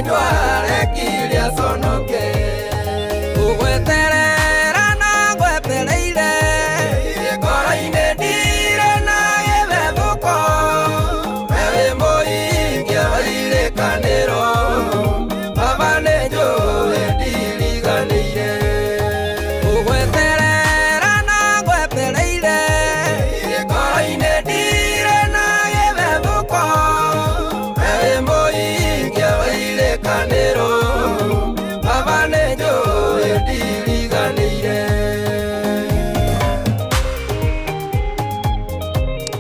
Ndwarekire aconoke. Ũgweterera na ngwetereire, ngoro-inĩ ndirĩ na gĩthethũko. We wĩ mũhingia wa irĩkanĩro, Baba nĩ njũĩ ndiriganĩire. Ũgweterera na ngwetereire, ngoro-inĩ ndirĩ na gĩthethũko. We wĩ mũhingia wa irĩkanĩro, Baba nĩ njũĩ ndiriganĩire.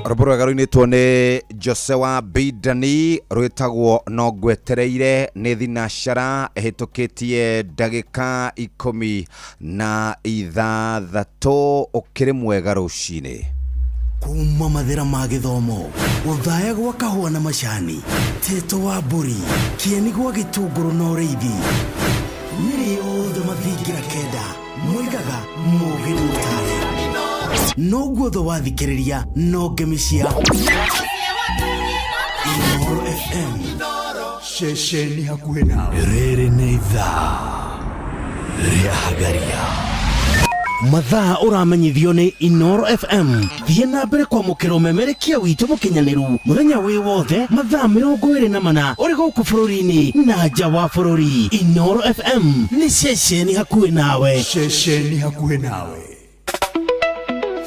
Rwĩmbo rwega rũinĩtwo nĩ Jose wa Bidani rwĩtagwo No Ngwetereire. Nĩ thinacara ĩhĩtũkĩtie ndagĩka 16. Ũkĩrĩ mwega rũcinĩ. Kuma mathĩra ma gĩthomo, gũthaya gwa kahũa na macani, tĩto wa mbũri, kĩeni gwa gĩtũngũrũ na ũrĩithi, mĩrĩ yothe mathingira kenda moigaga mũgĩ nĩ mũtare, noguo tho wathikĩrĩria no ngemi cia Inooro FM. Ceceni hakuhĩ nawe. Rĩrĩ nĩ ithaa rĩa hagaria. Mathaa ũramenyithio nĩ Inoro FM. Thiĩ na mbere kwamũkĩra ũmemerekia witũ mũkinyanĩru mũthenya wĩ wothe, mathaa 24, ũrĩ gũkũ bũrũri-inĩ na nja wa bũrũri. Inoro FM nĩ ceceni hakuhĩ nawe. Ceceni hakuhĩ nawe.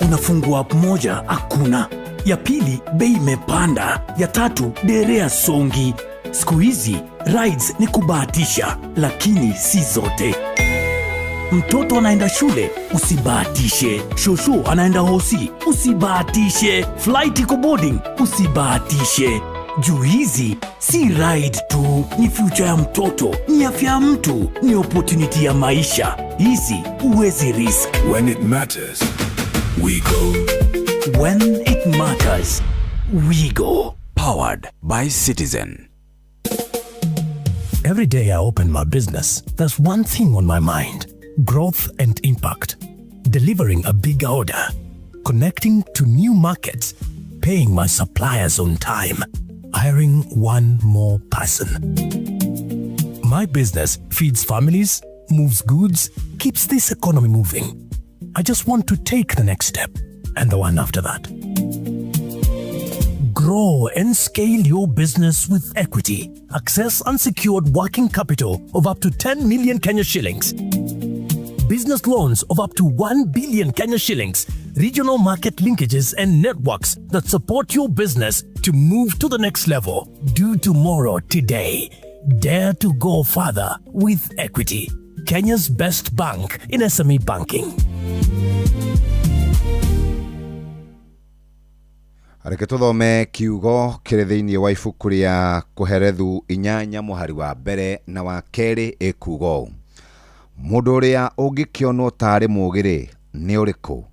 Unafungua app moja, hakuna. Ya pili, bei imepanda. Ya tatu, derea songi. Siku hizi rides ni kubahatisha, lakini si zote. Mtoto anaenda shule, usibahatishe. Shosho anaenda hosi, usibahatishe. Flight iko boarding, usibahatishe. Juu hizi si ride tu, ni future ya mtoto, ni afya ya mtu, ni opportunity ya maisha. Hizi huwezi risk. When it matters, we go. When it matters, we go. Powered by Citizen. Every day I open my business, there's one thing on my mind: growth and impact. Delivering a big order, connecting to new markets, paying my suppliers on time, hiring one more person. My business feeds families, moves goods, keeps this economy moving. I just want to take the next step and the one after that. Grow and scale your business with Equity. Access unsecured working capital of up to 10 million Kenya shillings. Business loans of up to 1 billion Kenya shillings. Regional market linkages and networks that support your business to move to the next level. Do tomorrow today. Dare to go further with Equity. Kenya's best bank in SME banking. Reke tũthome kiugo kĩrĩ thĩinĩ wa ibuku rĩa Kũherethu 8 mũhari wa mbere na wa kerĩ, ĩkuga ũũ: "Mũndũ ũrĩa ũngĩkĩonwo tarĩ mũũgĩ-rĩ, nĩ ũrĩkũ?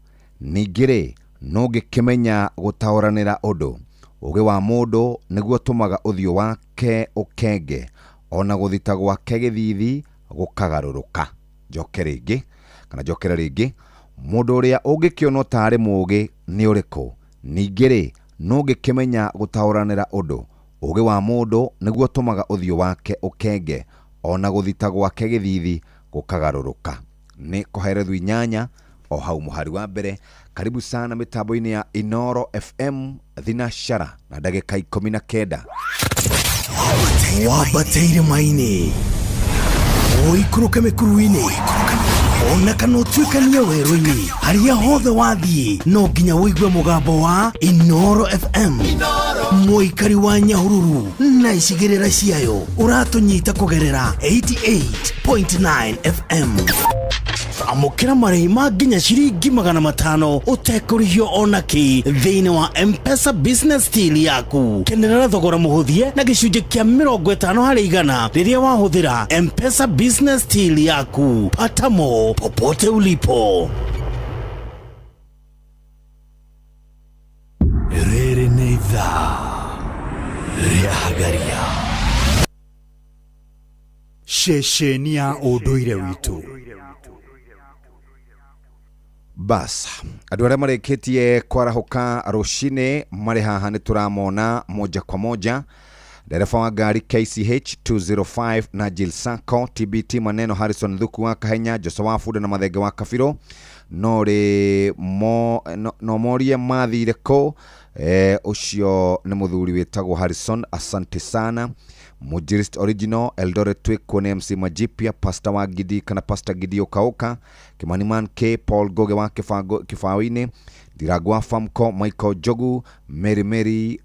Ningĩ-rĩ, no ũngĩkĩmenya gũtaũranĩra ũndũ? Ũũgĩ wa mũndũ nĩguo ũtũmaga ũthiũ wake ũkenge, ona gũthita gwake gĩthithi gũkagarũrũka." Njoke rĩngĩ kana njokere rĩngĩ: "Mũndũ ũrĩa ũngĩkĩonwo tarĩ mũũgĩ nĩ ũrĩkũ? Ningĩ-rĩ, no ũngĩkĩmenya gũtaũranĩra ũndũ? Ũũgĩ wa mũndũ nĩguo ũtũmaga ũthiũ wake ũkenge, ona gũthita gwake gĩthithi gũkagarũrũka." Nĩ Koherethu 8 o hau mũhari wa mbere. Karibu sana mĩtambo-inĩ ya Inoro FM, thinashara na ndagĩka 19. Wambate irĩma-inĩ, ũikũrũke mĩkuru-inĩ, ona kana ũtuĩkanie werũ-inĩ, harĩa hothe wathiĩ no nginya ũigue mũgambo wa Inoro FM. Mũikari wa Nyahururu na icigĩrĩra ciayo, ũratũnyita kũgerera 88.9 FM. Amũkĩra marĩhi ma nginya ciringi 500 ũtekũrĩhio ona kĩ thĩinĩ wa Mpesa Business Till yaku. Kenerera thogora mũhũthie na gĩcunjĩ kĩa 50% rĩrĩa wahũthĩra Mpesa Business Till yaku. Pata more popote ulipo. Rĩrĩ nĩ ithaa rĩa hagaria. Ceceni ya ũndũire witũ. Bas, andũ arĩa marĩkĩtie kwarahũka rũcinĩ marĩ haha nĩ tũramona moja kwa moja. Ndereba wa ngari KCH 205 na Jill Sacco TBT Maneno Harrison Thuku wa Kahenya Joshua wa Funda na Mathenge wa Kabiro no rĩ mo, no, no morie mathire kũ. Ũcio nĩ mũthuri wĩtagwo Harrison, asante sana. Mujirist Original Eldoret Twikwo nĩ MC Majipia, Pastor wa Gidi kana Pastor Gidi Okauka, Kimani Man K, Paul Goge wa Kĩbaũ-inĩ, Ndirangwa Famco, Michael Jogu, Mary Mary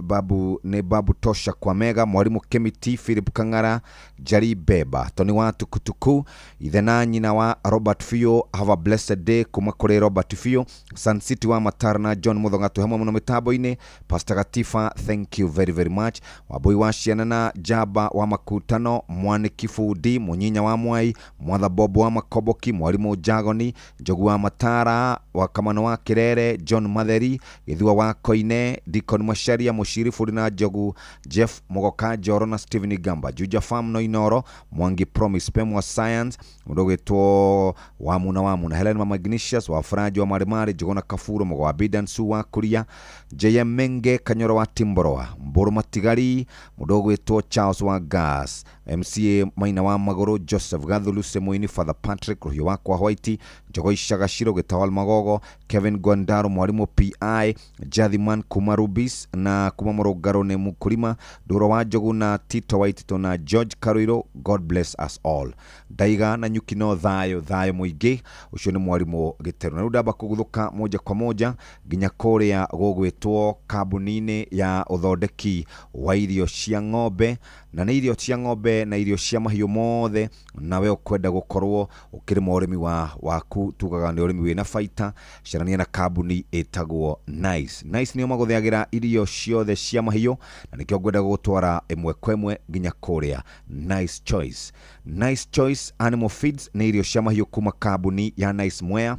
Babu nĩ Babu Tosha kwa Mega, Mwalimu Kemiti, Philip Kang'ara, Jari Beba, Tony wa Tukutuku, ithe na nyina wa Robert Fio, have a blessed day kuma kũrĩ Robert Fio, Sun City wa Matar na John Muthonga twĩ hamwe mũno mĩtambo-inĩ. Pastor Gatifa, thank you very very much. Wambui wa ciana na Jaba wa Makutano, Mwaniki Fundi, Munyinya wa Mwai, Mwatha Bobo wa Makoboki, Mwalimu Jagoni, Njogu wa Matara, wa Kamano wa Kirere, John Matheri, Githua wa Koine, Deacon Macharia, Mushiri Fundi na Njogu, Jeff Mugoka Njoro na Steven Gamba, Juja Farm no Inoro, Mwangi Promise, Pemwa Science, mũndũ ũgwĩtwo Wamuna Wamuna, Helen Mama Ignatius wa Faraji wa Marimari, Njuguna Kaburo, Mũgo wa Bidan Su wa Kuria, JM Menge Kanyoro wa Timboroa, Mbũrũ Matigari, mũndũ ũgwĩtwo Charles wa Gas, MCA Maina wa Magũrũ, Joseph Gathulu Semuini, Father Patrick Rũhiũ wa kwa White, Njogo Icagaciro, Gĩtawal Magogo, Kevin Gwandaro, Mwalimu PI, Jathiman kuma Rubis na kuma Mũrũngarũ nĩ Mũkũrima, Ndũrũ wa Njogu na Tito Waitito na George Karuiro, God bless us all. Ndaiga na nyuki no thayũ thayũ mũingĩ, ũcio nĩ mwarimũ Gĩterũ. Na rĩu ndamba kũguthũka moja kwa moja nginya kũrĩa gũgwĩtwo kambuni-inĩ ya ũthondeki wa irio cia ng'ombe, na nĩ irio cia ng'ombe na irio cia mahiũ mothe, nawe ũkwenda gũkorwo ũkĩrĩma ũrĩmi waku, tugaga nĩ ũrĩmi wĩna baita, carania na kambuni ĩtagwo Nice. Nice nĩo magũthĩagĩra irio ciothe cia mahiũ, na nĩkĩo ngwenda gũgũtwara ĩmwe kwa ĩmwe nginya kũrĩa Nice Choice. Nice Choice Animal Feeds nĩ irio cia mahiũ kuma kambuni ya Nice Mwea.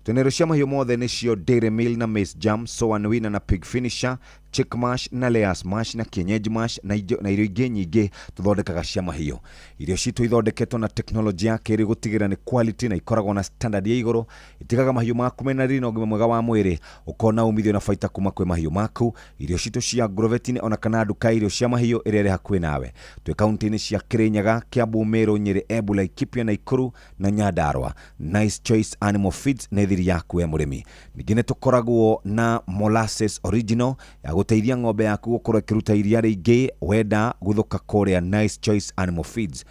Twĩna irio cia mahiũ mothe nĩcio Dairy Meal na Maize Jam, Soan Winner na Pig Finisher, Chick Mash na Layers Mash na Kienyeji Mash na irio ingĩ nyingĩ tũthondekaga cia mahiũ. Irio citũ ithondeketwo na teknolojĩ ya kĩrĩu gũtigĩrĩra nĩ quality na ikoragwo na standard ya igũrũ, itigaga mahiũ maku mena riri na ũgima mwega wa mwĩrĩ, ũkona umithio na baita kuma kwĩ mahiũ maku. Irio citũ cia Grovetine ona kana nduka ya irio cia mahiũ ĩrĩa ĩrĩ hakuhĩ nawe. Twĩ kaunti-inĩ cia Kĩrĩnyaga, Kiambu, Meru, Nyĩrĩ, Embu, Laikipia, Nakuru na Nyandarua. Nice Choice Animal Feeds nĩ thiri yaku we mũrĩmi. Ningĩ nĩ tũkoragwo na Molasses Original ya gũteithia ng'ombe yaku gũkorwo ĩkĩruta iria rĩingĩ wenda gũthũka kũrĩa Nice Choice Animal Feeds.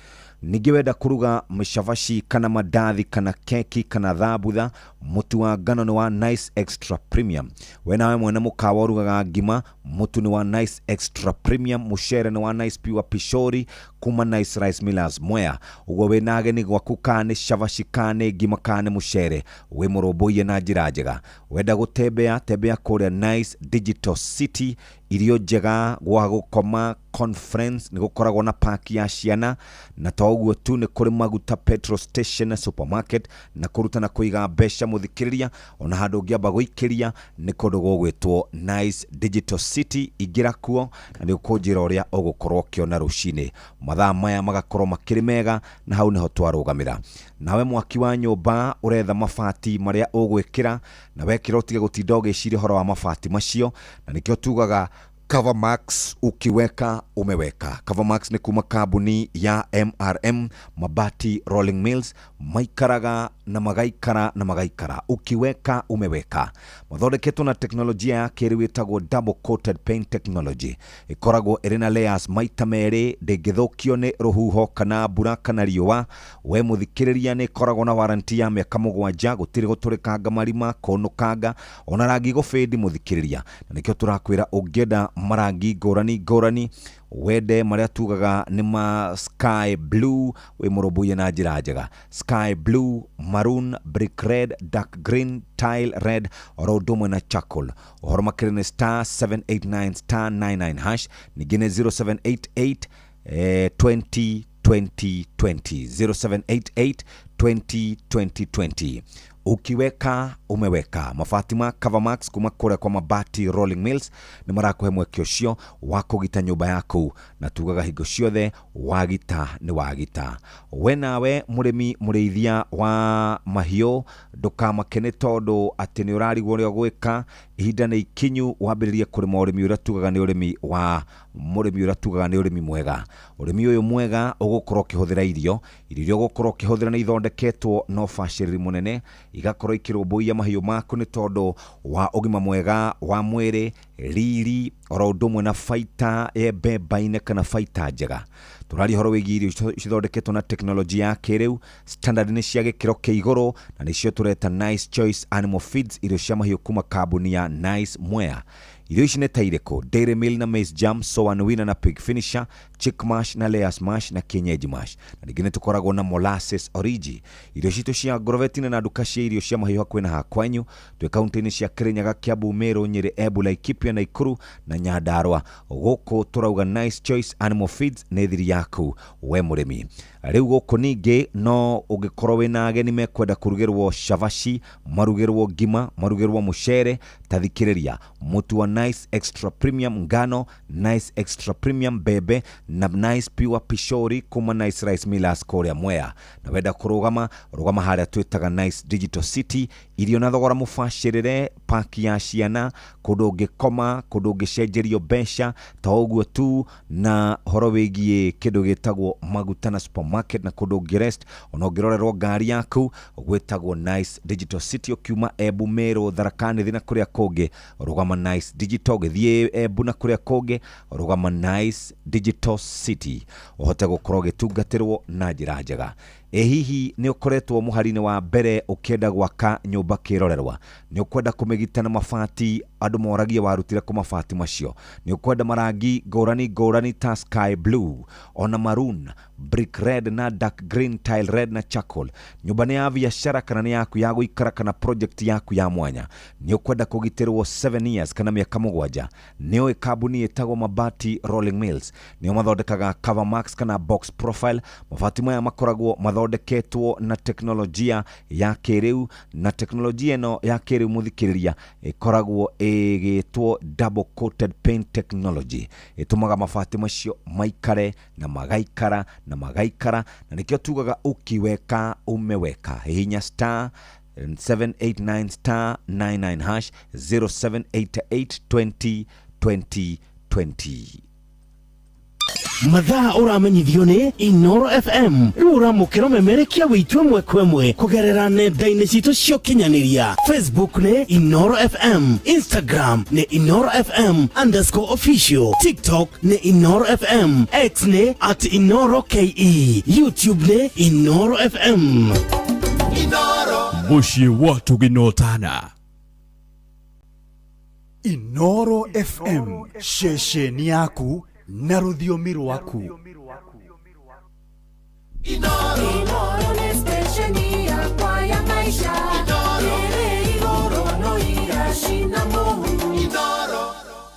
Ningĩ wenda kũruga mĩcabaci kana mandathi kana keki kana thambutha, mũtu wa ngano nĩ wa Nice Extra Premium. We nawe mwene mũkawa ũrugaga ngima, mũtu nĩ wa Nice Extra Premium, mũcere nĩ wa Nice Pure Pishori kuma Nice Rice Millers Mwea. Ũguo wĩna ageni gwaku kana nĩ cabaci kana nĩ ngima kana nĩ mũcere, wĩ mũrũmbũiye na njĩra njega. Wenda gũtembea, tembea kũrĩa Nice Digital City, irio njega gwa gũkoma, conference nĩ gũkoragwo na park ya ciana, na to ũguo tu nĩ kũrĩ maguta petrol station na supermarket, na kũruta na kũiga mbeca mũthikĩrĩria, ona handũ ũngĩamba gũikĩria nĩ kũndũ gũgwĩtwo Nice Digital City. Ingĩra kuo na nĩ ũkũnjĩra ũrĩa ũgũkorwo ũkĩona rũcinĩ, mathaa maya magakorwo makĩrĩ mega, na hau nĩho twarũgamĩra. Nawe mwaki wa nyũmba ũretha mabati marĩa ũgwĩkĩra, na wekĩra ũtige gũtinda ũgĩciria ũhoro wa mabati macio, na nĩkĩo tugaga Cover Max ukiweka umeweka. Cover Max nĩ kuma kambuni ya MRM Mabati Rolling Mills, maikaraga na magaikara na magaikara, ukiweka umeweka. Mathondeketwo na teknolojia ya kĩrĩu ĩtagwo double coated paint technology, ĩkoragwo ĩrĩ na layers maita merĩ, ndĩngĩthũkio nĩ rũhuho kana mbura kana riũa. We mũthikĩrĩria, nĩ ĩkoragwo na warranty ya mĩaka 7, gũtirĩ gũtũrĩkanga marima, kũnũkanga, ona rangi gũbĩndi mũthikĩrĩria. Na nĩkĩo tũrakwĩra ũngĩenda marangi ngũrani ngũrani, wende marĩa tugaga nĩ ma sky blue, wĩ mũrũmbũiye na njĩra njega. Sky blue, maroon, brick red, dark green, tile red, oro ũndũ ũmwe na charcoal. Ũhoro makĩria nĩ star 789 star 99 hash, ningĩ nĩ 0788 20 20 20, 0788 20 20 20. Ukiweka umeweka. Mabati ma Cover Max kuma kũrĩa kwa Mabati Rolling Mills nĩ marakũhe mweke ũcio wa kũgita nyũmba yaku, na tugaga hingo ciothe wagita nĩ wagita. We nawe mũrĩmi mũrĩithia wa mahiũ, ndũkamake nĩ tondũ atĩ nĩ ũrarigwo ũrĩa ũgwĩka. Ihinda nĩ ikinyu wambĩrĩrie kũrĩma ũrĩmi ũrĩa tugaga nĩ ũrĩmi wa mũrĩmi ũrĩa tugaga nĩ ũrĩmi mwega. Ũrĩmi ũyũ mwega ũgũkorwo ũkĩhũthĩra irio, irio iria ũgũkorwo ũkĩhũthĩra nĩ ithondeketwo na ũbacĩrĩri mũnene, igakorwo ikĩrũmbũiya mahiũ maku nĩ tondũ wa ũgima mwega wa mwĩrĩ, riri, oro ũndũ ũmwe na baita yembembaine kana baita njega. Tũraria ũhoro wĩgiĩ irio cithondeketwo na tekinoronjĩ ya kĩrĩu, standard nĩ cia gĩkĩro kĩa igũrũ, na nĩcio tũreta Nice Choice Animal Feeds, irio cia mahiũ kuma kambuni ya Nice Mwea. Irio ici nĩ ta irĩkũ? Dairy Meal na Maize Jam, Soan Winner na Pig Finisher, Chick Mash na Layers Mash na Kienyeji Mash. Na ningĩ nĩ tũkoragwo na Molasses Origi. Irio citũ cia Agrovet na nduka cia irio cia mahiũ hakuhĩ na hakwanyu, twĩ kaunti-inĩ cia Kirinyaga, Kiambu, Meru, Nyĩrĩ, Embu, Laikipia, Nakuru na Nyandarua. Gũkũ tũrauga Nice Choice Animal Feeds nĩ thiri yaku we mũrĩmi. Rĩu gũkũ ningĩ no ũngĩkorwo wĩna ageni mekwenda kũrugĩrwo cabaci, marugĩrwo ngima, marugĩrwo mũcere, ta thikĩrĩria mũtu wa Nice Extra Premium ngano, Nice Extra Premium mbembe na Nice Pure Pishori kuma Nice Rice Millers kũrĩa Mwea. Na wenda kũrũgama, rũgama harĩa twĩtaga Nice Digital City, irio na thogora mũbacĩrĩre, paki ya ciana, kũndũ ũngĩkoma, kũndũ ũngĩcenjerio mbeca, ta ũguo tu, na ũhoro wĩgiĩ kĩndũ gĩtagwo maguta na supermarket na kũndũ ũngĩ rest, ona ũngĩrorerwo ngari yaku, gwĩtagwo Nice Digital City. Ũkiuma Embu, Meru, Tharaka Nithi na kũrĩa kũngĩ, rũgama Nice Digital. Ũgĩthiĩ Embu na kũrĩa kũngĩ, rũgama Nice Digital City, ũhote gũkorwo ũgĩtungatĩrwo na njĩra njega. Ĩ hihi nĩ ũkoretwo mũhari-inĩ wa mbere ũkĩenda gwaka nyũmba kĩrorerwa? Nĩ ũkwenda kũmĩgita na mabati andũ moragie warutire kũ mabati macio? Nĩ ũkwenda marangi ngũrani ngũrani ta sky blue, ona maroon, brick red na dark green, tile red na charcoal? Nyũmba nĩ ya biacara kana nĩ yaku ya gũikara kana project yaku ya mwanya? Nĩ ũkwenda kũgitĩrwo 7 years kana mĩaka 7? Nĩ ũĩ kambuni ĩtagwo Mabati Rolling Mills? Nĩo mathondekaga Cover Max kana box profile. Mabati maya makoragwo mathondeketwo na teknolojia ya kĩrĩu, na teknolojia ĩno ya kĩrĩu, mũthikĩrĩria, ĩkoragwo ĩgĩtwo double coated paint technology. Ĩtũmaga mabati macio maikare na magaikara na magaikara, na nĩkĩo tugaga ukiweka umeweka. Hihinya star 789 star 99 hash, 0788 20 20 20. Mathaa ũramenyithio nĩ Inoro FM. Rĩu ũramũkĩra memerekia witũ ĩmwe kwa ĩmwe kũgerera nenda-inĩ citũ cia ũkinyanĩria. Facebook nĩ Inoro FM, Instagram nĩ InoroFM_official, TikTok nĩ Inoro FM, X nĩ @InoroKE, YouTube nĩ Inoro FM. Mũciĩ wa tũgĩnotana. Inoro FM, ceceni yaku na rũthiomi rwaku. Inoro nĩ stesheni yakwa ya maisha ĩrĩ igũrũ no iracina mũhu.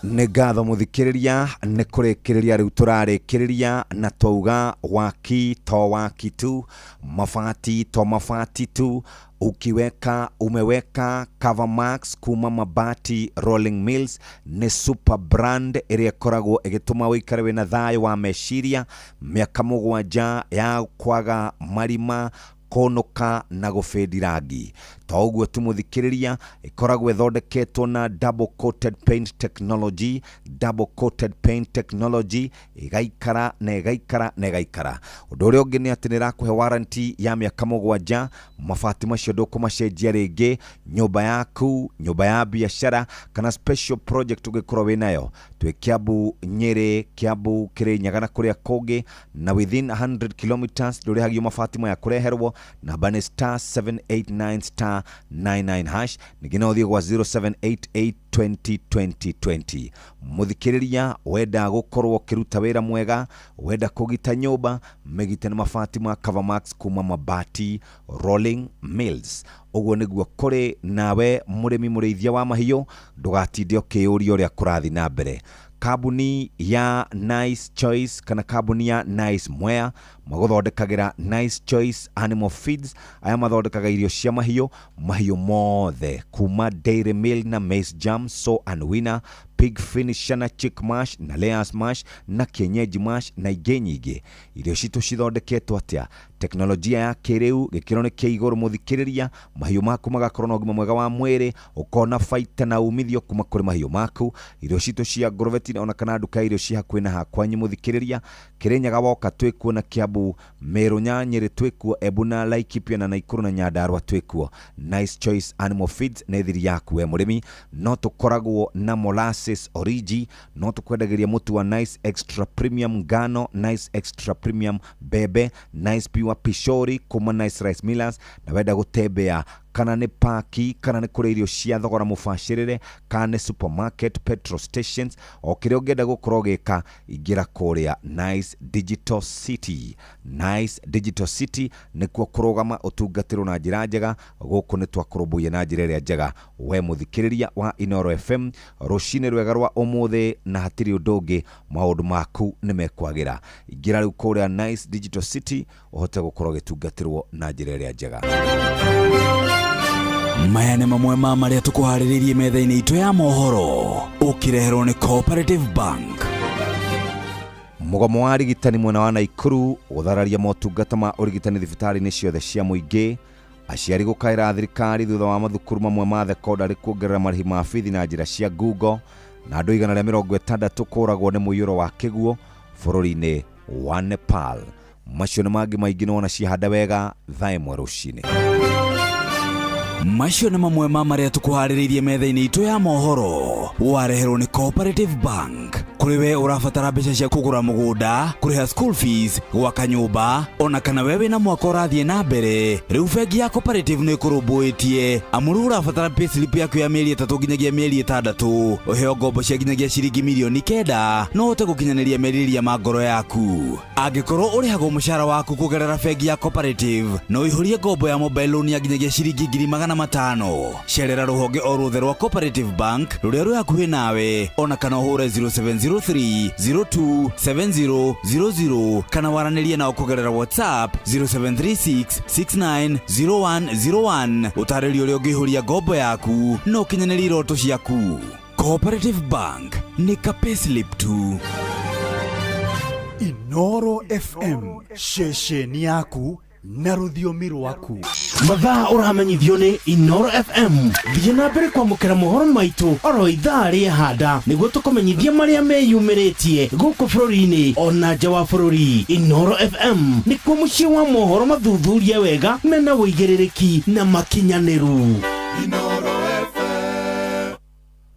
Nĩ ngatho mũthikĩrĩria, nĩ kũrĩkĩrĩria rĩu tũrarĩkĩrĩria, na twauga waki to waki tu, mabati to mabati tu, ukiweka umeweka. Cover Max kuma Mabati Rolling Mills nĩ super brand ĩrĩa ĩkoragwo ĩgĩtũma ũikare wĩna thayũ wa meciria, mĩaka 7 ya kwaga marima, kũnũka na gũbĩndi rangi. To ũguo tu, mũthikĩrĩria, ĩkoragwo ĩthondeketwo na double coated paint technology, double coated paint technology, ĩgaikara na ĩgaikara na ĩgaikara. Ũndũ ũrĩa ũngĩ nĩ atĩ nĩ ĩrakũhe warranty ya mĩaka 7. Mabati macio ndũkũmacenjia rĩngĩ. Nyũmba yaku, nyũmba ya biacara kana special project ũngĩkorwo wĩnayo, twĩ Kiambu, Nyĩrĩ, Kiambu, Kĩrĩnyaga na kũrĩa kũngĩ, na within 100 kilometers ndũrĩhagio mabati maya kũreherwo. Namba nĩ star 789 star 99 hash. Ningĩ no ũthiĩ gwa 0788 20 20 20. Mũthikĩrĩria, wenda gũkorwo ũkĩruta wĩra mwega, wenda kũgita nyũmba, mĩgite na mabati ma Cover Max kuma Mabati Rolling Mills. Ũguo nĩguo kũrĩ. Nawe mũrĩmi, mũrĩithia wa mahiũ, ndũgatinde ũkĩyũria ũrĩa kũrathiĩ na mbere. Kambuni ya Nice Choice kana kambuni ya Nice Mwea magũthondekagĩra Nice Choice Animal Feeds. Aya mathondekaga irio cia mahiũ, mahiũ mothe kuma Dairy Meal na Maize Jam, So and Winner. Pig finisher na chick mash na layers mash na kienyeji mash na ingĩ nyingĩ. Irio citũ cithondeketwo atĩa? Teknolojia ya kĩrĩu, gĩkĩro nĩ kĩa igũrũ mũthikĩrĩria, mahiũ maku magakorwo na ũgima mwega wa mwĩrĩ, ũkona baita na umithio kuma kũrĩ mahiũ maku. Irio citũ cia Agrovet ona kana nduka ya irio ci hakuhĩ na hakwanyu mũthikĩrĩria. Kĩrĩnyaga woka twĩkuo na Kiambu, Meru na Nyĩrĩ twĩkuo, Embu na Laikipia na Naikuru na Nyandarua twĩkuo. Nice Choice Animal Feeds nĩ thiri yaku we mũrĩmi. No tũkoragwo na molasses origi, no tũkwendagĩria mũtu wa Nice Extra Premium ngano, Nice Extra Premium mbembe, Nice Pure Pishori kuma Nice Rice Millers, na wenda gũtembea kana nĩ paki kana nĩ kũrĩa irio cia thogora mũbacĩrĩre kana nĩ supermarket, petrol stations, o kĩrĩa ũngĩenda gũkorwo ũgĩka, ingĩra kũrĩa Nice Digital City. Nice Digital City nĩkuo kũrũgama ũtungatĩrwo na njĩra njega. Gũkũ nĩ twakũrũmbũiya na njĩra ĩrĩa njega. We mũthikĩrĩria wa Inooro FM, rũcinĩ rwega rwa ũmũthĩ, na hatirĩ ũndũ ũngĩ, maũndũ maku nĩ mekwagĩra. Ingĩra rĩu kũrĩa Nice Digital City ũhote gũkorwo ũgĩtungatĩrwo na njĩra ĩrĩa njega. Maya nĩ mamwe ma marĩa tũkũharĩrĩirie metha-inĩ itũ ya mohoro, ũkĩreherwo nĩ Cooperative Bank. Mũgomo wa arigitani mwena wa Naikuru gũthararia motungata ma ũrigitani thibitarĩ-inĩ ciothe cia mũingĩ. Aciari gũkaĩra thirikari thutha wa mathukuru mamwe ma thekondarĩ kuongerera marĩhi ma bithi na njĩra cia ngungo, na andũ 160 kũragwo nĩ mũiyũro wa kĩguũ bũrũri-inĩ wa Nepal. Macio nĩ mangĩ maingĩ nĩwona ciahanda wega thaa 1 rũcinĩ. Macio nĩ mamwe ma marĩa tũkũharĩrĩirie metha-inĩ itũ ya mohoro, wareherwo nĩ Cooperative Bank. Kũrĩ we ũrabatara mbeca cia kũgũra mũgũnda, kũrĩha school fees, gwaka nyũmba, ona kana we wĩna mwaka ũrathiĩ na mbere, rĩu bengi ya Cooperative nĩ ĩkũrũmbũĩtie. Amu rĩu ũrabatara payslip yaku ya mĩeri 3 nginyagia mĩeri 6, ũheo ngombo cia nginyagia ciringi mirioni 9, no ũhote gũkinyanĩria merirĩria ma ngoro yaku. Angĩkorwo ũrĩhagwo mũcara waku kũgerera bengi ya Cooperative, no ũihũrie ngombo ya mobile loan ya nginyagia ciringi 500,000. Cerera rũhonge o ruothe rwa Cooperative Bank rũrĩa rwĩ hakuhĩ nawe, ona kana ũhũre 0703 027000 kana waranĩrie nao kũgerera WhatsApp 0736 690101. Ũtarĩrio ũrĩa ũngĩihũria ngombo yaku na ũkinyanĩrie iroto ciaku. Cooperative Bank nĩ ka payslip tu. Inooro FM, ceceni yaku na rũthiomi rwaku. Mathaa ũramenyithio nĩ Inooro FM. Thiĩ na mbere kwamũkĩra mohoro maitũ oro ithaa rĩa handa nĩguo tũkũmenyithie marĩa meyumĩrĩtie gũkũ bũrũri-inĩ ona nja wa bũrũri. Inooro FM nĩkuo mũciĩ wa mohoro mathuthurie wega mena ũigĩrĩrĩki na makinyanĩru.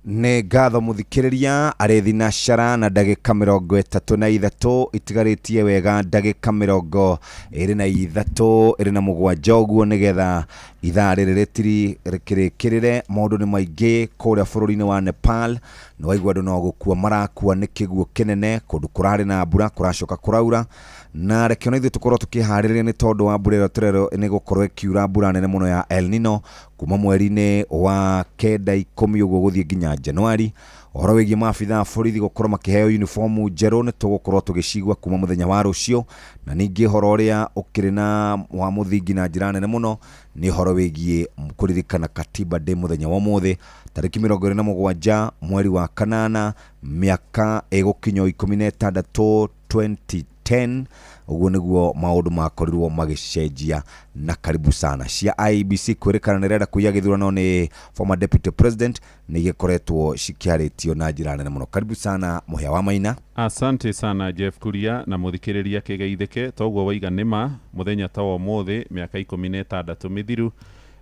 Nĩ ngatho mũthikĩrĩria arĩ thinacara na ndagĩka 33 itigarĩtie wega ndagĩka 23 27 ũguo nĩgetha ithaa rĩrĩ rĩtiri rĩkĩrĩkĩrĩre. Maũndũ nĩ maingĩ kũrĩa bũrũri-inĩ wa Nepal, nĩ waigua andũ no gũkua marakua nĩ kĩguũ kĩnene, kũndũ kũrarĩ na mbura kũracoka kũraura, na reke ona ithuĩ tũkorwo tũkĩharĩrĩria nĩ tondũ wa mbura ĩrĩa tũrerwo nĩ gũkorwo ĩkiura mbura nene mũno ya El Nino kuma mweri-inĩ wa 9 10 ũguo gũthiĩ nginya Januari. Ũhoro wĩgiĩ maabitha a borithi gũkorwo makĩheo uniformu njerũ nĩ tũgũkorwo tũgĩcigua kuma mũthenya wa rũciũ, na ningĩ ũhoro ũrĩa ũkĩrĩ na wa mũthingi na njĩra nene mũno nĩ ũhoro wĩgiĩ kũririkana Katiba Day mũthenya wa ũmũthĩ tarĩki 27 mweri wa 8 mĩaka ĩgũkinya 16 2010. Ũguo nĩguo maũndũ makorirwo magĩcenjia. Na karibu sana cia IEBC kwĩrĩkana nĩ ĩrenda kũiya gĩthurano nĩ former deputy president nĩ igĩkoretwo cikĩarĩtio na njĩra nene mũno. Karibu sana Mũhĩa wa Maina. Asante sana Jeff Kuria na mũthikĩrĩria kĩgeithĩke. Toguo waiga nĩma mũthenya ta wa ũmũthĩ mĩaka 16 mĩthiru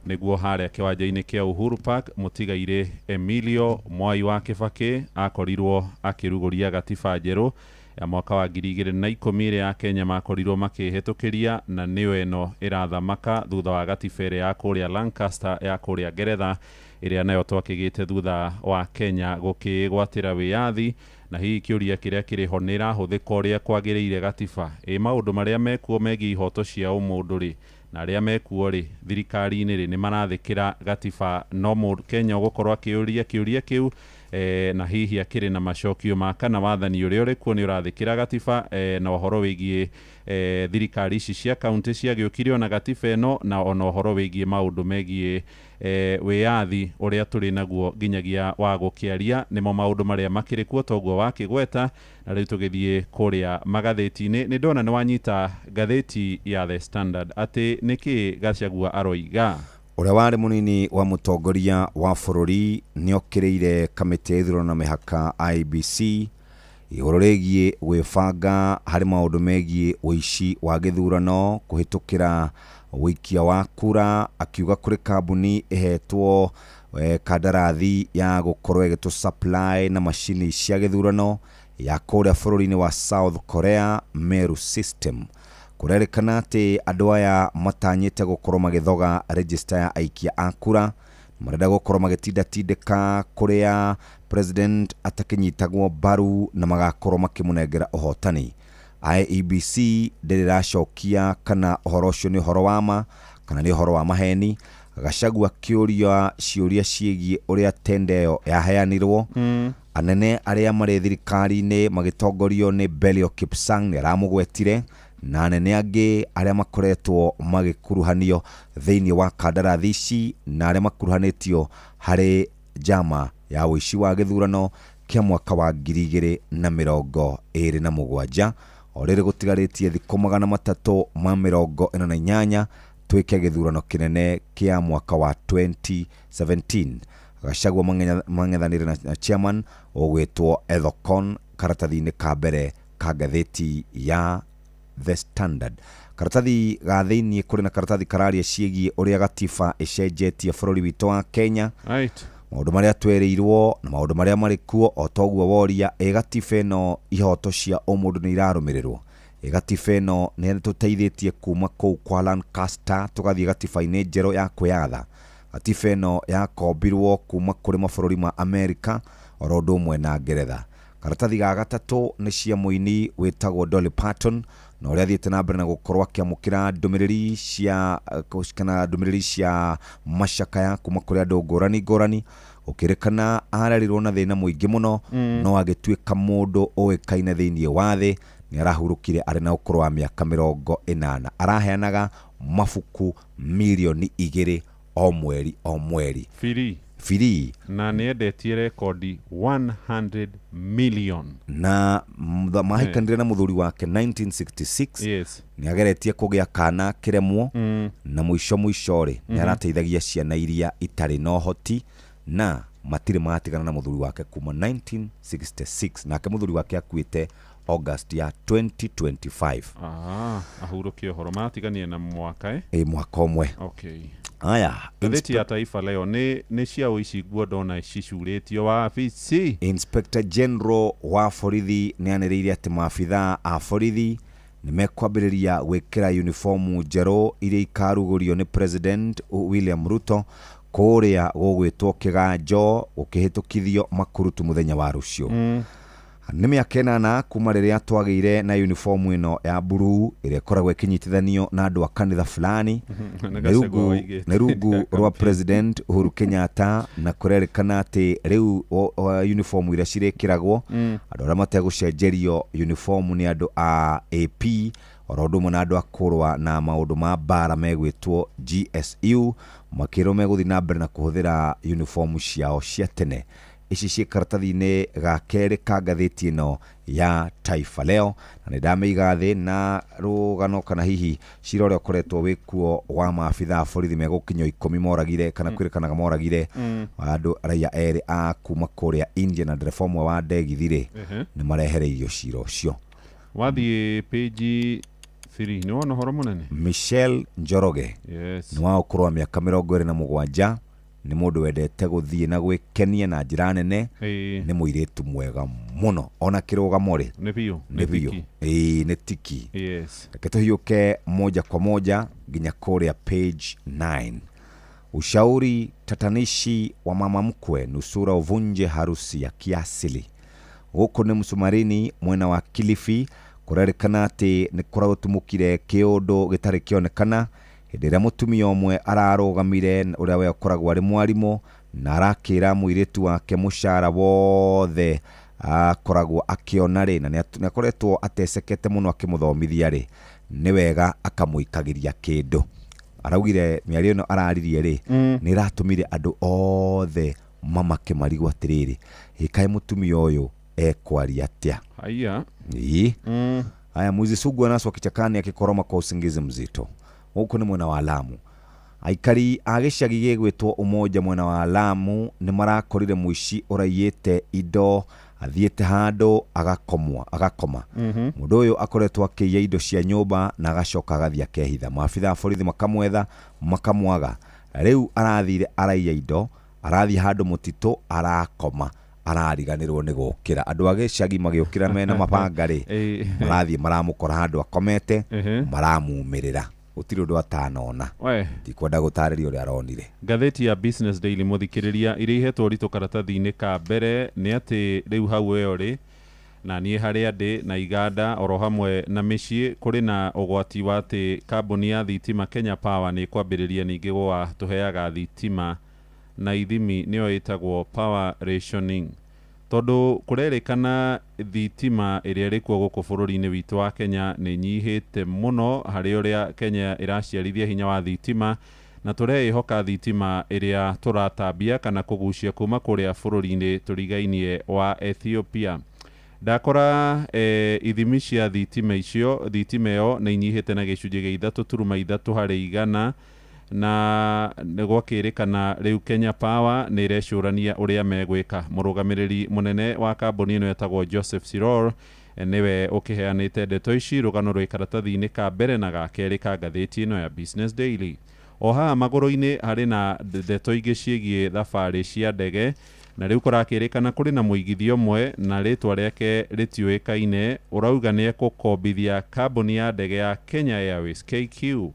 nĩguo harĩa kĩwanja-inĩ kĩa Uhuru Park mũtigairĩ Emilio Mwai wa Kibaki akorirwo akĩrugũria gatiba njerũ ya mwaka wa 2010 ĩrĩa ya Kenya makorirwo makĩhĩtũkĩria, na nĩyo ĩno ĩrathamaka thutha wa gatiba ĩrĩa ya kũrĩa Lancaster ya kũrĩa Ngeretha ĩrĩa nayo twakĩgĩte thutha wa Kenya gũkĩgwatĩra wĩyathi. Na hihi kĩũria kĩrĩa kĩrĩ ho nĩ ĩrahũthĩka ũrĩa kwagĩrĩire gatiba? Ĩ maũndũ marĩa mekuo megiĩ ihoto cia ũmũndũ rĩ, na arĩa mekuo rĩ thirikari-inĩ rĩ, nĩ marathĩkĩra gatiba? No Kenya ũgũkorwo akĩũria kĩũria kĩu Na hihi akĩrĩ na macokio ma kana wathani ũrĩa ũrĩ kuo nĩ ũrathĩkĩra gatiba, na ũhoro wĩgiĩ thirikari ici cia kaunti ciagĩũkire ona gatiba ĩno, na ona ũhoro wĩgiĩ maũndũ megiĩ wĩyathi ũrĩa tũrĩ naguo nginyagia wa gũkĩaria, nĩmo maũndũ marĩa makĩrĩ kuo toguo wakĩgweta. Na rĩu tũgĩthiĩ kũrĩa magathĩti-inĩ, nĩ ndona nĩ wanyita ngathĩti ya The Standard, atĩ nĩkĩ Gachagua aroiga? Ũrĩa warĩ mũnini wa mũtongoria wa bũrũri nĩokĩrĩire kamĩtĩ ya ithurano na mĩhaka IEBC igũrũ rĩgiĩ gwĩbanga harĩ maũndũ megiĩ ũici wa gĩthurano kũhĩtũkĩra ũikia wa kura, akiuga kũrĩ kambuni ĩhetwo kandarathi ya gũkorwo ĩgĩtũ supply na macini cia gĩthurano ya kũrĩa bũrũri-inĩ wa South Korea, Meru System. Kũrerĩkana atĩ andũ aya matanyĩte gũkorwo magĩthoga register ya aikia a kura, marenda gũkorwo magĩtindatindĩka kũrĩa president atakĩnyitagwo mbaru na magakorwo makĩmũnengera ũhotani. IEBC ndĩrĩ ĩracokia kana ũhoro ũcio nĩ ũhoro wa ma kana nĩ ũhoro wa maheni. Gachagua akĩũria ciũria ciĩgiĩ ũrĩa tenda ĩyo yaheanirwo. Anene arĩa marĩ thirikari-inĩ magĩtongorio nĩ Belio Kipsang nĩ aramũgwetire, na anene angĩ arĩa makoretwo magĩkuruhanio thĩinĩ wa kandarathi ici na arĩa makuruhanĩtio harĩ njama ya ũici wa gĩthurano kĩa mwaka wa 2027. O rĩrĩ gũtigarĩtie thikũ 348 twĩke gĩthurano kĩnene kĩa mwaka wa 2017. Gachagua mang'ethanĩire na chairman ũgwĩtwo Ethekon karatathi-inĩ ka mbere ka ngathĩti ya The Standard. Karatathi ga thĩiniĩ kũrĩ na karatathi kararia ciĩgiĩ ũrĩa gatiba ĩcenjetie bũrũri witũ wa Kenya. Maũndũ marĩa twerĩirwo na maũndũ marĩa marĩ kuo, o toguo woria ĩ gatiba ĩno ihoto cia ũmũndũ nĩ irarũmĩrĩrwo, ĩ gatiba ĩno nĩ tũteithĩtie kuma kũu kwa Lancaster tũgathiĩ gatiba-inĩ njerũ ya kwĩyatha. Gatiba ĩno yakombirwo kuma kũrĩ mabũrũri ma Amerika oro ũndũ ũmwe na Ngeretha. Karatathi ga gatatũ nĩ cia mũini wĩtagwo Dolly Parton, na ũrĩa athiĩte na mbere na gũkorwo akĩamũkĩra ndũmĩrĩri cia kana ndũmĩrĩri cia macakaya kuma kũrĩ andũ ngũrani ngũrani. Gũkĩrĩkana arerirwo na thĩna mũingĩ mũno, no agĩtuĩka mũndũ ũĩkaine thĩiniĩ wa thĩ. Nĩ arahurũkire arĩ na ũkũrũ wa mĩaka 80. Araheanaga mabuku 2 mirioni o mweri o mweri. Free. Free. Na nĩ endetie rekondi 100 million. Na mahikanire na mũthuri wake 1966. Nĩ ageretie kũgĩa kana kĩremwo, na mũico mũico rĩ, nĩ arateithagia ciana iria itarĩ na ũhoti, na matirĩ matigana na mũthuri wake kuma 1966. Nake mũthuri wake akuĩte August ya 2025. Ah, ahurũkie ũhoro, matiganie na mwaka, eh? Ĩ, mwaka ũmwe. Aya. Ngathĩti ya Taifa Leo nĩ cia ũici nguo ndona cicurĩtio wabici. Inspector General wa borithi nĩ anĩrĩire atĩ maabithaa a borithi nĩ mekwambĩrĩria gwĩkĩra uniformu njerũ iria ikarugũrio nĩ President William Ruto kũrĩa gũgwĩtwo kĩganjo gũkĩhĩtũkithio makurutu mũthenya wa rũciũ. Nĩ mĩaka 8 kuma rĩrĩa twagĩire na uniformu ĩno ya blue ĩrĩa ĩkoragwo ĩkĩnyitithanio na andũ a kanitha fulani. Nĩ Nĩ Gachagua rungu waigĩte. Nĩ rungu rwa President Uhuru Kenyatta, na kũrerĩkana atĩ rĩu uniform iria cirĩkĩragwo, andũ arĩa mategũcenjerio uniform nĩ andũ a AP oro ũndũ ũmwe na andũ a kũrũa na maũndũ ma mbara megwĩtwo GSU, makĩrwo megũthiĩ na mbere na kũhũthĩra uniform ciao cia tene. Ici ciĩ karatathi-inĩ ga kerĩ ka ngathĩti ĩno ya Taifa Leo, na nĩ ndamĩiga thĩ na rũgano kana hihi cira ũrĩa ũkoretwo wĩkuo wa maabitha a borithi megũkinyio 10 moragire kana kwĩrĩkanaga moragire andũ raia erĩ a kuma kũrĩa India na ndereba ũmwe wa ndegithi rĩ, nĩ marehereirio cira ũcio. Wathiĩ page 3 nĩ wona ũhoro mũnene. Michelle Njoroge nĩ wa ũkũrũ wa mĩaka 27, nĩ mũndũ wendete gũthiĩ na gwĩkenia na njĩra nene. Nĩ mũirĩtu mwega mũno, ona kĩrũgamo rĩ, nĩ biũ. Nĩ biũ. Tiki. Ĩĩ, nĩ tiki. Reke tũhiũke moja kwa moja nginya kũrĩa page 9. Ushauri tatanishi wa mama mkwe nusura uvunje harusi ya kiasili. Gũkũ nĩ Msumarini mwena wa Kilifi, kũrerĩkana atĩ nĩ kũratumũkire kĩũndũ gĩtarĩ kĩonekana hĩndĩ ĩrĩa mũtumia ũmwe ararũgamire, ũrĩa we ũkoragwo arĩ mwarimũ, Na arakĩra mũirĩtu wake mũcara wothe akoragwo akĩona rĩ, na nĩ akoretwo atecekete mũno akĩmũthomithia rĩ, nĩ wega akamũikagĩria kĩndũ. Araugire mĩario ĩno araririe rĩ, nĩ ĩratũmire andũ othe mamake marigwo atĩrĩrĩ, ĩ kaĩ mũtumia ũyũ ekwaria atĩa? Haya. Ii. Haya, mwizi sugu anaswa kichakani akikoroma kwa usingizi mzito. Gũkũ nĩ mwena wa Lamu. Aikari a gĩcagi gĩgwĩtwo Umoja mwena wa Lamu nĩ marakorire mũici ũraiyĩte indo athiĩte handũ agakoma. Mũndũ ũyũ akoretwo akĩiya indo cia nyũmba na agacoka agathiĩ akehitha. Maabitha a borithi makamwetha makamwaga. Rĩu arathire araiya indo, arathiĩ handũ mũtitũ arakoma, arariganĩrwo nĩ gũkĩra. Andũ a gĩcagi magĩũkĩra mena mabanga rĩ, marathiĩ maramũkora handũ akomete, maramumĩrĩra. Gũtirĩ ũndũ atanona. Ndikwenda gũtarĩria ũrĩa aronire. Ngathĩti ya Business Daily mũthikĩrĩria iria ihetwo ũritũ karatathi-inĩ ka mbere nĩ atĩ rĩu hau we ũrĩ na niĩ harĩa ndĩ na iganda oro hamwe na mĩciĩ kũrĩ na ũgwati wa atĩ kambuni ya thitima Kenya Power nĩ ĩkwambĩrĩria ningĩ gwa tũheaga thitima na ithimi nĩyo ĩtagwo power rationing, tondũ kũrerĩkana thitima ĩrĩa ĩrĩ kuo gũkũ bũrũri-inĩ witũ wa Kenya nĩ ĩnyihĩte mũno harĩ ũrĩa Kenya ĩraciarithia hinya wa thitima, na tũreĩhoka thitima ĩrĩa tũratambia kana kũgucia kuma kũrĩa bũrũri-inĩ tũrigainie wa Ethiopia. Ndakora ithimi cia thitima icio, thitima ĩyo nĩ inyihĩte na gĩcunjĩ gĩa 3.3 harĩ igana, na gwakĩrĩkana rĩu Kenya Power nĩ ĩrecũrania ũrĩa megwĩka. Mũrũgamĩrĩri mũnene wa kambuni ĩno etagwo Joseph Siror nĩwe ũkĩheanĩte ndeto ici, rũgano rwĩ karatathi-inĩ ka mbere na ga kerĩ ka ngathĩti ĩno ya Business Daily. O haha magũrũ-inĩ harĩ na ndeto ingĩ ciĩgiĩ thabarĩ cia ndege, na rĩu kũrakĩrĩkana kũrĩ na mũigithia ũmwe na rĩtwa rĩake rĩtiũĩkaine ũrauga nĩ ekũkombithia kambuni ya ndege ya Kenya Airways KQ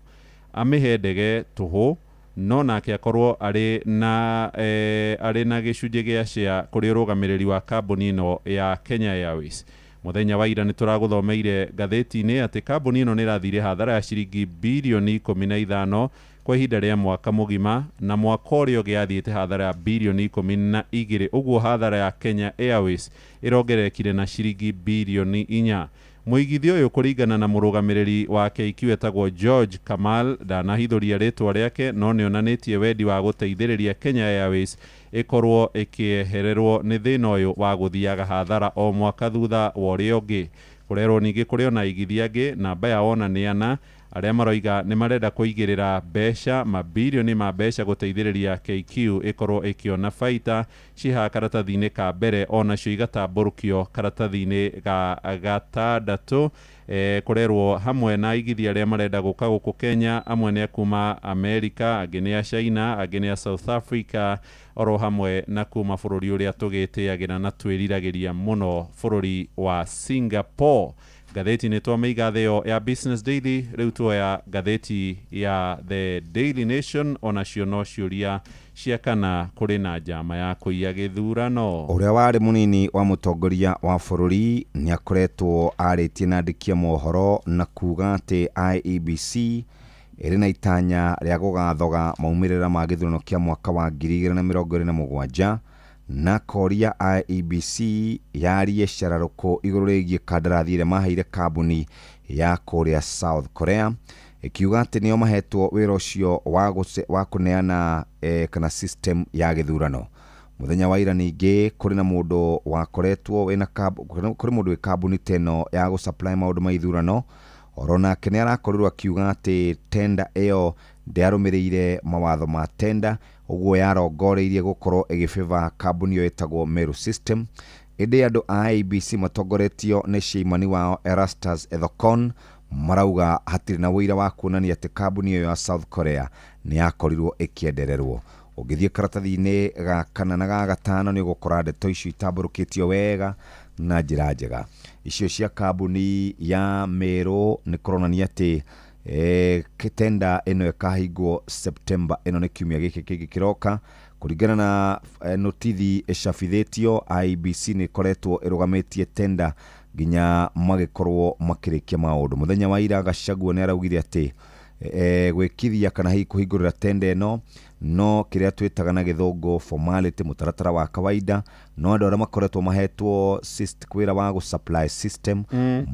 amĩhe ndege tũhũ, no nake akorwo arĩ na gĩcunjĩ gĩa share kũrĩ ũrũgamĩrĩri wa kambuni ĩno ya Kenya Airways. Mũthenya wa ira nĩ tũragũthomeire ngathĩti-inĩ atĩ kambuni ĩno nĩ ĩrathire hathara ya ciringi birioni 15 kwa ihinda rĩa mwaka mũgima, na mwaka ũrĩa ũngĩ yathiĩte hathara ya birioni 12. Ũguo hathara ya Kenya Airways ĩrongererekire na ciringi birioni 4. Mũigithia ũyũ kũringana na mũrũgamĩrĩri wa KQ etagwo George Kamal ndanahithũria rĩtwa rĩake, no nĩonanĩtie wendi wa gũteithĩrĩria Kenya Airways ĩkorwo ĩkĩehererwo nĩ thĩna ũyũ wa gũthiaga hathara o mwaka thutha wa ũrĩa ũngĩ. Kũrerwo ningĩ kũrĩ ona aigithia angĩ namba yao ona nĩ ana arĩa maroiga nĩ marenda kũigĩrĩra mbeca mabirioni ma mbeca gũteithĩrĩria KQ ĩkorwo ĩkĩona baita cihaha karatathi-inĩ ka mbere onacio igatambũrũkio karatathi-inĩ ga gatandatũ. Kũrerwo hamwe na aigithia arĩa marenda gũka gũkũ Kenya, amwe nĩ a kuma America, angĩ nĩ a China, angĩ nĩ a South Africa, oro hamwe na kuma bũrũri ũrĩa tũgĩtĩagĩra na twĩriragĩria mũno bũrũri wa Singapore. Ngathĩti nĩ twamĩiga thĩ ĩyo ya Business Daily, rĩu tuoya ngathĩti ya The Daily Nation, onacio no ciũria cia kana kũrĩ na njama ya kũiya gĩthurano. Ũrĩa warĩ mũnini wa mũtongoria wa bũrũri nĩ akoretwo arĩtie na andĩki a mohoro na kuga atĩ IEBC ĩrĩ na itanya rĩa gũgathoga maumĩrĩra ma gĩthurano kĩa mwaka wa 2027, na koria IEBC yarie cararũkũ igũrũ rĩgiĩ kandarathi ĩrĩa maheire kambuni ya kũrĩa South Korea, ĩkiuga atĩ nĩo mahetwo wĩra ũcio wa kũneana kana system ya gĩthurano. Mũthenya wa ira ningĩ kũrĩ na mũndũ wakoretwo wĩna kũrĩ mũndũ wĩ kambuni ta ĩno ya gũsupply maũndũ ma ithurano, oro nake nĩ arakorirwo akiuga atĩ tenda ĩyo ndĩarũmĩrĩire mawatho ma tenda, ũguo yarongoreirie gũkorwo ĩgĩbĩba kambuni ĩyo ĩtagwo Meru System. Ĩndĩ andũ a IEBC matongoretio nĩ Sheimani wao Erastus Ethekon marauga hatirĩ na ũira wa kuonania atĩ kambuni ĩyo ya South Korea nĩ yakorirwo ĩkĩendererwo. Ũngĩthiĩ karatathi-inĩ ga kana na ga gatano nĩ ũgũkora ndeto icio itambũrũkĩtio wega na njĩra njega. Icio cia kambuni ya Meru nĩ kũronania atĩ tenda ĩno ĩkahingwo September ĩno nĩ kiumia gĩkĩ kĩngĩ kĩroka. Kũringana na notithi ĩcabithĩtio, IEBC nĩ ĩkoretwo ĩrũgamĩtie tenda nginya magĩkorwo makĩrĩkia maũndũ. Mũthenya wa ira Gachagua nĩ araugire atĩ Gwĩkithia kana hihi kũhingũrĩra tenda ĩno no kĩrĩa twĩtaga na gĩthũngũ formality, mũtaratara wa kawaida. No andũ arĩa makoretwo mahetwo wĩra wa gũ supply system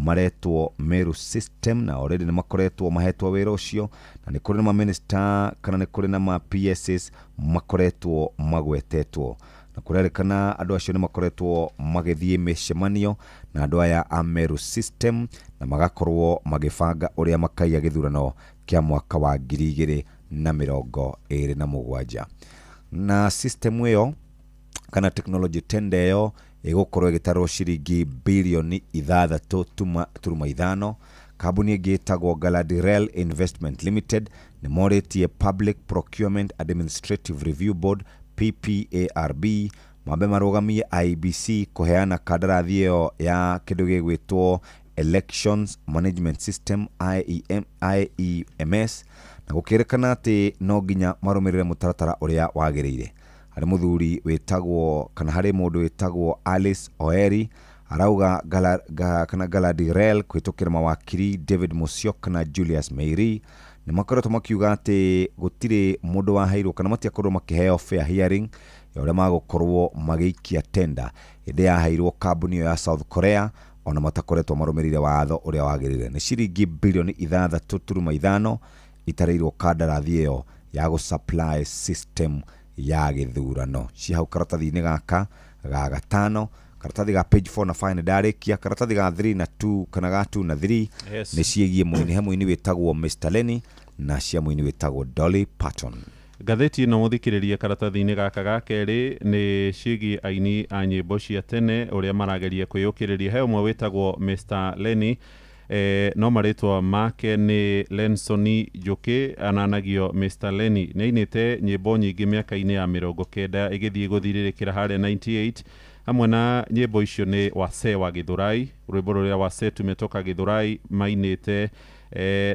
maretwo Meru System, na already nĩ makoretwo mahetwo wĩra ũcio, na nĩ kũrĩ na ma minister kana nĩ kũrĩ na ma PSs makoretwo magwetetwo, na kũrerĩkana andũ acio nĩ makoretwo magĩthiĩ mĩcemanio na andũ aya a Meru System na magakorwo magĩbanga ũrĩa makaiya gĩthurano kĩa mwaka wa 2027. Na system ĩyo kana technology tender ĩyo ĩgũkorwo ĩgĩtarwo ciringi birioni 6.5. Kambuni ĩngĩ ĩtagwo Galadriel Investment Limited nĩ morĩtie Public Procurement Administrative Review Board, PPARB, mambe marũgamie IEBC kũheana kandarathi ĩyo ya kĩndũ gĩgwĩtwo Elections Management System, IEM, IEMS, na gũkĩrĩkana atĩ no nginya marũmĩrĩre mũtaratara ũrĩa wagĩrĩire. Harĩ mũthuri wĩtagwo kana harĩ mũndũ wĩtagwo Alice Oeri arauga kana Galadriel kũhĩtũkĩra mawakiri David Musyoka na Julius Meiri nĩ makoretwo makiuga atĩ gũtirĩ mũndũ waheirwo kana matiakorirwo makĩheo fair hearing ya ũrĩa magũkorwo magĩikia tenda hĩndĩ yaheirwo kambuni ĩyo ya South Korea, ona matakoretwo marũmĩrĩire watho ũrĩa wagĩrĩire. Nĩ ciringi birioni 6.5 itarĩirwo kandarathi ĩyo ya gũ supply system ya gĩthurano. Ci hau karatathi-inĩ gaka ga gatano, karatathi ga page 4 na 5 nĩ ndarĩkia. Karatathi ga 3 na 2 kana ga 2 na 3 nĩ ciĩgiĩ mũini, he mũini wĩtagwo Mr Lenny na cia mũini wĩtagwo Dolly Parton. Ngathĩti ĩno, mũthikĩrĩria, karatathi-inĩ gaka ga kerĩ nĩ ciĩgiĩ aini a nyĩmbo cia tene ũrĩa marageria kwĩyũkĩrĩria. He ũmwe wĩtagwo Mr Lenny, no marĩtwa make nĩ Lensoni Njũkĩ, ananagio Mr Lenny. Nĩ ainĩte nyĩmbo nyingĩ mĩaka-inĩ ya 90 ĩgĩthiĩ gũthirĩrĩkĩra harĩa 98. Hamwe na nyĩmbo icio nĩ Wase wa Githurai, rwĩmbo rũrĩa Wase Tumetoka Githurai mainĩte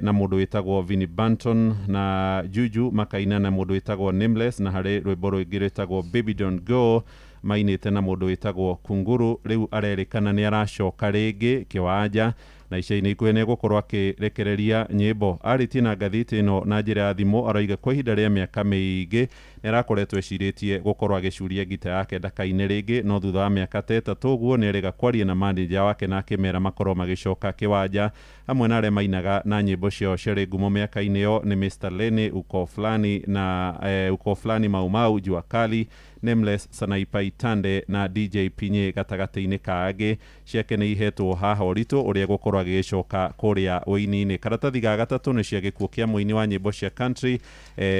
na mũndũ wĩtagwo Vinnie Banton na Juju, makaina na mũndũ wĩtagwo Nameless, na harĩ rwĩmbo rũngĩ rwĩtagwo Baby Don't Go mainĩte na mũndũ wĩtagwo Kunguru. Rĩu arerĩkana nĩ aracoka rĩngĩ kĩwanja na ica-inĩ ikuhĩ nĩ egũkorwo akĩrekereria nyĩmbo. Arĩtie na ngathĩti ĩno na njĩra ya thimũ, aroiga kwa ihinda rĩa mĩaka mĩingĩ nĩ arakoretwo ecirĩtie gũkorwo agĩcuria ngita yake ndakaine rĩngĩ, no thutha wa mĩaka ta 3 ũguo nĩ erĩga kwaria na manager wake na akĩmera makorwo magĩcoka kĩwanja. Hamwe na arĩa mainaga na nyĩmbo ciao ciarĩ ngumo mĩaka-inĩ ĩyo nĩ Mr Lenny, Uko Fulani na Uko Fulani, Mau Mau, Jua Kali, Nameless, Sanaipai Tande na DJ Pinye gatagatĩ-inĩ ka angĩ. Ciake nĩ ihetwo haha ũritũ ũrĩa gũkorwo agĩgĩcoka kũrĩa ũini-inĩ. Karatathi ga gatatũ nĩ cia gĩkuũ kĩa mũini wa nyĩmbo cia country,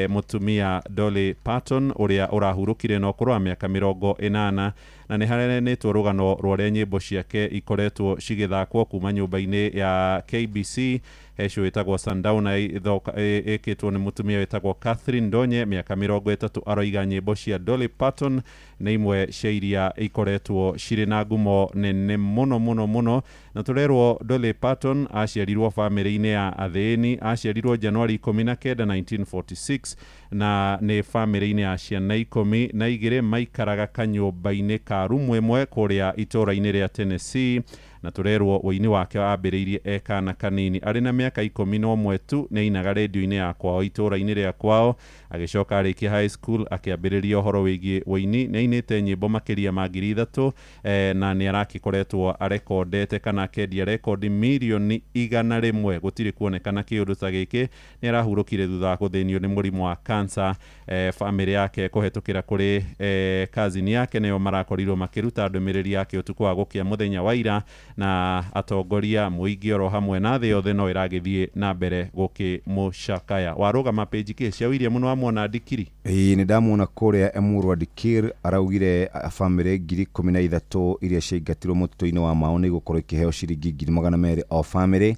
mũtumia Dolly Parton, ũrĩa ũrahurũkire na ũkũrũ wa mĩaka 80, na nĩ hareranĩtwo rũgano rwa ũrĩa nyĩmbo ciake ikoretwo cigĩthakwo kuma nyũmba-inĩ ya KBC. He show ĩtagwo Sundowner ĩkĩtwo nĩ mũtumia wĩtagwo Catherine Ndonye, mĩaka 30. Aroiga nyĩmbo cia Dolly Parton nĩ imwe cia iria ikoretwo cirĩ na ngumo nene mũno mũno mũno. Na tũrerwo Dolly Parton aciarirwo bamĩrĩ-inĩ ya athĩni. Aciarirwo Januari 19, 1946, na nĩ bamĩrĩ-inĩ ya ciana 12. Maikaraga kanyũmba-inĩ ka rumu ĩmwe kũrĩa itũũra-inĩ rĩa Tennessee. Na tũrerwo ũini wake wambĩrĩirie e kana kanini, arĩ na mĩaka 11 tu nĩ ainaga rĩndiũ-inĩ ya kwao, itũũra-inĩ rĩa kwao. Agĩcoka arĩkia high school akĩambĩrĩria ũhoro wĩgiĩ ũini. Nĩ ainĩte nyĩmbo makĩria ma 3000, na nĩ arakĩkoretwo arekondete kana akendia rekondi mirioni 100. Gũtirĩ kuonekana kĩũndũ ta gĩkĩ. Nĩ arahurũkire thutha wa gũthĩnio nĩ mũrimũ wa cancer. Bamĩrĩ yake kũhetũkĩra kũrĩ cousin yake nĩo marakorirwo makĩruta ndũmĩrĩri yake ũtukũ wa gũkĩa mũthenya wa ira, na atongoria mũingĩ oro hamwe na thĩ yothe no ĩragĩthiĩ na mbere gũkĩmũcakaya. Warũgama page kĩ cia William nĩ wamwona Ndikiri? Ĩĩ, nĩ ndamuona kũrĩa Emurua Dikir. Araugire bamĩrĩ 13,000 iria ciaingatirwo mũtitũ-inĩ wa Mau nĩ igũkorwo ikĩheo ciringi 200,000 o bamĩrĩ.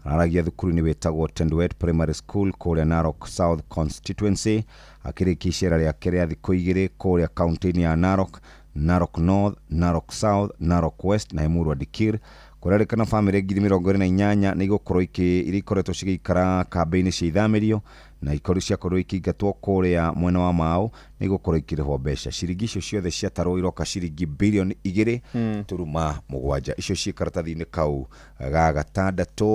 Araragia thukuru-inĩ wĩtagwo Tendwet Primary School kũrĩa Narok South constituency, akĩrĩkia icera rĩake rĩa thikũ 2 kũrĩa kaunti-inĩ ya Narok, Narok North, Narok South, Narok West na Emurua Dikir. Kũrerĩkana bamĩrĩ 28,000 nĩ igũkorwo iria ikoretwo cigĩikara kambĩ-inĩ cia ithamĩrio Na ikorwo ciakorwo ikĩingatwo kũrĩa mwena wa Mau nĩ igũkorwo ikĩrĩhwo mbeca. Ciringi icio ciothe ciatarwo iroka ciringi bilioni 2 turuma 7. Icio ciĩ karatathi-inĩ kau ga gatandatũ.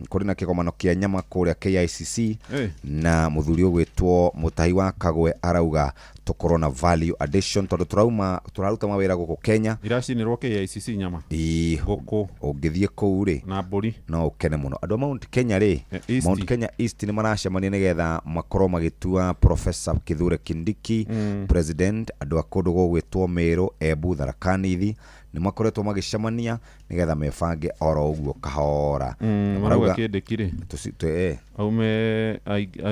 Kũrĩ na kĩgomano kĩa nyama kũrĩa KICC na mũthuri ũgwĩtwo Mũtahi wa Kagwe arauga tũkorwo na value addition tondũ tũrauma tũraruta mawĩra gũkũ Kenya. Iracinĩrwo KICC nyama. Ĩĩ, ngũkũ. Ũngĩthiĩ kũu rĩ na mbũri no ũkene mũno. Andũ a Mount Kenya rĩ, East. Mount Kenya East nĩ maracemania nĩgetha makorwo magĩtua Professor Kithure Kindiki president. Andũ a kũndũ gũgwĩtwo Meru, Embu, Tharaka Nithi nĩ makoretwo magĩcemania nĩgetha mebange oro ũguo kahora. Na marauga Kindiki rĩ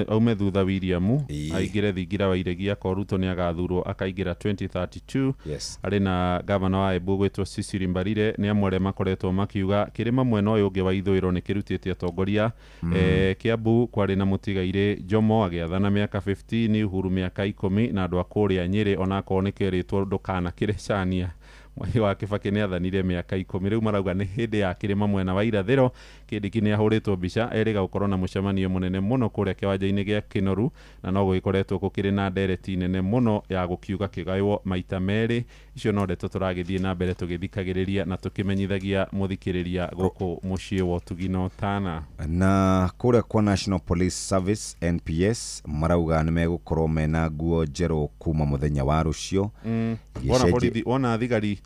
aume thutha William aingĩre thingira wa iregi akorwo Ruto nĩ agathurwo akaingĩra 2032. Yes. Arĩ na gavana wa Embu gwĩtwo Cecily Mbarire nĩ amwe arĩa makoretwo makiuga kĩrĩma mwena ũyũ ũngĩ wa ithũĩro nĩ kĩrutĩte atongoria. Kiambu kwarĩ na mũtigairĩ Jomo agĩathana mĩaka 15, Uhuru mĩaka 10 na andũ a kũrĩa Nyĩrĩ onakorwo nĩ kerĩtwo ndũkanakĩre Mwai wa Kibaki nĩ athanire mĩaka 10. Rĩu marauga nĩ hĩndĩ ya kĩrĩma mwena wa irathĩro. Kindiki nĩ ahũrĩtwo mbica erĩga gũkorwo na mũcemanio mũnene mũno kũrĩa kĩwanja-inĩ gĩa Kĩnoru na no gũgĩkoretwo gũkĩrĩ na ndereti nene mũno ya gũkiuga kĩgaywo maita merĩ. Icio no ndeto tũragĩthiĩ na mbere tũgĩthikagĩrĩria na tũkĩmenyithagia mũthikĩrĩria gũkũ mũciĩ wa ũtugi na ũtana. Na kũrĩa kwa National Police Service NPS marauga nĩ megũkorwo mena nguo njerũ kuma mũthenya wa rũciũ. Wona borithi, wona thigari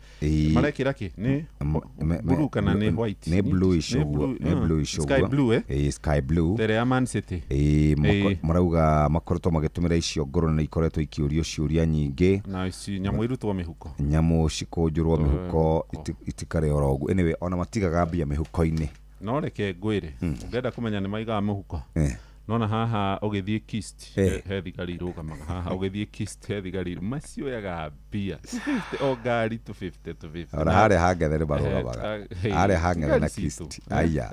marekĩra kĩ? Nĩ blue kana nĩ white? Nĩ bluish ũguo, nĩ bluish Sky ũguo. Blue, eh? Ĩĩ, sky blue. Mbere ya Man City. Ĩĩ, marauga makoretwo magĩtũmĩra icio ngũrũ na ikoretwo ikĩũrio ciũria nyingĩ. Na ici nyamũ irutwo mĩhuko. Nyamũ cikũnjũrwo mĩhuko itikarĩ oro ũguo. Anyway, ona matigaga mbia mĩhuko-inĩ. No reke ngwĩre, ũngĩenda kũmenya nĩ maigaga mũhuko. Nona haha ũgĩthiĩ Kist, he thigari irũgamaga haha ũgĩthiĩ Kist he thigari macioyaga mbia 250 o ngari 250 250. Ona harĩa hangethe nĩ marũgamaga. Harĩa hangethe na Kist. Aya.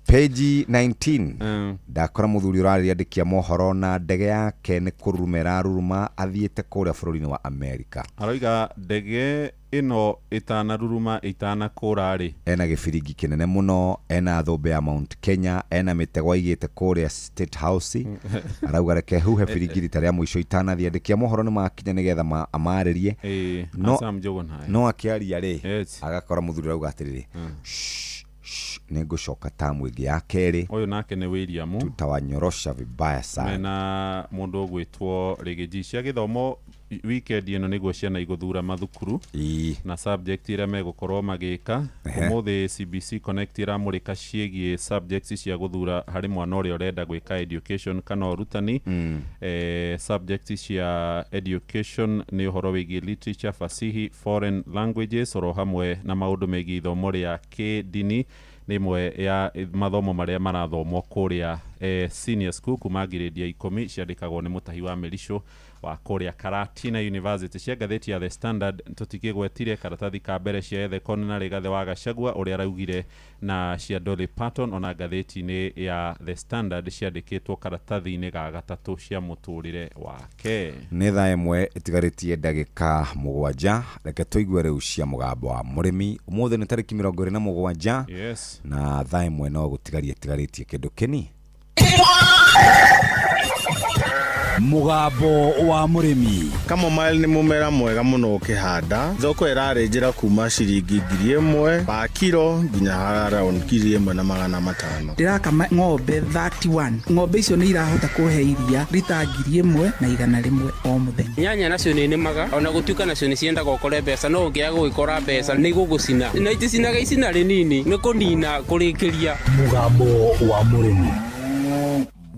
Page 19 ndakora mũthuri ũrarĩandĩkia mohoro na ndege yake nĩ kũruruma ĩraruruma athiĩte kũrĩa bũrũri-inĩ wa Amerika. Aroiga ndege ĩno ĩtanaruruma ĩtanakũra rĩ, ena gĩbiringi kĩnene mũno, ena thũmbĩ ya Mount Kenya, ena mĩtego aigĩte kũrĩa State House. Arauga reke huhe biringi rita rĩa mũico itanathiĩ. Andĩki a mohoro nĩ makinya nĩgetha amarĩrie. No akĩaria rĩ, agakora mũthuri arauga atĩrĩrĩ, nĩ ngũcoka tamu ĩngĩ ya kerĩ. Ũyũ nake nĩ William tutawanyorosha vibaya sana. Mena mũndũ ũgwĩtwo Rigiji. Cia gĩthomo weekend ĩno nĩguo ciana igũthura mathukuru na subject iria megũkorwo magĩka. Ũmũthĩ CBC Connect ĩramũrĩka ciĩgiĩ subjects cia gũthura harĩ mwana ũrĩa ũrenda gwĩka education kana ũrutani. Subjects cia education nĩ ũhoro wĩgiĩ literature, fasihi, foreign languages oro hamwe na maũndũ megiĩ ithomo rĩa kĩndini nĩ ĩmwe ya mathomo marĩa marathomwo kũrĩa senior school kuma grade ya 10 ciandĩkagwo nĩ mũtahi wa Mĩricũ wa kũrĩa Karatina University. Cia ngathĩti ya The Standard tũtikĩgwetire karatathi ka mbere cia Ethekon na Rigathĩ wa Gachagua ũrĩa araugire na cia Dolly Parton ona ngathĩti-inĩ ya The Standard ciandĩkĩtwo karatathi-inĩ ga gatatũ cia mũtũrĩre wake. Nĩ thaa 1 ĩtigarĩtie ndagĩka 7. Reke tũigue rĩu cia mũgambo wa mũrĩmi. Ũmũthĩ nĩ tarĩki 27. Yes. Na thaa 1 no gũtigaria ĩtigarĩtie kĩndũ kĩni. Mũgambo wa mũrĩmi. Chamomile nĩ mũmera mwega mũno ũkĩhanda. Thoko ĩrarĩ njĩra kuma ciringi 1000 pa kiro nginya around 1500. Ndĩrakama ng'ombe 31. Ng'ombe icio nĩ irahota kũhe iria rita 1100 o mũthenya. Nyanya nacio nĩ nĩmaga ona gũtuĩka nacio nĩ ciendaga ũkore mbeca, no ũngĩaga gũgĩkora mbeca nĩ igũgũcina na iticinaga icina rĩnini nĩ kũnina kũrĩkĩria. Mũgambo wa mũrĩmi.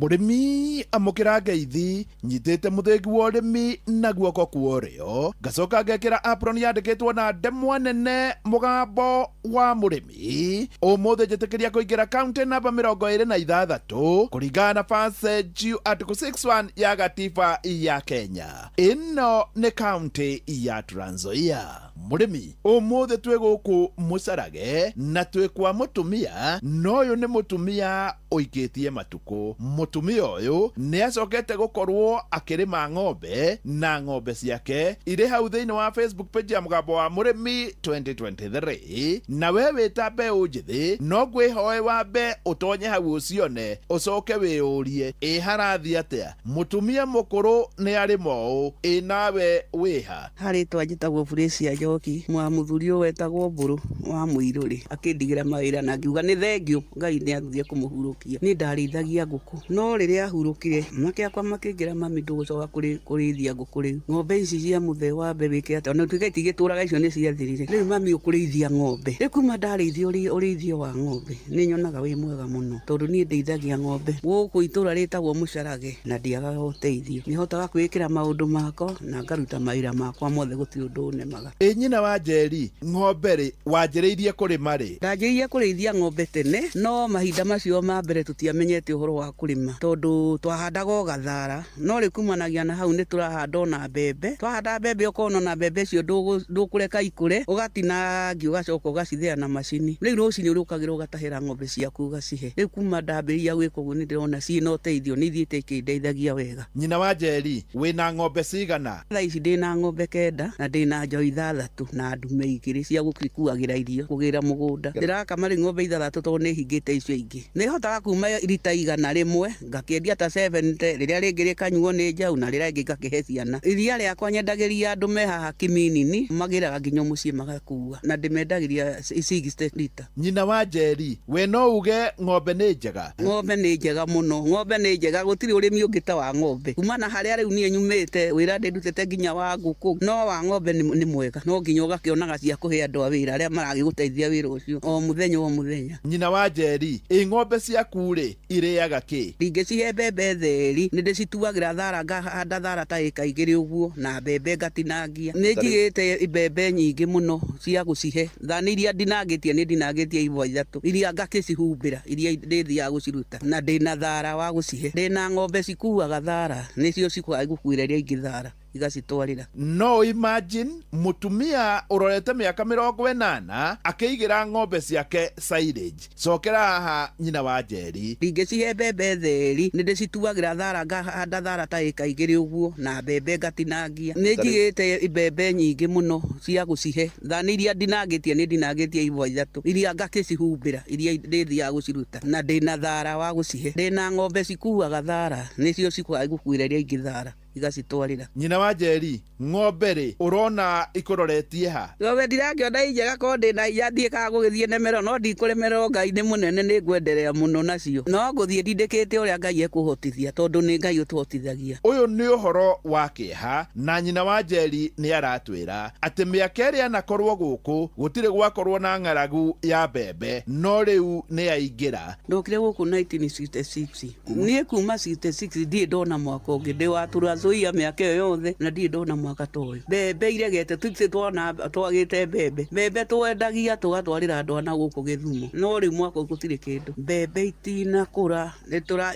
Mũrĩmi amũkĩra ngeithi nyitĩte mũthĩgi wa ũrĩmi na guoko kwa ũrĩo ngacoka ngekĩra apron yandĩkĩtwo na ndemwa nene mũgambo wa mũrĩmi. Ũmũthĩ njĩtĩkĩria kũingĩra kaunti namba 26 kũringana na passage article 61 ya gatiba ya Kenya. Ĩno nĩ kaunti ya Trans Nzoia. Mũrĩmi ũmũthĩ twĩ gũkũ Mũcarage na twĩ kwa mũtumia, na ũyũ nĩ mũtumia Ũikĩtie matukũ. Mũtumia ũyũ nĩ acokete gũkorwo akĩrĩma ng'ombe, na ng'ombe ciake irĩ hau thĩinĩ wa Facebook page ya Mũgambo wa Mũrĩmi 2023. Na we wĩ ta mbeũ njĩthĩ, no ngwĩhoe wambe ũtonye hau ũcione, ũcoke wĩyũrie, ĩ harathiĩ atĩa? Mũtumia mũkũrũ nĩ arĩma ũũ, ĩ nawe wĩha? Harĩtwa njĩtagwo Burecia Njoki mwa mũthuri ũyũ wetagwo Mbũrũ wa Mũirũrĩ, akĩndigĩra mawĩra na ngiuga nĩ thengiũ Ngai nĩ athire kũmũhurũkia. Niĩ ndarĩithagia ngũkũ, no rĩrĩa ahurũkire anake akwa makĩnjĩra, "Mami, ndũgũcoka kũrĩithia ngũkũ rĩu, ng'ombe ici cia mũthee wambe wĩke atĩa, ona tuĩka itigĩtũraga, icio nĩ ciathirire, rĩu mami ũkũrĩithia ng'ombe." Rĩu kuma ndarĩithia ũrĩithio wa ng'ombe, nĩ nyonaga wĩ mwega mũno, tondũ niĩ ndĩithagia ng'ombe gũkũ itũra rĩtagwo Mũcarage na ndiagaga ũteithio. Nĩ hotaga kwĩĩkĩra maũndũ makwa na ngaruta mawĩra makwa mothe, gũtirĩ ũndũ ũnemaga. Ĩ nyina wa Njeri, ng'ombe rĩ, wanjĩrĩirie kũrĩma rĩ? Ndanjĩrĩirie kũrĩithia ng'ombe tene, no mahinda macio ma mbere tũtiamenyete ũhoro wa kũrĩma, tondũ twahandaga o gathara. No rĩu kumanagia na hau nĩ tũrahanda ona mbembe. Twahanda mbembe, ũkona ona mbembe icio ndũkũreka ikũre, ũgatinangia, ũgacoka ũgacithĩa na macini. Rĩu rũcinĩ ũrũkagĩra ũgatahĩra ng'ombe ciaku ũgacihe. Rĩu kuma ndambĩrĩria gwĩka ũguo, nĩ ndĩrona ciĩna ũteithio, nĩ ithiĩte ikĩndeithagia wega. Nyina wa Njeri, wĩna ng'ombe cigana? Thaa ici ndĩna ng'ombe 9 na ndĩna njaũ 6 na ndume 2 cia gũgĩkuagĩra irio kũgĩra mũgũnda. Ndĩrakama rĩu ng'ombe 6 tondũ nĩ hingĩte icio ingĩ. Nĩ hotaga kuma rita 100, ngakĩendia ta 70, rĩrĩa rĩngĩ rĩkanyuo nĩ njaũ na rĩrĩa rĩngĩ ngakĩhe ciana. Iria rĩakwa nyendagĩria andũ me haha Kiminini, magĩraga nginya mũciĩ magakua, na ndĩmendagĩria 60 lita. Nyina wa Njeri, we no uge ng'ombe nĩ njega? Ng'ombe nĩ njega mũno, ng'ombe nĩ njega, gũtirĩ ũrĩmi ũngĩ ta wa ng'ombe. Kuma na harĩa rĩu niĩ nyumĩte, wĩra ndĩndutĩte nginya wa ngũkũ, no wa ng'ombe nĩ mwega. No nginya ũgakĩonaga cia kũhe andũ a wĩra arĩa maragĩgũteithia wĩra ũcio o mũthenya o mũthenya. Nyina wa Njeri, ĩ ng'ombe ciaku rĩ, irĩaga kĩ? Ndingĩcihe mbembe theri, nĩ ndĩcituagĩra thara, ngahanda thara ta ĩka 2 ũguo, na mbembe ngatinangia. Nĩ njigĩte mbembe nyingĩ mũno cia gũcihe. Thani iria ndinangĩtie, nĩ ndinangĩtie ibwa 3, iria ngakĩcihumbĩra, iria ndĩthiaga gũciruta, na ndĩna thara wa gũcihe. Ndĩna ng'ombe cikuaga thara, nĩcio cikuaga gũkuĩra iria ingĩ thara igacitwarĩra. No imagine mũtumia ũrorete mĩaka 80 akĩigĩra ng'ombe ciake silage. Cokera haha, nyina wa Njeri. Ndingĩcihe mbembe theri, nĩ ndĩcituagĩra thara, ngahanda thara ta ĩka 2 ũguo, na mbembe ngatinangia. Nĩ njigĩte mbembe nyingĩ mũno cia gũcihe. Thani iria ndinangĩtie, nĩ ndinangĩtie ibwa 3, iria ngakĩcihumbĩra, iria ndĩthiaga gũciruta, na ndĩna thara wa gũcihe. Ndĩna ng'ombe cikuaga thara, nĩcio cikuaga gũkuĩra iria ingĩ thara igacitwarĩra. Nyina wa Njeri, ng'ombe rĩ, ũrona ikũroretie ha? Ng'ombe ndirakĩona i njega, korwo ndĩna hinya ndiĩkaga gũgĩthiĩ nemerwo, no ndikũremererwo. Ngai nĩ mũnene, nĩ ngwenderea mũno nacio, no ngũthiĩ ndindĩkĩte ũrĩa Ngai ekũhotithia, tondũ nĩ Ngai ũtũhotithagia. Ũyũ nĩ ũhoro wa kĩeha, na nyina wa Njeri nĩ aratwĩra atĩ mĩaka ĩrĩa anakorwo gũkũ gũtirĩ gwakorwo na ng'aragu ya mbembe, no rĩu nĩ aingĩra. Ndokire gũkũ 1966. Niĩ kuma 66 ndirĩ ndona mwaka ũngĩ. Ndĩ wa Trans Nzoia mĩaka ĩyo yothe na ndirĩ ndona mwaka ta ũyũ. Mbembe iregete, tũtirĩ twona twagĩte mbembe. Mbembe twendagia tũgatwarĩra andũ a na gũkũ Gĩthumo, no rĩu mwaka ũyũ gũtirĩ kĩndũ. Mbembe itinakũra,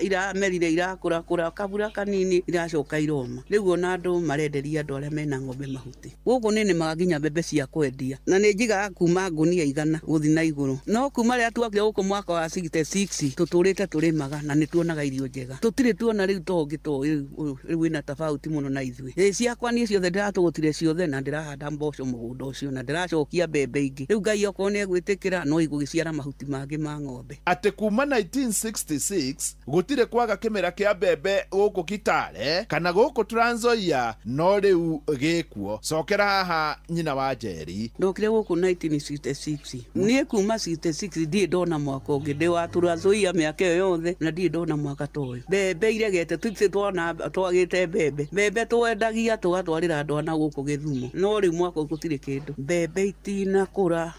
iramerire, irakũrakũra kabura kanini, iracoka iroma. Rĩu ona andũ marenderia andũ arĩa mena ng'ombe mahuti. Gũkũ nĩ nĩmaga nginya mbembe cia kwendia, na nĩ njigaga kuma ngũnia 100 gũthiĩ na igũrũ. No kuma rĩrĩa twakire gũkũ mwaka wa 66, tũtũrĩte tũrĩmaga na nĩ tuonaga irio njega. Tũtirĩ tuona rĩu to ũngĩ to ũyũ rĩu wĩna tofauti mũno na ithuĩ. Ĩ ciakwa niĩ ciothe ndĩratũgũtire ciothe, na ndĩrahanda mboco mũgũnda ũcio, na ndĩracokia mbembe ingĩ. Rĩu Ngai okorwo nĩ egwĩtĩkĩra, no igũgĩciara mahuti mangĩ ma ng'ombe. Atĩ kuma 1966 gũtirĩ kwaga kĩmera kĩa mbembe gũkũ Kitale kana gũkũ Trans Nzoia, no rĩu gĩkuo. Cokera haha, nyina wa Njeri. Ndokire gũkũ 1966. Niĩ kuma 66 ndirĩ ndona mwaka ũngĩ. Ndĩ wa Trans Nzoia mĩaka ĩyo yothe na ndirĩ ndona mwaka ta ũyũ. Mbembe iregete, tũtirĩ twona twagĩte mbembe. Mbembe twendagia tũgatwarĩra andũ a na gũkũ Gĩthumo, no rĩu mwaka ũyũ gũtirĩ kĩndũ. Mbembe itinakũra,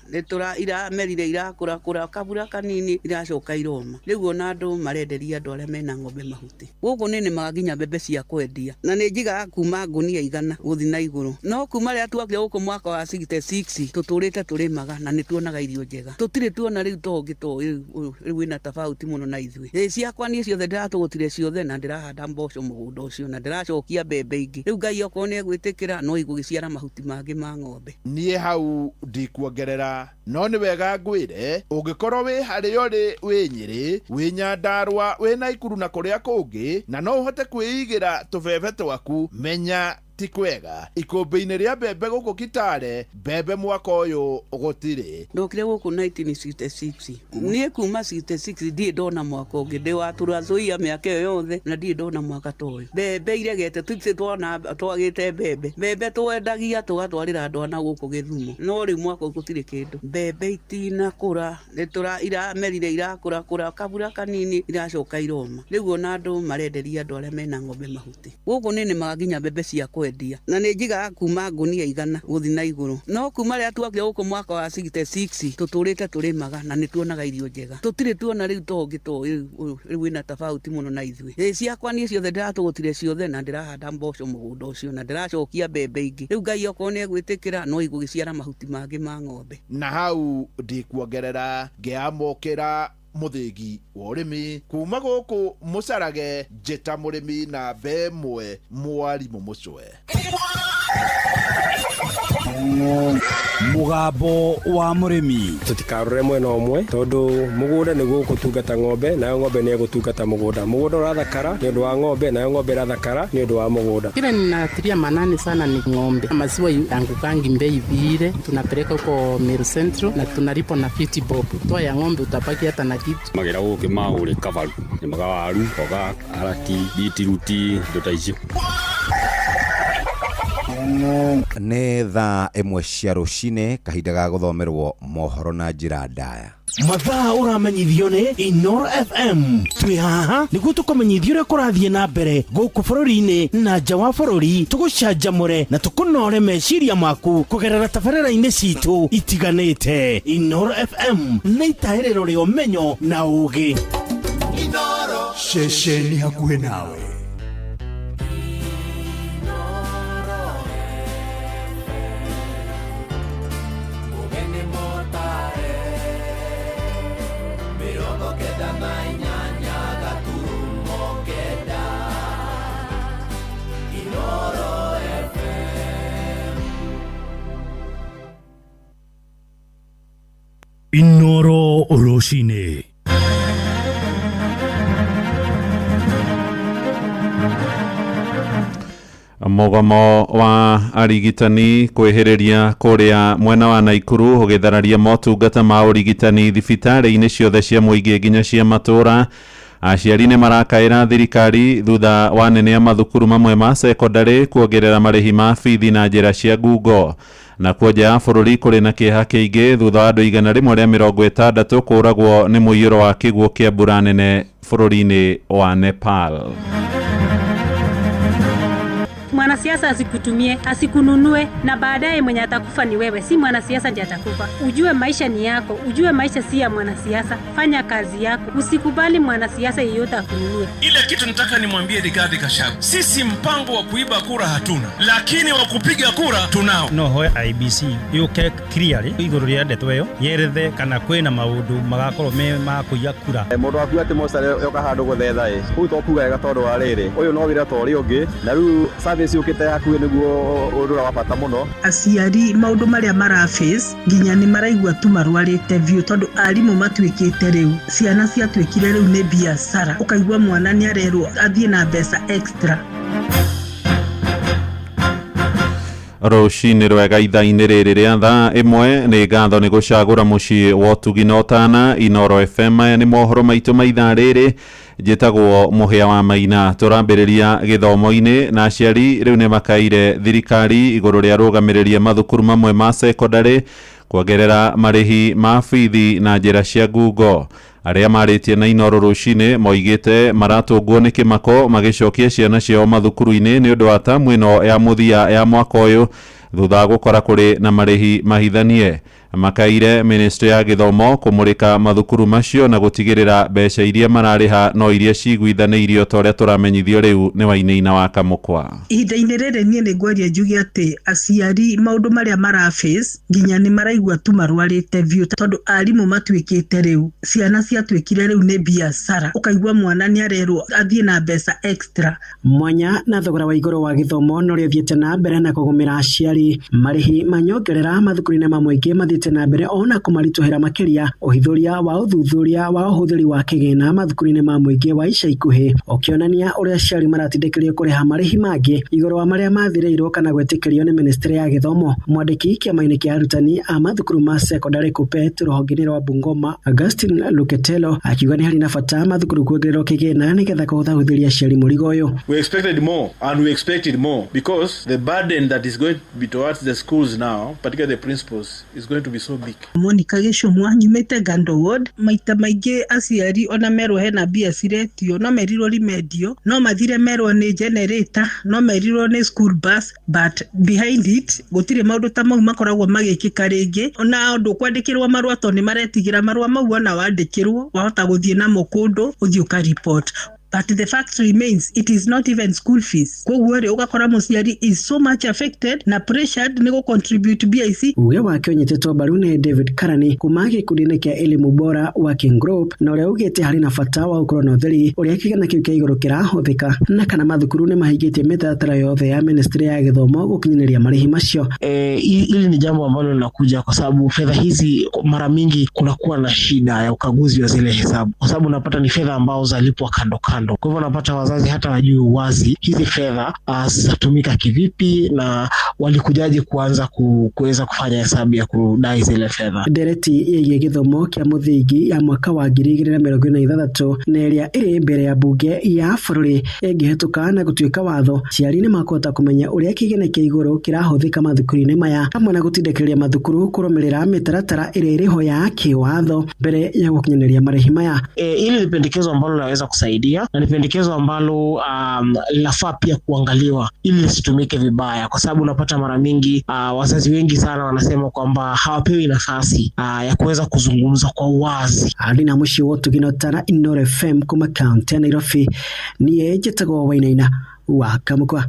iramerire, irakũrakũra kabura kanini, iracoka iroma. Rĩu ona andũ marenderia andũ arĩa mena ng'ombe mahuti. Gũkũ nĩ nĩmaga nginya mbembe cia kwendia, na nĩ njigaga kuma ngũnia 100 gũthiĩ na igũrũ. No kuma rĩrĩa twakire gũkũ mwaka wa 66, tũtũrĩte tũrĩmaga na nĩ tuonaga irio njega. Tũtirĩ tuona rĩu to ũngĩ to ũyũ rĩu wĩna tofauti mũno na ithuĩ. Ĩ ciakwa niĩ ciothe ndĩratũgũtire ciothe, na ndĩrahanda mboco mũgũnda ũcio, na ndĩracokia ndĩracokia mbembe ingĩ. Rĩu Ngai okorwo nĩ egwĩtĩkĩra no igũgĩciara mahuti mangĩ ma ng'ombe. Niĩ hau ndikuongerera, no nĩ wega ngwĩre ũngĩkorwo wĩ harĩa ũrĩ, wĩ Nyĩrĩ, wĩ Nyandarũa, wĩ Naikuru na kũrĩa kũngĩ, na no ũhote kwĩigĩra tũbebe twaku, menya ti kwega ikũmbĩ-inĩ rĩa mbembe gũkũ Kitale, mbembe mwaka ũyũ gũtirĩ. Ndokire gũkũ 1966. Niĩ kuma 66 ndirĩ ndona mwaka ũngĩ, ndĩ wa Trans Nzoia mĩaka ĩyo yothe na ndirĩ ndona mwaka ta ũyũ. Mbembe iregete, tũtirĩ twona twagĩte mbembe. Mbembe twendagia tũgatwarĩra andũ a na gũkũ Gĩthumo, no rĩu mwaka ũyũ gũtirĩ kĩndũ. Mbembe itinakũra, iramerire, irakũrakũra kabura kanini, iracoka iroma. Rĩu ona andũ marenderia andũ arĩa mena ng'ombe mahuti. Gũkũ nĩ nĩmaga nginya mbembe cia kwendia, na nĩ njigaga kuma ngũnia 100 gũthiĩ na igũrũ. No kuma rĩrĩa twakire gũkũ mwaka wa 66 tũtũrĩte tũrĩmaga na nĩ tuonaga irio njega. Tũtirĩ tuona rĩu to ũngĩ to ũyũ rĩu wĩna tofauti mũno na ithuĩ. Ĩ ciakwa niĩ ciothe ndĩratũgũtire ciothe na ndĩrahanda mboco mũgũnda ũcio na ndĩracokia mbembe ingĩ. Rĩu Ngai okorwo nĩ egwĩtĩkĩra no igũgĩciara mahuti mangĩ ma ng'ombe. Na hau ndikuongerera, ngĩamũkĩra mũthĩgi wa ũrĩmi kuma gũkũ Mũcarage, njĩta mũrĩmi namba ĩmwe, mwarimũ Mũcwe. Mũgambo wa mũrĩmi. Tũtikarore mwena ũmwe tondũ mũgũnda nĩguo ũgũtungata ng'ombe, nayo ng'ombe nĩ ĩgũtungata mũgũnda. Mũgũnda ũrathakara nĩ ũndũ wa ng'ombe, nayo ng'ombe ĩrathakara nĩ ũndũ wa mũgũnda. Kile ninatilia manani sana ni ng'ombe. Maziwa yangukangi bei vile, tunapeleka huko Meru Central na tunalipa na 50 bob. Toa ya ng'ombe utabaki hata na kitu. Magera gũkĩ maũrĩ kabaru, nĩmaga waru, mboga, karati, bitiruti, indo ta icio. Nĩ thaa 1 cia rũcinĩ, kahinda ga gũthomerwo mohoro na njĩra ndaya. Mathaa ũramenyithio nĩ Inoro FM. Twĩ haha nĩguo tũkũmenyithie ũrĩa kũrathiĩ na mbere gũkũ bũrũri-inĩ na nja wa bũrũri, tũgũcanjamũre na tũkũnore meciria maku kũgerera tabarĩra-inĩ citũ itiganĩte. Inoro FM nĩ itahĩrĩro rĩa ũmenyo na ũũgĩ. Ceceni hakuhĩ nawe. Inoro rũcinĩ. Mũgomo wa arigitani kwĩhĩrĩria kũrĩa mwena wa Naikuru ũgĩthararia motungata ma ũrigitani thibitarĩ-inĩ ciothe cia mũingĩ nginya cia matũũra. Aciari nĩ marakaĩra thirikari thutha wa nene a mathukuru mamwe ma sekondarĩ kuongerera marĩhi ma bithi na njĩra cia ngungo. Na kuo nja ya bũrũri kũrĩ na kĩeha kĩingĩ thutha wa andũ 160 kũũragwo nĩ mũiyũro wa kĩguũ kĩa mbura nene bũrũri-inĩ wa Nepal. Mwanasiasa asikutumie, asikununue, na baadaye mwenye atakufa ni wewe, si mwanasiasa ndiye atakufa. Ujue maisha ni yako, ujue maisha si ya mwanasiasa. Fanya kazi yako, usikubali mwanasiasa yeyote akununue. Ile kitu nataka nimwambie Rigathi Gachagua, sisi mpango wa kuiba kura hatuna, lakini wa kupiga kura tunao. No hoe IBC yuke clearly iguru ria ndeto iyo yerethe kana kwina maundu magakorwo me ma kuiya kura. Mundu akuga ati mocarĩ yoka handu guthetha ĩ kuu to kuga wega tondu wa rĩrĩ ũyũ no wĩra ta ũrĩa ũngĩ, na rĩu service yũkĩte hakuhĩ nĩguo ũndũ ũrĩa wa bata mũno. Aciari maũndũ marĩa mara face nginya nĩ maraigua tu marwarĩte biũ, tondũ arimũ matuĩkĩte rĩu ciana ciatuĩkire rĩu nĩ biacara, ũkaigua mwana nĩ arerwo athiĩ na mbeca extra. Rũcinĩ rwega ithaa-inĩ rĩrĩ rĩa thaa 1 nĩ ngatho nĩ gũcagũra mũciĩ wa ũtugi na ũtana. Inoro FM, maya nĩ mohoro maitũ ma ithaa rĩrĩ. Njĩtagwo Mũhĩa wa Maina. Tũrambĩrĩria gĩthomo-inĩ na aciari rĩu nĩ makaire thirikari igũrũ rĩa rũgamĩrĩria mathukuru mamwe ma sekondarĩ kuongerera marĩhi ma bithi na njĩra cia ngungo. Arĩa marĩtie na Inoro rũcinĩ moigĩte maratũngwo nĩ kĩmako magĩcokia ciana ciao mathukuru-inĩ nĩ ũndũ wa tamu ĩno ya mũthia ya mwaka ũyũ thutha wa gũkora kũrĩ na marĩhi mahithanie. Makaire ministry ya gĩthomo kũmũrĩka mathukuru macio na gũtigĩrĩra mbeca iria mararĩha no iria ciguithanĩirio ta ũrĩa tũramenyithio rĩu nĩ Wainaina wa Kamũkwa. Ihinda-inĩ rĩrĩ niĩ nĩ ngwaria njuge atĩ aciari maũndũ marĩa mara face nginya nĩ maraigua tu marwarĩte biũ, tondũ arimũ matuĩkĩte rĩu ciana ciatuĩkire rĩu nĩ biacara, ũkaigua mwana nĩ arerwo athiĩ na mbeca extra. Mwanya na thogora wa igũrũ wa gĩthomo no ũrĩa ũthiĩte na mbere na kũgũmĩra aciari, marĩhi ma nyongerera mathukuru-inĩ ma mũingĩ mathiĩte na mbere ona kũmaritũhĩra makĩria. Ũhithũria wa ũthuthuria wa ũhũthĩri wa kĩgĩna mathukuru-inĩ ma mũingĩ wa ica ikuhĩ ũkĩonania ũrĩa aciari maratindĩkĩrĩrio kũrĩha marĩhi mangĩ igũrũ wa marĩa mathirĩirwo kana gwĩtĩkĩrio nĩ ministry ya gĩthomo. Mwandĩki kĩama-inĩ kĩa arutani a mathukuru ma secondary KUPPET rũhonge-inĩ rwa Bungoma, Augustine Luketelo, akiuga nĩ harĩ na bata mathukuru kuongererwo kĩgĩna nĩgetha kũhũthahũthĩria aciari mũrigo ũyũ. We expected more and we expected more because the burden that is going to be towards the schools now, particularly the principals, is going to be so big. Monica Gĩcũmwa, nyumĩte Gando Ward. Maita maingĩ aciari ona merwo hena mbia ciretio, no merirwo rimendio, no mathire merwo nĩ generator, no merirwo nĩ school bus, but behind it gũtirĩ maũndũ ta mau makoragwo magĩkĩka rĩngĩ. Ona ndũkwandĩkĩrwo marũa tondũ nĩ maretigĩra marũa mau, ona wandĩkĩrwo wahota gũthiĩ namo kũndũ ũthiĩ ũka report. But the fact remains, it is not even school fees. Koguo rĩ, ũgakora mũciari is so much affected na pressured nĩ gũ-contribute mbia ici. Uge wake ũnyitĩtwo mbaru nĩ David Karani kuma gĩkundi-inĩ kĩa Elimu Bora Working Group, na ũrĩa ugĩte harĩ na bata wa gũkorwo na ũtheri ũrĩa kĩgĩna kĩu kĩa igũrũ kĩrahũthĩka na kana mathukuru nĩ mahingĩtie mĩtaratara yothe ya ministry ya gĩthomo gũkinyanĩria marĩhi macio. Hili ni jambo ambalo linakuja kwa sababu fedha hizi mara mingi kunakuwa na shida ya ukaguzi wa zile hesabu, kwa sababu unapata ni fedha ambao zalipwa kando kando. Kwa hivyo unapata wazazi hata wajui wazi hizi fedha zitatumika kivipi na walikujaje kuanza kuweza kufanya hesabu ya kudai zile fedha. Ndereti ĩgiĩ gĩthomo kĩa mũthingi ya mwaka wa 2026 na ĩrĩa ĩrĩ mbere ya bunge ya bũrũri ĩngĩhetũka na gũtuĩka watho, aciari nĩ makũhota kũmenya ũrĩa kĩgĩna kĩa igũrũ kĩrahũthĩka mathukuru-inĩ maya, hamwe na gũtindĩkĩrĩria mathukuru kũrũmĩrĩra mĩtaratara ĩrĩa ĩrĩho ya kĩwatho mbere ya gũkinyanĩria marĩhi maya. Hili ni pendekezo ambalo linaweza kusaidia na ni pendekezo ambalo linafaa pia kuangaliwa ili lisitumike vibaya, kwa sababu unapata mara mingi wazazi wengi sana wanasema kwamba hawapewi nafasi ya kuweza kuzungumza kwa uwazi. Alina Mushi wa Tugino Tana, Inooro FM kuma kaunti ya Nairobi, niĩ njĩtagwo Wainaina wa Kamũkwa.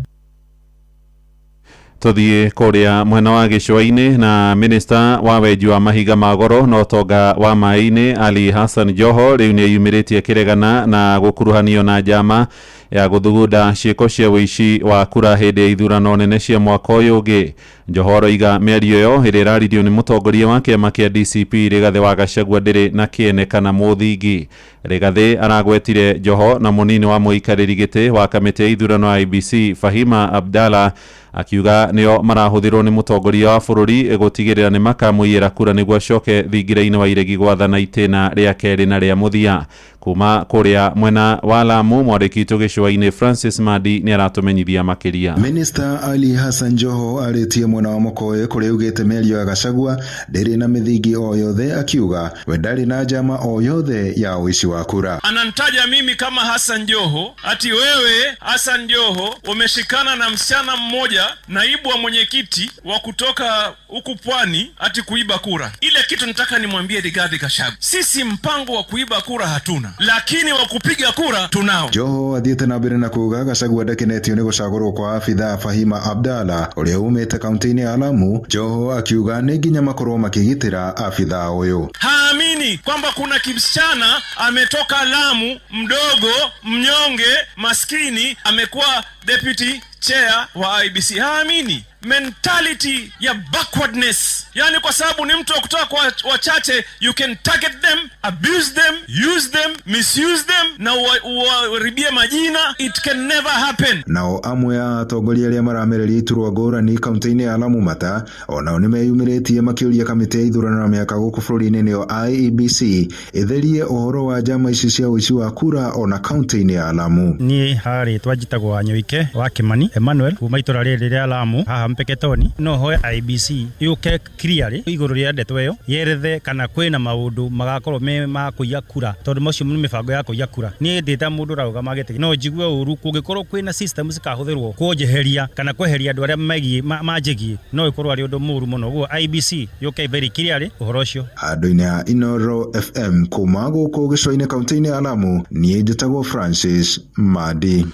Tuthiĩ kũrĩa mwena wa gĩcũa-inĩ na minista wa wenji wa mahiga ma goro na ũtonga wa maĩ-inĩ Ali Hassan Joho rĩu nĩ eyumĩrĩtie kĩregana na gũkuruhanio na njama ya gũthugunda ciĩko cia ũici wa kura hĩndĩ ya ithurano nene cia mwaka ũyũ ũngĩ. Joho aroiga mĩario ĩyo ĩrĩa ĩraririo nĩ mũtongoria wa kĩama kĩa DCP Rigathĩ wa Gachagua ndĩrĩ na kĩene kana mũthingi. Rigathĩ aragwetire Joho na mũnini wa mũikarĩri gĩtĩ wa kamĩtĩ ya ithurano IEBC Fahima Abdalla akiuga nĩo marahũthĩrwo nĩ mũtongoria wa bũrũri gũtigĩrĩra nĩ makamũiyĩra kura nĩguo acoke thingira-inĩ wa iregi gwathana itĩna rĩa kerĩ na rĩa mũthia. Kuma kũrĩa mwena wa Lamu, mwandĩki witũ gĩcũa-inĩ Francis Madi nĩ aratũmenyithia makĩria. Minister Ali Hassan Joho arĩtie mwena wa Mokoe kũrĩa augĩte mĩario ya Gachagua ndĩrĩ na mĩthingi o yothe, akiuga we ndarĩ na njama o yothe ya ũici wa kura. Ananitaja mimi kama Hassan Joho, ati wewe Hassan Joho umeshikana na msichana mmoja naibu wa mwenyekiti wa kutoka huku pwani ati kuiba kura. Ile kitu nataka nimwambie Rigathi Gachagua, sisi mpango wa kuiba kura hatuna, lakini wa kupiga kura tunao. Joho athiĩte na mbere na kuuga Gachagua ndakenetio nĩ gũcagũrwo kwa abithaa Fahima Abdalla ũrĩa umĩte kaunti-inĩ ya Lamu. Joho akiuga nĩ nginya makorwo makĩgitĩra abithaa ũyũ. Haamini kwamba kuna kimsichana ametoka Lamu, mdogo, mnyonge, maskini, amekuwa deputy chair wa IEBC. Haamini mentality ya backwardness, yani kwa sababu ni mtu wa kutoka kwa wachache, you can target them, abuse them, use them, misuse them na uwaribie majina. It can never happen. Nao amwe a atongoria arĩa maramereria iturwa ngũrani kaunti-inĩ ya Lamu Mata onao nĩ meyumĩrĩtie makĩũria kamĩtĩ ya ithurano ya mĩaka gũkũ bũrũri-inĩ nĩyo IEBC IEBC ĩtherie ũhoro wa njama ici cia ũici wa kura ona kaunti-inĩ ya Lamu. Niĩ harĩ twanjitagwo wa Nyoike wa Kimani Emmanuel kuma itũra rĩrĩ rĩa Lamu haha Mpeketoni. No hoe IEBC yũke clearly igũrũ rĩa ndeto ĩyo yerethe kana kwĩna maũndũ magakorwo me ma kũiya kura, tondũ macio nĩ mĩbango ya kũiya kura. Niĩ ndĩ ta mũndũ ũrarũgama gĩtĩ no njigue ũru kũngĩkorwo kwĩna system cikahũthĩrwo kũnjeheria kana kweheria andũ arĩa megiĩ manjĩgiĩ, no ĩkorwo arĩ ũndũ mũru mũno. Ũguo IEBC yũke very clearly ũhoro ũcio. Handũ-inĩ ha Inoro FM kuma gũkũ gĩcũa-inĩ kaunti-inĩ ya Lamu, niĩ njĩtagwo Francis Madi.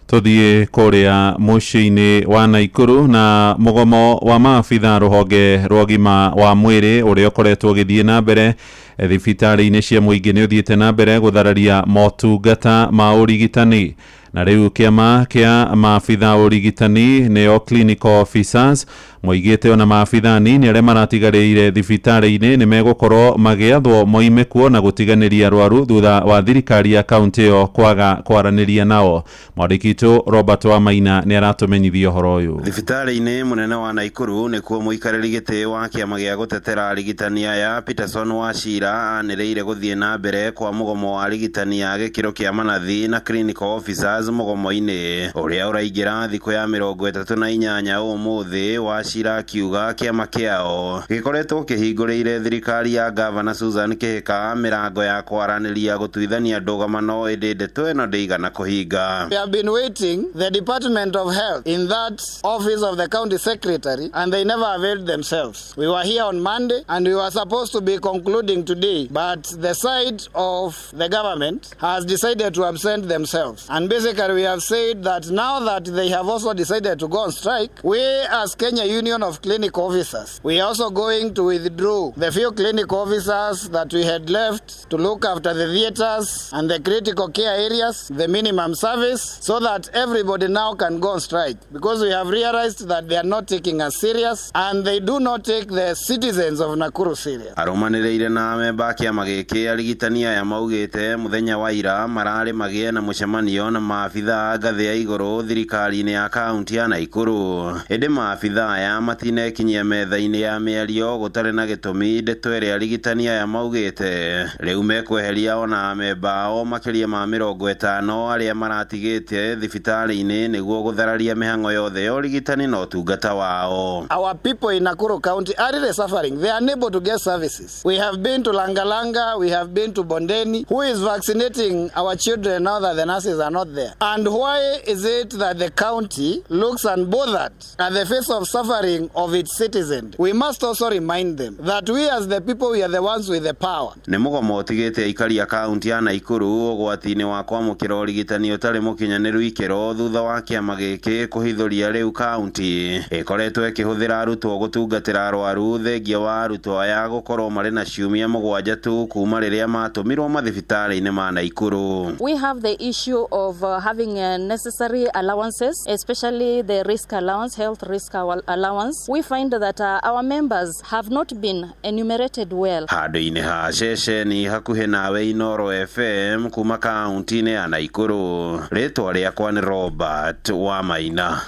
Tuthiĩ kũrĩa mũciĩ-inĩ wa Naikuru na mũgomo wa maabitha rũhonge rwa ũgima wa mwĩrĩ ũrĩa ũkoretwo ũgĩthiĩ na mbere thibitarĩ-inĩ cia mũingĩ nĩ ũthiĩte na mbere gũthararia motungata ma ũrigitani. Na rĩu kĩama kĩa maabitha ũrigitani nĩo clinical officers moigĩte ona maabitha anini arĩa maratigarĩire thibitarĩ-inĩ nĩ megũkorwo magĩathwo moime kuo na gũtiganĩria arwaru thutha wa thirikari ya kaunti ĩyo kwaga kwaranĩria nao. Mwandĩki witũ Robert Wamaina nĩ aratũmenyithia ũhoro ũyũ. Thibitarĩ-inĩ mũnene wa Naikuru nĩkuo mũikarĩri gĩtĩ wa kĩama gĩa gũtetera arigitani aya Peterson Wachira anĩrĩire gũthiĩ na mbere kwa mũgomo wa arigitani a gĩkĩro kĩa manathi na clinical officers mũgomo-inĩ ũrĩa ũraingĩra thikũ ya 38 ũmũthĩ. Wachira akiuga kĩama kĩao gĩkoretwo kĩhingũrĩire thirikari ya Gavana Susan Kihika mĩrango ya kwaranĩria gũtuithania ndũgamano, ĩndĩ ndeto ĩno ndĩigana kũhinga. We have been waiting the Department of Health in that office of the county secretary, and they never availed themselves. We were here on Monday and we were supposed to be concluding today, but the side of the government has decided to absent themselves. And basically we have said that now that they have also decided to go on strike, we as Kenya Union of Clinic Officers, we are also going to withdraw the few clinic officers that we had left to look after the theaters and the critical care areas, the minimum service, so that everybody now can go on strike, because we have realized that they are not taking us serious and they do not take the citizens of Nakuru serious. Arũmanĩrĩire na amemba a kĩama gĩkĩ arigitani aya maugĩte mũthenya wa ira mararĩ magĩe na mũcemanio na maabitha a ngathĩ ya igũrũ thirikari-inĩ ya kaunti ya Naikuru, ĩndĩ maabitha aya matinekinyia metha-inĩ ya mĩario gũtarĩ na gĩtũmi. Ndeto ĩrĩa arigitani aya maugĩte rĩu mekweheria ona amemba ao makĩria ma 50 arĩa maratigĩte thibitarĩ-inĩ nĩguo gũthararia mĩhang'o yothe ya ũrigitani na ũtungata wao. Our people in Nakuru County are really suffering. They are unable to get services. We have been to Langalanga, we have been to Bondeni. Who is vaccinating our children now that the nurses are not there? And why is it that the county looks unbothered at the face of suffering of its citizens? We must also remind them that we as the people, we are the ones with the power. Nĩ mũgomo ũtigĩte aikari a kaunti ya Naikuru ũgwati-inĩ wa kwamũkĩra ũrigitani ũtarĩ mũkinyanĩru ikĩro thutha wa kĩama gĩkĩ kũhithũria rĩu kaunti ĩkoretwo ĩkĩhũthĩra arutwo gũtungatĩra arwaru, thengia wa arutwo aya gũkorwo marĩ na ciumia 7 tu kuma rĩrĩa matũmirwo mathibitarĩ-inĩ ma Naikuru. We have the issue of having necessary allowances, especially the risk allowance, health risk allowance. We find that our members have not been enumerated well. Handũ-inĩ ha ceceni hakuhĩ nawe Inoro FM kuma kaunti-inĩ ya Naikuru, rĩtwa rĩakwa nĩ Robert Wamaina.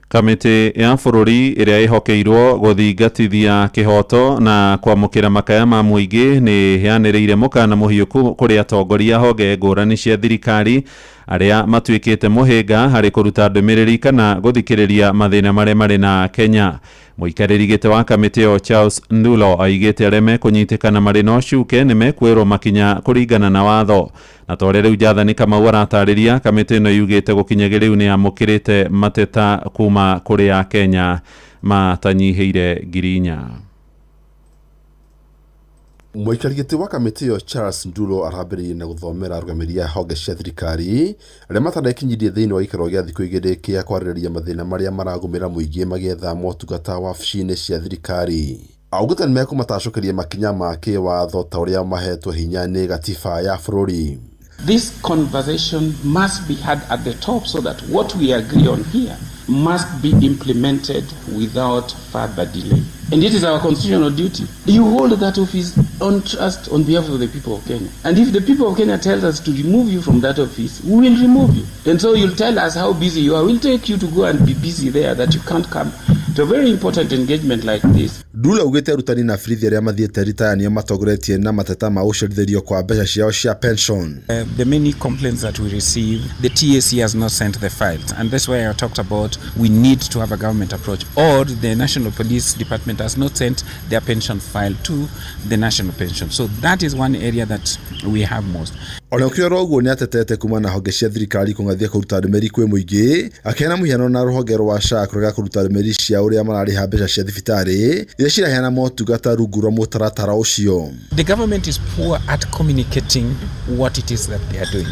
Kamĩtĩ ya bũrũri ĩrĩa ĩhokeirwo gũthingatithia kĩhoto na kwamũkĩra makaya ma mũingĩ nĩ yanĩrĩire mũkana mũhiũ kũrĩ atongoria honge ngũrani cia thirikari arĩa matuĩkĩte mũhĩnga harĩ kũruta ndũmĩrĩri kana gũthikĩrĩria mathĩna marĩa marĩ na Kenya. Mũikarĩri gĩtĩ wa kamĩtĩ ĩyo Charles Ndulo aigĩte arĩa mekũnyitĩkana marĩ na ũcuke nĩ mekwĩrwo makinya kũringana na watho. Na ta ũrĩa rĩu Jathani Kamau aratarĩria, kamĩtĩ ĩno yugĩte gũkinyagia rĩu nĩ yamũkĩrĩte mateta kuma kũrĩ Akenya matanyihĩire 4,000. Mũikarĩri gĩtĩ wa kamĩtĩ ĩyo Charles Ndulo arambĩrĩirie na gũthomera arũgamĩrĩri a honge cia thirikari arĩa matanekinyirie thĩinĩ wa gĩikaro gĩa thikũ 2 kĩa kwarĩrĩria mathĩna marĩa maragũmĩra mũingĩ magĩetha motungata wabici-inĩ cia thirikari. Augĩte nĩ mekũmatacũkĩria makinya ma kĩwatho ta ũrĩa mahetwo hinya nĩ gatiba ya bũrũri. This conversation must be had at the top so that what we agree on here must be implemented without further delay. And it is our constitutional duty. You hold that office on trust on behalf of the people of Kenya. And if the people of Kenya tell us to remove you from that office, we will remove you. And so you'll tell us how busy you are. We'll take you to go and be busy there, that you can't come to a very important engagement like this. Ndula augĩte arutani na borithi arĩa mathiĩte ritaya nĩo matongoretie na mateta ma gũcerithĩrio kwa mbeca ciao cia pension. The many complaints that we receive, the TSC has not sent the files, and that's why I talked about we need to have a government approach, or the National Police Department has not sent their pension file to the National Pension. So that is one area that we have most. Ona ũkĩrora ũguo nĩ atetete kuma na honge cia thirikari kũng'athia kũruta ndũmĩrĩri kwĩ mũingĩ, akĩheana mũhiano na rũhonge rwa SHA kũrega kũruta ndũmĩrĩri cia ũrĩa mararĩha mbeca cia thibitarĩ iria ciraheana motungata rungu rwa mũtaratara ũcio. The government is poor at communicating what it is that they are doing.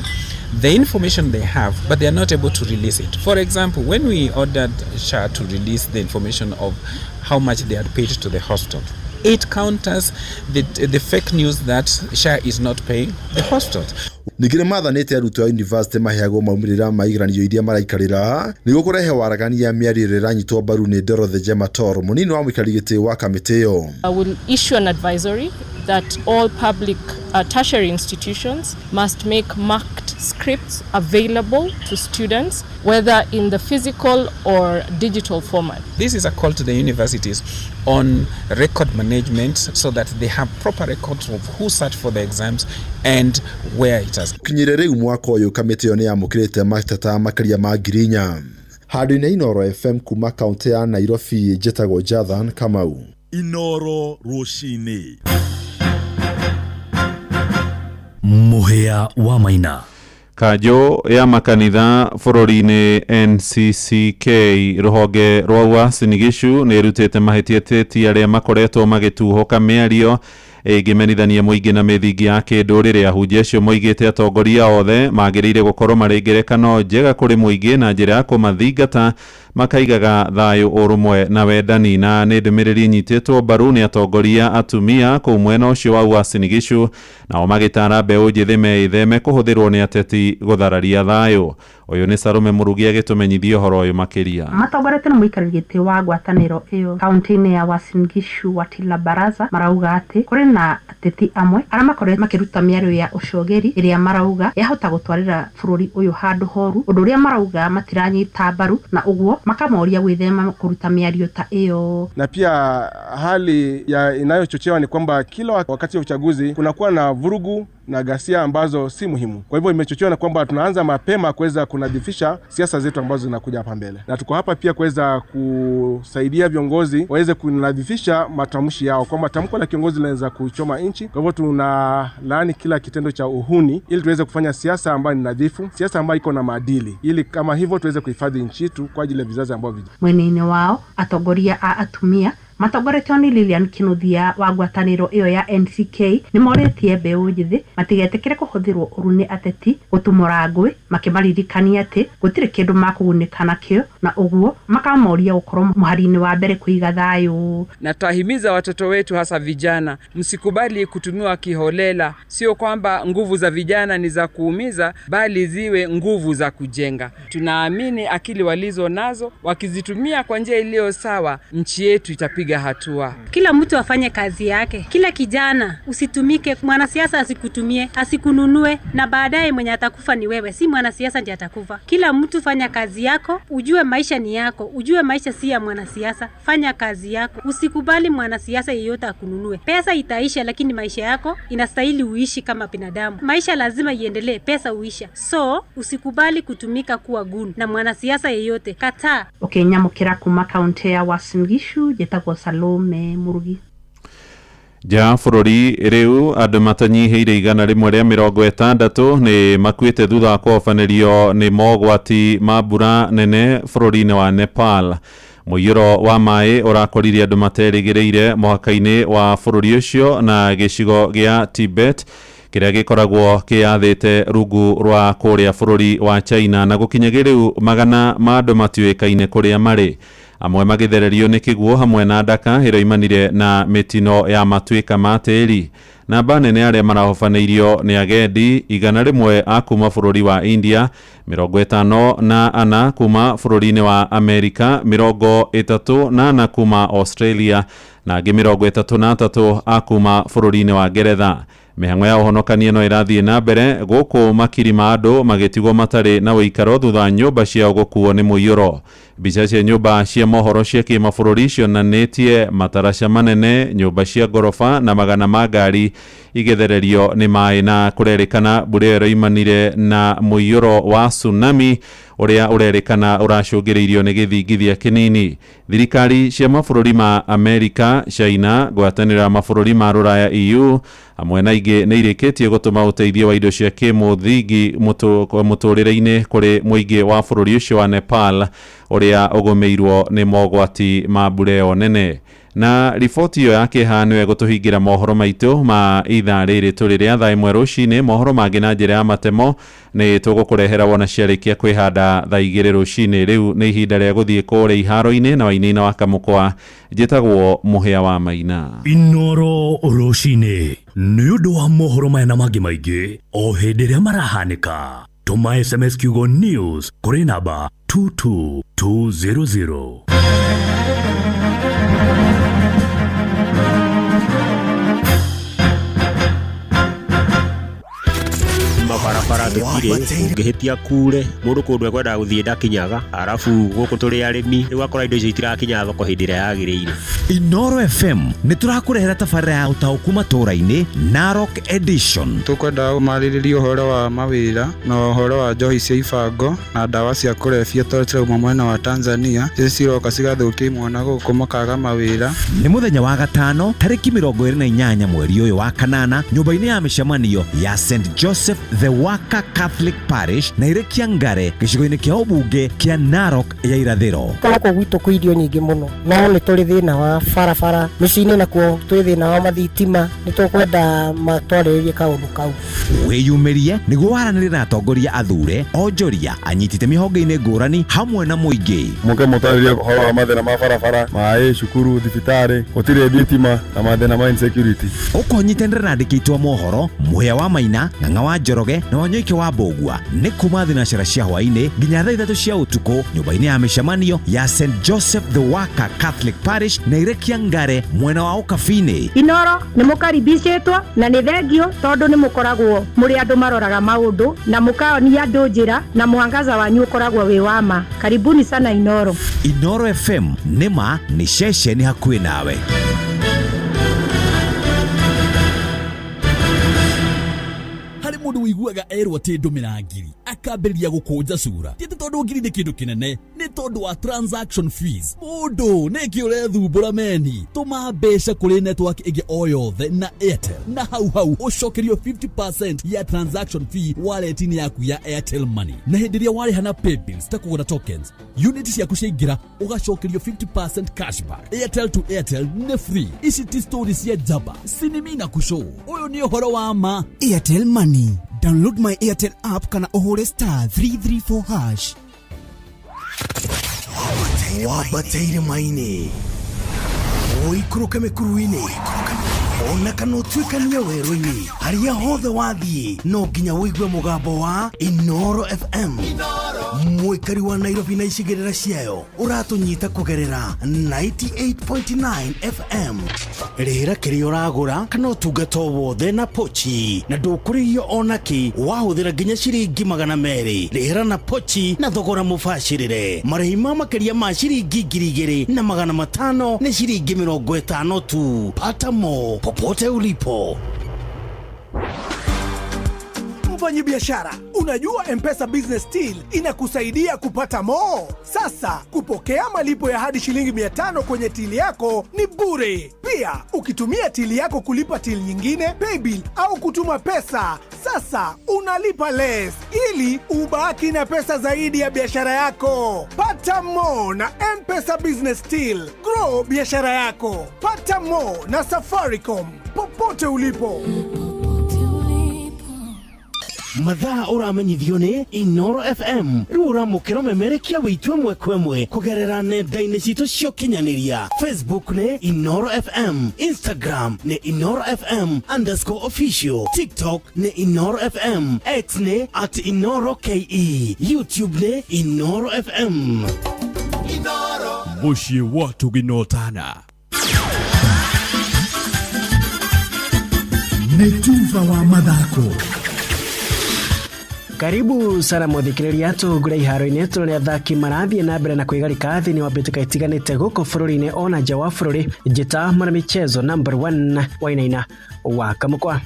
The information they have, but they are not able to release it. For example, when we ordered SHA to release the information of how much they had paid to the hospital, it counters the fake news that SHA is not paying the hospitals. Ningĩ nĩ mathanĩte arutwo a yunivasĩtĩ maheagwo maumĩrĩra ma igeranio iria maraikarĩra nĩguo kũrehe waragania mĩario ĩrĩa ĩranyitwo mbaru nĩ Dorothy Jemator, mũnini wa mũikarĩri gĩtĩ wa kamĩtĩ ĩyo. I will issue an advisory that all public tertiary institutions must make marked scripts available to students, whether in the physical or digital format. This is a call to the universities on record management so that they have proper records of who sat for the exams and where it has. Kinyĩre rĩu mwaka ũyũ kamĩtĩ ĩyo nĩ yamũkĩrĩte mateta makĩria ma 4,000. Handũ-inĩ Inooro FM kuma kaũntĩ ya Nairobi, njĩtagwo Jathan Kamau. Inooro rũcinĩ. Mũhĩa wa Maina. Kanjũ ya makanitha bũrũri-inĩ NCCK rũhonge rwa Uasin Gishu nĩ ĩrutĩte mahĩtia ateti arĩa makoretwo magĩtuhũka mĩario ĩngĩmenithania mũingĩ na mĩthingi ya kĩndũrĩrĩ. Ahunjia acio moigĩte atongoria othe magĩrĩire gũkorwo marĩ ngerekano njega kũrĩ mũingĩ na njĩra ya kũmathingata makaigaga thayũ, ũrũmwe na wendani. Na nĩ ndũmĩrĩri ĩnyitĩtwo mbaru nĩ atongoria atumia kũu mwena ũcio wa Uasin Gishu, nao magĩtara mbeũ njĩthĩ meĩtheme kũhũthĩrwo nĩ ateti gũthararia thayũ. Ũyũ nĩ Salome Mũrugi agĩtũmenyithia ũhoro ũyũ makĩria. Matongoretio nĩ mũikarĩri gĩtĩ wa ngwatanĩro ĩyo kaunti-inĩ ya Uasin Gishu Watila Baraza marauga atĩ kũrĩ na ateti amwe arĩa makoretwo makĩruta mĩario ya ũcogeri ĩrĩa marauga yahota gũtwarĩra bũrũri ũyũ handũ horu, ũndũ ũrĩa marauga matiranyita mbaru na ũguo makamoria gwĩthema kũruta mĩario ta ĩyo. Na pia hali ya inayochochewa ni kwamba kila wakati wa uchaguzi kunakuwa na vurugu na ghasia ambazo si muhimu. Kwa hivyo imechochewa na kwamba tunaanza mapema kuweza kunadhifisha siasa zetu ambazo zinakuja hapa mbele. Na tuko hapa pia kuweza kusaidia viongozi waweze kunadhifisha matamshi yao, kwamba tamko la kiongozi linaweza kuchoma nchi. Kwa hivyo tunalaani kila kitendo cha uhuni ili tuweze kufanya siasa ambayo ni nadhifu, siasa ambayo iko na maadili, ili kama hivyo tuweze kuhifadhi nchi yetu kwa ajili ya vizazi ambavyo vijavyo. Mwenene wao atongoria a atumia matongoretio nĩ Lilian Kinuthia wa ngwatanĩro ĩyo ya NCK nĩ morĩtie mbeũ njĩthĩ matigetĩkĩre kũhũthĩrwo ũru nĩ ateti gũtumũra ngũĩ, makĩmaririkania atĩ gũtirĩ kĩndũ makũgunĩka nakĩo na ũguo makamoria gũkorwo mũhari-inĩ wa mbere kũiga thayũ. Na twahimiza watoto wetu hasa vijana, msikubali kutumiwa kiholela. Sio kwamba nguvu za vijana ni za kuumiza, bali ziwe nguvu za kujenga. Tunaamini akili walizo nazo wakizitumia kwa njia iliyo sawa, nchi yetu itapiga hatua. Kila mtu afanye kazi yake. Kila kijana usitumike, mwanasiasa asikutumie, asikununue, na baadaye mwenye atakufa ni wewe, si mwanasiasa ndiye atakufa. Kila mtu fanya kazi yako, ujue maisha ni yako, ujue maisha si ya mwanasiasa. Fanya kazi yako, usikubali mwanasiasa yeyote akununue. Pesa itaisha, lakini maisha yako inastahili uishi kama binadamu. Maisha lazima iendelee, pesa uisha. So usikubali kutumika kuwa guni na mwanasiasa yeyote. Kataa. Ukinyamukira kuma kaunti ya Uasin Gishu, njĩtagwo Salome Murugi. Nja bũrũri rĩu andũ matanyihĩire 160 nĩ makuĩte thutha wa kũhobanĩrio nĩ mogwati ma mbura nene bũrũri-inĩ wa Nepal. Mũiyũro wa maĩ ũrakorire andũ materĩgĩrĩire mũhaka-inĩ wa bũrũri ũcio na gĩcigo gĩa Tibet kĩrĩa gĩkoragwo kĩyathĩte rungu rwa kũrĩa bũrũri wa China, na gũkinyagia rĩu magana ma andũ matiũĩkaine kũrĩa marĩ. Amwe magĩthererio nĩ kĩguũ hamwe na ndaka ĩroimanire na mĩtino ya matuĩka ma tĩri. Namba nene arĩa marahobanĩirio nĩ agendi 100 a kuma bũrũri wa India, 54 kuma bũrũri-inĩ wa Amerika, 34 kuma Australia na angĩ 33 a kuma bũrũri-inĩ wa Ngeretha. Mĩhang'o ya ũhonokania no ĩrathiĩ na mbere gũkũ makiri ma andũ magĩtigwo matarĩ na ũikaro thutha wa nyũmba ciao gũkuo nĩ mũiyũro. Mbica cia nyũmba cia mohoro cia kĩmabũrũri cionanĩtie mataraca manene, nyũmba cia ngoroba na magana ma ngari igĩthererio nĩ maĩ, na kũrerĩkana mbura ĩyo ĩroimanire na mũiyũro wa tsunami ũrĩa ũrerĩkana ũracũngĩrĩirio nĩ gĩthingithia kĩnini. Thirikari cia mabũrũri ma Amerika, China, ngwatanĩro ya mabũrũri ma Rũraya EU hamwe na ingĩ nĩ irĩkĩtie gũtũma ũteithio wa indo cia kĩmũthingi mũtũrĩre-inĩ kũrĩ mũingĩ wa bũrũri ũcio wa Nepal ũrĩa ũgũmĩirwo nĩ mogwati ma mbura ĩyo nene. Na riboti ĩyo ya kĩeha nĩyo ĩgũtũhingĩra mohoro maitũ ma ithaa rĩrĩ tũrĩ rĩa thaa 1 rũcinĩ. Mohoro mangĩ na njĩra ya matemo nĩ tũgũkũrehera wona ciarĩkia kwĩhanda thaa 2 rũcinĩ. Rĩu nĩ ihinda rĩa gũthiĩ kũrĩa iharo-inĩ na wainĩina wa Kamũkwa. Njĩtagwo Mũhĩa wa Maina. Inoro rũcinĩ nĩ ũndũ wa mohoro maya na mangĩ maingĩ o hĩndĩ ĩrĩa marahanĩka. Tũma SMS kiugo news kũrĩ namba 22200. Mabarabara tũtirĩ, ũngĩhĩtia kure mũndũ kũndũ ekwendaga gũthiĩ ndakinyaga, arabu gũkũ tũrĩ arĩmi rĩu ũgakora indo icio itirakinya thoko hĩndĩ ĩrĩa yagĩrĩire. Inoro FM nĩ tũrakũrehera tabarĩra ya ũtaũku matũũra-inĩ Narok Edition. Tũkwenda marĩrĩrie ũhoro wa mawĩra na ũhoro wa njohi cia ibango na ndawa cia kũrebia tondũ cirauma mwena wa Tanzania, icio ciroka cigathũkia imwana gũkũ makaga mawĩra. Nĩ mũthenya wa gatano tarĩki 28 mweri ũyũ wa kanana nyũmba-inĩ ya mĩcemanio ya St Joseph the Worker Catholic Parish na Irekia Ngare gĩcigo-inĩ kĩa ũmbunge kĩa Narok ya irathĩro. Gũkũ gwitũ kwĩ irio nyingĩ mũno, no nĩ tũrĩ thĩna wa barabara mĩciĩ-inĩ, nakuo twĩ thĩna wa mathitima. Nĩ tũkwenda matwarĩrĩrie kaũndũ kau. Wĩyumĩrie nĩguo waranĩrie na atongoria athure, onjoria, anyiti itemi honge-inĩ ngũrani hamwe na mũingĩ. Mũke mũtarĩrie ũhoro wa mathĩna ma barabara, maĩ, cukuru, thibitarĩ, gũtirĩ thitima na mathĩna ma insecurity. Ũkũnyitanĩra na andĩki aitũ a mohoro Mũhĩa wa Maina, Ng'ang'a wa Njoroge na Wanyoike wa Mbũgua nĩ kuma thinacara cia hwaĩ-inĩ nginya thaa 3 cia ũtukũ nyũmba-inĩ ya mĩcemanio ya St Joseph the Worker Catholic Parish na Irekia Ngare mwena wa Ũkabi-inĩ. Inoro nĩ mũkaribicĩtwo na nĩ thengio tondũ nĩ mũkoragwo mũrĩ andũ maroraga maũndũ na mũkaonia andũ njĩra na mwangaza wanyu ũkoragwo wĩ wa ma. Karibuni sana Inoro. Inoro FM nĩ ma nĩ ceceni hakuhĩ nawe. Harĩ mũndũ ũiguaga erwo atĩ ndũmĩra ngiri akambĩrĩria gũkũnja cura, ti atĩ tondũ ngiri nĩ kĩndũ kĩnene, nĩ tondũ wa transaction fees. Mũndũ nĩkĩ ũrethumbũra meni? Tũma mbeca kũrĩ network ĩngĩ o yothe na Airtel na hau hau ũcokerio 50% ya transaction fee wallet-inĩ yaku ya Airtel Money. Na hĩndĩ ĩrĩa warĩha na paybills ta kũgũra tokens, unit ciaku ciaingĩra ũgacokerio 50% cashback. Airtel to Airtel nĩ free. Ici ti story cia njamba, sinimi na kushow. Ũyũ nĩ ũhoro wa ma. Airtel Money. Download my Airtel app kana ũhũre star 334 hash. Wambataire maini ũikũrũke mĩkuru-inĩ ona kana ũtuĩkanie werũ-inĩ, harĩa hothe wathiĩ no nginya ũigue mũgambo wa Inoro FM. Mũikari wa Nairobi na icigĩrĩra ciayo ũratũnyita kũgerera 98.9 FM. Rĩhĩra kĩrĩa ũragũra kana ũtungata o wothe na pochi na ndũkũrĩhio ona kĩ wahũthĩra nginya ciringi 200. Rĩhĩra na pochi na thogora mũbacĩrĩre. Marĩhi ma makĩria ma ciringi 2500 nĩ ciringi 50 tu. Pata mo popote ulipo. Mfanyibiashara, unajua M-Pesa Business Deal inakusaidia kupata mo. Sasa kupokea malipo ya hadi shilingi 500 kwenye tili yako ni bure. Pia ukitumia tili yako kulipa tili nyingine, paybill au kutuma pesa, sasa unalipa less ili ubaki na pesa zaidi ya biashara yako. Pata mo na M-Pesa Business Deal. Grow biashara yako. Pata mo na Safaricom popote ulipo. Mathaa ũramenyithio nĩ Inoro FM. Rĩu ũramũkĩra ũmemerekia wĩitũ ĩmwe kwa ĩmwe kũgerera nenda-inĩ citũ cia ũkinyanĩria. Facebook nĩ Inoro FM, Instagram nĩ Inoro FM underscore official, TikTok nĩ Inoro FM, X nĩ at Inoro KE, YouTube nĩ Inoro FM. Mũciĩ wa tũginotana nĩ tuba wa mathako. Karibu sana muthikiriria tuhungure iharo-inĩ tũrore athaki marathiĩ na mbere na kwĩgarika thĩinĩ wa mbĩtĩka itiganĩte gũkũ bũrũri-inĩ ona nja wa bũrũri. Njĩta mwana michezo number 1 Wainaina wa Kamũkwa.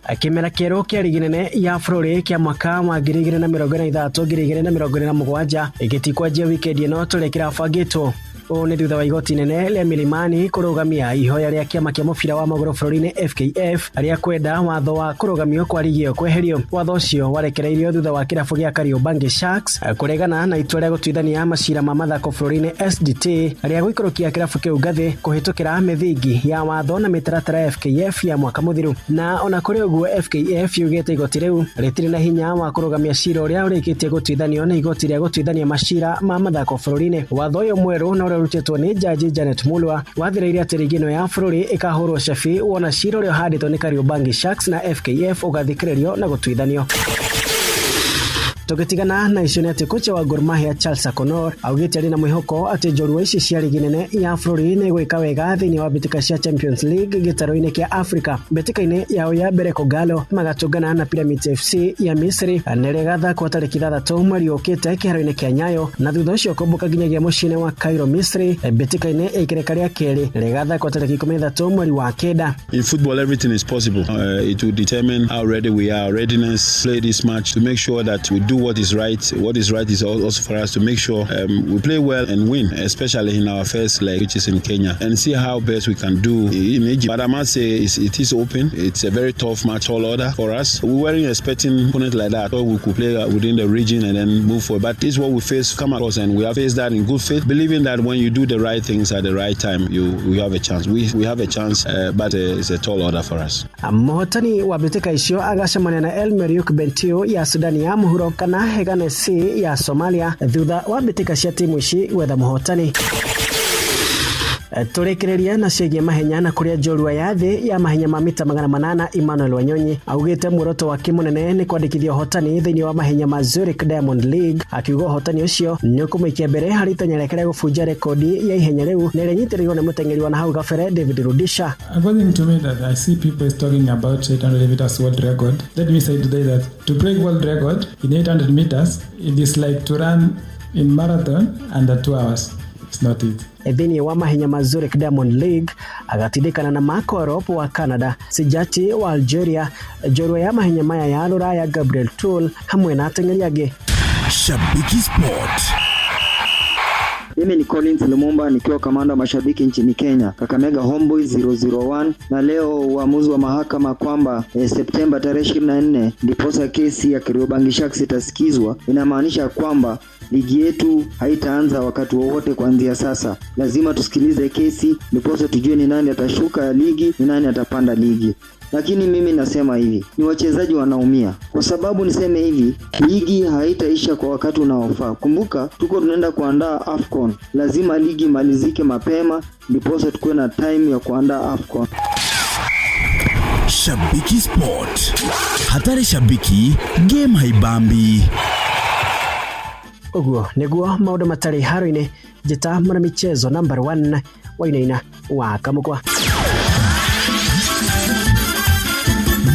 Kĩmera kĩerũ kĩa rigi nene ya bũrũri kĩa mwaka wa 2023 2027 gĩtikwanjia wikendi ĩno tũrĩa kĩrabangĩtwo. Ũũ nĩ thutha wa igoti inene rĩa Milimani kũrũgamia ihoya rĩa kĩama kĩa mũbira wa magũrũ bũrũri-inĩ FKF rĩa kwenda watho wa kũrũgamio kwa rigi ĩyo kweherio. Watho ũcio warekereirio thutha wa kĩrabu gĩa Kariobangi Sharks kũregana na itua rĩa gũtuithania macira ma mathako bũrũri-inĩ SDT rĩa gũikũrũkia kĩrabu kĩu ngathĩ kũhĩtũkĩra mĩthingi ya watho na mĩtaratara ya FKF ya mwaka mũthiru. Na ona kũrĩ ũguo FKF yugĩte igoti rĩu rĩtirĩ na hinya wa kũrũgamia cira ũrĩa ũrĩkĩtie gũtuithanio nĩ igoti rĩa gũtuithania macira ma mathako bũrũri-inĩ. Watho ũyũ mwerũ na ũrĩa ũrutĩtwo nĩ Jaji Janet Mulwa wathĩrĩire atĩ rigi ĩno ya bũrũri ĩkahũrwo cabi wona cira ũrĩa ũhandĩtwo nĩ Kariobangi Sharks na FKF ũgathikĩrĩrio na gũtuithanio. Tũgĩtigana na icio nĩ atĩ kocha wa Gor Mahia Charles Akonor augĩte arĩ na mwĩhoko atĩ njorua ici cia rigi nene ya bũrũri nĩ gwĩka wega thĩinĩ wa mbĩtĩka cia Champions League gĩtarũ-inĩ kĩa Africa. Mbĩtĩka-inĩ yao ya mbere Kogalo magatũngana na Pyramids FC ya Misri na ĩrĩa ĩgathakwo tarĩki 6 mweri ũkĩte kĩharo-inĩ kĩa Nyayo, na thutha ũcio kũmbũka nginyagia mũciĩ-inĩ wa Cairo Misri mbĩtĩka-inĩ ya ikereka rĩa kerĩ ĩrĩa ĩgathakwo tarĩki 13 mweri wa 9. In football, everything is possible. It will determine how ready we are, readiness, play this match to make sure that we do what is right. What is right is also for us to make sure we play well and win, especially in our first leg, which is in Kenya, and see how best we can do in Egypt. But I must say, it is open. It's a very tough match, all order for us. We weren't expecting opponent like that. So we could play within the region and then move forward. But this is what we face, come across, and we have faced that in good faith, believing that when you do the right things at the right time, you have a chance. We have a chance, but it's a tall order for us. Mũhotani wa mbĩtĩka icio agacemania na El Merreikh Bentiu ya Sudani ya Mũhuro kana Hegan SC ya Somalia thutha wa mbĩtĩka cia timu ici gwetha mũhotani. Tũrĩkĩrĩria na ciĩgiĩ mahenya na kũrĩa njorua ya thĩ ya mahenya ma mita 800 Emmanuel Wanyonyi augĩte muoroto wake mũnene nĩ kwandĩkithia ũhotani thĩinĩ wa mahenya ma Zurich Diamond League, akiuga ũhotani ũcio nĩ ũkũmũikia mbere harĩ itanya rĩake rĩa gũbunja rekodi ya ihenya rĩu na ĩrĩa ĩnyitĩrĩirwo nĩ mũteng'eri wa nahau gabere David Rudisha. According to me, that I see people is talking about 800 meters world record. Let me say today that to break world record in 800 meters, it is like to run in marathon under 2 hours. It's not it. Thĩinĩ wa mahenya ma Zurich Diamond League agatindĩkana na Marco Arop wa Canada, Sijati wa Algeria, njorua ya mahenya maya ya rũraya Gabriel Tull hamwe na ateng'eri angĩ. Shabiki Sport. Mimi ni Collins Lumumba nikiwa kamanda wa mashabiki nchini Kenya, Kakamega Homeboys 001, na leo uamuzi wa mahakama kwamba Septemba tarehe 24 ndiposa kesi ya Kariobangi Sharks itasikizwa, inamaanisha kwamba ligi yetu haitaanza wakati wowote kuanzia sasa. Lazima tusikilize kesi ndiposa tujue ni nani atashuka ligi, ni nani atapanda ligi. Lakini mimi nasema hivi, ni wachezaji wanaumia. Kwa sababu niseme hivi, ligi haitaisha kwa wakati unaofaa. Kumbuka tuko tunaenda kuandaa AFCON. Lazima ligi imalizike mapema ndiposa tukuwe na time ya kuandaa AFCON. Shabiki Sport. Hatari shabiki, game haibambi. Ũguo nĩguo maũndũ matarĩ haro-inĩ. Njĩta mwana michezo number 1 Wainaina wa Kamũkwa.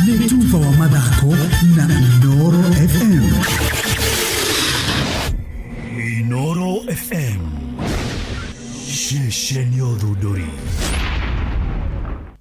Nĩ tuba wa mathako na Inooro FM. Inooro FM. Ceceni ũthundũri.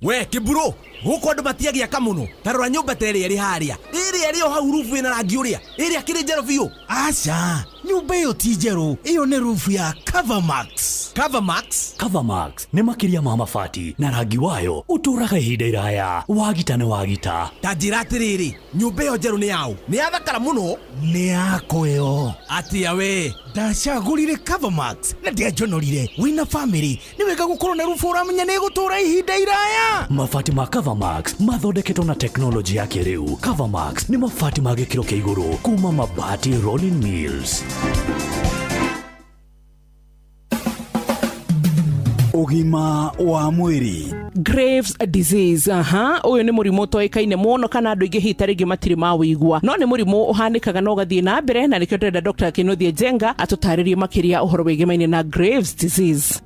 We kiburo guku andu matiagiaka muno tarora nyumba ta ĩrĩa ĩrĩ harĩa ĩrĩa ĩrĩ o hau rubu ĩna rangi ũrĩa ĩrĩa kĩrĩ njerũ biũ. Aca, nyumba ĩyo ti njerũ, ĩyo nĩ rubu ya Covermax. Covermax? Covermax nĩ makĩria ma mabati na rangi wayo ũtũũraga ihinda iraya. Wagita nĩ wagita. Ta njĩra atĩrĩrĩ, nyũmba ĩyo njerũ nĩ yaũ? Nĩ yathakara mũno. Nĩ yakwa ĩyo. Atĩa we? Ndacagũrire Covermax na ndianjonorire. Wĩna famĩlĩ nĩ wega gũkorwo na rubu ũramenya nĩ ĩgũtũũra ihinda iraya. Mabati ma Covermax mathondeketwo na teknolojĩ ya kĩrĩu. Covermax nĩ mabati ma gĩkĩro kĩa igũrũ kuma Mabati Rolling Mills. Ũgima wa mwĩrĩ. Graves disease, aha, ũyũ nĩ mũrimũ ũtoĩkaine mũno kana andũ aingĩ hihi ta rĩngĩ matirĩ mawĩigua, no nĩ mũrimũ ũhanĩkaga na ũgathiĩ na mbere, na nĩkĩo ndĩrenda Dr. Kinuthia Njenga atũtarĩrie makĩria ũhoro wĩgemaine na Graves disease.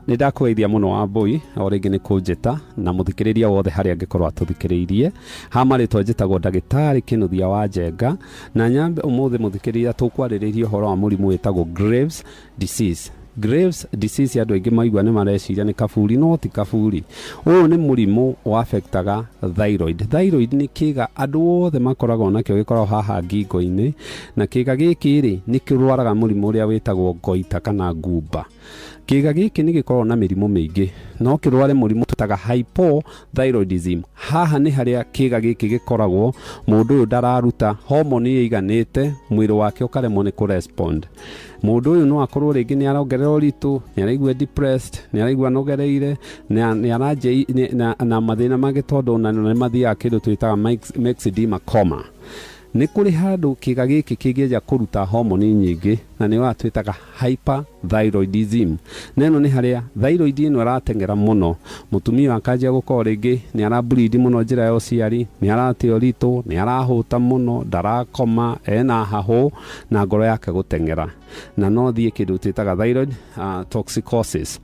Nĩ ndakũgeithia mũno Wambui o rĩngĩ nĩ kũnjĩta na mũthikĩrĩria wothe harĩa angĩkorwo atũthikĩrĩirie. Ha marĩtwa njĩtagwo ndagĩtarĩ Kĩnuthia wa Njenga, na nyambe ũmũthĩ mũthikĩrĩria tũkwarĩrĩria ũhoro wa mũrimũ wĩtagwo Graves disease. Graves disease andũ aingĩ maigua nĩ mareciria nĩ kaburi, no ti kaburi. Ũyũ nĩ mũrimũ ũaffectaga thyroid. Thyroid nĩ kĩga andũ othe makoragwo nakĩo, gĩkoragwo haha ngingo-inĩ, na kĩga gĩkĩ rĩ nĩ kĩrwaraga mũrimũ ũrĩa wĩtagwo goita kana ngumba. Kĩga gĩkĩ nĩ gĩkoragwo na mĩrimũ mĩingĩ, no kĩrware mũrimũ tũtaga hypothyroidism. Haha nĩ harĩa kĩga gĩkĩ gĩkoragwo mũndũ ũyũ ndararuta homoni ĩiganĩte, mwĩrĩ wake ũkaremwo nĩ kũrespond. Mũndũ ũyũ no akorwo rĩngĩ nĩ arongerera ũritũ, nĩ araigua depressed, nĩ araigua anogereire, nĩ aranjia na mathĩna mangĩ, tondũ ona nĩ mathiaga kĩndũ twĩtaga myxedema coma. Nĩ kũrĩ handũ kĩga gĩkĩ kĩngĩanjia kũruta homoni nyingĩ, na nĩ wa twĩtaga hyperthyroidism. Na ĩno nĩ harĩa thyroid ĩno ĩrateng'era mũno, mũtumia akanjia gũkorwo rĩngĩ nĩ arableed mũno njĩra ya ũciari, nĩ arate ũritũ, nĩ arahũta mũno, ndarakoma, ena hahũ na ngoro yake gũteng'era, na no thiĩ kĩndũ twĩtaga thyroid toxicosis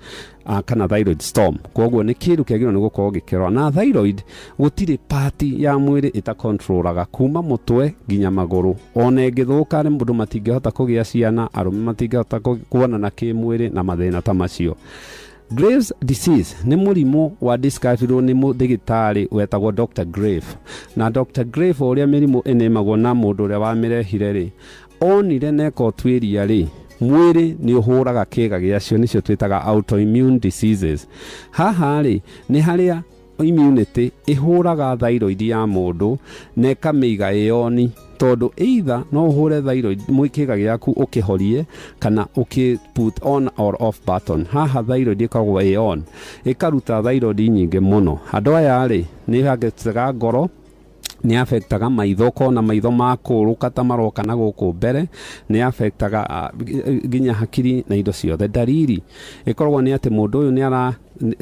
kana thyroid storm. Koguo nĩ kĩndũ kĩagĩrĩirwo nĩ gũkorwo gĩkĩrora. Na thyroid gũtirĩ part ya mwĩrĩ ĩtakontrolaga kuma mũtwe nginya magũrũ. Ona ĩngĩthũka nĩ mũndũ matingĩhota kũgĩa ciana, arũme matingĩhota kuonana kĩmwĩrĩ na mathĩna ta macio. Graves disease nĩ mũrimũ wa discoverirwo nĩ mũndagĩtarĩ wetagwo Dr. Grave. Na Dr. Grave o ũrĩa mĩrimũ ĩnĩmagwo na mũndũ ũrĩa wamĩrehire rĩ, onire neka ũtuĩria rĩ, mwĩrĩ nĩ ũhũraga kĩga gĩacio, nĩcio twĩtaga autoimmune diseases. Haha rĩ nĩ harĩa immunity ĩhũraga thyroid ya mũndũ na ĩkamĩiga ĩoni, tondũ either no ũhũre thyroid kĩga gĩaku ũkĩhorie kana ũkĩ put on or off button. Haha thyroid ĩkoragwo ĩ on, ĩkaruta thyroid nyingĩ mũno. Andũ aya rĩ nĩ affectaga ngoro, nĩ affectaga maitho, ũkona maitho makũrũka ta maroka na gũkũ mbere, nĩ affectaga nginya hakiri na indo ciothe. Ndariri ĩkoragwo nĩ atĩ mũndũ ũyũ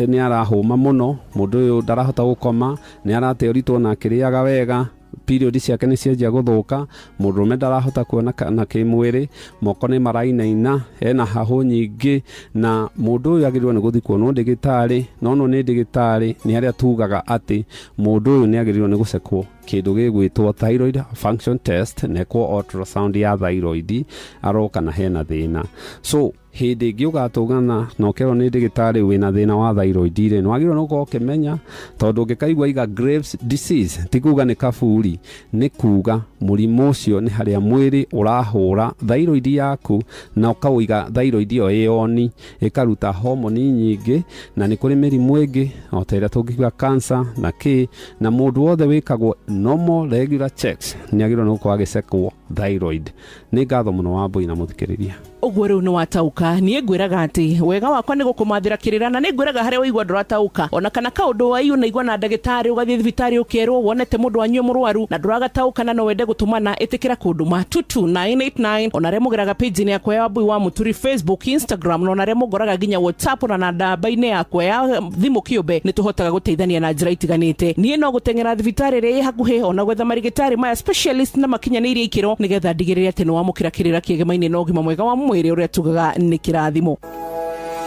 nĩ arahũma mũno, mũndũ ũyũ ndarahota gũkoma, nĩ arate ũritũ na akĩrĩaga wega, period ciake nĩ cianjia gũthũka, mũndũrũme ndarahota kuona na kĩmwĩrĩ, moko nĩ marainaina, ena hahũ nyingĩ, na mũndũ ũyũ agĩrĩirwo nĩ gũthiĩ kuonwo ndagĩtarĩ. No no nĩ ndagĩtarĩ nĩ harĩa tugaga atĩ mũndũ ũyũ nĩ agĩrĩirwo nĩ gũcekwo kĩndũ gĩgwĩtwo thyroid function test, nekwo ultrasound ya thyroid aroka na hena thĩna. So hĩndĩ ĩngĩ ũgatũngana na ũkerwo nĩ ndagĩtarĩ wĩna thĩna wa thyroid rĩ, nĩ wagĩrĩirwo nĩ gũkorwo ũkĩmenya, tondũ ũngĩkaigua iga Graves disease ti kuga nĩ kaburi, nĩ kuga mũrimũ ũcio nĩ harĩa mwĩrĩ ũrahũra thyroid yaku na ũkawĩiga thyroid ĩyo ĩoni, ĩkaruta homoni nyingĩ, na nĩ kũrĩ mĩrimũ ĩngĩ o ta ĩrĩa tũngiuga cancer na kĩ, na mũndũ wothe wĩkagwo normal regular checks nĩ agĩrĩirwo nĩ gũkorwo agĩcekwo thyroid. Nĩ ngatho mũno Wambui na mũthikĩrĩria. Ũguo rĩu nĩ watauka. Niĩ ngwĩraga atĩ wega wakwa nĩ gũkũmathĩra kĩrĩra, na nĩ ngwĩraga harĩa waigua ndũratauka, ona kana kaũndũ waiyu naigua na ndagĩtarĩ, ũgathiĩ thibitarĩ ũkerwo wonete mũndũ wanyu mũrwaru na ndũragatauka na no wende gũtũmana, ĩtĩkĩra kũndũma 22989, ona arĩa mũgeraga page-inĩ yakwa ya Wambui wa Mũturi Facebook, Instagram, na ona arĩa mũngoraga nginya WhatsApp ona na namba-inĩ yakwa ya thimũ kĩũmbe, nĩ tũhotaga gũteithania na njĩra itiganĩte. Niĩ no gũteng'era thibitarĩ ĩrĩa ĩ hakuhĩ, ona gwetha marigĩtarĩ maya specialist na makinyanĩirie ikĩro, nĩgetha ndigĩrĩre atĩ nĩ wamũkĩra kĩrĩra kĩegemaine na ũgima mwega wa mwĩrĩ ũrĩa tugaga nĩ kĩrathimo.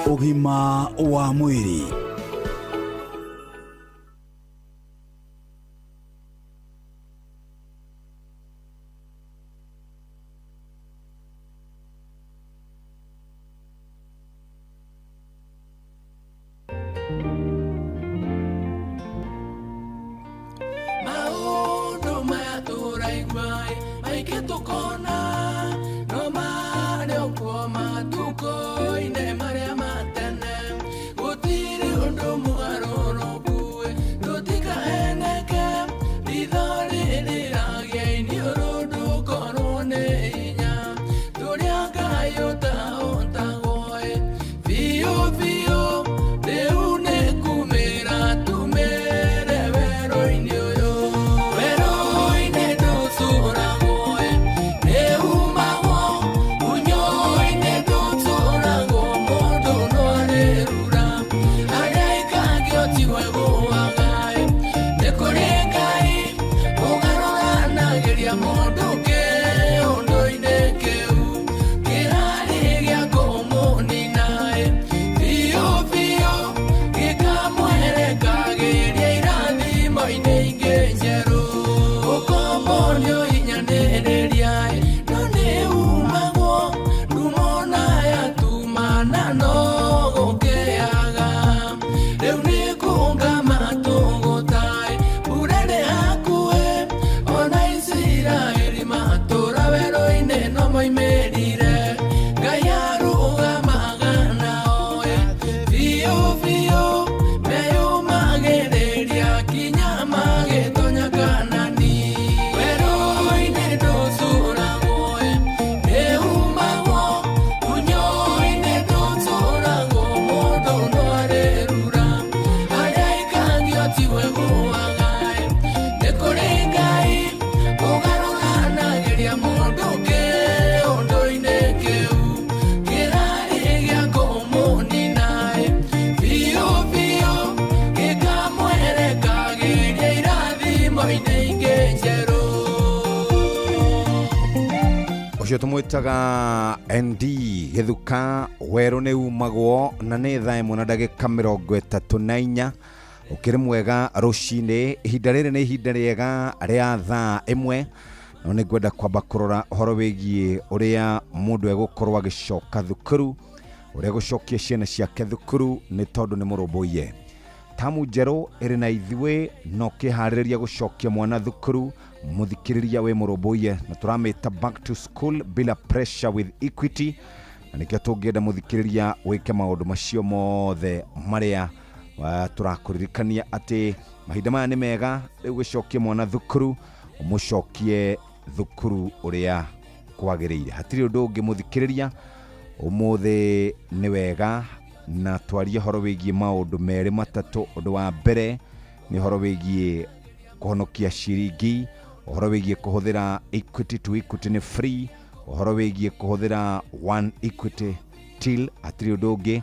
Ũgima wa mwĩrĩ. Maũndũ maya tũraigua maingĩ tũkona no marĩ okuo matukũ-inĩ marĩa ma tene, gũtirĩ ũndũ Ũcio tũmwĩtaga ND Gĩthuka werũ nĩ umagwo na nĩ thaa ĩmwe na ndagĩka 34. Ũkĩrĩ mwega rũcinĩ, ihinda rĩrĩ nĩ ihinda rĩega rĩa thaa ĩmwe, no nĩ ngwenda kwamba kũrora ũhoro wĩgiĩ ũrĩa mũndũ egũkorwo agĩcoka thukuru, ũrĩa egũcokia ciana ciake thukuru nĩ tondũ nĩ mũrũmbũiye. Tamu njerũ ĩrĩ na ithuĩ na ũkĩharĩrĩria gũcokia mwana thukuru, mũthikĩrĩria wĩ mũrũmbũiye, na tũramĩta back to school bila pressure with Equity, na nĩkĩo tũngĩenda mũthikĩrĩria wĩke maũndũ macio mothe marĩa tũrakũririkania atĩ mahinda maya nĩ mega rĩu gũcokia mwana thukuru, ũmũcokie thukuru ũrĩa kwagĩrĩire. Hatirĩ ũndũ ũngĩ mũthikĩrĩria, ũmũthĩ nĩ wega na twarie ũhoro wĩgiĩ maũndũ merĩ matatũ. Ũndũ wa mbere nĩ ũhoro wĩgiĩ kũhonokia ciringi, ũhoro wĩgiĩ kũhũthĩra Equity to Equity nĩ free, ũhoro wĩgiĩ kũhũthĩra One Equity Till. Hatirĩ ũndũ ũngĩ,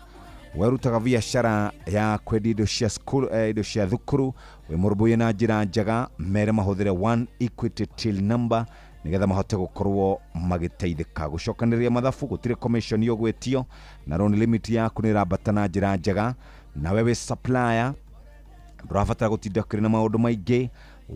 werutaga biacara ya kwendia indo cia cukuru, indo cia thukuru, wĩ mũrũmbũiye na njĩra njega, mere mahũthĩre One Equity Till number nĩgetha mahote gũkorwo magĩteithĩka. Gũcokanĩrĩria mathabu gũtirĩ commission ũgwĩtio, na loan limit yaku nĩ ĩrambata na njĩra njega, nawe wĩ supplier ndũrabatara gũtinda ũkĩrĩ na maũndũ maingĩ,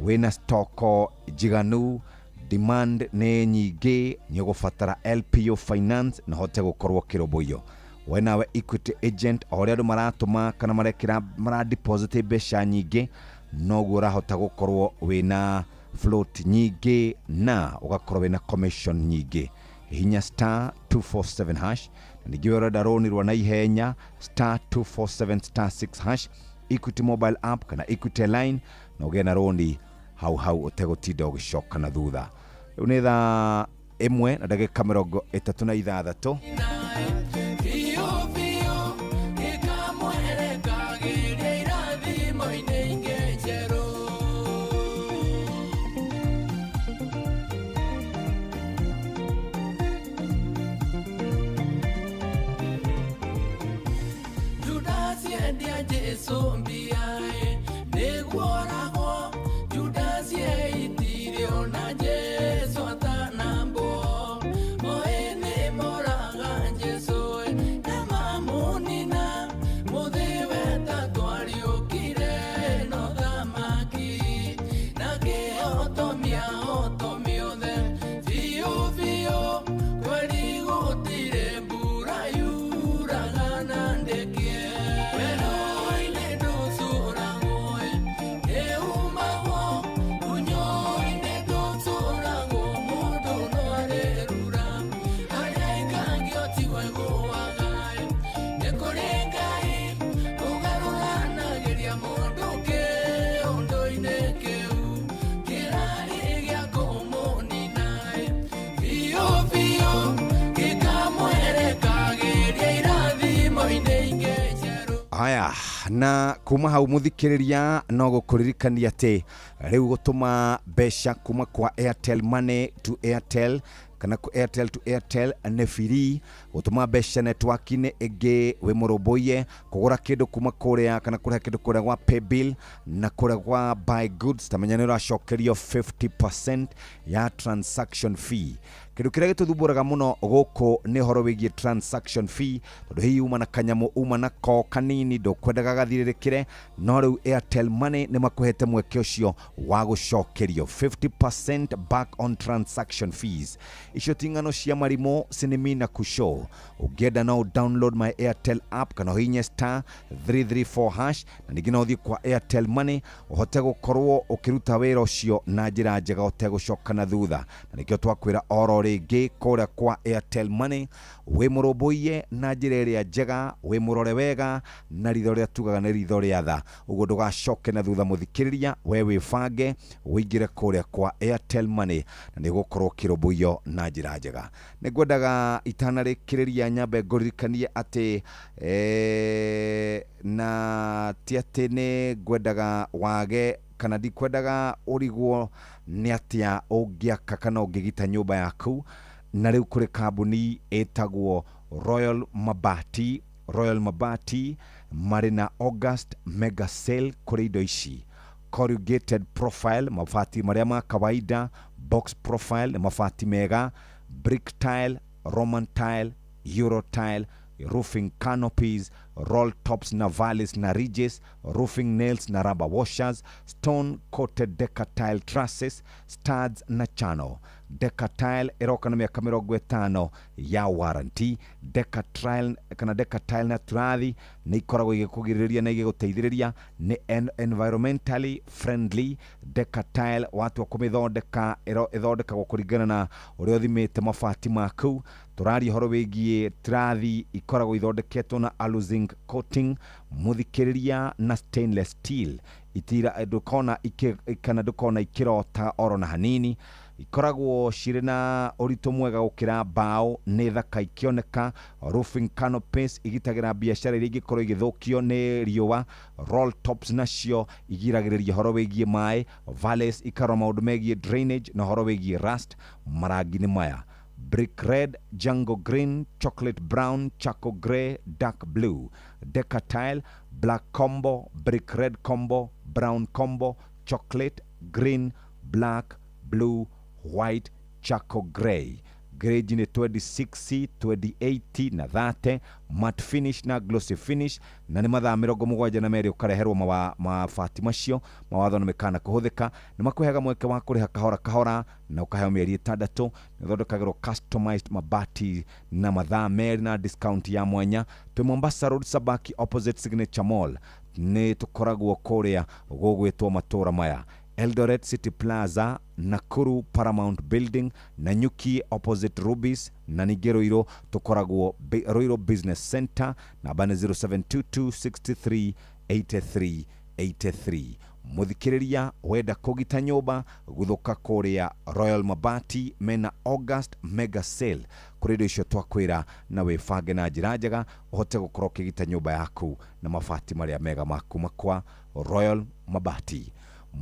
wĩna stoko njiganu, demand nĩ nyingĩ, nĩ ũgũbatara LPO finance na hote gũkorwo ũkĩrũmbũiyo. We nawe Equity agent, o ũrĩa andũ maratũma kana marekĩra maradeposit mbeca nyingĩ, noguo ũrahota gũkorwo wĩna float nyingĩ na ũgakorwo wĩna commission nyingĩ. Hihinya star 247 hash, na ningĩ we ũrenda rũni rwa naihenya, star 247 star 6 hash, Equity mobile app kana Equity line, na ũgĩe na rũni hau hau ũtegũtinda ũgĩcoka na thutha. Rĩu nĩ thaa ĩmwe na ndagĩka 36. Biũ biũ ĩkamwerekagĩria irathimo-inĩ ingĩ njerũ. Judasi endia Jesu mbia nĩguo oragwo, Judasi eitire ona Jesu atanambwo, oĩ nĩ moraga Jesu na mamunina, mũthĩ wetatũ ariũkire no thamaki, na kĩhotomia hotomia othe biũ biũ, kweri gũtirĩ mbura yuraga na ndĩkĩe. Werũ-inĩ ndũcũragwo nĩumagwo, unyo-inĩ ndũcũragwo, mũndũ no arĩrura, harĩa aikagio tiwe gũaga. Nĩ kũrĩ Ngai ũgarũranagĩria mũndũ kĩũndũ-inĩ kĩu kĩrarĩ gĩa kũmũnina, biũ biũ gĩkamwerekagĩria irathimo-inĩ ingĩ njerũ. Haya, na kuma hau mũthikĩrĩria no gũkũririkania atĩ rĩu gũtũma mbeca kuma kwa Airtel Money to Airtel kana ku Airtel to Airtel nĩ free, gũtũma mbeca network-inĩ ĩngĩ wĩ mũrũmbũiye, kũgũra kĩndũ kuma kũrĩa kana kũrĩha kĩndũ kũrĩa gwa paybill na kũrĩa gwa buy goods, ta menya nĩ ũracokerio 50% ya transaction fee. Kĩndũ kĩrĩa gĩtũthumbũraga mũno gũkũ nĩ ũhoro wĩgiĩ transaction fee, tondũ hihi uma na kanyamũ uma nako kanini ndũkwendaga gathirĩrĩkĩre, no rĩu Airtel Money nĩ makũhete mweke ũcio wa gũcokerio 50% back on transaction fees. Icio ti ng'ano cia marimũ, sinimi na kusho. Ũngĩenda no download my Airtel app kana ũhihinye star 334 hash, na ningĩ no ũthiĩ kwa Airtel Money ũhote gũkorwo ũkĩruta wĩra ũcio na njĩra njega ũtegũcoka na thutha. Na nĩkĩo twakwĩra oro rĩngĩ kũrĩa kwa Airtel Money wĩ mũrũmbũiye na njĩra ĩrĩa njega, wĩ mũrore wega na ritho rĩrĩa tugaga nĩ ritho rĩa tha, ũguo ndũgacoke na thutha mũthikĩrĩria, we wĩbange ũingĩre kũrĩa kwa Airtel Money na nĩ ũgũkorwo ũkĩrũmbũiyo na njĩra njega. Nĩ ngwendaga itanarĩkĩrĩria nyambe ngũririkanie atĩ na ti atĩ nĩ ngwendaga wage kana ndikwendaga ũrigwo nĩ atĩa ũngĩaka kana ũngĩgita nyũmba yaku, na rĩu kũrĩ kambuni ĩtagwo Royal Mabati. Royal Mabati marĩ na August mega sale kũrĩ indo ici: corrugated profile, mabati marĩa ma kawaida, box profile nĩ mabati mega, Brick tile, Roman tile, Euro tile, roofing canopies, roll tops na valleys na ridges, roofing nails na rubber washers, stone coated decatile trusses, studs na channel. Decatile ĩroka na mĩaka 50 ya warranty. Decatile kana decatile na turathi nĩ ikoragwo igĩkũgirĩrĩria na igĩgũteithĩrĩria, nĩ environmentally friendly. Decatile watua kũmĩthondeka ĩthondekagwo kũringana na ũrĩa ũthimĩte mabati maku. Tũraria ũhoro wĩgiĩ turathi ikoragwo ithondeketwo na aluzinc coating, mũthikĩrĩria, na stainless steel. Itira ndũkona kana ndũkona ikĩrota oro na hanini. Ikoragwo cirĩ na ũritũ mwega gũkĩra mbaũ, nĩ thaka ikĩoneka. Roofing canopies igitagĩra biacara iria ingĩkorwo igĩthũkio nĩ riũa. Roll tops nacio igiragĩrĩria ũhoro wĩgiĩ maĩ. Valleys ikarora maũndũ megiĩ drainage na ũhoro wĩgiĩ rust. Marangi nĩ maya: brick red, jungle green, chocolate brown, charcoal grey, dark blue. Decatile, black combo, brick red combo, brown combo, chocolate green, black, blue, white, charcoal grey. Grade nĩ 26, 28 na 30, matte finish na glossy finish, na nĩ mathaa 72 ũkareherwo mabati macio. Mawatho na mĩkana kũhũthĩka nĩ makũheaga mweke wa kũrĩha kahora kahora na ũkaheo mĩeri 6. Nĩ ũthondekagĩrwo customized mabati na mathaa 2 na discount ya mwanya. Twĩ Mombasa Road, Sabaki, opposite Signature Mall. Nĩ tũkoragwo kũrĩa gũgwĩtwo matũra maya: Eldoret City Plaza, Nakuru Paramount Building, Nanyuki opposite Rubis, na ningĩ Ruiru tũkoragwo Ruiru Business Center. Namba nĩ 0722 63 83 83. Mũthikĩrĩria, wenda kũgita nyũmba, guthũka kũrĩa Royal Mabati mena August mega sale kũrĩ indo icio twakwĩra, na wĩbange na njĩra njega ũhote gũkorwo ũkĩgita nyũmba yaku na mabati marĩa mega ma kuma kwa Royal Mabati.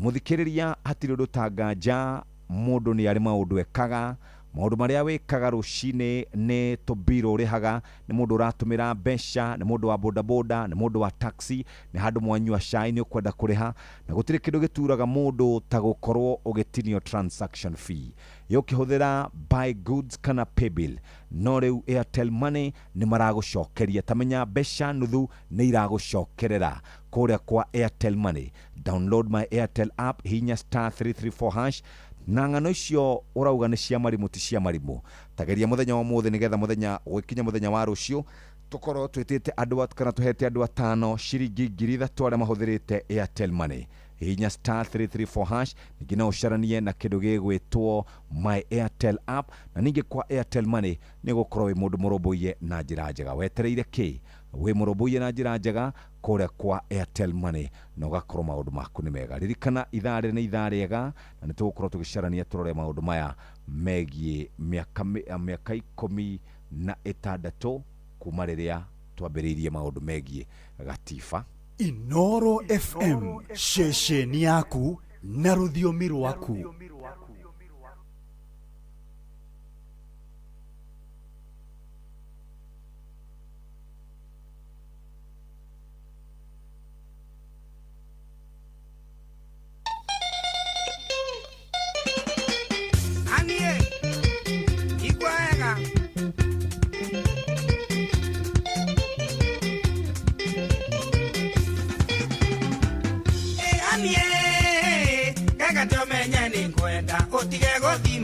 Mũthikĩrĩria, hatirĩ ũndũ ta nganja mũndũ nĩ arĩ maũndũ ekaga. Maũndũ marĩa wĩkaga rũcinĩ nĩ tũmbirũ ũrĩhaga, nĩ mũndũ ũratũmĩra mbeca, nĩ mũndũ wa bodaboda, nĩ mũndũ wa taxi, nĩ handũ mwanyua cai nĩ ũkwenda kũrĩha, na gũtirĩ kĩndũ gĩturaga mũndũ ta gũkorwo ũgĩtinio transaction fee yũkĩhũthĩra buy goods kana paybill. No rĩu Airtel Money nĩ maragũcokeria, ta menya mbeca nuthu nĩ iragũcokerera kũrĩa kwa Airtel Money. Download my Airtel app, hinya star 334 hash, na ng'ano icio ũrauga nĩ cia marimũ ti cia marimũ. Tageria mũthenya wa ũmũthĩ nĩgetha mũthenya ũgĩkinya mũthenya wa rũciũ tũkorwo twĩtĩte andũ kana tũhete andũ 5 ciringi 3,000 arĩa mahũthĩrĩte Airtel Money. Hinya star 334 hash, ningĩ no ũcaranie na kĩndũ gĩgwĩtwo my Airtel app, na ningĩ kwa Airtel Money nĩ gũkorwo wĩ mũndũ mũrũmbũiye na njĩra njega. Wetereire kĩ? Wĩ mũrũmbũiye na njĩra njega kũrĩa kwa Airtel Money na ũgakorwo maũndũ maku nĩ mega. Ririkana ithaa rĩrĩ nĩ ithaa rĩega na nĩ tũgũkorwo tũgĩcarania tũrore maũndũ maya megiĩ mĩaka 16 kuma rĩrĩa twambĩrĩirie maũndũ megiĩ gatiba. Inoro FM, ceceni yaku na rũthiomi rwaku.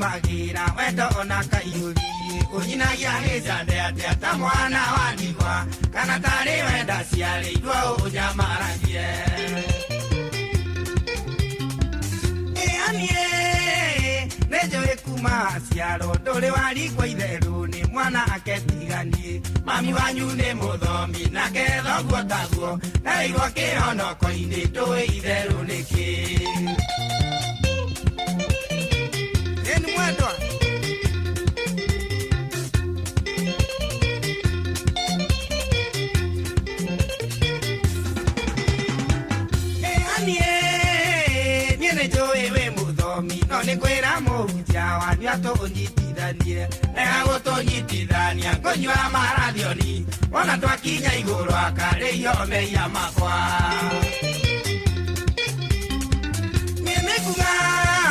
Magira wendo ona kaiyuri unyinagia nĩ atia ta mwana wa ndigwa kana tarĩ wenda ciarĩirwo ũnyamaragie. Ĩanie nĩnjũĩ kuma ciaro ndũrĩ warigwo itherũ nĩ mwana aketiganie. Mami wanyu nĩ mũthomi nake thoguo taguo ndaigua kĩhonoko-inĩ ndũĩ itherũ nĩkĩ. No nĩ kwĩra mũhunjia wanyu atũnyitithanie rega gũtũnyitithania ngũnyua marathioni wona twakinya igũrũ akarĩio mehia makwa. Niĩ nĩ kuga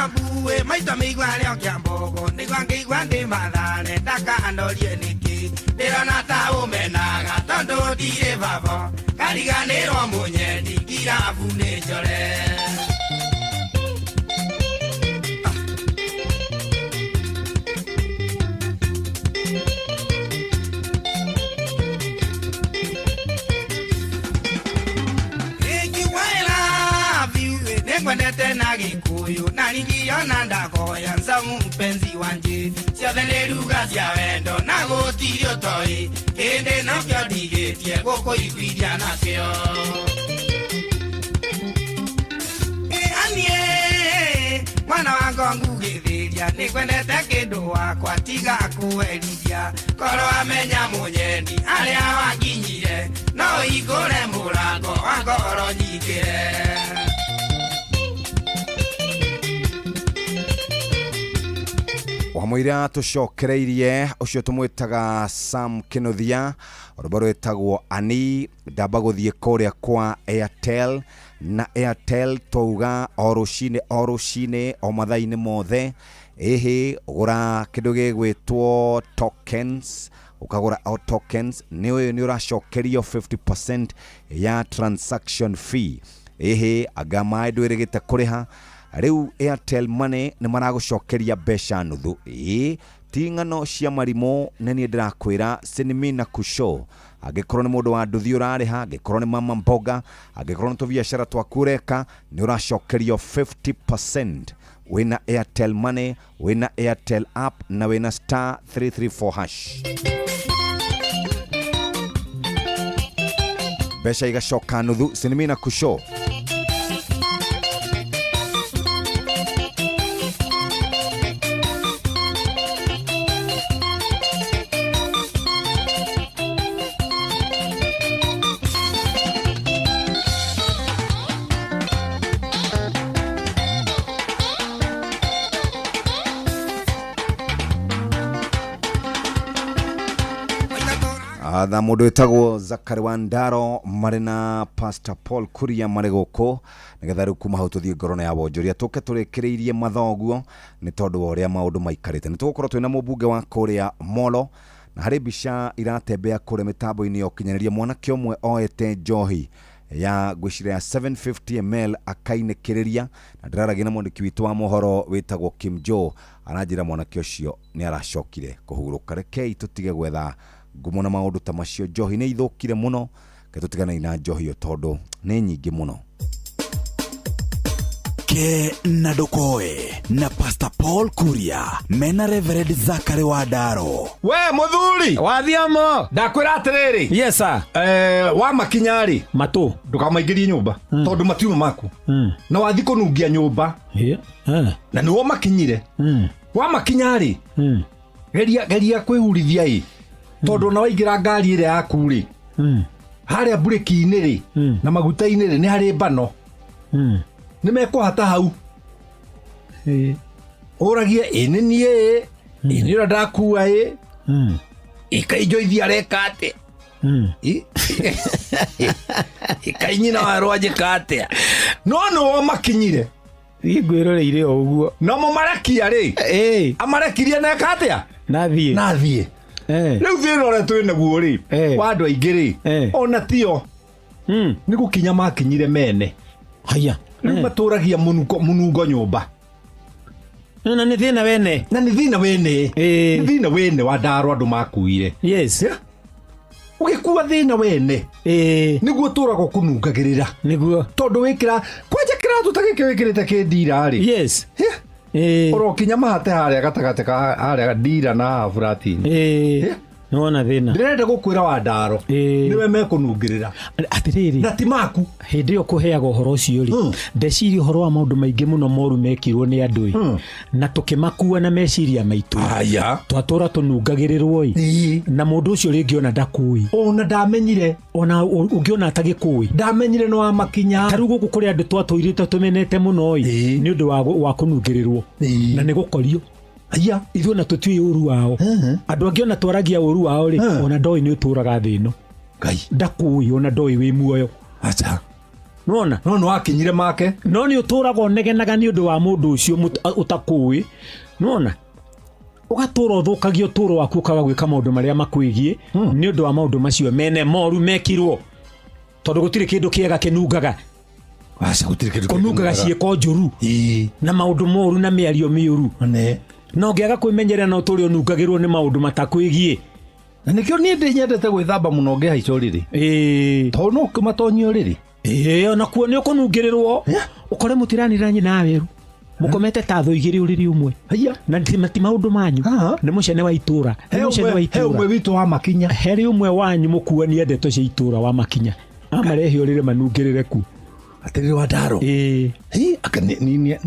mbuĩ. Ndaitwa mĩigua rĩo kĩa mbũgũ nĩguo ngĩigua ndĩ mathare ndakanorie nĩkĩ ndĩrona ta ũmenaga tondũ ndirĩ baba kariganĩrwo mũnyendi kirabu nĩ njore. Nĩngwendete na Gĩkũyũ na ningĩona ndakoya nzamu mpenzi wanje ciothe nĩ ruga cia wendo na gũtirĩ ũtoĩ kĩndĩ nokĩo ndigĩtie gũkũiguithia nakĩo. Anie mwana wa ngongu gĩthĩria nĩngwendete kĩndũ wakwa tiga kũherithia korwo amenya mũnyendi arĩa wakinyire no hingũre mũrango wa ngoro nyingĩre. Wamũira tũcokereirie ũcio tũmwĩtaga Sam Kĩnuthia rwĩmbo rwĩtagwo Ani. Ndamba gũthiĩ kũrĩa kwa Airtel na Airtel twauga o rũcinĩ o rũcinĩ o mathaa-inĩ mothe ĩhĩ gũra kĩndũ gĩgwĩtwo tokens ukagura o tokens nĩ ũyũ nĩ ũracokerio 50% ya transaction fee ĩhĩ anga maĩ ndwĩrĩgĩte kũrĩha rĩu Airtel Money nĩ maragũcokeria mbeca nuthu ĩĩ ti ng'ano cia marimũ nĩ niĩ ndĩrakwĩra sinimina kusho angĩkorwo nĩ mũndũ wa nduthi ũrarĩha angĩkorwo nĩ mama mboga angĩkorwo nĩ tũbiacara twaku ũreka nĩ ũracokerio 50% wĩna Airtel Money wĩna Airtel app na wĩna star 334 hash mbeca igacoka nuthu sinimina kusho. Na mũndũ wĩtagwo Zakari Wandaro marĩ na Pastor Paul Kuria marĩ gũkũ nĩgetha rĩu kuma hau tũthiĩ ngoro ya wonjoria tũke tũrĩkĩrĩirie mathoguo nĩ tondũ wa ũrĩa maũndũ maikarĩte. Nĩ tũgũkorwo twĩna mũmbunge wa kũrĩa Molo na harĩ mbica iratembea kũrĩa mĩtambo-inĩ ya ũkinyanĩria mwanake ũmwe oete njohi ya ngwĩciria ya 750 ml akainĩkĩrĩria na ndĩraragia na mwandĩki witũ wa mohoro wĩtagwo Kim Joe aranjĩra mwanake ũcio nĩ aracokire kũhurũka. Rekei tũtige gwetha ngumo na maũndũ ta macio njohi nĩ ithũkire mũno ke tũtiganei na njohi ĩyo tondũ nĩ nyingĩ mũno. Ke na Ndokoe na Pastor Paul Kuria mena Reverend Zakari Wandaro. We muthuri wathiamo ndakwira atiriri. Yes sir. Wa makinya ri matu ndukamaingirie nyumba tondu matiuma maku na wathi kunungia nyumba na niwo makinyire wa makinya ri geria geria kwihurithia i tondu na waingira ngari ĩrĩa yaku rĩ harĩa mburĩki-inĩ rĩ na maguta-inĩ rĩ nĩ harĩ mbano nĩ mekũhata hau ũragie ĩ nĩ niĩ ĩ nĩ ũrĩa ndakua ĩ ĩkainjoithia areka atĩa ĩkai nyina wa rwanjĩka atĩa no nĩo makinyire niĩ ngwĩroreire o ũguo no mũmarekia rĩ amarekirie na eka atĩa nathiĩ nathiĩ rĩu thĩna ũrĩa twĩ naguo rĩ wa andũ aingĩ rĩ ona tio nĩ gũkinya makinyire mene haya rĩu matũragia mũnungo nyũmba na nĩ thĩna wene na nĩ thĩna wene nĩ thĩna wene wa ndaro andũ makuire. Yes. Ũgĩkua thĩna wene nĩguo tũragwo kũnungagĩrĩra nĩguo tondũ wĩkĩra kwanja kĩratũ ta gĩkĩ wĩkĩrĩte kĩ ndira rĩ. Yes. Ũrokinya mahate harĩa gatagatĩ ka harĩa ndira na buratini nĩwona thĩna ndĩrenda gũkwĩra wa ndaro nĩwe mekũnungĩrĩra atĩrĩrĩ na ti maku hĩndĩ ĩyo kũheaga ũhoro ũcio rĩ ndeciria ũhoro wa maũndũ maingĩ mũno moru mekirwo nĩ andũ ĩ na tũkĩmakua na meciria maitũ twatũra tũnungagĩrĩrwo ĩ na mũndũ ũcio rĩngĩ ona ndakũĩ ona ndamenyire ona ũngĩona atagĩkũĩ ndamenyire nĩ wa makinya ta rĩu gũkũ kũrĩ andũ twatũirĩte tũmenete mũno ĩ nĩ ũndũ wa kũnungĩrĩrwo na nĩ gũkorio aya ithuĩ na tũtiũĩ ũru wao andũ angĩ ona twaragia ũru wao rĩ ona ndoĩ nĩ ũtũraga thĩ ĩno ngai ndakũĩ ona ndoĩ wĩ muoyo acha Nĩwona? No nĩwakinyire make. No nĩ ũtũraga ũnegenaga nĩ ũndũ wa mũndũ ũcio ũtakũĩ. Nĩwona? Ũgatũra ũthũkagia ũtũũro waku ũkaga gwĩka maũndũ marĩa makwĩgiĩ nĩ ũndũ wa maũndũ macio mene moru mekirwo. Tondũ gũtirĩ kĩndũ kĩega kĩnungaga. Aca gũtirĩ kĩndũ kũnungaga ciĩko njũru na maũndũ moru na mĩario mĩũru. Na ũngĩaga kwĩmenyerera no ũtũre ũnungagĩrwo nĩ maũndũ matakwĩgiĩ. Na nĩkĩo niĩ ndĩnyendete gwĩthamba mũno ngĩhaica ũrĩrĩ. Tondũ no ũkĩmatonyie ũrĩrĩ. Onakuo nĩ ũkũnungĩrĩrwo. Ũkore mũtiranĩra nyina werũ. Mũkomete ta thũ igĩrĩ ũrĩrĩ ũmwe. Na ti maũndũ manyu. Nĩ mũcene wa itũra. Nĩ mũcene wa itũra. He ũmwe witũ wa makinya. Harĩ ũmwe wanyu mũkuania ndeto cia itũra wa makinya. Amarehe ũrĩrĩ manungĩrĩre ku. Atĩrĩrĩ wa Ndaro. Aka nĩ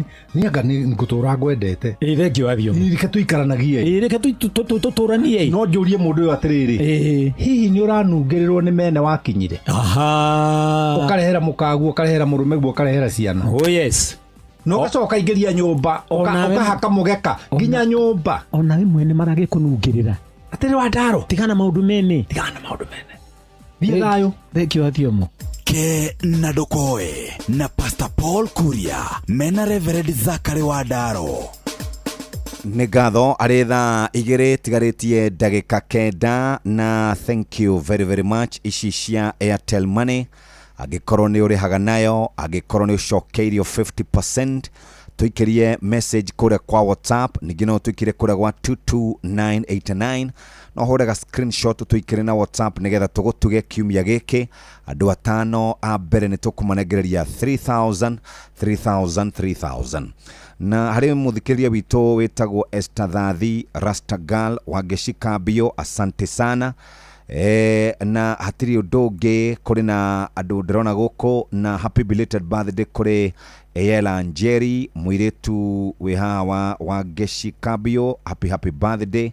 anga nĩ ngũtũra ngwendete. Thengio wa Thiomo. Reke tũikaranagie. Reke tũtũranie. No njũrie mũndũ ũyũ atĩrĩrĩ. Hihi nĩ ũranungĩrĩrwo nĩ mene wakinyire? Ũkarehera mũkaguo, ũkarehera mũrũmeguo, ũkarehera ciana. Oh yes. Na ũgacoka ũkaingĩria nyũmba, ũkahaka mũgeka nginya nyũmba. Onawe mwene maragĩkũnungĩrĩra. Atĩrĩrĩ wa Ndaro. Tigana maũndũ mene. Tigana maũndũ mene. Thiĩ thayũ. Thengio wa Thiomo. Ke na Ndokoe na Pastor Paul Kuria mena Reverend Zachary wa Ndaro. Nĩ ngatho arĩ thaa igĩrĩ tigarĩtie ndagĩka 9 na thank you very very much. Ici cia Airtel Money angĩkorwo nĩ ũrĩhaga nayo, angĩkorwo nĩ ũcokeirio 50%, tũikĩrie message kũrĩa kwa WhatsApp, ningĩ no tũikĩrie kũrĩa gwa 22989, no hũre screenshot tũikĩrie na WhatsApp nĩgetha tũgũtuge kiumia gĩkĩ. Andũ 5 a mbere nĩ tũkũmanengereria 3000 3000 3000. Na harĩ mũthikĩrĩria witũ wĩtagwo Esther Thathi Rastagal wa Ngĩcikambio, asante sana. Na hatirĩ ũndũ ũngĩ kũrĩ na andũ ndĩrona gũkũ na happy belated birthday kũrĩ Eyela Njeri mũirĩtu wĩ haha wa Ngĩcikambio, happy happy birthday.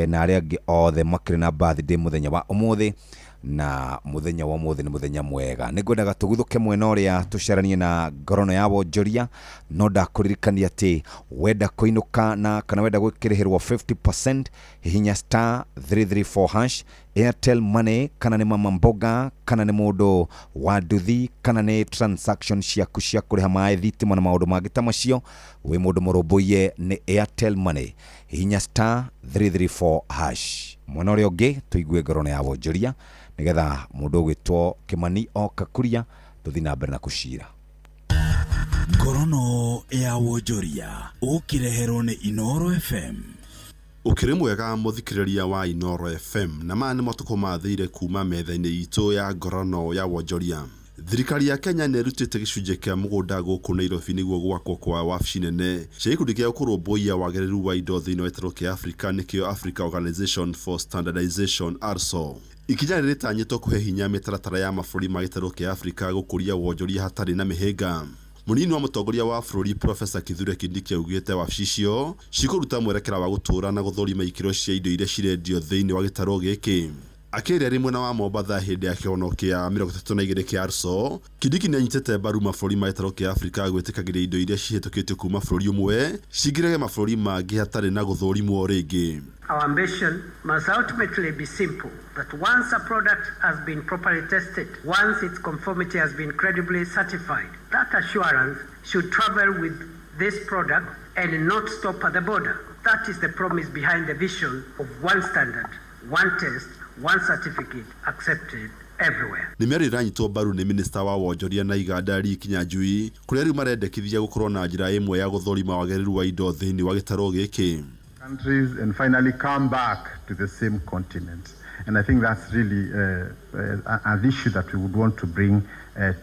Na arĩa angĩ othe makĩrĩ na birthday mũthenya wa ũmũthĩ, na mũthenya wa ũmũthĩ nĩ mũthenya mwega. Nĩngwendaga tũguthũke mwena ũrĩa tũcaranie na ngorono ya wonjoria, no ndakũririkania atĩ wenda kũinũka na kana wenda gwĩkĩrĩhĩrwo 50%, hihinya star 334 hash Airtel Money, kana nĩ mama mboga, kana nĩ mũndũ wa nduthi, kana nĩ transaction ciaku cia kũrĩha maĩ, thitima na maũndũ mangĩ ta macio, wĩ mũndũ mũrũmbũiye nĩ Airtel Money, hihinya star 334 hash. Mwena ũrĩa ũngĩ tũigue ngorono ya wonjoria nĩgetha mũndũ ũgwĩtwo Kimani oka kuria tũthiĩ na mbere na kũcira. Ngorono ya wonjoria ũkĩreherwo nĩ Inoro FM. Ũkĩrĩ mwega mũthikĩrĩria wa Inoro FM, na maya nĩ matukũ mathĩire kuma metha-inĩ itũ ya ngorono ya wonjoria. Thirikari ya Kenya nĩ ĩrutĩte gĩcunjĩ kĩa mũgũnda gũkũ Nairobi nĩguo gwakwo kwa wabici nene cia gĩkundi gĩa kũrũmbũiya wagĩrĩru wa indo thĩinĩ wa gĩtarũ kĩa Afrika, nĩkĩo Africa Organization for Standardization ARSO. Ikinya rĩrĩ rĩtanyĩtwo kũhe hinya mĩtaratara ya mabũrũri ma gĩtarũ kĩa Afrika gũkũria wonjoria hatarĩ na mĩhĩnga. Mũnini wa mũtongoria wa bũrũri Profesa Kithure Kindiki augĩte wabici icio cikũruta mwerekera wa gũtũũra na gũthũrima ikĩro cia indo iria cirendio thĩinĩ wa gĩtarũ gĩkĩ. Akĩaria arĩ mwena wa Mombatha hĩndĩ ya kĩhono kĩa 32 kĩa ARSO, Kindiki nĩanyitĩte mbaru mabũrũri ma gĩtarũ kĩa Afrika gwĩtĩkagĩria indo iria cihĩtũkĩtio kuma bũrũri ũmwe cingĩrage mabũrũri mangĩ hatarĩ na gũthũrimwo rĩngĩ. Our ambition must ultimately be simple, that once a product has been properly tested, once its conformity has been credibly certified, that assurance should travel with this product and not stop at the border. That is the promise behind the vision of one standard, one test, one certificate accepted everywhere. Nĩ mĩario ĩranyitwo mbaru nĩ minista wa wonjoria na iganda Lee Kinyanjui, kũrĩa rĩu marendekithia gũkorwo na njĩra ĩmwe ya gũthũrima wagĩrĩru wa indo thĩinĩ wa gĩtarũ gĩkĩ. Countries and finally come back to the same continent. And I think that's really an issue that we would want to bring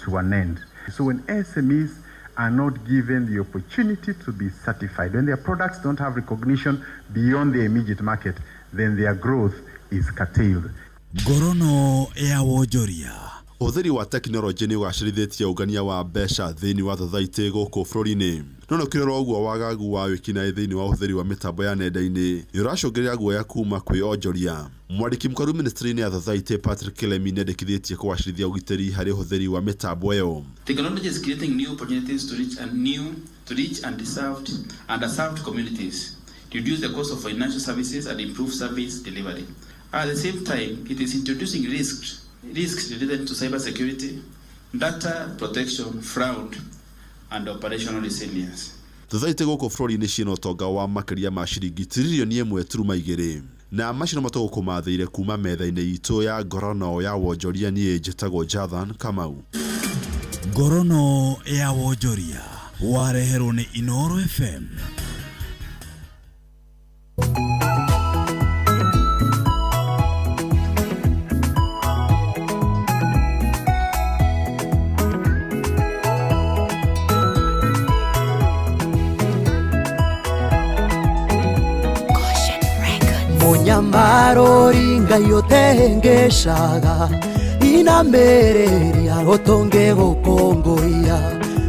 to an end. So when SMEs are not given the opportunity to be certified, when their products don't have recognition beyond the immediate market, then their growth is curtailed. Ngorono ya wonjoria. Ũhũthĩri wa tekinoronjĩ nĩ ũgacĩrithĩtie ũngania wa mbeca thĩinĩ wa thothaitĩ gũkũ bũrũri-inĩ. No nĩkĩrora ũguo wagagu wa wĩkinaĩ thĩinĩ wa ũhũthĩri wa mĩtambo ya nenda-inĩ nĩ ũracũngĩrĩria guoya kuma kwĩ onjoria. Mwandĩki mũkaru ministry-inĩ ya thothaitĩ Patrick Kilemi nĩendekithĩtie kũgacĩrithia ũgitĩri harĩ ũhũthĩri wa mĩtambo ĩyo. Technology is creating new opportunities to reach underserved communities, reduce the cost of financial services and improve service delivery. At the same time, it is introducing risks related to cybersecurity, data protection, fraud, and operational resilience. Thothaitĩ gũkũ bũrũri-inĩ ciĩna ũtonga wa makĩria ma ciringi tiririoni 1.2 na macio nĩmo tũgũkũmathĩire kuma metha-inĩ itũ ya ngorono ya wonjoria. Niĩ njĩtagwo Jathan Kamau. Ngorono ya wonjoria wareherwo nĩ Inoro FM. Munyamarori Ngai ũtengeshaga inamerĩria ũtũnge gũkũngũiya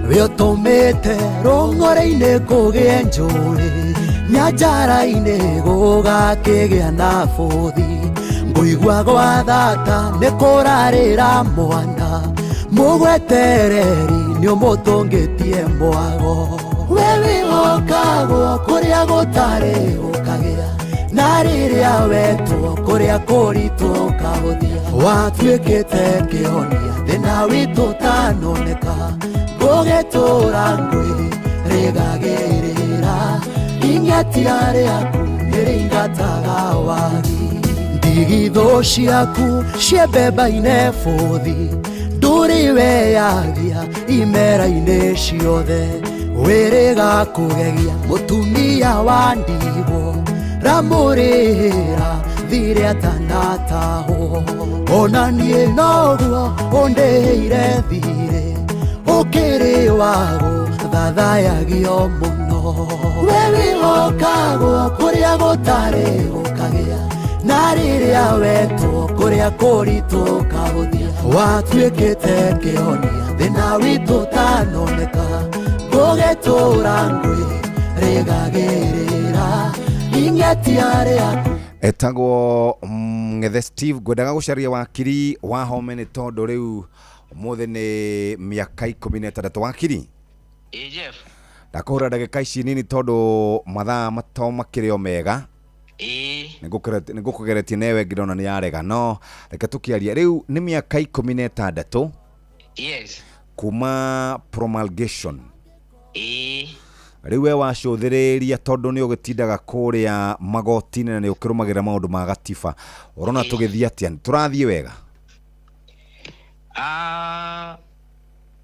we ũtũmĩte rũng'ore-inĩ kũgĩe njũĩ nyanjara-inĩ gũgakĩgĩa na bũthi ngũigua gwa thata nĩ kũrarĩra mwana mũgwetereri nĩ ũmũtũngĩtie mwago we wĩhokagwo kũrĩa gũtarĩ gũkagĩa na rĩrĩa wetwo kũrĩa kũritũ ũkahũthia watuĩkĩte kĩhonia thĩna witũ ũtanoneka ngũgĩtũra ngwĩ rĩgagĩrĩra ing'atia rĩaku nĩrĩingataga wagi ndigithũ ciaku ciembemba-inĩ bũthi ndũrĩ weyagia imera-inĩ ciothe wĩrĩga kũgegia mũtumia wa ndigwo ramũrĩra thirĩ atanatahwo ona niĩ noguo ũndĩhĩire thirĩ ũkĩrĩ wago thathayagio mũno we wĩhokagwo kũrĩa gũtarĩ gũkagĩa na rĩrĩa wetwo kũrĩa kũritũ ũkahũthia watuĩkĩte kĩhonia thĩna witũ ũtanoneka ngũgĩtũra ngwĩ rĩgagĩrĩra etagwo Ng'ethe Steve ngwendaga gũcaria wakiri wa Home nĩ tondũ rĩu ũmũthĩ nĩ mĩaka 16 wakiri. Ĩ Jeff, ndakũhũra ndagĩka ici nini tondũ mathaa mato makĩrĩ o mega. Ĩ nĩngũkũgeretie newe ngĩrona nĩ yarega no reke tũkĩaria rĩu nĩ mĩaka 16. Yes. Kuma promulgation. Ĩ rĩu we wacũthĩrĩria tondũ nĩ ũgĩtindaga kũrĩa magoti-inĩ na nĩ ũkĩrũmagĩrĩra maũndũ ma gatiba ũrona tũgĩthiĩ atĩa tũrathiĩ wega?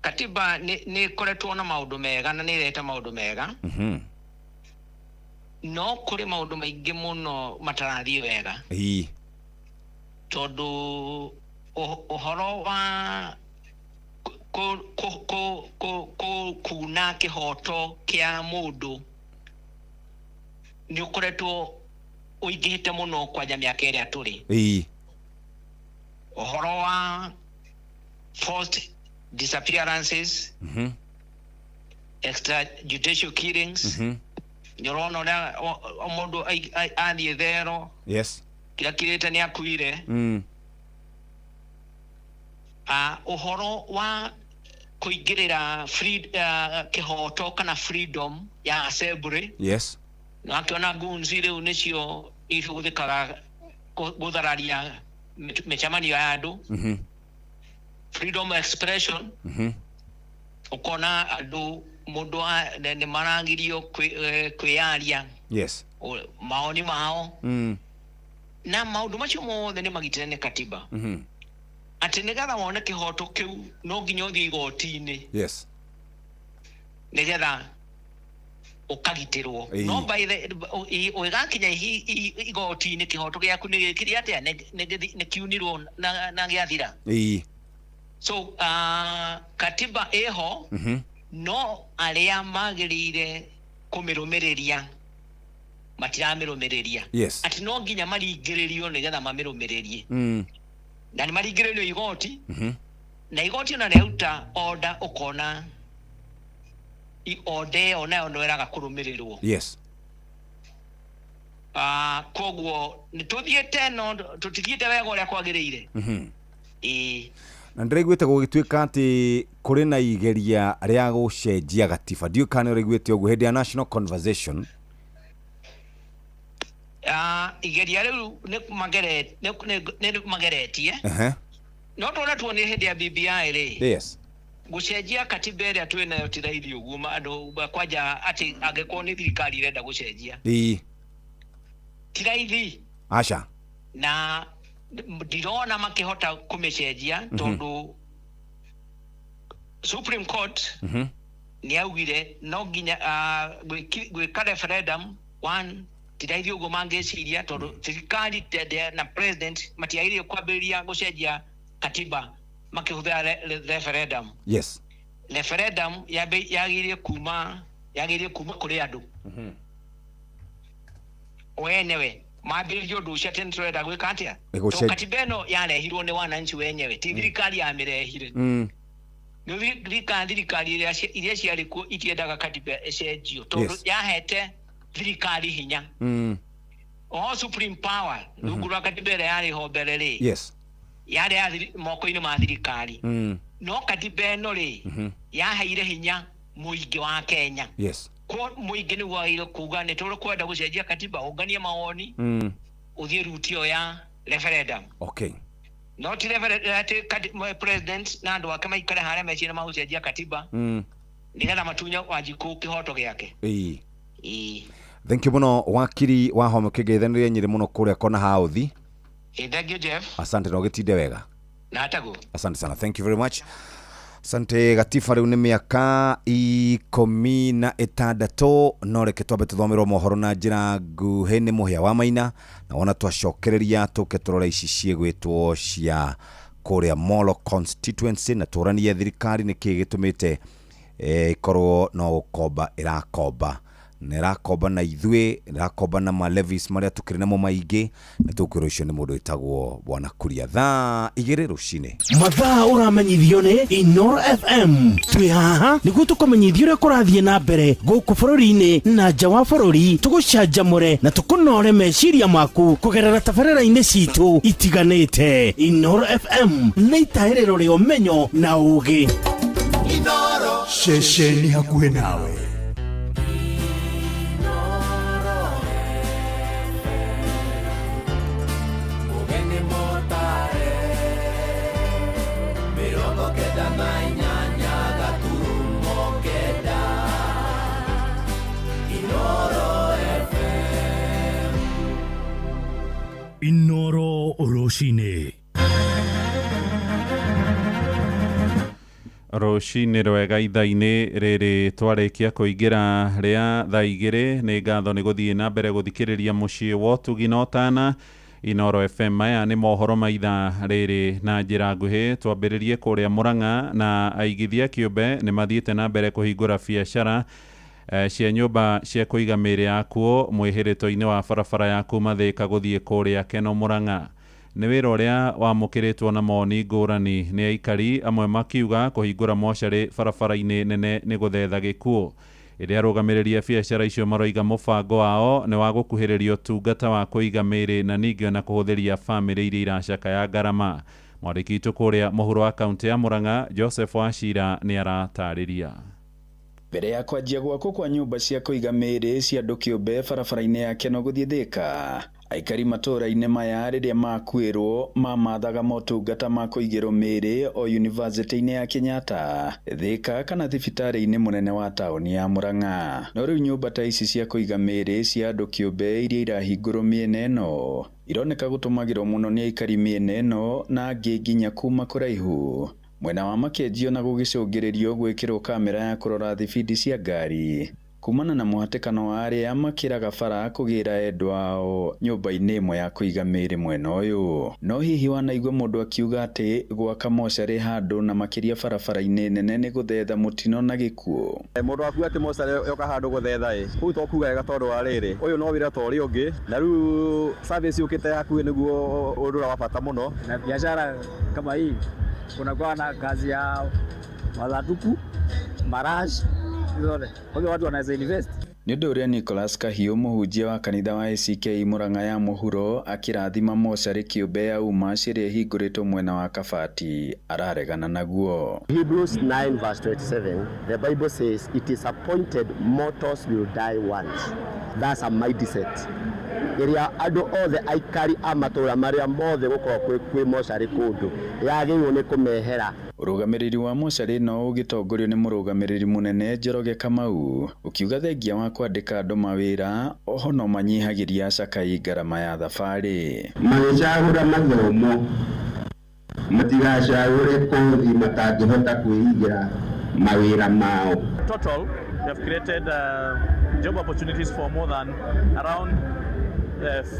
Katiba nĩ ĩkoretwo na maũndũ mega na nĩ ĩrehete maũndũ mega. No kũrĩ maũndũ maingĩ mũno matarathiĩ wega. Tondũ ũhoro wa kuna kĩhoto kĩa mũndũ nĩ ũkoretwo ũingĩhĩte mũno kwanja mĩaka ĩrĩa tũrĩ. Ũhoro wa forced disappearances, extrajudicial killings, nĩ ũrona ũrĩa mũndũ athiĩ thero. Yes. Kĩrĩa kĩrĩte nĩ akuire. Ũhoro wa kũingĩrĩra kĩhoto kana freedom ya assembly. Yes. Na akĩona gunzi rĩu nĩcio ihũthĩkaga gũthararia mĩcemanio ya andũ. Freedom of expression. Ũkona andũ mũndũ nĩ maragirio kwĩyaria. Yes. Maoni mao. Na maũndũ macio mothe nĩ magitĩre nĩ katiba. Atĩ nĩgetha wone kĩhoto kĩu no nginya ũthiĩ igoti-inĩ. Yes. Nĩgetha ũkagitĩrwo. No by the ũgĩgakinya igoti-inĩ kĩhoto gĩaku nĩ gĩkire atĩa nĩ kiunirwo na gĩathira. So katiba ĩho no arĩa magĩrĩire kũmĩrũmĩrĩria matiramĩrũmĩrĩria. Yes. Atĩ no nginya maringĩrĩrio nĩgetha mamĩrũmĩrĩrie. Na nĩ maringĩrĩrio igoti. Na igoti ona rĩaruta order ũkona order ĩyo nayo no ĩraga kũrũmĩrĩrwo. Yes. Koguo nĩ tũthiĩte no tũtithiĩte wega ũrĩa kwagĩrĩire. Ĩĩ. Na ndĩraiguĩte gũgĩtuĩka atĩ kũrĩ na igeria rĩa gũcenjia gatiba ndiũĩ kana nĩ ũraiguĩte ũguo hĩndĩ ya national conversation. Igeria rĩu nĩ mageretie. No tũrĩa tuonire hĩndĩ ya BBI rĩ. Yes. Gũcenjia katiba ĩrĩa twĩ nayo ti raithi ũguo andũ kwanja atĩ angĩkorwo nĩ thirikari ĩrenda gũcenjia. Ti raithi. Aca. Na ndirona makĩhota kũmĩcenjia tondũ Supreme Court nĩ augire no nginya gwĩka referendum one ti raithi ũguo mangĩciria tondũ thirikari na president matiagĩrĩire kwambĩrĩria gũcenjia katiba makĩhũthĩra referendum. Yes. Referendum yagĩrĩire kuma kũrĩ andũ. Wenyewe mambĩrĩrie ũndũ ũcio atĩ nĩtũrenda gwĩka atĩa. Tondũ katiba ĩno yarehirwo nĩ wananchi wenyewe, ti thirikari yamĩrehire. Nĩ thirikari iria ciarĩ kuo itiendaga katiba ĩcenjio tondũ yahete thirikari hinya. O supreme power rungu rwa katiba ĩrĩa yarĩ ho mbere rĩ. Yes. Yarĩ moko-inĩ ma thirikari. No katiba ĩno rĩ yaheire hinya mũingĩ wa Kenya. Yes. Ko mũingĩ nĩguo wagĩrĩirwo kuga nĩ tũkwenda gũcenjia katiba, ũnganie mawoni, ũthiĩ route ĩyo ya referendum. Okay. No ti referendum president na andũ ake maikare harĩa meciria magũcenjia katiba nĩgetha matunye Wanjikũ kĩhoto gĩake. Ĩĩ. Thank you mũno wakiri wa Home kĩgeithanĩria Nyĩrĩ mũno kũrĩa Kona House. Thank you Jeff. Asante na ũgĩtinde wega. Na hataguo. Asante sana. Thank you very much. Asante Gatifa rĩu nĩ mĩaka 16 no reke twambe tũthomerwo mohoro na njĩra nguhĩ nĩ Mũhĩa wa Maina na wona twacokereria tũke tũrore ici ciĩgwĩtwo cia kũrĩa Molo constituency na tũranie thirikari nĩkĩ gĩtũmĩte ĩkorwo no gũkomba ĩrakomba na ĩrakomba na ithuĩ ĩrakomba na malevis marĩa tũkĩrĩ namo maingĩ na tũkwĩrwo icio nĩ mũndũ wĩtagwo Bwana Kuria thaa 2 rũcinĩ. Mathaa ũramenyithio nĩ Inoro FM. Twĩ haha nĩguo tũkũmenyithia ũrĩa kũrathiĩ na mbere gũkũ bũrũri-inĩ na nja wa bũrũri, tũgũcanjamũre na tũkũnore meciria maku kũgerera tabarĩra-inĩ citũ itiganĩte. Inoro FM nĩ itahĩrĩro rĩa ũmenyo na ũũgĩ. Inoro ceceni hakuhĩ nawe. Inoro rũcinĩ. Rũcinĩ rwega ithaa-inĩ rĩrĩ twarĩkia kũingĩra rĩa thaa 2 nĩ ngatho nĩ gũthiĩ na mbere gũthikĩrĩria mũciĩ wa ũtugi na ũtana Inoro FM. Maya nĩ mohoro ma ithaa rĩrĩ na njĩra nguhĩ. Twambĩrĩrie kũrĩa Murang'a na aigithia kĩũmbe nĩ mathiĩte na mbere kũhingũra biacara cia nyũmba cia kũiga mĩĩrĩ yakuo mwĩhĩrĩto-inĩ wa barabara ya kuma Thĩka gũthiĩ kũrĩa Keno Murang'a. Nĩ wĩra ũrĩa wamũkĩrĩtwo na mawoni ngũrani nĩ aikari amwe makiuga kũhingũra mocarĩ barabara-inĩ nene nĩ gũthetha gĩkuũ. Ĩrĩa arũgamĩrĩri a biacara icio maroiga mũbango wao nĩ wa gũkuhĩrĩria ũtungata wa kũiga mĩĩrĩ na ningĩ ona kũhũthĩria bamĩrĩ iria iracakaya ngarama. Mwandĩki witũ kũrĩa mũhuro wa kaũntĩ ya Murang'a Joseph Wachira nĩ aratarĩria. Mbere ya kwanjia gwakwo kwa nyũmba cia kũiga mĩĩrĩ cia andũ kĩũmbe barabara-inĩ ya Keno gũthiĩ Thĩka, aikari matũũra-inĩ maya rĩrĩa makuĩrwo mamathaga motungata ma kũigĩrwo mĩĩrĩ o yunivasĩtĩ-inĩ ya Kenyatta, Thĩka kana thibitarĩ-inĩ mũnene wa taũni ya Murang'a. No rĩu nyũmba ta ici cia kũiga mĩĩrĩ cia andũ kĩũmbe iria irahingũrwo mĩena ĩno ironeka gũtũmagĩrwo mũno nĩ aikari mĩena ĩno na angĩ nginya kuma kũraihu. Mwena wa Makenjio na gũgĩcũngĩrĩrio gwĩkĩrwo kamera ya kũrora thibindi cia ngari kumana na mũhatĩkano wa arĩa makĩraga bara kũgĩra endwa ao nyũmba-inĩ ĩmwe ya kũiga mĩĩrĩ mwena ũyũ. No hihi wanaigua mũndũ akiuga atĩ gwaka mocarĩ handũ na makĩria barabara-inĩ nene nĩ gũthetha mũtino na gĩkuũ? Mũndũ akuga atĩ mocarĩ yoka handũ gũthetha ĩ kũu to kuga wega tondũ wa rĩrĩ ũyũ no wĩra ta ũrĩa ũngĩ na rĩu service yũkĩte hakuhĩ nĩguo ũndũ ũrĩa wa bata mũno. Na biashara kama hii kunakuwa na kazi ya mathanduku, marash, zote. Kwa hiyo watu wanaweza invest. Nĩ ũndũ ũrĩa Nicholas Kahiũ mũhunjia wa kanitha wa ACK Murang'a ya mũhuro akĩrathima mocarĩ kĩũmbe ya uma ĩrĩa ĩhingũrĩtwo mwena wa Kabati araregana naguo. Hebrews 9 verse 27, the Bible says it is appointed mortals will die once. That's a mindset. Ĩrĩa andũ othe aikari a matũra marĩa mothe gũkorwo kwĩ mocarĩ kũndũ yagĩrĩirwo nĩ kũmehera. Ũrũgamĩrĩri wa mocarĩ ĩno ũgĩtongorio nĩ mũrũgamĩrĩri mũnene Njoroge Kamau ũkiuga thengia wa kwandĩka andũ mawĩra oho no manyihagĩria acakai ngarama ya thabarĩ. Magĩcagũra mathomo matigacagũre kothi matangĩhota kwĩigĩra mawĩra mao. Total, we have created job opportunities for more than around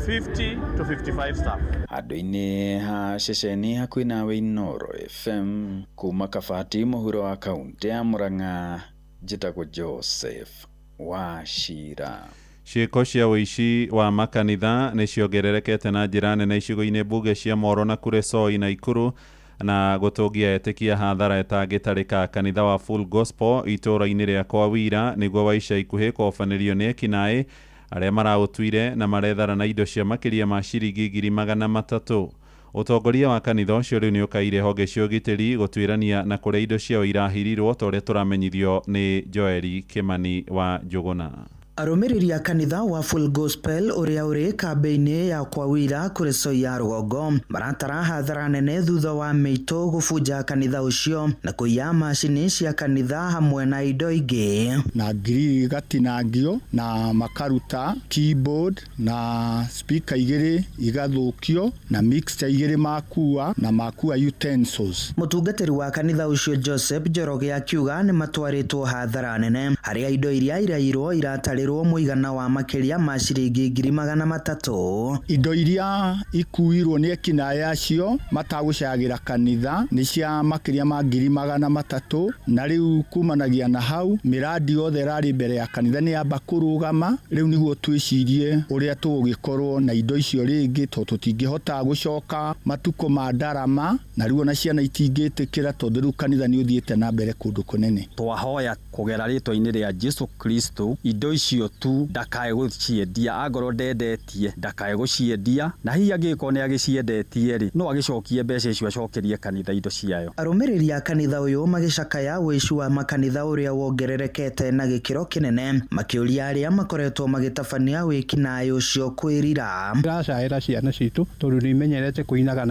50 to 55 staff. Handũ-inĩ ha ceceni hakuhĩ nawe Inooro FM kuma Kabati mũhuro wa kaũntĩ ya Murang'a, njĩtagwo Joseph Wachira. Ciĩko cia ũici wa makanitha nĩ ciongererekete na njĩra nene icigo-inĩ mbunge cia Moro na Kuresoi na Ikuru na gũtũngia etĩkia hathara ĩtangĩtarĩka. Kanitha wa Full Gospel itũũra-inĩ rĩa Kwawira nĩguo wa ica ikuhĩ kũhobanĩrio nĩ ekinaĩ arĩa maraũtuire na marethara na indo cia makĩria ma ciringi 300,000. Ũtongoria wa kanitha ũcio rĩu nĩ ũkaire honge cia ũgitĩri gũtuĩrania na kũrĩa indo ciao irahirirwo ta ũrĩa tũramenyithio nĩ Joeli Kimani wa Njũgũna. Arũmĩrĩri a kanitha wa Full Gospel ũrĩa ũrĩ kambĩ-inĩ ya Kwawira Kuresoi ya rũgongo maratara hathara nene thutha wa mĩitũ gũbunja kanitha ũcio na kũiya macini cia kanitha hamwe na indo ingĩ. Na ngiri igatinangio na makaruta keyboard na speaker igĩrĩ igathũkio na mixer igĩrĩ makua na makua utensils. Mũtungatĩri wa kanitha ũcio Joseph Njoroge akiuga nĩ matwarĩtwo hathara nene harĩa indo iria irairwo iratarĩrwo mũigana wa makĩria ma ciringi 300,000. Indo iria ikuirwo nĩ ekinaĩ acio matagũcayagĩra kanitha nĩ cia makĩria ma 300,000 na rĩu kumanagia na hau mĩrandi yothe ĩrarĩ mbere ya kanitha nĩ yamba kũrũgama. Rĩu nĩguo twĩcirie ũrĩa tũgũgĩkorwo na indo icio rĩngĩ tondũ tũtingĩhota gũcoka matukũ ma ndarama na rĩu ona ciana itingĩtĩkĩra tondũ rĩu kanitha nĩ ũthiĩte na mbere kũndũ kũnene. Twahoya kũgera rĩtwa-inĩ rĩa Jesu Kristo indo icio tu ndakae gũciendia, angorwo ndendetie ndakae gũciendia, na hihi angĩkorwo nĩ agĩciendetie rĩ no agĩcokie mbeca icio acokerie kanitha indo ciayo. Arũmĩrĩri a kanitha ũyũ magĩcakaya ũici wa makanitha ũrĩa wongererekete na gĩkĩro kĩnene makĩũria arĩa makoretwo magĩtabania wĩkinaĩ ũcio kwĩrira. Ndĩracaĩra ciana citũ tondũ nĩ imenyerete kũinaga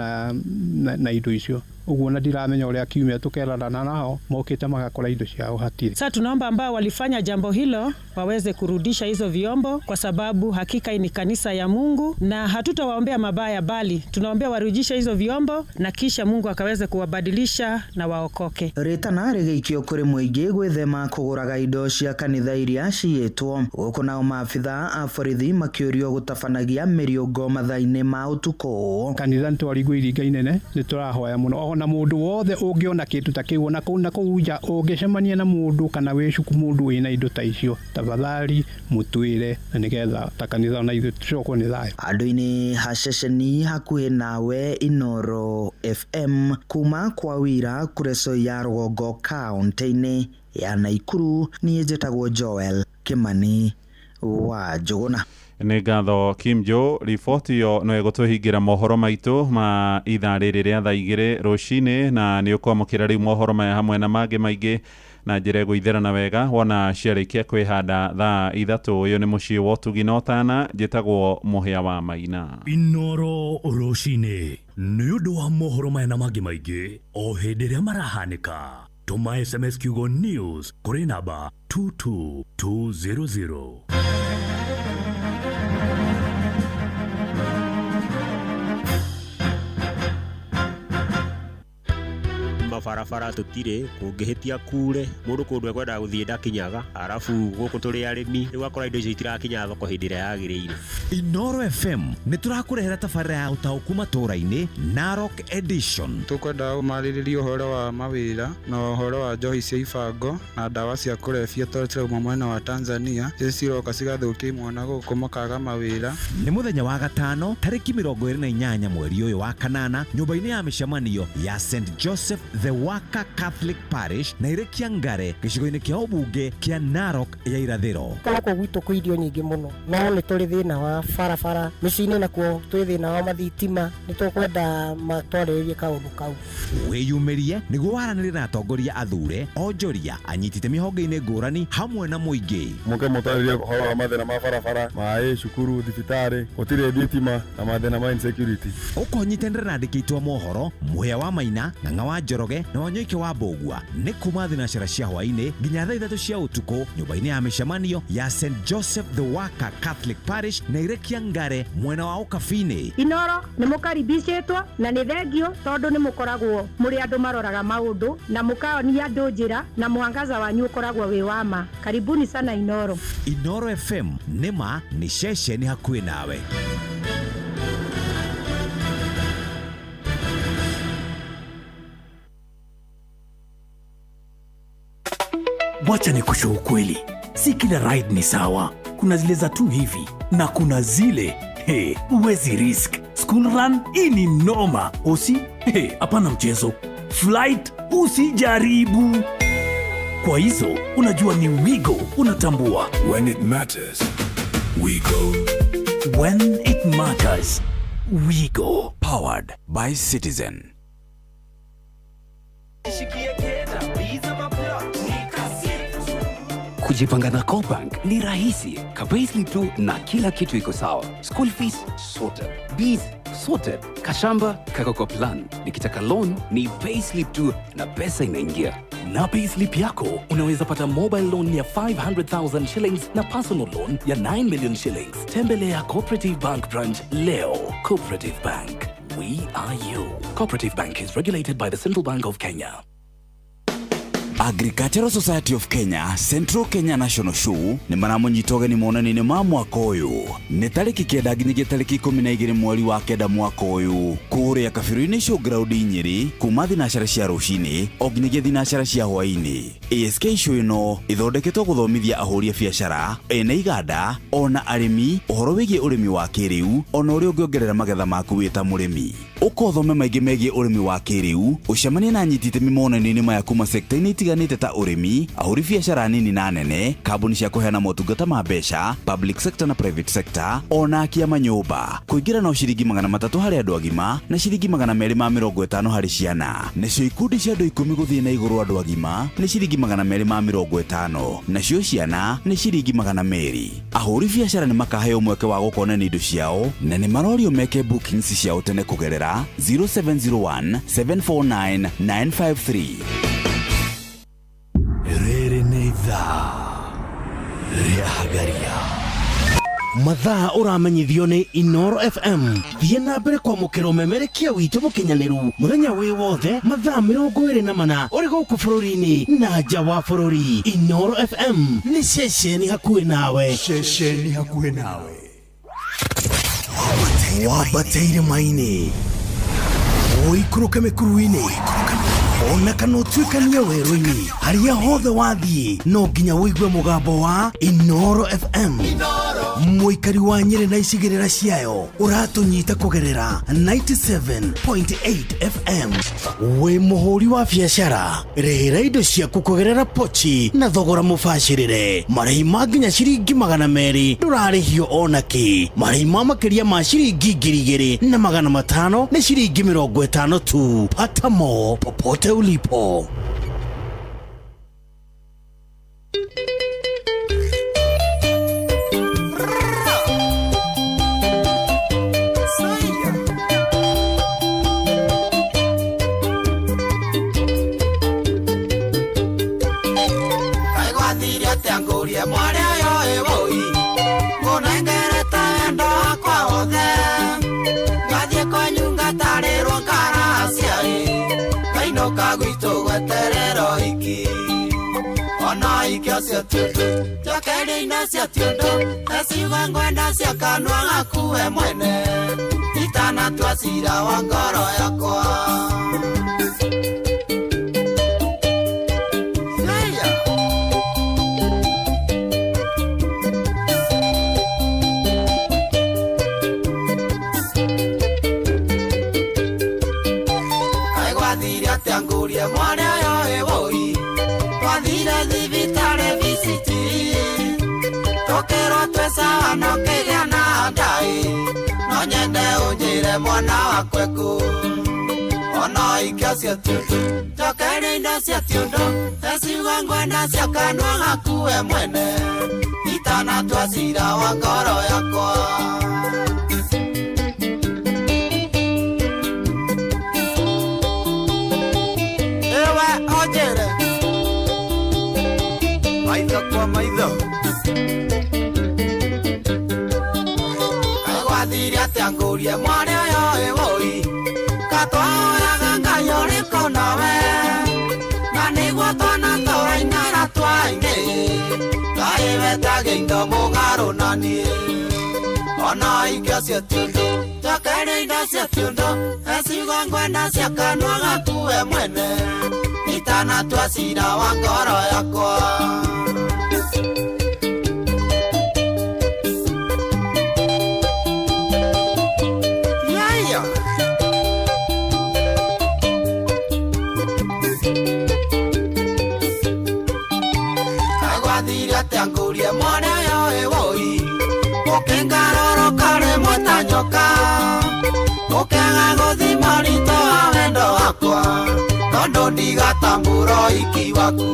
na indo icio ũguo na ndiramenya ũrĩa kiumia tũkerana nao mokĩte magakora indo ciao hatirĩ. Sasa tunaomba ambao walifanya jambo hilo waweze kurudisha hizo vyombo, kwa sababu hakika ni kanisa ya Mungu na hatutawaombea mabaya, bali tunaombea warudishe hizo vyombo na kisha Mungu akaweze kuwabadilisha na waokoke. Rĩtana rĩgĩikio kũrĩ mũingĩ gwĩthema kũgũraga indo cia kanitha iria ciyĩtwo. Gũkũ nao maabitha a borithi makĩũrio gũtabanagia mĩriũngo mathaa-inĩ ma ũtukũ. Kanitha nĩ twaringwo iringa inene, nĩ tũrahoya mũno ona mũndũ wothe ũngĩona kĩndũ ta kĩu ona kũu na kũu nja ũngĩcemania na mũndũ kana wĩcuku mũndũ wĩna indo ta icio tafadhali mũtwĩre na nĩgetha ta kanitha ona ithuĩ tũcokwo nĩ thayũ. Andũ-inĩ ha ceceni hakuhĩ nawe Inooro FM kuma Kwawira Kuresoi ya rũgongo kaũntĩ-inĩ ya Naikuru, niĩ njĩtagwo Joel Kimani wa Njũgũna. Nĩ ngatho Kim Jo. Riboti ĩyo no ĩgũtũhingĩra mohoro maitũ ma ithaa rĩrĩ rĩa thaa 2 rũcinĩ, na nĩ ũkwamũkĩra rĩu mohoro maya hamwe na mangĩ maingĩ na njĩra ĩgũitherana wega wona ciarĩkia kwĩhanda thaa 3. Ũyũ nĩ mũciĩ wa ũtugi na ũtana, njĩtagwo Mũhĩa wa Maina. Inooro rũcinĩ nĩ ũndũ wa mohoro maya na mangĩ maingĩ o hĩndĩ ĩrĩa marahanĩka. Tũma SMS kiugo news kũrĩ namba 22200. Mabarabara tũtirĩ, kũngĩhĩtia kure mũndũ kũndũ ekwendaga gũthiĩ ndakinyaga, arabu gũkũ tũrĩ arĩmi rĩu akora indo icio itirakinya thoko hĩndĩ ĩrĩa yagĩrĩire. Inooro FM nĩ tũrakũrehera tabarĩra ya ũtaũku matũũra-inĩ Narok Edition. Tũkwenda marĩrĩrie ũhoro wa mawĩra na ũhoro wa njohi cia ibango na ndawa cia kũrebia tondũ cirauma mwena wa Tanzania icio ciroka cigathũkia imwana gũkũ makaga mawĩra. Nĩ mũthenya wa gatano tarĩki 28 mweri ũyũ wa kanana nyũmba-inĩ ya mĩcemanio ya St Joseph the Worker Catholic Parish na irĩ Kĩangare gĩcigo-inĩ kĩa ũmbunge kĩa Narok ya irathĩro. Gũkũ gwitũ kwĩ irio nyingĩ mũno, no nĩ tũrĩ thĩna wa barabara mĩciĩ-inĩ, nakuo twĩ thĩna wa mathitima. Nĩ tũkwenda matwarĩrĩrie kaũndũ kau. Wĩyumĩrie nĩguo waranĩrie na atongoria athure, onjoria, anyiti itemi honge-inĩ ngũrani hamwe na mũingĩ. Mũke mũtarĩrie ũhoro wa mathĩna ma barabara, maĩ, cukuru, thibitarĩ, gũtirĩ thitima na mathĩna ma insecurity. Ũkonyitanĩra na andĩki aitũ a mohoro Mũhĩa wa Maina, Ng'ang'a wa Njoroge na Wanyoike wa Mbũgua nĩ kuma thinacara cia hwaĩ-inĩ nginya thaa 3 cia ũtukũ nyũmba-inĩ ya mĩcemanio ya St Joseph the Worker Catholic Parish na irĩ Kĩangare mwena wa Ũkabi-inĩ. Inoro nĩ mũkaribicĩtwo na nĩ thengio tondũ nĩ mũkoragwo mũrĩ andũ maroraga maũndũ na mũkaonia andũ njĩra na mwangaza wanyu ũkoragwo wĩ wa ma. Karibuni sana Inoro. Inoro FM nĩ ma nĩ ceceni hakuhĩ nawe. Wacha nikushe ukweli, si kila ride ni sawa. Kuna zile za tu hivi na kuna zile he, huwezi risk. School run hii ni noma. Usi he, hapana mchezo. Flight usijaribu. Kwa hizo unajua ni Wigo, unatambua. When it matters, we go. When it matters, we go. Powered by Citizen. Kujipanga na CoBank ni rahisi. Ka-payslip tu na kila kitu iko sawa. School fees sorted. Bees sorted. Kashamba kako kwa plan. Nikitaka loan ni payslip tu na pesa inaingia. Na payslip yako unaweza pata mobile loan ya 500,000 shillings na personal loan ya 9 million shillings. Tembelea Cooperative Bank branch leo. Cooperative Bank. We are you. Cooperative Bank is regulated by the Central Bank of Kenya. Agricultural Society of Kenya Central Kenya National Show nĩ maramũnyita ũgeni monanio-inĩ ma mwaka ũyũ. Nĩ tarĩki 9 nginyagia tarĩki 12 mweri wa 9 mwaka ũyũ kũrĩa Kabirũ-inĩ Showground Nyĩrĩ kuma thinacara cia rũcinĩ o nginyagia thinacara cia hwaĩ-inĩ. ASK show ĩno ĩthondeketwo gũthomithia ahũri a biacara, ene iganda ona arĩmi ũhoro wĩgiĩ ũrĩmi wa kĩrĩu ona ũrĩa ũngĩongerera magetha maku wĩ ta mũrĩmi. Ũka ũthome maingĩ megiĩ ũrĩmi wa kĩrĩu, ũcemanie na anyiti itemi monanio-inĩ maya kuma sekta-inĩ itiganĩte ta ũrĩmi, ahũri biacara nini na nene, kambuni cia kũheana motungata ma mbeca, public sector na private sector, ona akia manyũmba. Kũingĩra no ciringi 300 harĩ andũ agima na ciringi 250 harĩ ciana. Nacio ikundi cia andũ 10 gũthiĩ na igũrũ andũ agima nĩ ciringi 250, nacio ciana nĩ ciringi 200. Ahũri biacara nĩ makaheo mweke wa gũkonania indo ciao na nĩ marorio meke bookings ciao tene kũgerera 0701 749 953. Rĩrĩ nĩ ithaa rĩa Hagaria. Mathaa ũramenyithio nĩ Inoro FM. Thiĩ na mbere kwamũkĩra ũmemerekia witũ mũkinyanĩru mũthenya wĩ wothe mathaa 24 ũrĩ gũkũ bũrũri-inĩ na nja wa bũrũri. Inoro FM nĩ ceceni hakuhĩ nawe. Ceceni hakuhĩ nawe. Wambateire maini ũikũrũke mĩkuru-inĩ ona kana ũtuĩkanie werũ-inĩ, harĩa hothe wathiĩ no nginya ũigue mũgambo wa Inoro FM. Mũikari wa Nyĩrĩ na icigĩrĩra ciayo ũratũnyita kũgerera 97.8 FM. Wĩ mũhũri wa biacara, rĩhĩra indo ciaku kũgerera pochi na thogora mũbacĩrĩre. Marĩhi ma nginya ciringi 200 ndũrarĩhio ona kĩ. Marĩhi ma makĩria ma ciringi 2,500 nĩ ciringi 50 tu. Pata mo popote ulipo. Kaigwathire atĩa atĩa ngũrie mwana ũyũ ĩwũi twathire thibitarĩ VCT tũkĩrwo twĩ sawa no kĩgĩa na ndai no nyende ũnjĩre mwana wakwa ekũ ona ikio cia tiũndũ njokeria indo cia tiũndũ eciugo ngwenda cia kanua gaku we mwene itanatua cira wa ngoro yakwa. Ewe ojere maitho kwa maitho gwathire atĩa ngũrie mwana ũyũ ĩwũi katwahoyaga Ngai ũrĩkũ nawe na nĩguo twana tũrainara twaingĩ Ngai wetage indo mũgarũ na niĩ ona ikio cia tiũndũ njokeria indo cia tiũndũ eciugo ngwenda cia kanua gaku we mwene itanatua cira wa ngoro yakwa. Gwathire atĩa ngũrie mwana ũyũ ĩwũi ũkĩngarũrũka rĩmwe ta nyoka ũkĩaga gũthima ũritũ wa wendo wakwa tondũ ndigatambũra ũhiki waku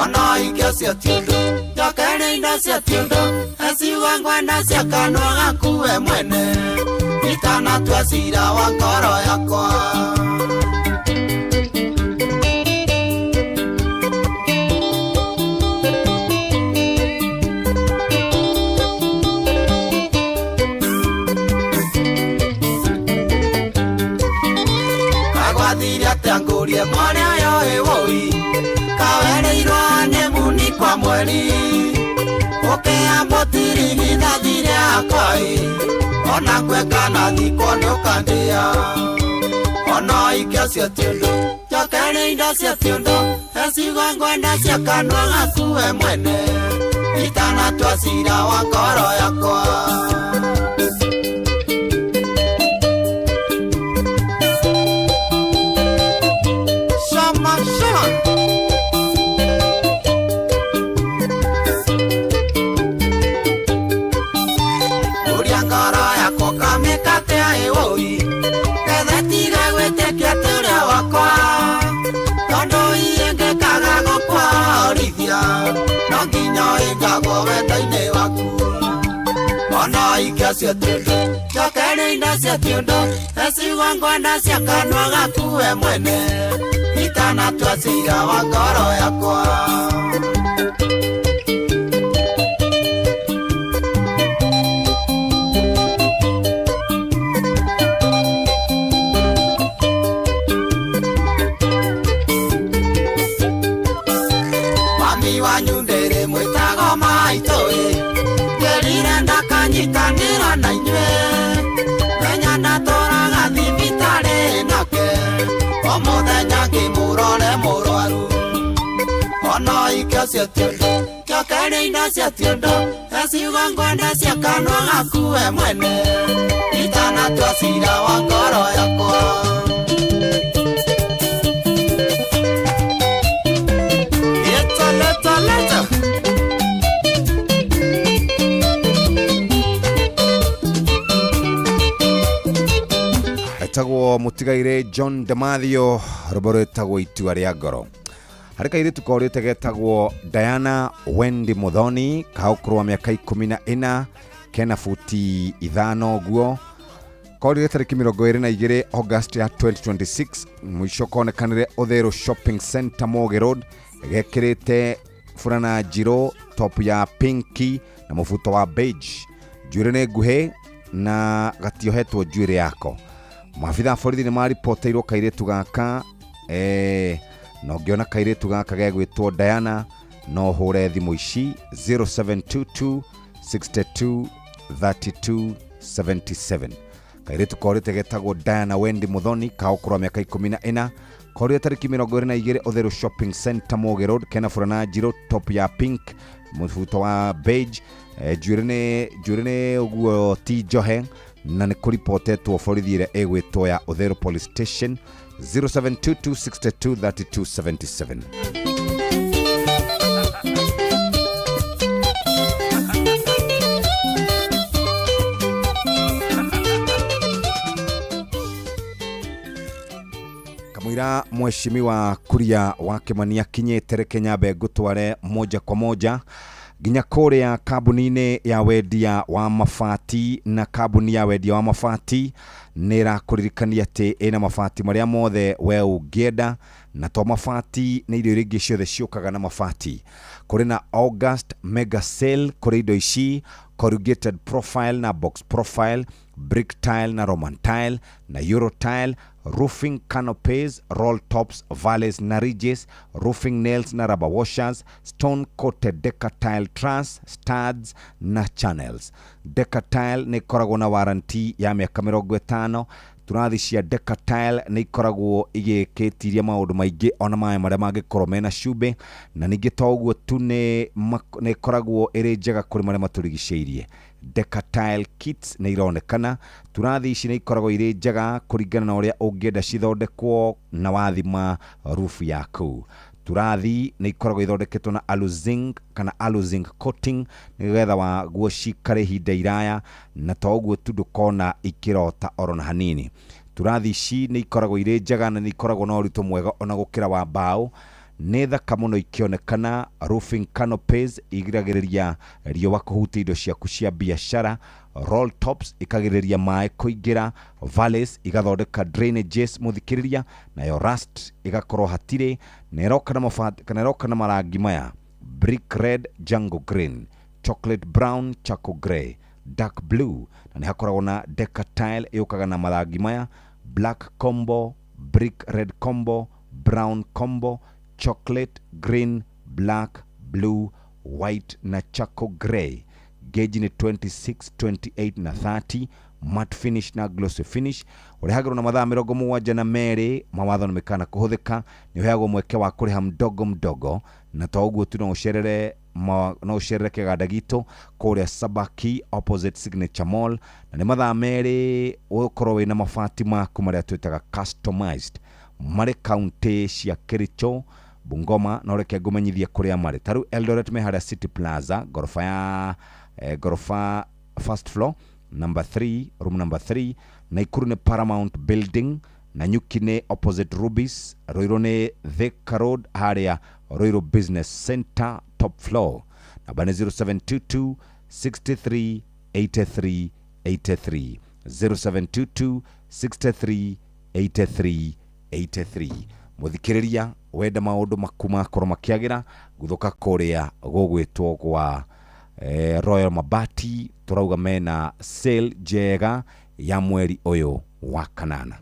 ona ikio cia tiũndũ njokeria indo cia tiũndũ eciugo ngwenda cia kanua gaku we mwene itanatua cira wa ngoro yakwa. Gwathire atĩa ngũrie mwana ũyũ ĩwũi kawereirwo nĩ muni kwa mweri ũkĩambwo tirigithathi rĩakwa ĩ ona ngweka na thikwo nĩũkandĩa ona ikio cia tiũndũ njokeria indo cia tiũndũ eciugo ngwenda cia kanua gaku we mwene itanatua cira wa ngoro yakwa. No nginya ĩngagwo wendo-inĩ waku ona ikio cia tiũndũ njokeria indo cia tiũndũ eciugo ngwenda cia kanua gaku we mwene itanatua cira wa ngoro yakwa. Wanyu ndĩrĩ mwĩtago maitũ ĩ njĩrire ndakanyitanĩra na inyuĩ menya ndatũraga thibitarĩ nake o mũthenya ngĩmũrore mũrwaru ona ikio cia tiũndũ njokeria indo cia tiũndũ eciugo ngwenda cia kanua gaku we mwene itanatua cira wa ngoro yakwa. Leta. Etagwo mutigaire John Demathio rwĩmbo rwĩtagwo itua rĩa ngoro harĩ kairĩtu korĩte getagwo Diana Wendy Muthoni ka ũkũrũ wa mĩaka 14 kena futi 5 ũguo korire tarĩki 22 August ya 2026 mũico konekanire Uthiru Shopping Center Moge Road gekĩrĩte furana njirũ top ya pinki na mũbuto wa beige njuĩrĩ nĩ nguhĩ na gatiohetwo njuĩrĩ yako maabitha a borithi nĩ maripoteirwo kairĩtu gaka na ũngĩona kairĩtu gaka gegwĩtwo Diana no ũhũre thimũ ici 0722 62 32 77 kairĩtu korĩte getagwo Diana Wendy Muthoni ka ũkũrũ wa mĩaka 14 korire tarĩki 22 Uthiru Shopping Center Moge Road kena furana njirũ top ya pink mũbuto wa beige njuĩrĩ nĩ ũguo ti njohe Na nĩ kũripotetwo borithi ĩrĩa ĩgwĩtwo ya Utherũ Police Station, 0722 62 32 77. Kamũira mheshimiwa Kuria wa Kimani akinyĩte, reke nyambe ngũtware moja kwa moja nginya kũrĩa kambuni-inĩ ya wendia wa mabati. Na kambuni ya wendia wa mabati nĩ ĩrakũririkania atĩ ĩna mabati marĩa mothe we ũngĩenda, na to mabati, nĩ irio iria ingĩ ciothe ciũkaga na mabati. Kũrĩ na August mega sale kũrĩ indo ici: corrugated profile na box profile, brick tile na Roman tile na Euro tile, roofing canopies, roll tops, valleys na ridges, roofing nails na rubber washers, stone coated deca tile truss, studs na channels. Deca tile nĩ ĩkoragwo na warranty ya mĩaka 50. Turathi cia deca tile nĩ ikoragwo igĩkĩtiria maũndũ maingĩ, ona maĩ marĩa mangĩkorwo mena cumbĩ. Na ningĩ to ũguo tu, nĩ ĩkoragwo ĩrĩ njega kũrĩ marĩa matũrigicĩirie. Deca tile kits nĩ ironekana. Turathi ici nĩ ikoragwo irĩ njega kũringana na ũrĩa ũngĩenda cithondekwo na wathima roof yaku. Turathi nĩ ikoragwo ithondeketwo na aluzinc kana aluzinc coating nĩgetha waguo cikare ihinda iraya, na to ũguo tu, ndũkona ikĩrota oro na hanini. Turathi ici nĩ ikoragwo irĩ njega na nĩ ikoragwo na ũritũ mwega ona gũkĩra wa mbaũ. Nĩ thaka mũno ikĩonekana. Roofing canopies igiragĩrĩria riũa kũhutia indo ciaku cia biacara, roll tops ikagirĩrĩria maĩ kũingĩra, valleys igathondeka drainages, mũthikĩrĩria, nayo rust igakorwo hatirĩ. Na ĩroka na mabati kana ĩroka na marangi maya: brick red, jungle green, chocolate brown, charcoal grey, dark blue. Na nĩ hakoragwo na deca tile ĩũkaga na marangi maya: black combo, brick red combo, brown combo, chocolate, green, black, blue, white na charcoal grey. Gauge nĩ 26, 28 na 30, matte finish na glossy finish. Ũrĩhagĩrwo na mathaa 72. Mawatho na mĩkana kũhũthĩka. Nĩ ũheagwo mweke wa kũrĩha mdogo mdogo. Na to ũguo tu, no ũcerere kĩganda gitũ kũrĩa Sabaki, opposite Signature Mall, na nĩ mathaa 2 ũkorwo wĩna mabati maku marĩa twĩtaga customized. Marĩ kaunti cia Kericho, Bungoma, no reke ngũmenyithie kũrĩa marĩ. Ta rĩu Eldoret me harĩa City Plaza, ngoroba ya ngoroba first floor, number 3, room number 3. Naikuru nĩ Paramount Building, Nanyuki nĩ opposite Rubis, Ruiru nĩ Thika Road, harĩa Ruiru Business Center, top floor. Namba nĩ 0722 63 83 83, 0722 63 83 83. Mũthikĩrĩria, wenda maũndũ maku makorwo makĩagĩra, guthũka kũrĩa gũgwĩtwo gwa Royal Mabati. Tũrauga mena sale njega ya mweri ũyũ wa kanana.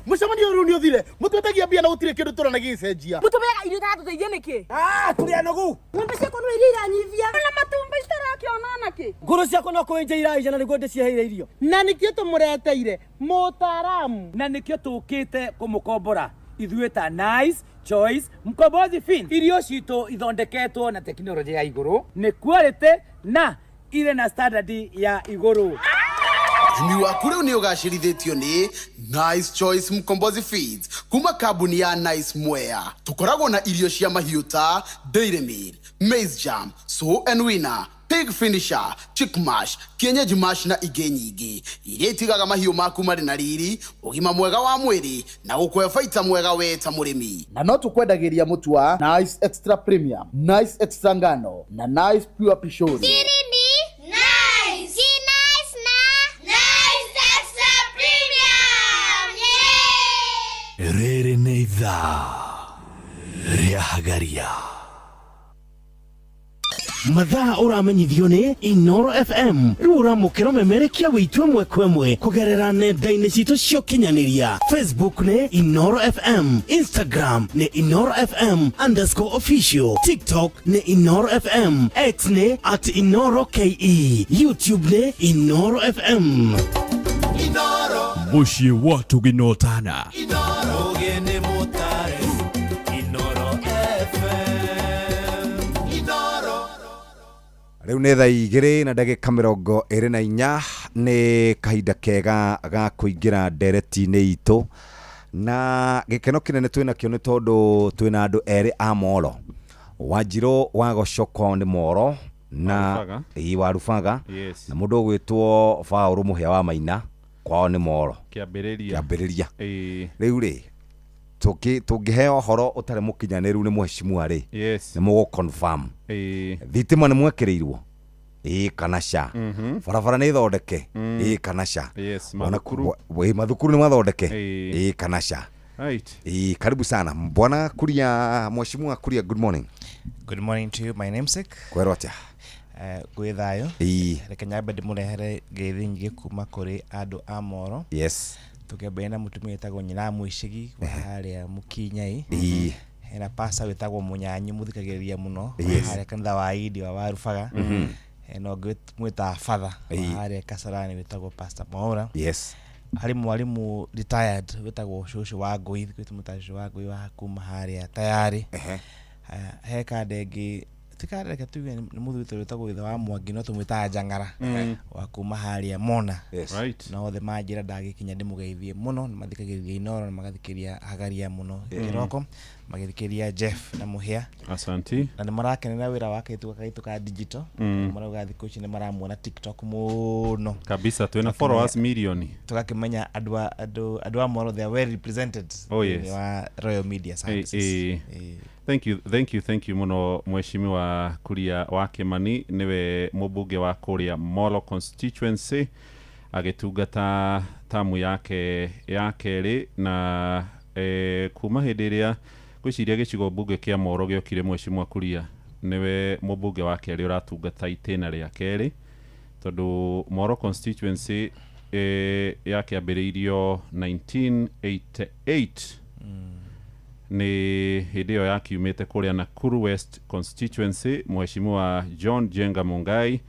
Mucemanio rĩu nĩ ũthire. Mũtwetagia mbia na gũtirĩ kĩndũ tũrona gĩgĩcenjia. Mũtũmĩaga irio itaratũteithia nĩkĩ? Ah, tũrĩ anogu. Ng'ombe ciakwa no iria iranyivia na matumbĩ citarakĩona nakĩ. Ngũrũ ciakwa no kũenja iraija na nĩguo ndĩciheire irio. Na nĩkĩo tũmũreteire mũtaaramu. Na nĩkĩo tũkĩte kũmũkombora ithuĩ ta Nice Choice Mkombozi Fin. Irio citũ ithondeketwo na tekinoronjĩ ya igũrũ, nĩ quality na irĩ na standard ya igũrũ. Ũrĩmi waku rĩu nĩ ũgacĩrithĩtio nĩ Nice Choice Mkombozi Feeds kuma kambuni ya Nice Mwea. Tũkoragwo na irio cia mahiũ ta Dairy Meal, Maize Jam, Sow and Winner, Pig Finisher, Chick Mash, Kienyeji Mash na ingĩ nyingĩ iria itigaga mahiũ maku marĩ na riri, ũgima mwega wa mwĩrĩ na gũkũhe baita mwega we ta mũrĩmi. Na no tũkwendagĩria mũtu wa Nice Extra Premium, Nice Extra Ngano na Nice Pure Pishori. Siri ni Nice. Si Nice na Nice Extra Premium. Yeah! Rĩrĩ nĩ ithaa rĩa Hagaria. Mathaa ũramenyithio nĩ Inoro FM. Rĩu ũramũkĩra memerekia witũ ĩmwe kwa ĩmwe kũgerera nenda-inĩ citũ cia ũkinyanĩria. Facebook nĩ Inoro FM, Instagram nĩ InoroFM_official, TikTok nĩ Inoro FM, X nĩ @InoroKE, YouTube nĩ Inoro FM. Mũciĩ wa Tũginotana. Ũgeni mũtare Inoro FM Inoro. Rĩu nĩ thaa 2 na ndagĩka 24. Nĩ kahinda kega ga kũingĩra ndereti-inĩ itũ na gĩkeno kĩnene twĩnakĩo nĩ tondũ twĩna andũ erĩ a Moro. Wanjirũ wa Gocoko nĩ Moro na Warubaga. Ĩĩ, Warubaga. Yes. Na mũndũ ũgwĩtwo Baũrũ Mũhĩa wa Maina kwao nĩ Moro. Kĩambĩrĩria. Kĩambĩrĩria. Ĩĩ. Rĩu rĩ tũngĩheo ũhoro ũtarĩ mũkinyanĩru nĩ mheshimiwa rĩ, Yes. nĩ mũgũ confirm. Ĩĩ. Thitima nĩ mwekĩrĩirwo, ĩĩ kana ca? Barabara nĩ thondeke, ĩĩ kana ca? Yes, Ona mathukuru. Mathukuru nĩ mathondeke, Ĩĩ. ĩĩ kana ca? Right. Ĩĩ, karibu sana bwana Kuria, mheshimiwa Kuria, good morning. Good morning to you, my namesake. Kwerwo atĩa? Gwĩ thayũ. Ĩĩ. Reke nyambe ndĩmũrehere ngeithi nyingĩ kuma kũrĩ andũ a Moro. Yes. Tũkĩambĩrĩria na mũtumia wĩtagwo Nyina wa Mũicigi wa harĩa Mũkinyai. Ĩĩ. Hena pasta wĩtagwo Mũnyanyi mũthikagĩrĩria mũno wa Yes. harĩa kanitha wa Idi wa Warubaga. Hena ũngĩ mwĩtaga Father wa Ĩĩ. harĩa Kasarani wĩtagwo Pastor Mwaũra. Yes. Harĩ mwarimũ retired wĩtagwo Cũcũ wa Ngũi, tũmwĩtaga Cũcũ wa Ngũi wa kuma harĩa Tayarĩ. He kanda ĩngĩ ti kanda, reke tuge nĩ mũthuri wĩtagwo ithe wa Mwangi no tũmwĩtaga Njang'ara wa kuma harĩa Mona. Yes. Right. Na othe manjĩra ndagĩkinya ndĩmũgeithie mũno, nĩ mathikagĩrĩria Inoro na magathikĩrĩria Hagaria mũno kĩroko, magĩthikĩrĩria Jeff na Mũhĩa. Asanti. Na nĩ marakenera wĩra wa kaitũ gaitũ ka digital. Marauga thikũ ici nĩ maramuona TikTok mũno. Kabisa, twĩna followers milioni. Tũgakĩmenya andũ a andũ a Moro, they are well represented Oh, yes. thĩinĩ wa Royal Media Services. Eh. Thank you, thank you, thank you muno mheshimiwa Kuria wa Kimani, niwe mũmbunge wa kũrĩa Molo constituency agĩtungata tamu yake ya kerĩ na kuma hĩndĩ ĩrĩa ngwĩciria gĩcigo mbunge kĩa Moro gĩokire, mheshimiwa Kuria niwe mũmbunge wa kerĩ ũratungata itĩna rĩa kerĩ tondũ Moro constituency yakĩambĩrĩirio 1988 nĩ hĩndĩ ĩyo yakiumĩte kũrĩa Nakuru West constituency. Mheshimiwa John Jenga Mungai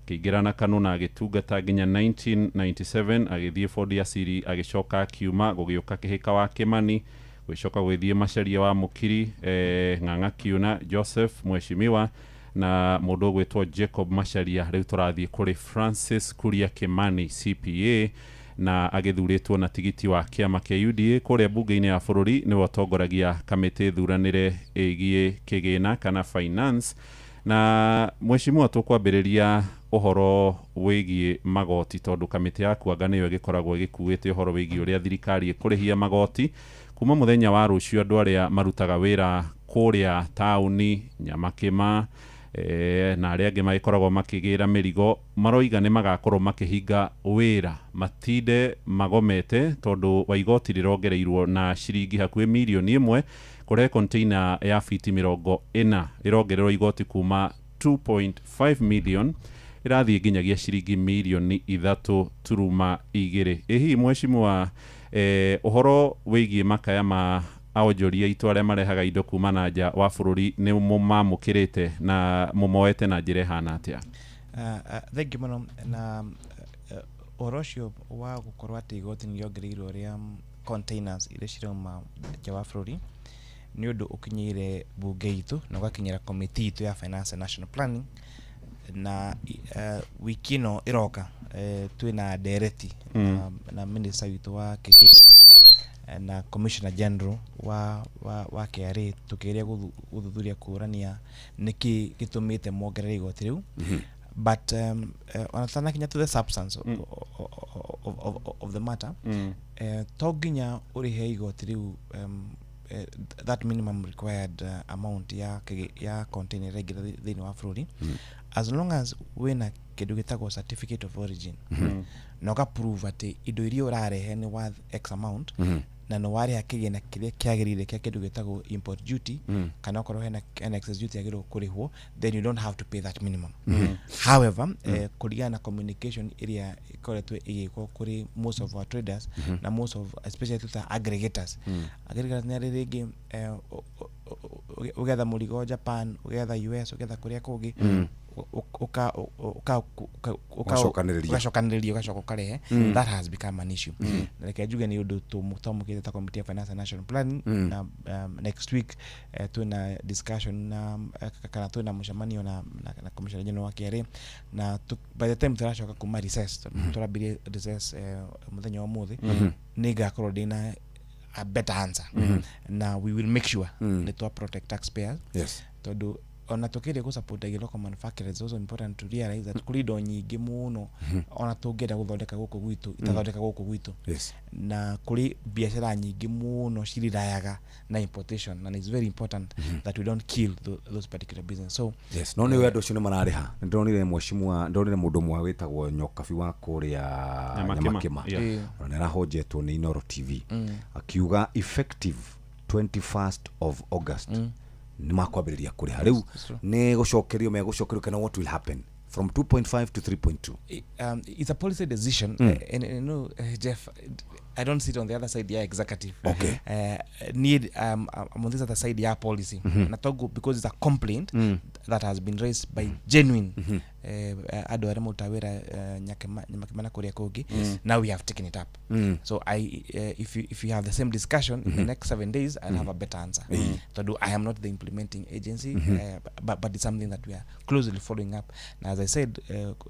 akĩingĩra na KANU na agĩtungata nginya 1997, agĩthiĩ Ford Asili, agĩcoka akiuma, gũgĩũka Kĩhĩka wa Kimani, gũgĩcoka gũgĩthiĩ Macharia wa Mũkiri, Ng'ang'a Kiuna Joseph mheshimiwa na mũndũ ũgwĩtwo Jacob Macharia. Rĩu tũrathiĩ kũrĩ Francis Kuria Kimani CPA na agĩthurĩtwo na tigiti wa kĩama kĩa UDA kũrĩa mbunge-inĩ ya bũrũri. Nĩwe ũtongoragia kamĩtĩ thuranĩre ĩgiĩ kĩgĩna kana finance. Na mheshimiwa, tũkwambĩrĩria ũhoro wĩgiĩ magoti tondũ kamĩtĩ yaku anga nĩyo ĩgĩkoragwo ĩgĩkuĩte ũhoro wĩgiĩ ũrĩa thirikari ĩkũrĩhia magoti kuma mũthenya wa rũciũ. Andũ arĩa marutaga wĩra kũrĩa taũni Nyamakĩma na arĩa angĩ magĩkoragwo makĩgĩra mĩrigo maroiga nĩ magakorwo makĩhinga wĩra matinde magomete tondũ wa igoti rĩrongereirwo na ciringi hakuhĩ mirioni 1 kũrehe container ya fiti 40 ĩrongererwo igoti kuma 2.5 million ĩrathiĩ nginyagia ciringi mirioni 3.2. Ĩ hihi mheshimiwa, ũhoro wĩgiĩ makaya ma aonjoria aitũ arĩa marehaga indo kuma na nja wa bũrũri nĩ mũmamũkĩrĩte na mũmoete na njĩra ĩhana atĩa? Thank you mũno na ũhoro ũcio wa gũkorwo atĩ igoti nĩ rĩongereirwo rĩa containers iria cirauma nja wa bũrũri nĩ ũndũ ũkinyĩire bunge itũ na ũgakinyĩra committee itũ ya finance and national planning na wiki ĩno ĩroka twĩna ndereti na minister witũ wa kĩgĩna na commissioner general wa KRA tũkĩgeria gũthuthuria kũrania nĩkĩ gĩtũmĩte mongerere igoti rĩu. But ona tanakinya to the substance of the matter, to nginya ũrĩhe igoti rĩu, that minimum required amount ya container ĩrĩa ĩngĩra thĩinĩ wa bũrũri, as long as wĩna kĩndũ gĩtagwo certificate of origin na ũga prove atĩ indo iria ũrarehe nĩ worth x amount na nĩ warĩha kĩgĩna kĩrĩa kĩagĩrĩire kĩa kĩndũ gĩtagwo import duty kana okorwo hena excess duty yagĩrĩirwo kũrĩhwo, then you don't have to pay that minimum. However, kũringana na communication ĩrĩa ĩkoretwo ĩgĩkwo kũrĩ most of our traders na most of especially tuta aggregators, aggregators nĩ arĩ rĩngĩ ũgetha mũrigo Japan, ũgetha US, ũgetha kũrĩa kũngĩ. Uka uka uka ugacokanĩrĩria ũgacoka ũkarehe. That has become an issue. Na reke njuge nĩ ũndũ twamũkĩte ta committee ya finance and national planning, na next week twĩna discussion na kana twĩna mũcemanio na commissioner general wa KRA, na by the time tũracoka kuma recess, tũrambirie recess mũthenya wa ũmũthĩ, nĩ ngakorwo ndĩna a better answer, na we will make sure nĩ twa protect taxpayers, tondũ ona tũkĩrĩ gũ support local manufacturers, it's also important to realize that kũrĩ indo nyingĩ mũno ona tũngĩenda gũthondeka gũkũ gwitũ itathondeka gũkũ gwitũ, na kũrĩ biacara nyingĩ mũno cirirayaga na importation, and it's very important that we don't kill those particular business. So Yes, no nĩ andũ acio nĩ mararĩha. Nĩ ndonire mheshimiwa, ndonire mũndũ ũmwe wĩtagwo Nyokabi wa kũrĩa Nyamakĩma. Nyamakĩma, ona nĩ arahonjetwo nĩ Inoro TV, akiuga effective 21st of August nĩ makwambĩrĩria kũrĩha. Rĩu nĩ gũcokerio megũcokerio kana what will happen from 2.5 to 3.2? It's a policy decision. And Jeff, I don't sit on the other side ya executive. Need I'm on this other side ya policy. Na togo because it's a complaint that has been raised by genuine andũ arĩa marutaga wĩra Nyamakĩma na kũrĩa kũngĩ. Now we have taken it up. So I if you have the same discussion in the next 7 days, I'll have a better answer. Tondũ I am not the implementing agency, but it's something that we are closely following up. Na as I said,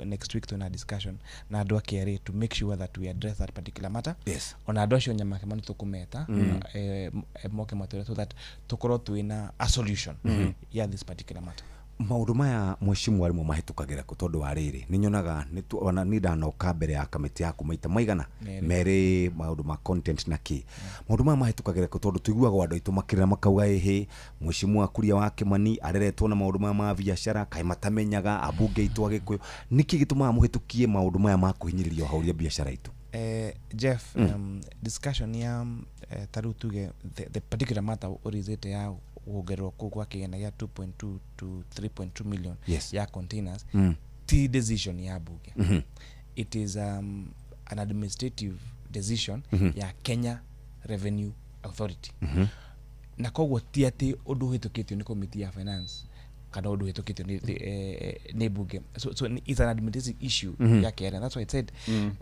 next week tuna discussion na andũ a KRA to make sure that we address that particular matter. Ona andũ acio Nyamakĩma nĩ tũkũmeta moke matwĩre so that tũkorwo twĩna a solution ya this particular matter. Maũndũ maya, mheshimiwa, rĩmwe mahĩtũkagĩra kũ? Tondũ wa rĩrĩ, nĩ nyonaga ona nĩ ndanoka mbere ya kamĩtĩ yaku maita maigana Merĩ. merĩ, maũndũ ma content na kĩ. Maũndũ maya mahĩtũkagĩra kũ? Tondũ tũiguaga andũ aitũ makĩrĩra makauga, ĩhĩ, mheshimiwa Kuria wa Kĩmani areretwo na maũndũ maya ma biacara, kaĩ matamenyaga ambunge aitũ Agĩkũyũ? Nĩkĩ gĩtũmaga mũhĩtũkie maũndũ maya ma kũhinyĩrĩria ũhauria biacara itũ? Jeff, discussion ya ta rĩu tuge the particular matter ũrizĩte ya kuongererwo kũu gwa kĩgĩna gĩa 2.2 to 3.2 million ya containers, ti decision ya bunge. It is an administrative decision ya Kenya Revenue Authority, na koguo ti atĩ ũndũ ũhĩtũkĩtio nĩ committee ya finance kana ũndũ ũhĩtũkĩtio nĩ bunge. So it's an administrative issue ya KRA. That's why I said,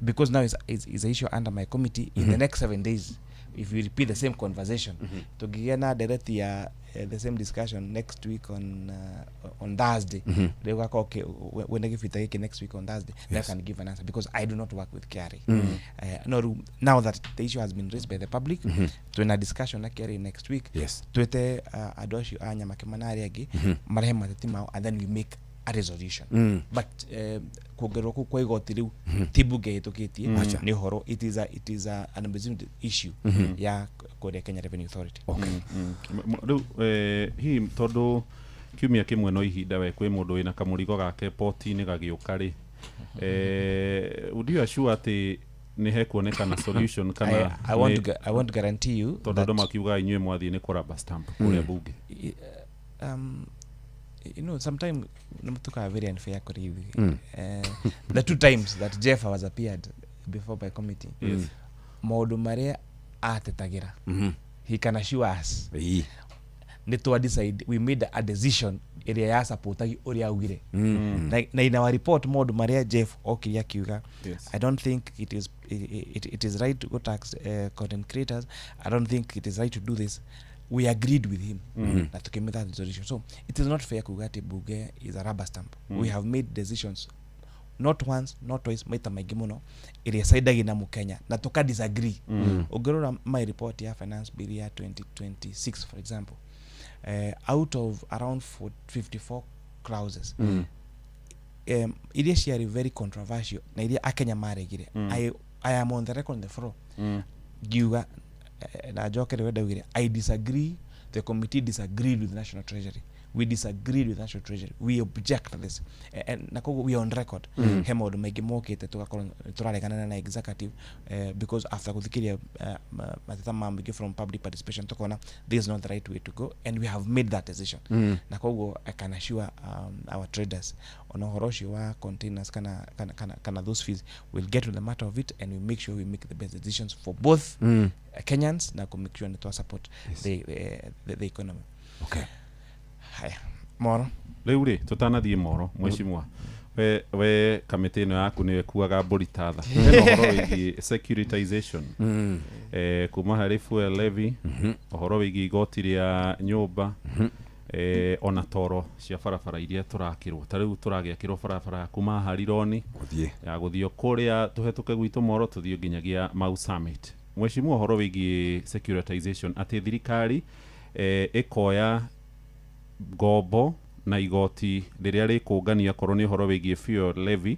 because now it's an issue under my committee, in the next 7 days if we repeat the same conversation, tũngĩgĩa na ndereti ya the same discussion next week on Thursday, rĩu gakorwo wĩna gĩbita gĩkĩ next week on Thursday, then I can give an answer, because I do not work with KRA. No, rĩu, now that the issue has been raised by the public, twĩna discussion na KRA next week, twĩte andũ acio a Nyamakĩma na arĩa angĩ marehe mateti mao, and then we make a resolution. But kuongererwo kũu kwa igoti rĩu ti bunge ĩhĩtũkĩtie. Acha. Nĩ ũhoro it is a an administrative issue ya kũrĩa Kenya Revenue Authority. Rĩu hihi tondũ kiumia kĩmwe no ihinda we kwĩ mũndũ wĩna kamũrigo gake poti-inĩ gagĩũka rĩ, would you assure atĩ nĩ hekuonekana solution kana I want to guarantee you tondũ andũ makiugaga inyuĩ mwathiĩ nĩ kũraba stamp kũrĩa bunge? Sometimes tukawa very unfair kũrĩ ithuĩ. The two times that Jeff has appeared before my committee, maũndũ marĩa atetagĩra, he can assure us nĩ twa decide, we made a decision ĩrĩa ya supportagi ũrĩa augire. Na in our report, maũndũ marĩa Jeff okire akiuga, "I don't think it is right to go tax content creators. I don't think it is right to do this," we agreed with him na tukimake that resolution. So it is not fair kuga ati bunge is a rubber stamp. We have made decisions not once, not twice, maita maingĩ mũno ĩrĩa ĩcaidagi na mũkenya na tuka disagree. Ũngĩrora my report ya finance bill ya 2026, for example, out of around 54 clauses, iria ciarĩ very controversial na iria akenya maregire, I am on the record on the floor ngiuga, na njokere we ndaugire, "I disagree, the committee disagreed with National Treasury. We disagreed with National Treasury. We object to this." And na koguo we are on record. He maũndũ maingĩ mokĩte tũgakorwo tũraregana na executive, because after gũthikĩria mateta ma mũingĩ from public participation, tukona this is not the right way to go, and we have made that decision. Na koguo I can assure our traders ona ũhoro ũcio wa containers kana those fees, we'll get to the matter of it and we make sure we make the best decisions for both Kenyans na ku make sure nĩ twa support the economy. Haya, moro. Rĩu rĩ tũtanathiĩ moro mheshimiwa we kamĩtĩ ĩno yaku nĩyo ĩkuaga mbũri ta tha. Hena ũhoro wĩgiĩ securitization kuma harĩ fuel levy, ũhoro wĩgiĩ igoti rĩa nyũmba, ona toro cia barabara iria tũrakĩrwo. Ta rĩu tũragĩakĩrwo barabara ya kuma Harironi ya gũthiĩ kũrĩa tũhetũke gwitũ moro tũthiĩ nginyagia Mau Summit. Mheshimiwa, ũhoro wĩgiĩ securitization atĩ thirikari ĩkoya ngombo na igoti rĩrĩa rĩkũngania korwo nĩ ũhoro wĩgiĩ fuel levy,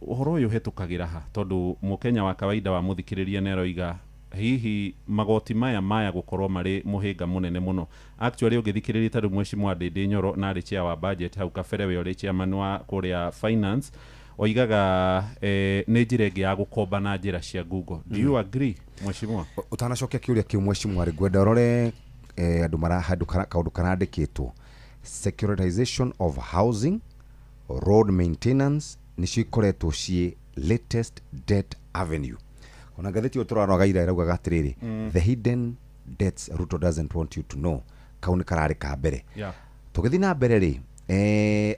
ũhoro ũyũ ũhetũkagĩra ha? Tondũ mũkenya wa kawaida wa mũthikĩrĩria nĩ aroiga hihi magoti maya gũkorwo marĩ mũhĩnga mũnene mũno. Actually ũngĩthikĩrĩria ta rĩu mheshimiwa Ndĩndĩ Nyoro na arĩ chair wa budget hau kabere, we ũrĩ chairman wa kũrĩa finance, oigaga nĩ njĩra ĩngĩ ya gũkomba na njĩra cia Google. Do you agree mheshimiwa? Ũtanacokia kĩũria kĩu mheshimiwa rĩ, ngwenda ũrore andũ mara handũ kaũndũ karandĩkĩtwo securitization of housing, road maintenance nĩcio ikoretwo ciĩ latest debt avenue. Ona ngathĩti ĩyo tũraroga ira ĩraugaga atĩrĩrĩ, the hidden debts Ruto doesn't want you to know. Kau nĩ kararĩ ka mbere. Tũgĩthiĩ na mbere rĩ,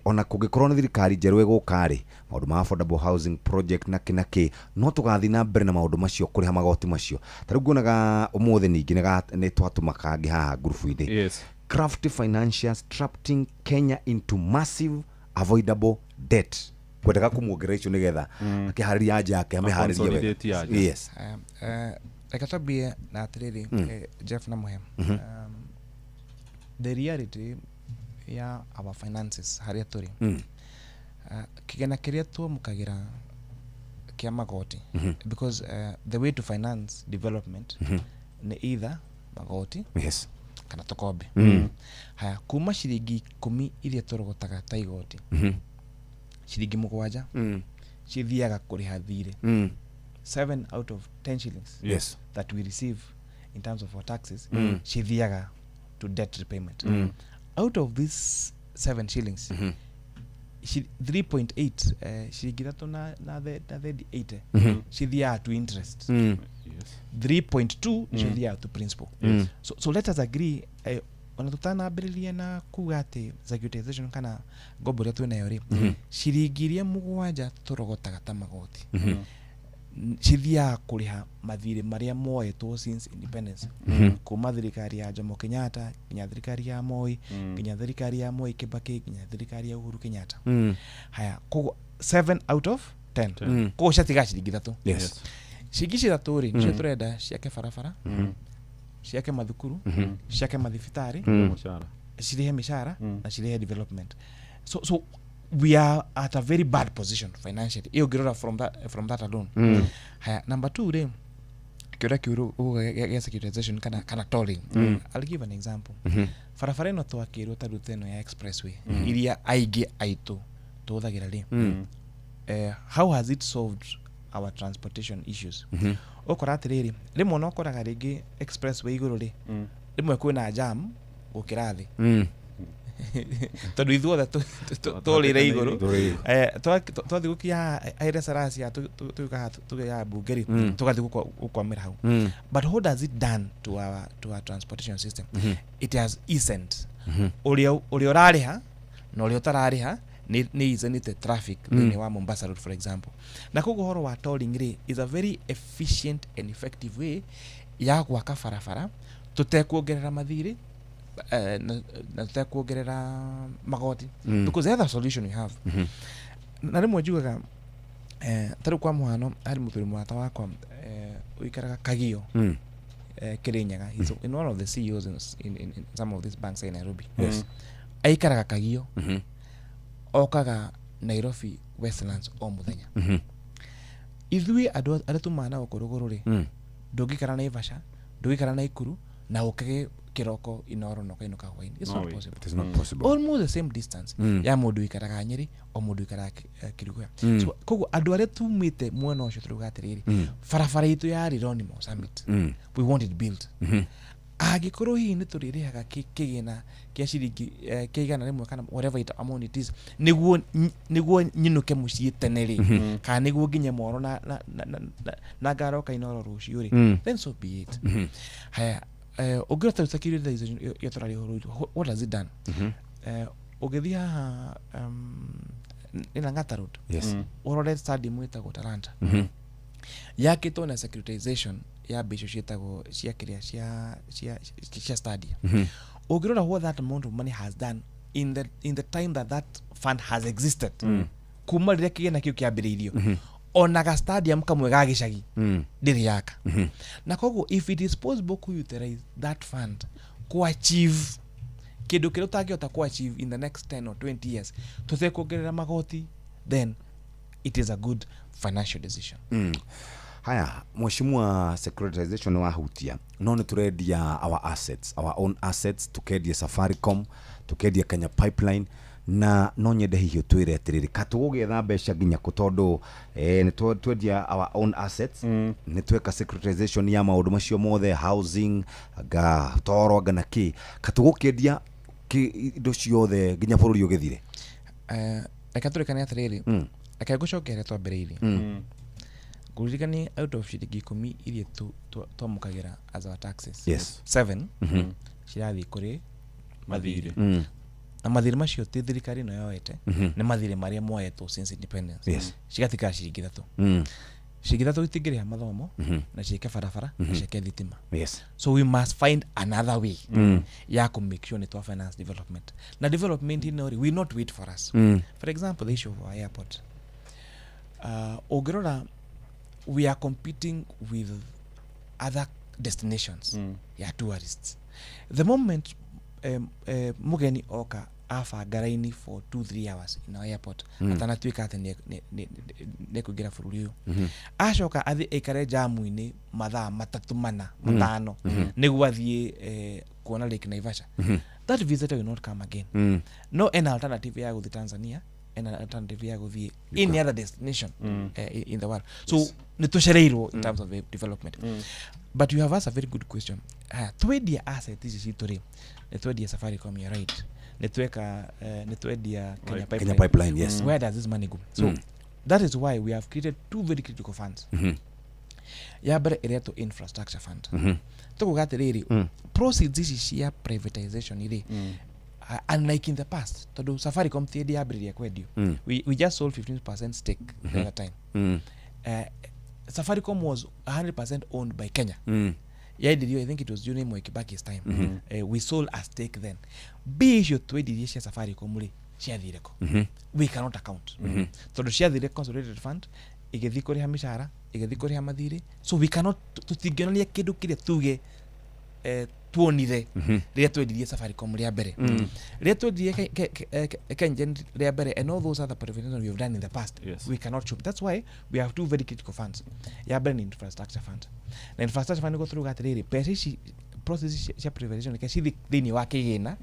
ona kũngĩkorwo nĩ thirikari njerũ ĩgũka rĩ, maũndũ ma affordable housing project na kĩ na kĩ, no tũgathiĩ na mbere na maũndũ macio kũrĩha magoti macio. Ta rĩu nguonaga ũmũthĩ ningĩ nĩ twatũma kangĩ haha ngurubu-inĩ. Yes. Crafty financiers trapping Kenya into massive avoidable debt. Kwendaga kũmuongerera icio nĩgetha akĩharĩria anja yake amĩharĩrie wega. Yes. Reke twambie na atĩrĩrĩ, Jeff na Mũhe. The reality ya our finances harĩa tũrĩ, kĩgĩna kĩrĩa twamũkagĩra kĩa magoti, because the way to finance development nĩ either magoti yes, kana tũkombe. Haya, kuma ciringi 10 iria tũrogotaga ta igoti, ciringi 7 cithiaga kũrĩha thirĩ. 7 out of 10 shillings yes, that we receive in terms of our taxes cithiaga to debt repayment. Out of these 7 shillings, 3.8 ciringi 3 na 38 cithiaga to interest. Yes. 3.2 cithiaga to principal. So let us agree, ona tũtanambĩrĩria na kuga atĩ securitization kana ngombo ĩrĩa twĩnayo rĩ, ciringi iria 7 tũrogotaga ta magoti cithiaga kũrĩha mathirĩ marĩa moetwo since independence, kuma thirikari ya Jomo Kenyatta nginya thirikari ya Moi, nginya thirikari ya Moi Kibaki, nginya thirikari ya Uhuru Kenyatta. Haya, koguo 7 out of 10 koguo ciatiga ciringi 3. Yes. Ciringi ici 3 rĩ, nĩcio tũrenda ciake barabara, ciake mathukuru, ciake mathibitarĩ, cirĩhe mĩcara na cirĩhe development. So we are at a very bad position financially. Iyo ngirora from that alone. Haya, number 2 rĩ, kĩũria kĩũru gĩa securitization kana tolling. I'll give an example. Barabara ĩno twakĩrwo ta route ĩno ya expressway iria aingĩ aitũ tũhũthagĩra rĩ, how has it solved our transportation issues? Ũkora atĩrĩrĩ, rĩmwe no ũkoraga rĩngĩ expressway igũrũ rĩ, rĩmwe kwĩna jam gũkĩra thĩ, tondũ ithuothe tũrĩre igũrũ, twathiĩ gũkinya Haile Selassie tũgĩũka tũgĩaga mbunge rĩ, tũgathiĩ gũkwamĩra hau. But what has it done to our transportation system? It has eased ũrĩa ũrarĩha na ũrĩa ũtararĩha, nĩ easenĩte traffic thĩinĩ wa Mombasa Road, for example. Na koguo ũhoro wa tolling rĩ is a very efficient and effective way ya gwaka barabara tũtekuongerera mathirĩ na tũtekuongerera magoti, because the other solution we have, na rĩmwe njugaga ta rĩu kwa mũhano, harĩ mũthuri mũrata wakwa ũikaraga Kagio, Kirinyaga. He's in one of the CEOs in some of these banks in Nairobi. Yes. Aikaraga Kagio, okaga Nairobi Westlands o mũthenya. Ithuĩ andũ arĩa tumaga na gũkũ rũgũrũ rĩ, ndũngĩikara Naivasha, ndũngĩikara Naikuru na ũkage kĩroko Inoro na ũkainũka hwaĩ-inĩ. It's not possible. It is not possible. Almost the same distance ya mũndũ ũikaraga Nyĩrĩ o mũndũ ũikaraga Kĩrugũya. So koguo andũ arĩa tumĩte mwena ũcio tũrauga atĩrĩrĩ, barabara itũ ya Rironi Mau Summit, we want it built. Angĩkorwo hihi nĩ tũrĩrĩhaga kĩgĩna kĩa ciringi kĩa 100 kana whatever it amount it is, nĩguo nyinũke mũciĩ tene rĩ, kana nĩguo nginye Moro na ngaroka Inoro rũciũ rĩ, then so be it. Haya, ũngĩrora ta securitization ĩyo tũraria ũhoro witũ, what has it done? Ũgĩthiĩ haha nĩ Lang'ata Road, ũrore stadium ĩtagwo Talanta, yakĩtwo na securitization ya mbeca ciĩtagwo cia kĩrĩa cia stadium. Ũngĩrora what that amount of money has done in the time that that fund has existed, kuma rĩrĩa kĩgĩna kĩu kĩambĩrĩirio, ona ga stadium kamwe ga gĩcagi ndĩrĩ yaka. Na koguo if it is possible ku utilize that fund ku achieve kĩndũ kĩrĩa ũtangĩhota ku achieve in the next 10 or 20 years tũtekuongerera magoti, then it is a good financial decision. Haya, mheshimiwa, securitization wahutia, no nĩ tũrendia our assets, our own assets, tukendia Safaricom, tukendia Kenya Pipeline, na no nyende hihi ũtwĩre atĩrĩrĩ, ka tũgũgĩetha mbeca nginya kũ? Tondũ nĩ twendia our own assets, nĩ tweka securitization ya maũndũ macio mothe, housing, anga toro, anga na kĩ, ka tũgũkĩendia indo ciothe nginya bũrũri ũgĩthire? Reke tũrĩkane atĩrĩrĩ, reke ngũcoke harĩa twambĩrĩirie. Ngũririkanie, out of ciringi 10 iria twamũkagĩra as our taxes, 7 cirathiĩ kũrĩ mathirĩ. Na mathirĩ macio ti thirikari ĩno yoete, nĩ mathirĩ marĩa moetwo since independence. Cigatigara ciringi 3. Ciringi 3 itingĩrĩha mathomo, na ciĩke barabara, na ciĩke thitima. So we must find another way ya kũ make sure nĩ twa finance development, na development ĩno rĩ will not wait for us. For example, the issue of our airport, ũngĩrora we are competing with other destinations ya tourists. The moment mugeni oka abanga raini for 2-3 hours in our airport, atanatuĩka atĩ nĩ kũingĩra bũrũri ũyũ, acoka athiĩ aikare jamu-inĩ mathaa 3, 4, 5 nĩguo athiĩ kuona Lake Naivasha, that visitor will not come again. No ena alternative ya gũthiĩ Tanzania, ena alternative ya gũthiĩ any other destination in the world. So nĩ tũcereirwo in terms of the development. But you have asked a very good question. Haya, twendia asset ici citũ rĩ, nĩ twendia Safaricom, you're right, nĩ tweka nĩ twendia Kenya Pipeline. Kenya Pipeline, yes. Where does this money go? So that is why we have created two very critical funds. Ya mbere ĩretwo infrastructure fund. Tũkuga atĩrĩrĩ, proceeds ici cia privatization rĩ, unlike in the past, tondũ Safaricom ti hĩndĩ yambĩrĩria kwendio. We just sold 15% stake the other time. Safaricom was 100% owned by Kenya. Yendirio, I think it was during Mwai Kibaki's time. We sold a stake then. Mbia icio twendirie cia Safaricom rĩ, ciathire kũ? We cannot account, tondũ ciathire consolidated fund, igĩthiĩ kũrĩha mĩcara, igĩthiĩ kũrĩha mathirĩ. So we cannot, tũtingĩonania kĩndũ kĩrĩa tuge tuonire rĩrĩa twendirie Safaricom rĩa mbere, rĩrĩa twendirie KenGen rĩa mbere, and all those other privatization we have done in the past. We cannot show. That's why we have two very critical funds. Ya mbere nĩ infrastructure fund, na infrastructure fund nĩguo tũruga atĩrĩrĩ, mbeca ici, process ici cia privatization reke cithi thĩinĩ wa kĩgĩna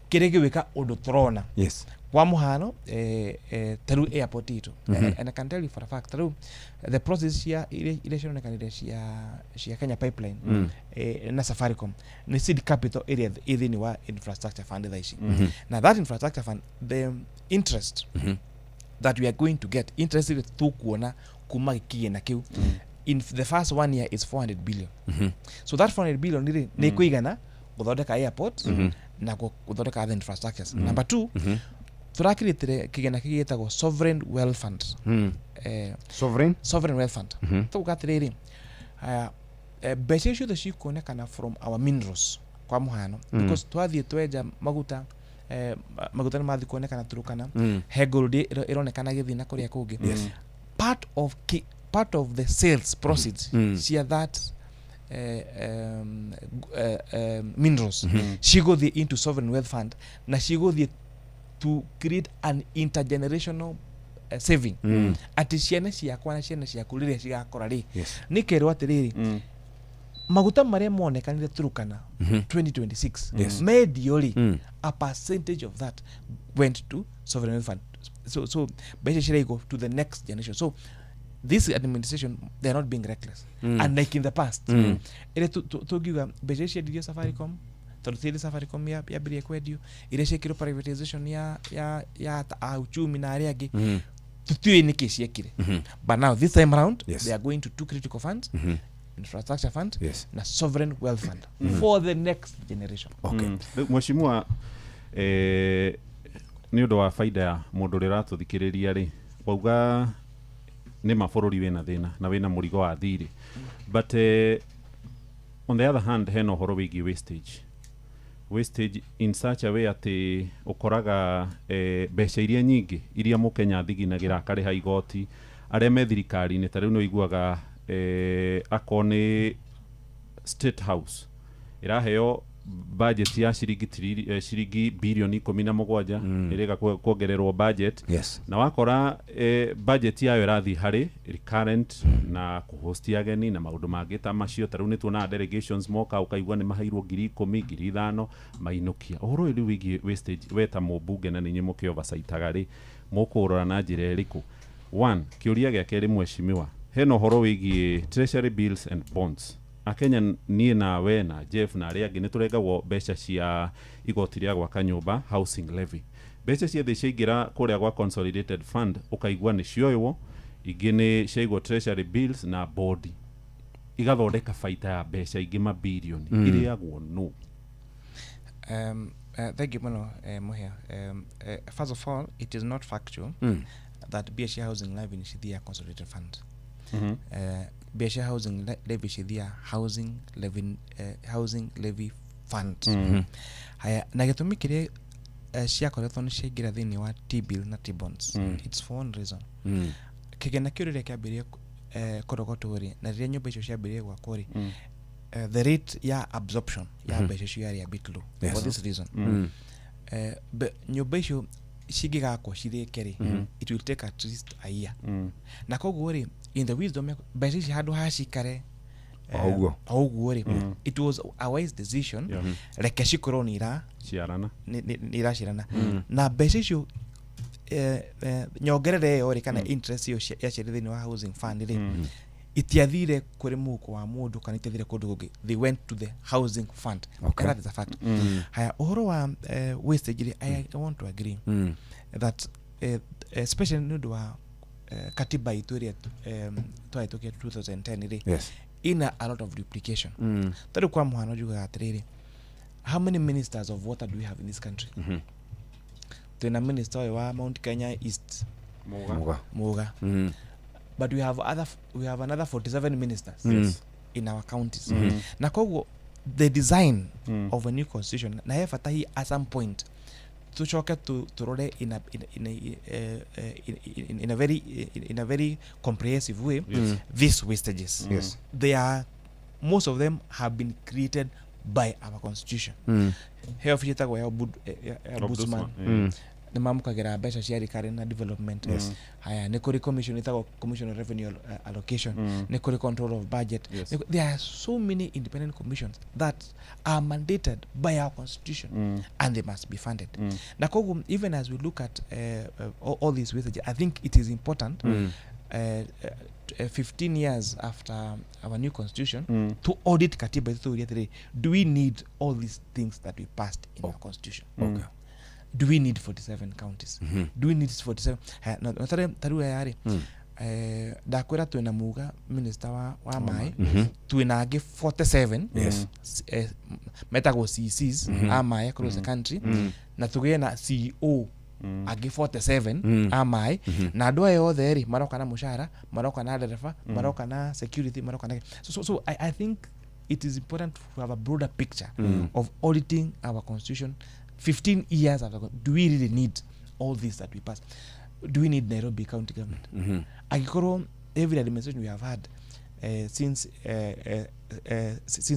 kĩrĩa gĩgwĩka ũndũ tũrona. Kwa mũhano, ta rĩu airport itũ, and I can tell you for a fact, ta rĩu the process cia iria cironekanire cia Kenya Pipeline na Safaricom nĩ seed capital ĩrĩa ĩ thĩinĩ wa infrastructure fund thaa ici. Na that infrastructure fund, the interest that we are going to get, interest ĩrĩa tũkuona kuma kĩgĩna kĩu in the first one year is 400 billion. So that 400 billion rĩ nĩ kũigana gũthondeka airport na gũthondeka other infrastructures. Number two, tũrakĩrĩtire kĩgĩna kĩngĩ gĩtagwo sovereign wealth fund. Sovereign? Sovereign wealth fund. Tũkuga atĩrĩrĩ, haya, mbeca icio ciothe cikuonekana from our minerals, kwa mũhano, because twathiĩ twenja maguta, maguta nĩ mathiĩ kuonekana Turkana, he gold ĩronekana gĩthiĩ na kũrĩa kũngĩ. Part of the sales proceeds cia that minerals cigũthiĩ into sovereign wealth fund, na cigũthiĩ to create an intergenerational saving, atĩ ciana ciakwa na ciana ciaku rĩrĩa cigakora rĩ, nĩ kerwo atĩrĩrĩ, maguta marĩa monekanire Turkana 2026 mendio rĩ, a percentage of that went to sovereign wealth fund. So mbeca ciraigwo to the next generation. So this administration, they are not being reckless, unlike in the past, ĩrĩa tũngiuga mbeca ici ciendirio Safaricom, tondũ ti hĩndĩ Safaricom yambĩrĩria kwendio, iria ciekirwo privatization ya uchumi na arĩa angĩ, tũtiũĩ nĩkĩ ciekire. But now this time round, they are going to two critical funds, infrastructure fund na sovereign wealth fund, for the next generation. Rĩu mheshimiwa, Nĩ ũndũ wa baida ya mũndũ ũrĩa ũratũthikĩrĩria rĩ, wauga nĩ ma bũrũri wĩna thĩna na wĩna mũrigo wa thirĩ, but on the other hand hena ũhoro wĩgiĩ wastage in such a way atĩ ũkoraga mbeca iria nyingĩ iria mũkenya athiginagĩra akarĩha igoti arĩa me thirikari-inĩ, ta rĩu nĩ ũiguaga akorwo nĩ State House ĩraheo budget ya ciringi bilioni 17 ĩrĩga kuongererwo budget. Na wakora budget yayo ĩrathiĩ harĩ recurrent na kũhost ageni na maũndũ mangĩ ta macio. Ta rĩu nĩ tuonaga delegations moka, ũkaigua nĩ maheirwo 10,000, 5,000 mainũkia. Ũhoro ũyũ rĩu wĩgiĩ wastage, we ta mũmbunge na nĩ inyuĩ mũkĩ oversightaga rĩ, mũkũrora na njĩra ĩrĩkũ? One, kĩũria gĩa kerĩ, mheshimiwa, hena ũhoro wĩgiĩ treasury bills and bonds. Akenya niĩ nawe na Jeff na arĩa angĩ nĩ tũrengagwo mbeca cia igoti rĩa gwaka nyũmba, housing levy. Mbeca ciothe ciaingĩra kũrĩa gwa consolidated fund, ũkaigua nĩ cioywo, ingĩ nĩ ciaigwo treasury bills na bond, igathondeka baita ya mbeca ingĩ mabirioni. Irĩagwo nũ? Thank you muno, Muhia. First of all, it is not factual that mbia housing levy nĩ cithiaga consolidated fund. Mbia housing levy cithiaga housing levy fund. Haya, na gĩtũmi kĩrĩa ciakoretwo nĩ ciaingĩra thĩinĩ wa T-bill na T-bonds, it's for one reason. Kĩgĩna kĩu rĩrĩa kĩambĩrĩrie kũrogotwo rĩ, na rĩrĩa nyũmba icio ciambĩrĩrie gwakwo rĩ, the rate ya absorption ya mbeca icio yarĩ a bit low for this reason. Nyũmba icio cingĩgakwo cirĩke rĩ, it will take at least a year. Na koguo rĩ, in the wisdom ya mbeca ici handũ ha cikare O ũguo. O ũguo rĩ, it was a wise decision, reke cikorwo nĩ ira ciarana. Nĩ iraciarana na mbeca icio, nyongerera ĩyo rĩ, kana interest ĩyo yaciarĩ thĩinĩ wa housing fund rĩ, itiathire kũrĩ mũhuko wa mũndũ kana itiathire kũndũ kũngĩ, they went to the housing fund. And that is a fact. Haya, ũhoro wa wastage rĩ, I want to agree that especially nĩ ũndũ wa katiba itũ ĩrĩa twahĩtũkia 2010 rĩ, ina a lot of duplication. Tarĩu kwa mũhano njugaga atĩrĩrĩ, how many ministers of water do we have in this country? Twĩna minister ũyũ wa Mount Kenya East. Muga. Muga. Muga. But we have another 47 ministers in our counties. Na koguo the design of a new constitution na he bata hi at some point tucoke turore in a very comprehensive way these wastages. They are, most of them have been created by our constitution. He office ĩtagwo ya ombudsman. Ombudsman. Nĩ mamũkagĩra mbeca cia recurrent na development. Haya, nĩ kũrĩ commission ĩtagwo Commission on Revenue Allocation, nĩ kũrĩ control of budget. There are so many independent commissions that are mandated by our constitution and they must be funded. Na koguo even as we look at all these wastages, I think it is important 15 years after our new constitution to audit katiba itũ tũũrie atĩrĩrĩ, do we need all these things that we passed in our constitution? Do we need 47 counties? Do we need 47? Haya, na tarĩu aya rĩ, ndakwĩra twĩna Muga, minister wa maĩ, twĩna angĩ 47 metagwo CCs a maĩ across the country, na tũgĩe na CEO angĩ 47 a maĩ, na andũ aya othe rĩ, maroka na mũcara, maroka na ndereba, maroka na security, maroka na so I think it is important to have a broader picture of auditing our constitution 15 years after. Do we really need all this that we passed? Do we need Nairobi County Government? Angĩkorwo every administration we have had since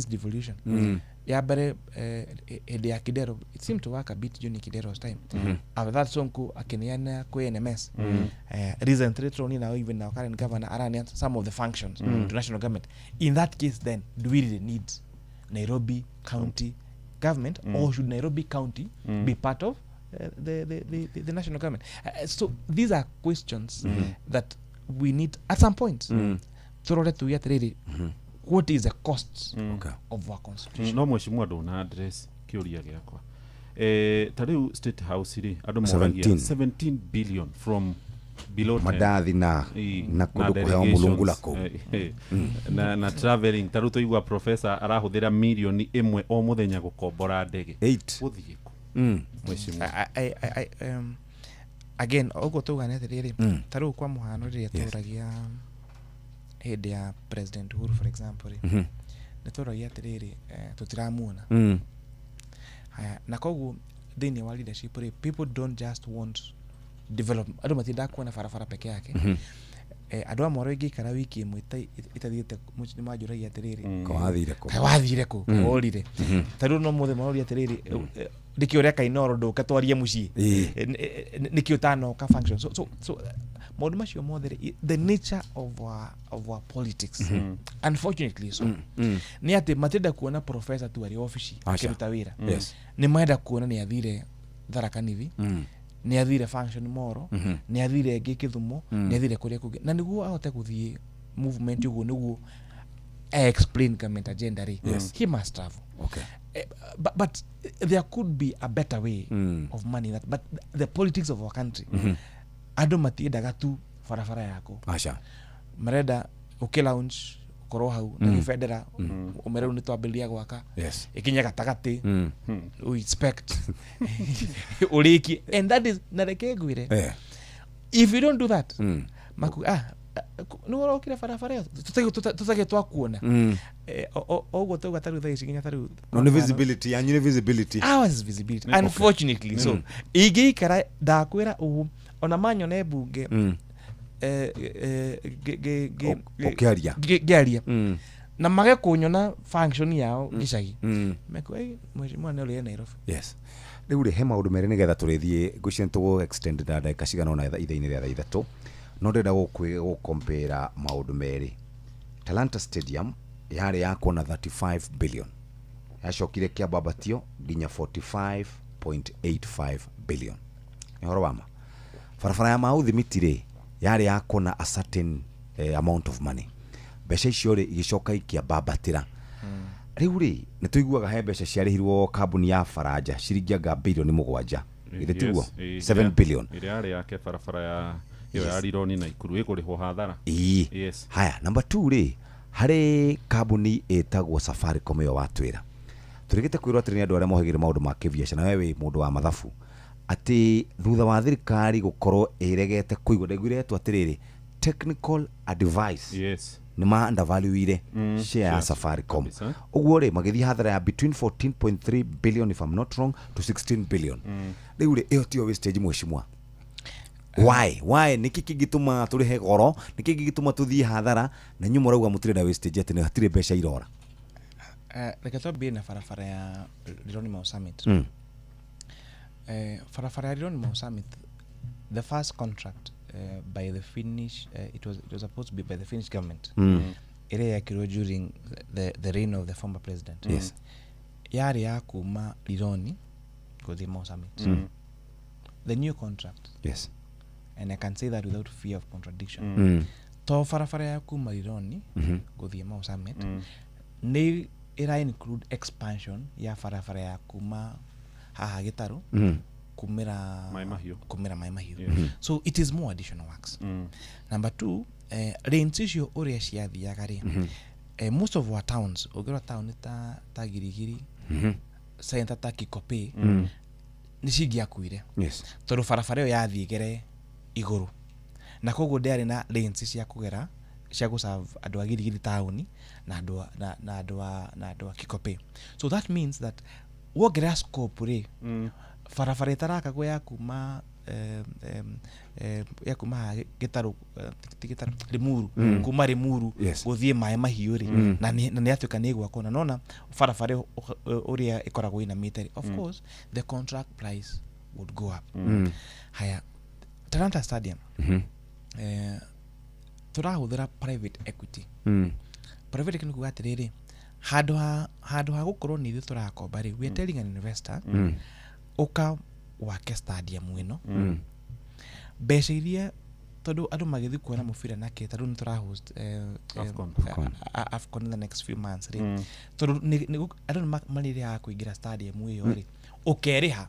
devolution, ya mbere, hĩndĩ ya Kidero, it seemed to work a bit during Kidero's time. After that, Sonko akineana kwĩ NMS. Recently turonire now even our current governor araneana some of the functions to national government. In that case then, do we really need Nairobi County Government, or should Nairobi County be part of the national government? So these are questions that we need at some point turore tuge atĩrĩrĩ, what is the cost of our constitution? No mheshimiwa, ndũna address kĩũria gĩakwa. Ta rĩu State House rĩ, andũ moragia 17. 17 billion from below 10. Mandathi na Ii, na kũndũ kũheo mũlungula delegations, kũu. Na traveling, ta rĩu tũigua professor arahũthĩra 1 million o mũthenya gũkombora ndege. Eight. Gũthiĩ kũ? Mheshimiwa. Again ũguo tauga nĩ atĩrĩrĩ, ta rĩu kwa mũhano rĩrĩa tũragia hĩndĩ ya President Uhuru, for example rĩ, nĩ tũragia atĩrĩrĩ, tũtiramuona. Haya, na koguo thĩinĩ wa leadership rĩ, people don't just want development, andũ matiendaga kuona barabara peke yake. Andũ amwe arĩa ingĩikara wiki ĩmwe itathiĩte mũciĩ nĩ manjũragia atĩrĩrĩ, Kaĩ wathire kũ? Kaĩ wathire kũ? Kaĩ worire? Ta rĩu no mũthĩ maroria atĩrĩrĩ, nĩkĩ ũreka Inooro ndũke twarie mũciĩ? Nĩkĩ ũtanoka function? So maũndũ macio mothe rĩ, the nature of our politics, unfortunately, so nĩ atĩ matirenda kuona professor tu arĩ obici Aca. akĩruta wĩra. Nĩ marenda kuona nĩ athire Tharaka Nithi, nĩ athire function Moro, nĩ athire ĩngĩ Kĩthumo, nĩ athire kũrĩa kũngĩ, na nĩguo ahote gũthiĩ movement ũguo, nĩguo explain government agenda rĩ, he must travel. But there could be a better way of money that, but the politics of our country, andũ matiendaga tu barabara yako. Aca. Marenda ũkĩ launch ũkorwo hau na gĩbendera, ũmere rĩu nĩ twambĩrĩria gwaka, ĩkinye gatagatĩ, inspect, ũrĩkie, and that is, na reke ngwĩre, if you don't do that, maku nĩ ũrokire barabara ĩyo tũtage twakuona. Ũguo tauga tarĩu thaa ici nginya tarĩu No nĩ visibility yanyu, nĩ visibility. Ours is visibility, unfortunately. So ingĩikara ndakwĩra ũũ, ona manyone mbunge, Ũkĩaria. Ngĩaria na mage kũnyona function yao gĩcagi, mekũ, "Ei, mheshimiwa nĩ ũrĩa Nairobi." Yes, rĩu rĩ, he maũndũ merĩ nĩgetha tũrĩthiĩ, ngwĩciria nĩ tũgũ extend na ndagĩka cigana ũna ithaa-inĩ rĩa thaa 3, no ndĩrenda gũkompera maũndũ merĩ. Talanta Stadium yarĩ ya kuona 35 billion, yacokire kĩambambatio nginya 45.85 billion. Nĩ ũhoro wa ma barabara ya Mauthimiti rĩ, yarĩ ya kuona a certain amount of money, mbeca icio rĩ igĩcoka ikĩambambatĩra. Rĩu rĩ, nĩ tũiguaga he mbeca ciarĩhirwo kambuni ya Faranja ciringi anga 7 bilioni, githĩ tiguo? 7 billion. Ĩrĩa yarĩ yake barabara ya ĩyo ya Rironi na Ikuru ĩkũrĩhwo hathara. Ĩĩ. Haya, number 2 rĩ, harĩ kambuni ĩtagwo Safaricom ĩyo watwĩra, tũrĩgĩte kwĩrwo atĩrĩ nĩ andũ arĩa mohĩgĩre maũndũ ma kĩbiacara, na we wĩ mũndũ wa mathabu, atĩ thutha wa thirikari gũkorwo ĩregete kũigua, ndaiguire etwo atĩrĩrĩ technical advice, nĩ ma undervaluire share ya shares. Safaricom. Kabisa. Ũguo rĩ, magĩthiĩ hathara ya between 14.3 billion, if I'm not wrong, to 16 billion. Rĩu rĩ, ĩyo tiyo wastage, mheshimiwa? Why nĩkĩ kĩngĩtũma tũrĩhe goro? Nĩkĩ kĩngĩtũma tũthiĩ hathara na inyuĩ mũrauga mũtirĩ wastage, atĩ hatirĩ mbeca irora? Reke twambie na barabara ya Rironi Mau Summit. Barabara ya Rironi Mau Summit, the first contract by the Finnish, it was supposed to be by the Finnish government, ĩrĩa yekirwo during the reign of the former president, yarĩ ya kuma Rironi gũthiĩ Mau Summit. The new contract, and I can say that without fear of contradiction, to barabara ya kuma Rironi gũthiĩ Mau Summit, nĩ ĩra include expansion ya barabara ya kuma haha Gĩtarũ kumĩra Mai Mahiũ. Kumĩra Mai Mahiũ. So it is more additional works. Number two, lanes icio ũrĩa ciathiaga rĩ, most of our towns, ũngĩrora town ta Girigiri, center ta Kikopey, nĩ cingĩakuire tondũ barabara ĩyo yathiĩ gere igũrũ, na koguo ndĩarĩ na lanes cia kũgera cia gũserve andũ a Girigiri taũni na andũ a- na na andũ a na andũ a Kikopey. So that means that wongerera scope rĩ, barabara ĩtarakagwo ya kuma ya kuma haha Gĩtarũ, ti Gĩtarũ, Limuru, kuma Limuru gũthiĩ Maĩ Mahiũ rĩ, na nĩ yatuĩka nĩ ĩgwakwo, na nona barabara ĩyo ũrĩa ĩkoragwo ĩinamĩte rĩ, of course the contract price would go up. Haya, Talanta Stadium, tũrahũthĩra private equity. Private equity nĩ kuga atĩrĩrĩ, handũ ha gũkorwo nĩ ithuĩ tũrakomba rĩ, we are telling an investor, ũka wake stadium ĩno, mbeca iria, tondũ andũ magĩthiĩ kuona mũbira nake, tondũ nĩ tũra host AFCON. AFCON in the next few months rĩ, tondũ andũ nĩ marĩrĩhaga kũingĩra stadium ĩyo rĩ, ũkerĩha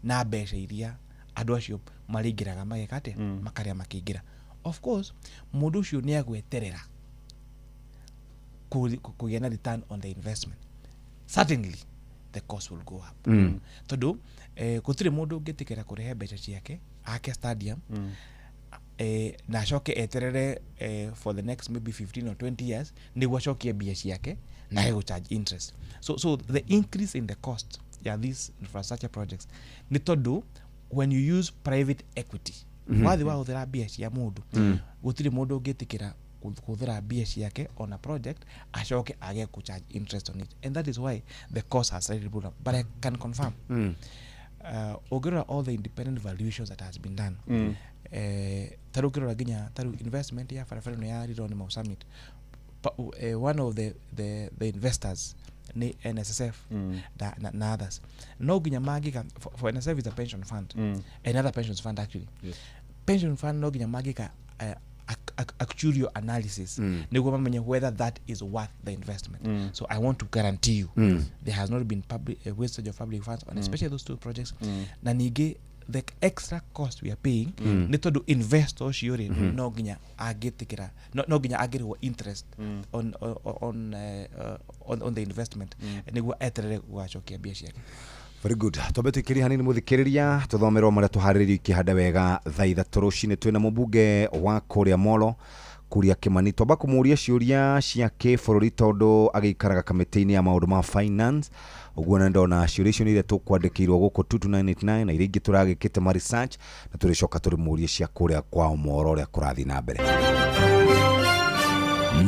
na mbeca iria andũ acio marĩingĩraga mageka atĩa, makarĩa makĩingĩra. Of course mũndũ ũcio nĩ agweterera kũgĩa na return on the investment. Certainly the cost will go up. Tondu gutire mundu ungitikira kurihe mbeca ciake ake stadium na acoke eterere for the next maybe 15 or 20 years niguo acokie mbia ciake na ego charge interest. So the increase in the cost ya these infrastructure projects ni tondu when you use private equity, wathi wahuthira mbia cia mundu, gutire mundu ungitikira kuhuthira mbia ciake on a project acoke age ku charge interest on it, and that is why the cost has slightly gone up. But I can confirm, ugirora all the independent valuations that has been done, taru ukirora nginya taru investment ya barabara ĩno ya Rironi Mau Summit, one of the investors ni NSSF na others, no nginya mangika for NSSF is a pension fund, another pension fund actually. Yes. Pension fund no nginya mangika actuarial analysis niguo mamenye whether that is worth the investment. So I want to guarantee you there has not been public wastage of public funds on especially those two projects. Na ningĩ the extra cost we are paying nĩ tondũ investor ũcio rĩ no nginya angĩtĩkĩra, no nginya angĩrĩhwo interest on the investment nĩguo eterere gũgacokia mbia ciake. Very good. Twambe tuikirie hanini muthikiriria tuthomerwo maria tuharĩrĩirio ikĩhanda wega thaa ithatũ rũcinĩ. Twĩna mũmbunge wa kũrĩa Molo Kuria Kimani. Twamba kũmũria ciũria cia kĩbũrũri tondũ agĩikaraga kamĩtĩ-inĩ ya maũndũ ma finance, ũguo na ndona ciũria icio nĩ iria tũkwandĩkĩirwo gũkũ 22989 na iria ingĩ tũragĩkĩte ma research, na tũrĩcoka tũrĩmũrie cia kũrĩa kwao Moro ũrĩa kũrathiĩ na mbere.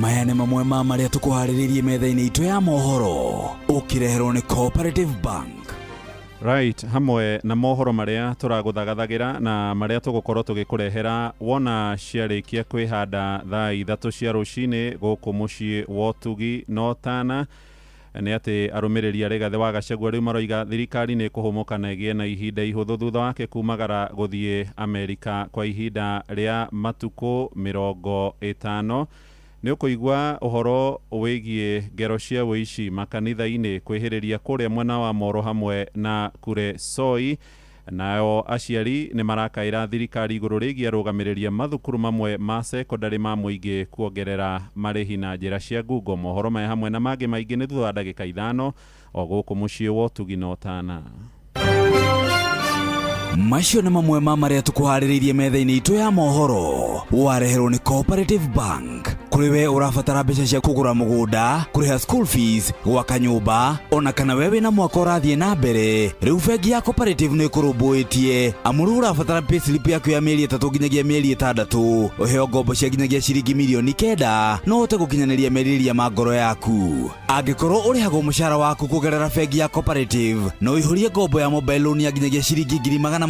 Maya nĩ mamwe ma marĩa tũkũharĩrĩirie metha-inĩ itũ ya mohoro ũkĩreherwo nĩ Cooperative Bank. Right, hamwe na mohoro maria tũragũthagathagira na maria tũgũkorwo tũgĩkũrehera wona ciarĩkia kwĩhanda thaa ithatũ cia rũcinĩ gũkũ mũciĩ wa ũtugi no tana nĩ atĩ arũmĩrĩri a Rigathĩ wa Gachagua rĩu maroiga thirikari nĩ ĩkũhũmũka na ĩgĩe na ihinda ihũthũ thutha wake kumagara gũthiĩ Amerika kwa ihinda rĩa matukũ 50. Nĩ ũkũigua ũhoro wĩgiĩ ngero cia ũici makanitha-inĩ kwĩhĩrĩria kũrĩa mwena wa Moro hamwe na Kuresoi. Nao aciari nĩ marakaĩra thirikari igũrũ rĩgiĩ arũgamĩrĩri a mathukuru mamwe ma sekondarĩ ma mũingĩ kuongerera marĩhi na njĩra cia ngungo. Mohoro maya hamwe na mangĩ maingĩ nĩ thutha wa ndagĩka 5 o gũkũ mũciĩ wa ũtugi na ũtana. Macio nĩ mamwe ma marĩa tũkũharĩrĩirie metha-inĩ itũ ya mohoro wareherwo nĩ Cooperative Bank. Kũrĩ we ũrabatara mbeca cia kũgũra mũgũnda, kũrĩha school fees, gwaka nyũmba, ona kana we wĩna mwaka ũrathiĩ na mbere, rĩu bengi ya Cooperative nĩ ĩkũrũmbũĩtie. Amu rĩu ũrabatara payslip yaku ya mĩeri 3 nginyagia mĩeri 6, ũheo ngombo cia nginyagia ciringi mirioni 9 no ũhote gũkinyanĩria merirĩria ma ngoro yaku. Angĩkorwo ũrĩhagwo mũcara waku kũgerera bengi ya Cooperative, no ũihũrie ngombo ya mobile loan ya nginyagia ciringi 500,000.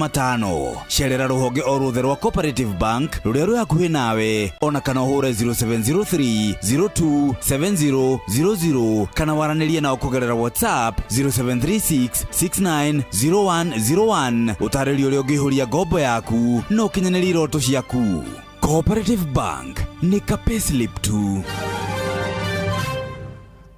Cerera rũhonge o ruothe rwa Cooperative Bank rũrĩa rwĩ hakuhĩ nawe, ona kana ũhũre 0703 02 70 00 kana waranĩrie nao kũgerera WhatsApp 0736 69 0101. Ũtarĩrio ũrĩa ũngĩihũria ngombo yaku na ũkinyanĩrie iroto ciaku. Cooperative Bank nĩ ka payslip tu.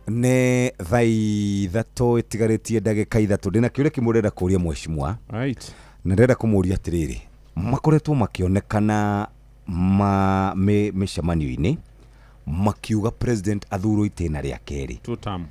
Nĩ thaa ithatũ ĩtigarĩtie ndagĩka 3. Ndĩna kĩũria kĩmwe ndĩrenda kũria mheshimiwa. Right. Na ndĩrenda kũmũria atĩrĩrĩ, makoretwo makĩonekana mĩcemanio-inĩ makiuga president athurwo itĩna rĩa kerĩ. Two term.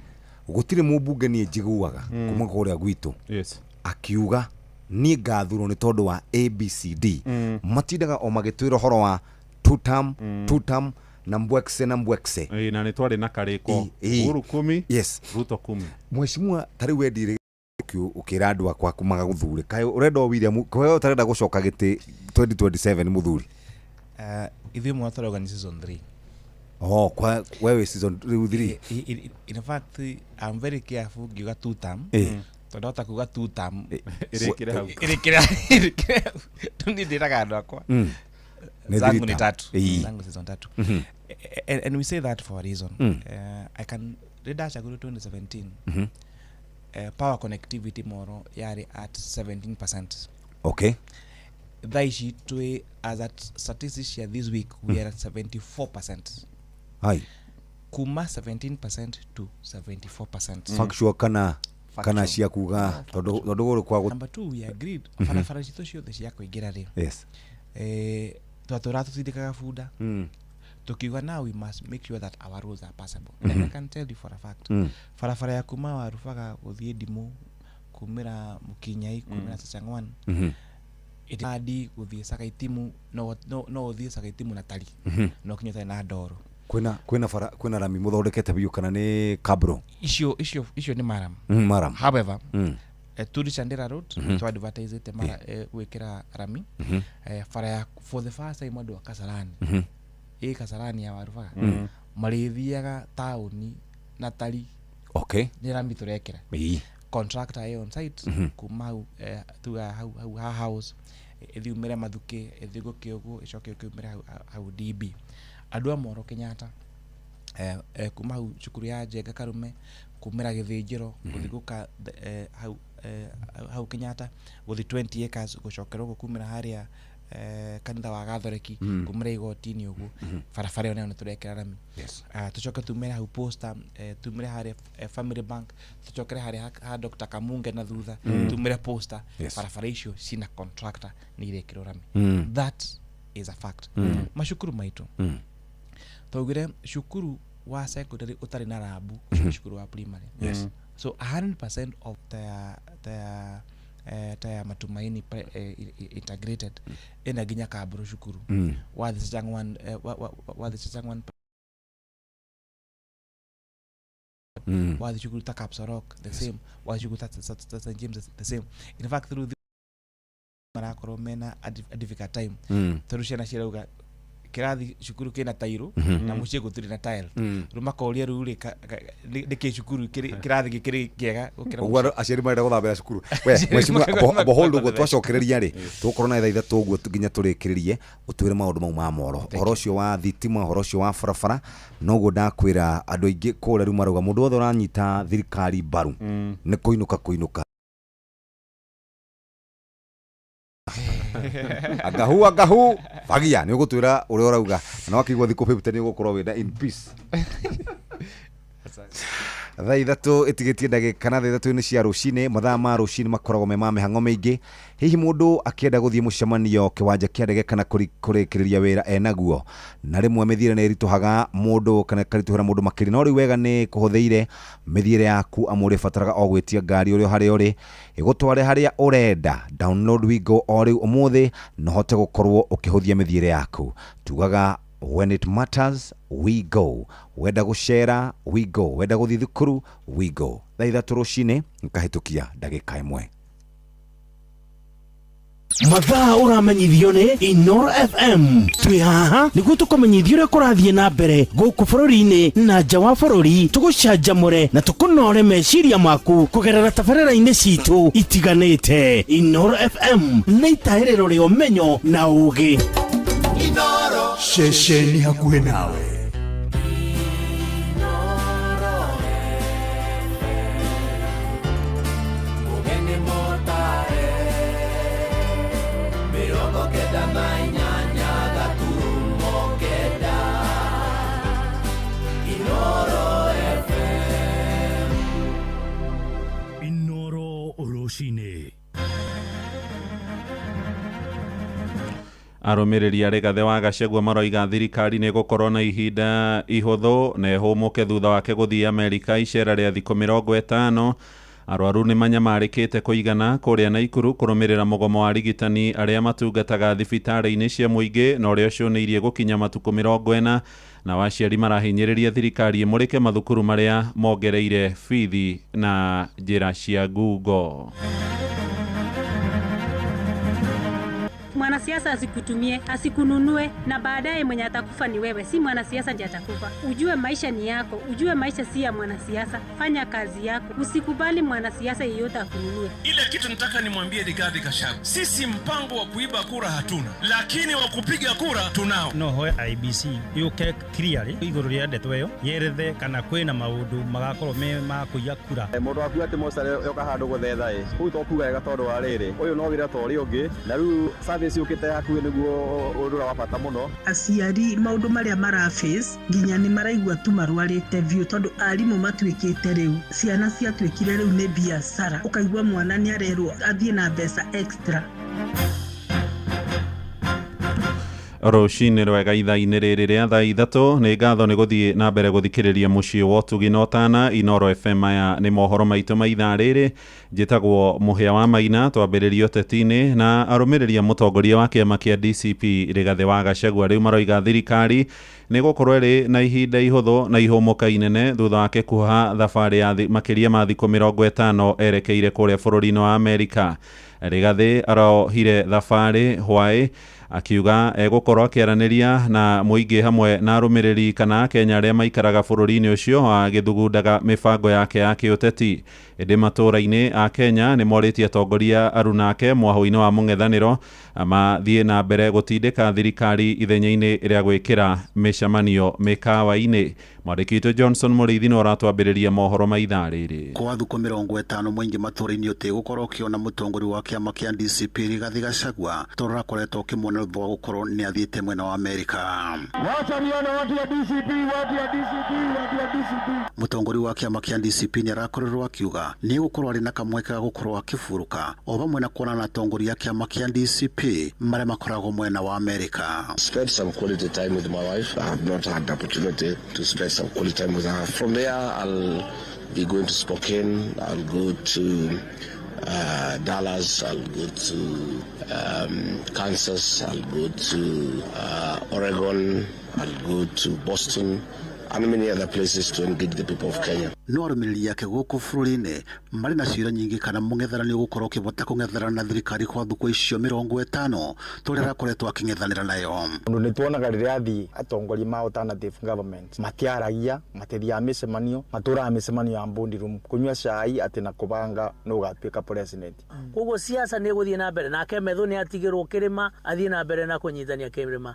Gũtirĩ mũmbunge niĩ njiguaga kuma kũrĩa gwitũ. Yes. Akiuga niĩ ngathurwo nĩ tondũ wa ABCD. Matindaga o magĩtwĩra ũhoro wa two term, two term na mbwekse na mbwekse. Na nĩ twarĩ na karĩko. Uhuru 10, yes. Ruto 10. Mheshimiwa ta rĩu wendire ũkĩra andũ akwa magagũthure kaĩ ũrenda o William kaĩ ũtarenda gũcoka gĩtĩ 2027 mũthuri? Ithuĩ mwana tũrauga nĩ season 3. Oh, kwa wewe season 3. In fact, I'm very careful ngiuga two term. Tondũ hota kuga two term ĩrĩkĩre hau. Ĩrĩkĩre niĩ ndĩraga andũ akwa. Zangu ni tatu. Zangu season 3. And we say that for a reason. I can rĩndacagũrirwo 2017. Power connectivity Moro yari at 17%. Okay. Thaa ici twĩ as at statistics ya this week we are at 74%. Hai. Kuma 17% to 74%. Factual kana cia kuga tondu gũrũ kwa number 2 we agreed barabara citũ ciothe cia kũingĩra rĩ. Yes. Twatũra tũtindĩkaga bunda. Tukiuga now we must make sure that our roads are passable. And I can tell you for a fact, barabara ya kuma Warubaga guthie Ndimu, kumira Mukinyai, kumira Sachangwan, adi guthie Sakaitimu, no no no uthie Sakaitimu na tari, no kinya tari na ndoro. Kwina bara kwina rami muthondekete biũ kana nĩ kabro? Icio nĩ maram. Maram. However, Turi Chandera Road, to advertise it mara gwikira rami. Bara ya for the first time andu a Kasarani, ĩ Kasarani ya Warubaga, marĩthiaga taũni na tari. Nĩ rami tũrekĩra. Contractor ĩ on site, kuma hau, tuga hau ha house, ĩthiĩ umĩre Mathukĩ, ĩthiĩ gũkĩ ũguo, ĩcoke yũke umĩre hau DB. Andũ a Moro Kenyatta, kuma hau cukuru ya Njenga Karume, kumĩra Gĩthĩnjĩro, gũthiĩ gũka hau Kenyatta, gũthiĩ 20 acres, gũcokera ũguo kumĩra harĩa kanitha wa Gathoreki, kumĩra igoti-inĩ ũguo, barabara ĩyo nayo nĩ tũrekĩra rami. Tũcoke tumĩre hau Posta, tumĩre harĩa Family Bank, tũcokere harĩa ha Dr. Kamunge na thutha, tumĩre Posta, barabara icio cina contractor nĩ irekĩrwo rami. That is a fact. Macukuru maitũ, twaugire cukuru wa secondary ũtarĩ na rabu, ũcio nĩ cukuru wa primary. So 100% of their Matumaini integrated ina nginya Kaburu cukuru. Wathi Sachangwan, wathi Sachangwan, wathi cukuru ta Kapsorok the same, wathi cukuru ta St James the same. In fact, through the marakorwo mena a difficult time, tondu ciana cirauga kĩrathi cukuru kĩna tairo, na mũciĩ gũtirĩ na tile. Rĩu makoria rĩu rĩ, nĩkĩ cukuru kĩrathi gĩkĩrĩ kĩega gũkĩra Ũguo mũciĩ? Aciari marenda gũthambĩra cukuru. We mheshimiwa, abohold ũguo twacokereria rĩ, tũgũkorwo na thaa 3 ũguo nginya tũrĩkĩrĩrie, ũtwĩre maũndũ mau ma moro, ũhoro ũcio wa thitima, ũhoro ũcio wa barabara. Noguo ndakwĩra andũ aingĩ kũrĩa rĩu marauga mũndũ wothe ũranyita thirikari mbaru nĩ kũinũka kũinũka. Agahu agahu fagia nĩ ũgũtwĩra ũrĩa ũrauga, na wakĩigua thikũ 50 nĩ ũgũkorwo wĩna in peace. Thaa 3 ĩtigĩtie ndagĩka na thaa 3 cia rũcinĩ. Mathaa ma rũcinĩ makoragwo me ma mĩhang'o mĩingĩ. Hihi mũndũ akĩenda gũthiĩ mũcemanio kĩwanja kĩa ndege kana kũrĩkĩrĩria wĩra enaguo, na rĩmwe mĩthiĩre nĩ ĩritũhaga mũndũ kana ĩkaritũhĩra mũndũ makĩria, no rĩu wega nĩ kũhũthĩire mĩthiĩre yaku, amu ũrĩbataraga o gwĩtia ngari ũrĩ o harĩa ũrĩ ĩgũtware harĩa ũrenda. Download Wigo o rĩu ũmũthĩ na ũhote gũkorwo ũkĩhũthia mĩthiĩre yaku. Tugaga when it matters we go. Wenda gũcera we go, wenda gũthiĩ thukuru we go. Thaa 3 rũcinĩ nkahĩtũkia ndagĩka 1. Mathaa ũramenyithio nĩ Inoro FM. Twĩ haha nĩguo tũkũmenyithie ũrĩa kũrathiĩ na mbere gũkũ bũrũri-inĩ na nja wa bũrũri, tũgũcanjamũre na tũkũnore meciria maku kũgerera tabarĩra-inĩ citũ itiganĩte. Inoro FM nĩ itahĩrĩro rĩa ũmenyo na ũũgĩ. Ceceni hakuhĩ nawe. Inoro rũcinĩ. Arũmĩrĩri a Rigathĩ wa Gachagua maroiga thirikari nĩ ĩgũkorwo na ihinda ihũthũ na ĩhũmũke thutha wake gũthiĩ Amerika icera rĩa thikũ 50. Arwaru nĩ manyamarĩkĩte kũigana kũrĩa Naikuru kũrũmĩrĩra mũgomo wa arigitani arĩa matungataga thibitarĩ-inĩ cia mũingĩ na ũrĩa ũcũnĩirie gũkinya matukũ 40, na aciari marahinyĩrĩria thirikari ĩmũrĩke mathukuru marĩa mongereire bithi na njĩra cia ngungo. Mwanasiasa asikutumie, asikununue, na baadaye mwenye atakufa ni wewe, si mwanasiasa ndiye atakufa. Ujue maisha ni yako, ujue maisha si ya mwanasiasa. Fanya kazi yako, usikubali mwanasiasa yeyote akununue. Ile kitu nataka nimwambie Rigathi Gachagua, sisi mpango wa kuiba kura hatuna, lakini wa kupiga kura tunao. No hoe IBC yuke clearly iguru ria ndeto iyo yerethe kana kwina maundu magakorwo me ma kuiya kura. Mundu waku ati mocarĩ yoka handũ gũthetha ĩ kũu to kuga wega tondũ wa rĩrĩ ũyũ no wĩra ta ũrĩa ũngĩ, na rĩu service yũkĩte hakuhĩ nĩguo ũndũ ũrĩa wa bata mũno. Aciari maũndũ marĩa mara face nginya nĩ maraigua tu marwarĩte biũ, tondũ arimũ matuĩkĩte rĩu ciana ciatuĩkire rĩu nĩ biacara, ũkaigua mwana nĩ arerwo athiĩ na mbeca extra. Rũcinĩ rwega ithaa-inĩ rĩrĩ rĩa thaa 3 nĩ ngatho nĩ gũthiĩ na mbere gũthikĩrĩria mũciĩ wa ũtugi na ũtana Inoro FM. Aya nĩ mohoro maitũ ma ithaa rĩrĩ. Njĩtagwo Mũhĩa wa Maina. Twambĩrĩrie ũteti-inĩ na arũmĩrĩri a mũtongoria wa kĩama kĩa DCP Rigathĩ wa Gachagua rĩu maroiga thirikari nĩ gũkorwo ĩrĩ na ihinda ihũthũ na ihũmũka inene thutha wake kuoha thabarĩ ya makĩria ma thikũ 50 erekeire kũrĩa bũrũri-inĩ wa Amerika. Rigathĩ arohire thabarĩ hwaĩ akiuga egũkorwo akĩaranĩria na mũingĩ hamwe na arũmĩrĩri kana Akenya arĩa maikaraga bũrũri-inĩ ũcio agĩthugundaga mĩbango yake ya kĩũteti. Ĩndĩ matũũra-inĩ a Kenya nĩ morĩtie atongoria arunake mwahũ-inĩ wa mũng'ethanĩro mathiĩ na mbere gũtindĩka thirikari ithenya-inĩ rĩa gwĩkĩra mĩcemanio mĩkawa-inĩ. Mwandĩki witũ Johnson Mũrĩithi no aratwambĩrĩria mohoro ma ithaa rĩrĩ. Kwa thukũ 50 mũingĩ matũũra-inĩ ũtĩgũkorwo ũkĩona mũtongoria wa kĩama kĩa DCP Rigathĩ Gachagua tondũ ũrakoretwo ũkĩmuona thutha wa gũkorwo nĩ athiĩte mwena wa Amerika. Wacha nione watu ya DCP, watu ya DCP, watu ya DCP. Mũtongoria wa kĩama kĩa DCP nĩ arakorirwo akiuga nĩ gũkorwo arĩ na kamweke ga gũkorwo akĩburũka o vamwe na kuonana na atongoria a kĩama kĩa DCP marĩa makoragwo mwena wa Amerika. Spend some quality time with my wife. I have not had the opportunity to spend some quality time with her. From there, I'll be going to Spokane. I'll go to Dallas. I'll go to Kansas. I'll go to Oregon. I'll go to Boston and many other places to engage the people of Kenya. No arũmĩrĩri yake gũkũ bũrũri-inĩ marĩ na ciũria nyingĩ kana mũng'ethanĩro nĩ ũgũkorwo ũkĩbota kũng'ethanĩra na thirikari kwa thukũ icio 50 tũrĩa arakoretwo akĩng'ethanĩra nayo. Ũndũ nĩ tuonaga rĩrĩa athiĩ atongoria ma alternative government matiaragia, matithiaga mĩcemanio, matũraga mĩcemanio ya boardroom kũnyua cai atĩ na kũbanga nũ ũgatuĩka president. Koguo siasa nĩ ĩgũthiĩ na mbere nake Methu nĩ atigĩrwo kĩrĩma athiĩ na mbere na kũnyitania kĩrĩma.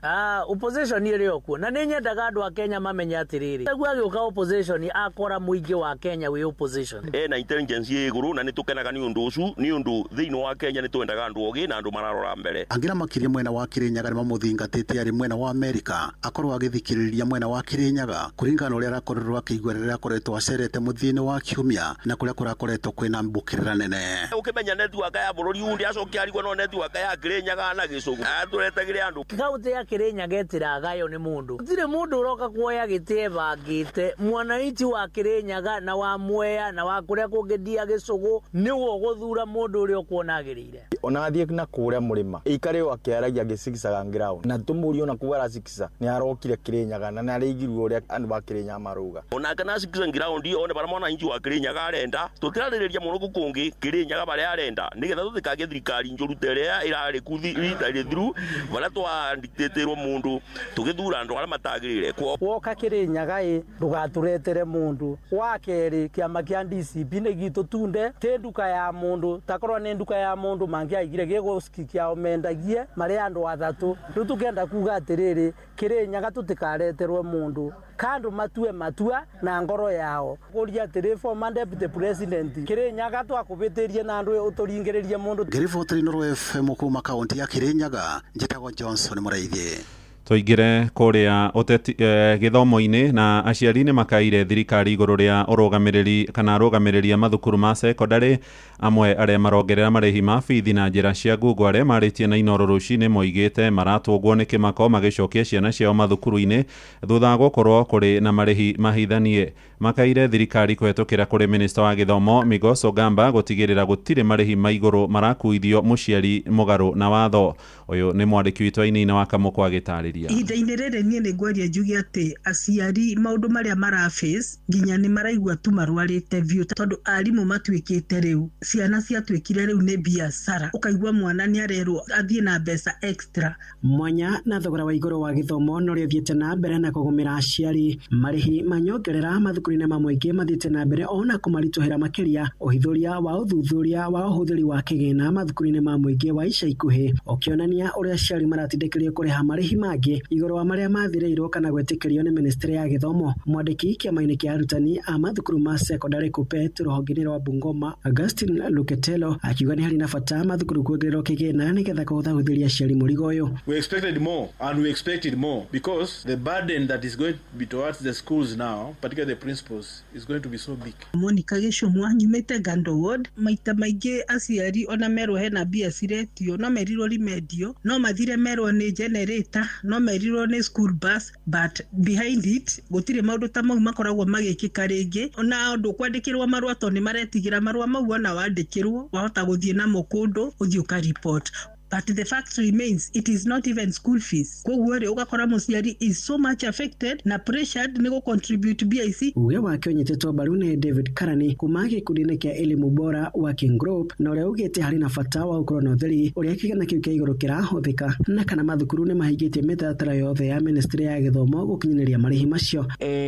Opposition ĩrĩ o kuo na nĩ nyendaga andũ a Kenya mamenye atĩrĩrĩ, nĩguo agĩũka opposition akora mũingĩ wa Kenya wĩ opposition ena intelligence ĩ igũrũ na nĩ tũkenaga nĩ ũndũ ũcio nĩ ũndũ thĩinĩ wa Kenya nĩ twendaga andũ ogĩ na andũ mararora mbere. Angĩ na makĩria mwena wa Kĩrĩnyaga nĩ mamũthingatĩte arĩ mwena wa Amerika akorwo agĩthikĩrĩria mwena wa Kĩrĩnyaga kũringana na ũrĩa arakorirwo akĩigua rĩrĩa akoretwo acerete mũthia-inĩ wa kiumia na kũrĩa kũrakoretwo kwĩna mbũkĩrĩra nene. Ũkĩmenya network ya bũrũri undi acoke arigwo no network ya Kĩrĩnyaga na Gĩcũgũ atũretagĩre andũ. Kaũntĩ ya Kĩrĩnyaga ĩtiragaywo nĩ mũndũ, gũtirĩ mũndũ ũroka kuoya gĩtĩ ebangĩte. Mwananchi wa Kĩrĩnyaga na wa Mwea na wa kũrĩa kũngĩ ndia Gĩcũgũ nĩwe ũgũthura mũndũ ũrĩa ũkuona agĩrĩire. Ona athiĩ na kũrĩa mũrĩma ĩikare o akĩaragia agĩcigicaga ground na tũmũrie ona kũu aracigica nĩ arokire Kĩrĩnyaga na nĩ araigirwo ũrĩa andũ a Kĩrĩnyaga marauga. Onake nacigica ground one bara mwananchi wa Kĩrĩnyaga arenda tũtirarĩrĩria mũno gũkũ Kĩrĩnyaga barĩa arenda nĩgetha tũtikagĩe thirikari njũru ta ĩrĩa ĩrarĩ ku rita rĩthiru barĩa twandĩtĩrwo mũndũ tũgĩthura andũ arĩa matagĩrĩire. Woka Kĩrĩnyaga ĩ ndũgatũretere mũndũ wa kerĩ kĩama kĩa DCP nĩ gitũ tunde tĩ nduka ya mũndũ takorwo nĩ nduka ya mũndũ mangĩaigire gĩgũciki kĩao mendagie marĩ andũ athatũ. Rĩu tũkenda kuga atĩrĩrĩ, Kĩrĩnyaga tũtikareterwo mũndũ kandũ matue matua na ngoro yao kũria atĩrĩ former deputy president Kĩrĩnyaga twakũbĩtĩrie na andũ ũtũringĩrĩrie mũndũ. Ngĩribotera Inooro FM kuma kaũntĩ ya Kĩrĩnyaga, njĩtagwo Johnson Mũrĩithi. Tũingĩre kũrĩa ũteti gĩthomo-inĩ na aciari nĩ makaire thirikari igũrũ rĩa ũrũgamĩrĩri kana arũgamĩrĩri a mathukuru ma sekondarĩ amwe arĩa marongerera marĩhi ma bithi na njĩra cia ngungo arĩa marĩtie na Inooro rũcinĩ moigĩte maratũngwo nĩ kĩmako magĩcokia ciana ciao mathukuru-inĩ thutha wa gũkorwo kũrĩ na marĩhi mahithanie. Makaire thirikari kũhetũkĩra kũrĩ minista wa gĩthomo Migos Ogamba gũtigĩrĩra gũtirĩ marĩhi ma igũrũ marakuithio mũciari mũgarũ na watho. Ũyũ nĩ mwandĩki witũ Ainina wa Kamũkũ agĩtarĩria. Ihinda-inĩ rĩrĩ niĩ nĩ ngwaria njuge atĩ aciari maũndũ marĩa maraface nginya nĩ maraigua tu marwarĩte biũ tondũ arimũ matuĩkĩte rĩu ciana ciatuĩkire rĩu nĩ biacara, ũkaigua mwana nĩ arerwo athiĩ na mbeca extra. Mwanya na thogora wa igũrũ wa gĩthomo no ũrĩa ũthiĩte na mbere na kũgũmĩra aciari marĩhi ma nyongerera mathukuru-inĩ ma mũingĩ mathiĩte na mbere ona kũmaritũhĩra makĩria. Ũhithũria wa ũthuthuria wa ũhũthĩri wa kĩgĩna mathukuru-inĩ ma mũingĩ wa ica ikuhĩ ũkĩonania ũrĩa aciari maratindĩkĩrĩrio kũrĩha marĩhi mangĩ igũrũ wa marĩa mathĩrĩirwo kana gwĩtĩkĩrio nĩ ministry ya gĩthomo. Mwandĩki kĩama-inĩ kĩa arutani a mathukuru ma sekondarĩ KUPPET rũhonge-inĩ rwa Bungoma Augustine Luketelo akiuga nĩ harĩ na bata mathukuru kuongererwo kĩgĩna nĩgetha kũhũthahũthĩria aciari mũrigo ũyũ. We expected more and we expected more because the burden that is going to be towards the schools now, particularly the principals principals is going to be so big. Monica Gĩcũmwa nyumĩte Gando Ward. Maita maingĩ aciari ona merwo hena mbia ciretio no merirwo rimendio, no mathire merwo nĩ generator, no merirwo nĩ school bus, but behind it gũtirĩ maũndũ ta mau makoragwo magĩkĩka rĩngĩ. Ona ndũkwandĩkĩrwo marũa tondũ nĩ maretigĩra marũa mau, ona wandĩkĩrwo wahota gũthiĩ namo kũndũ ũthiĩ ũka report. But the fact remains, it is not even school fees. Koguo rĩ, ũgakora mũciari is so much affected na pressured nĩ gũ-contribute mbia ici. Uge wake ũnyitĩtwo mbaru nĩ David Karani kuma gĩkundi-inĩ kĩa Elimu Bora Working Group, na ũrĩa ugĩte harĩ na bata wa gũkorwo na ũtheri ũrĩa kĩgana kĩu kĩa igũrũ kĩrahũthĩka na kana mathukuru nĩ mahingĩtie mĩtaratara yothe ya ministry ya gĩthomo gũkinyanĩria marĩhi macio.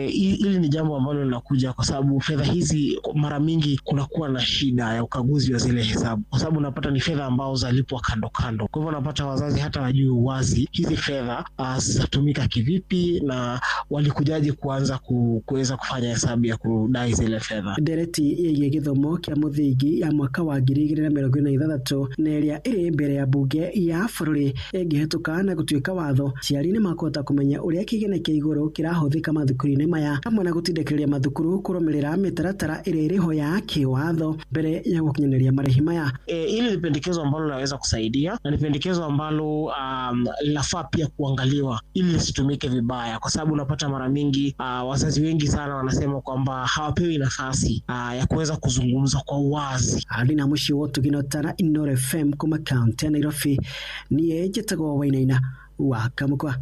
Hili ni jambo ambalo linakuja kwa sababu fedha hizi mara mingi kunakuwa na shida ya ukaguzi wa zile hesabu, kwa sababu unapata ni fedha ambao zalipwa kando kando. Kwa hivyo unapata wazazi hata wajui wazi hizi fedha zitatumika kivipi na walikujaje kuanza kuweza kufanya hesabu ya kudai zile fedha. Ndereti ĩgiĩ gĩthomo kĩa mũthingi ya mwaka wa 2026 na ĩrĩa ĩrĩ mbere ya bunge ya bũrũri ĩngĩhetũka na gũtuĩka watho, aciari nĩ makũhota kũmenya ũrĩa kĩgĩna kĩa igũrũ kĩrahũthĩka mathukuru-inĩ maya, hamwe na gũtindĩkĩrĩria mathukuru kũrũmĩrĩra mĩtaratara ĩrĩa ĩrĩho ya kĩwatho mbere ya gũkinyanĩria marĩhi maya. Hili ni pendekezo ambalo linaweza kusaidia na ni pendekezo ambalo linafaa pia kuangaliwa ili lisitumike vibaya, kwa sababu unapata mara mingi wazazi wengi sana wanasema kwamba hawapewi nafasi ya kuweza kuzungumza kwa uwazi. Arĩ na mũciĩ wa Ũtugi na Ũtana, Inooro FM kuma kaunti ya Nairobi, niĩ njĩtagwo Wainaina wa Kamũkwa.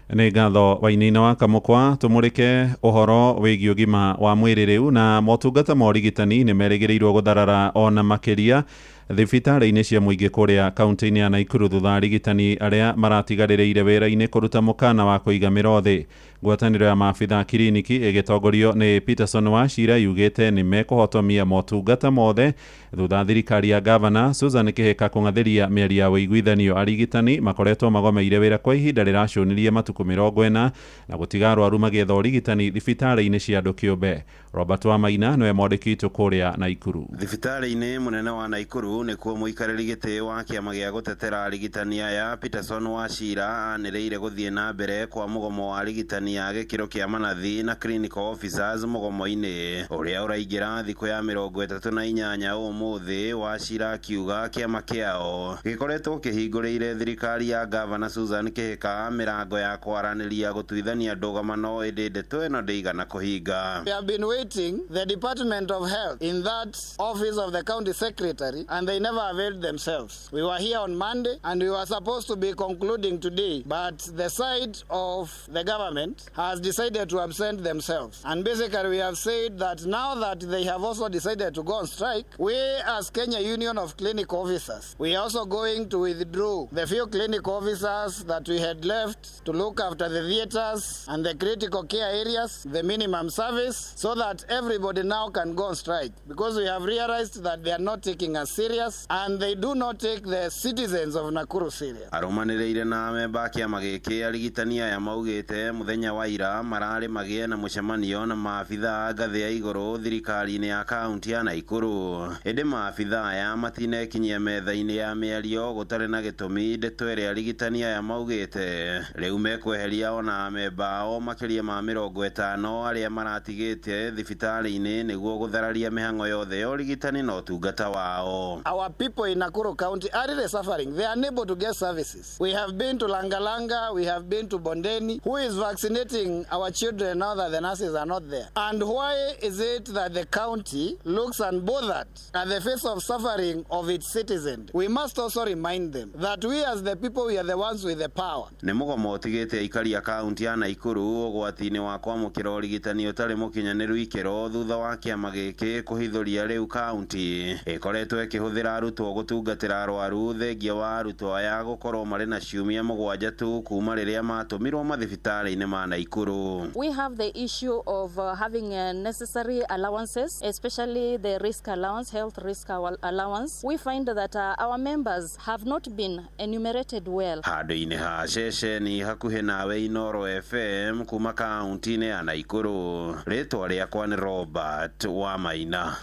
Nĩ ngatho Wainaina wa Kamũkwa. Tũmũrĩke ũhoro wĩgiĩ ũgima wa mwĩrĩ rĩu, na motungata ma ũrigitani nĩ merĩgĩrĩirwo gũtharara ona makĩria thibitarĩ-inĩ cia mũingĩ kũrĩa kaunti-inĩ ya Naikuru thutha arigitani arĩa maratigarĩrĩire wĩra-inĩ kũruta mũkana wa kũiga mĩro thĩ. Ngwatanĩro ya maabitha kiriniki ĩgĩtongorio nĩ Peterson Wachira yugĩte nĩ mekũhotomia motungata mothe thutha thirikari ya gavana Susan Kihika kũng'athĩria mĩario ya ũiguithanio. Arigitani makoretwo magomeire wĩra kwa ihinda rĩracũnirie matukũ 40 na gũtiga arwaru magĩetha ũrigitani thibitarĩ-inĩ cia andũ kĩũmbe. Robert Wamaina nĩwe mwandĩki witũ kũrĩa Naikuru. Thibitarĩ-inĩ mũnene wa Naikuru nĩkuo mũikarĩri gĩtĩ wa kĩama gĩa gũtetera arigitani aya Peterson Wachira anĩrĩire gũthiĩ na mbere kwa mũgomo wa arigitani ya gĩkĩro kĩa manathi na clinical officers mũgomo-inĩ ũrĩa ũraingĩra thikũ ya 38 ũmũthĩ. Wachira akiuga kĩama kĩao gĩkoretwo kĩhingũrĩire thirikari ya gavana Susan Kihika mĩrango ya kwaranĩria gũtuithania ndũgamano, ĩndĩ ndeto ĩno ndĩigana kũhinga. We have been waiting the Department of Health in that office of the county secretary, and they never availed themselves. We were here on Monday and we were supposed to be concluding today, but the side of the government has decided to absent themselves. And basically we have said that now that they have also decided to go on strike, we as Kenya Union of Clinic Officers, we are also going to withdraw the few clinic officers that we had left to look after the theaters and the critical care areas, the minimum service, so that everybody now can go on strike, because we have realized that they are not taking us serious and they do not take the citizens of Nakuru serious. Arumanĩrĩire na amemba a kĩama gĩkĩ arigitani aya maugĩte mũthenya wa ira mararĩ magĩe na mũcemanio na maabitha a ngathĩ ya igũrũ thirikari-inĩ ya kaunti ya Naikuru, ĩndĩ maabitha aya matinekinyia metha-inĩ ya mĩario gũtarĩ na gĩtũmi. Ndeto ĩrĩa arigitani aya maugĩte rĩu mekweheria ona amemba ao makĩria ma 50 arĩa maratigĩte thibitarĩ-inĩ nĩguo gũthararia mĩhang'o yothe ya ũrigitani na ũtungata wao. Our people in Nakuru County are really suffering. They are unable to get services. We have been to Langalanga, we have been to Bondeni. Who is vaccinating our children now that the nurses are not there? And why is it that the county looks unbothered at the face of suffering of its citizens? We must also remind them that we as the people, we are the ones with the power. Nĩ mũgomo ũtigĩte aikari a kaunti ya Naikuru ũgwati-inĩ wa kwamũkĩra ũrigitani ũtarĩ mũkinyanĩru ikĩro thutha wa kĩama gĩkĩ kũhithũria rĩu kaunti ĩkoretwo ĩkĩhũthĩra arutwo gũtungatĩra arwaru, thengia wa arutwo aya gũkorwo marĩ na ciumia 7 tu kuma rĩrĩa matũmirwo mathibitarĩ-inĩ ma Naikuru. We have the issue of having necessary allowances, especially the risk allowance, health risk allowance. We find that our members have not been enumerated well. Handũ-inĩ ha ceceni hakuhĩ nawe Inooro FM kuma kaunti-inĩ ya Naikuru, rĩtwa rĩakwa nĩ Robert Wamaina.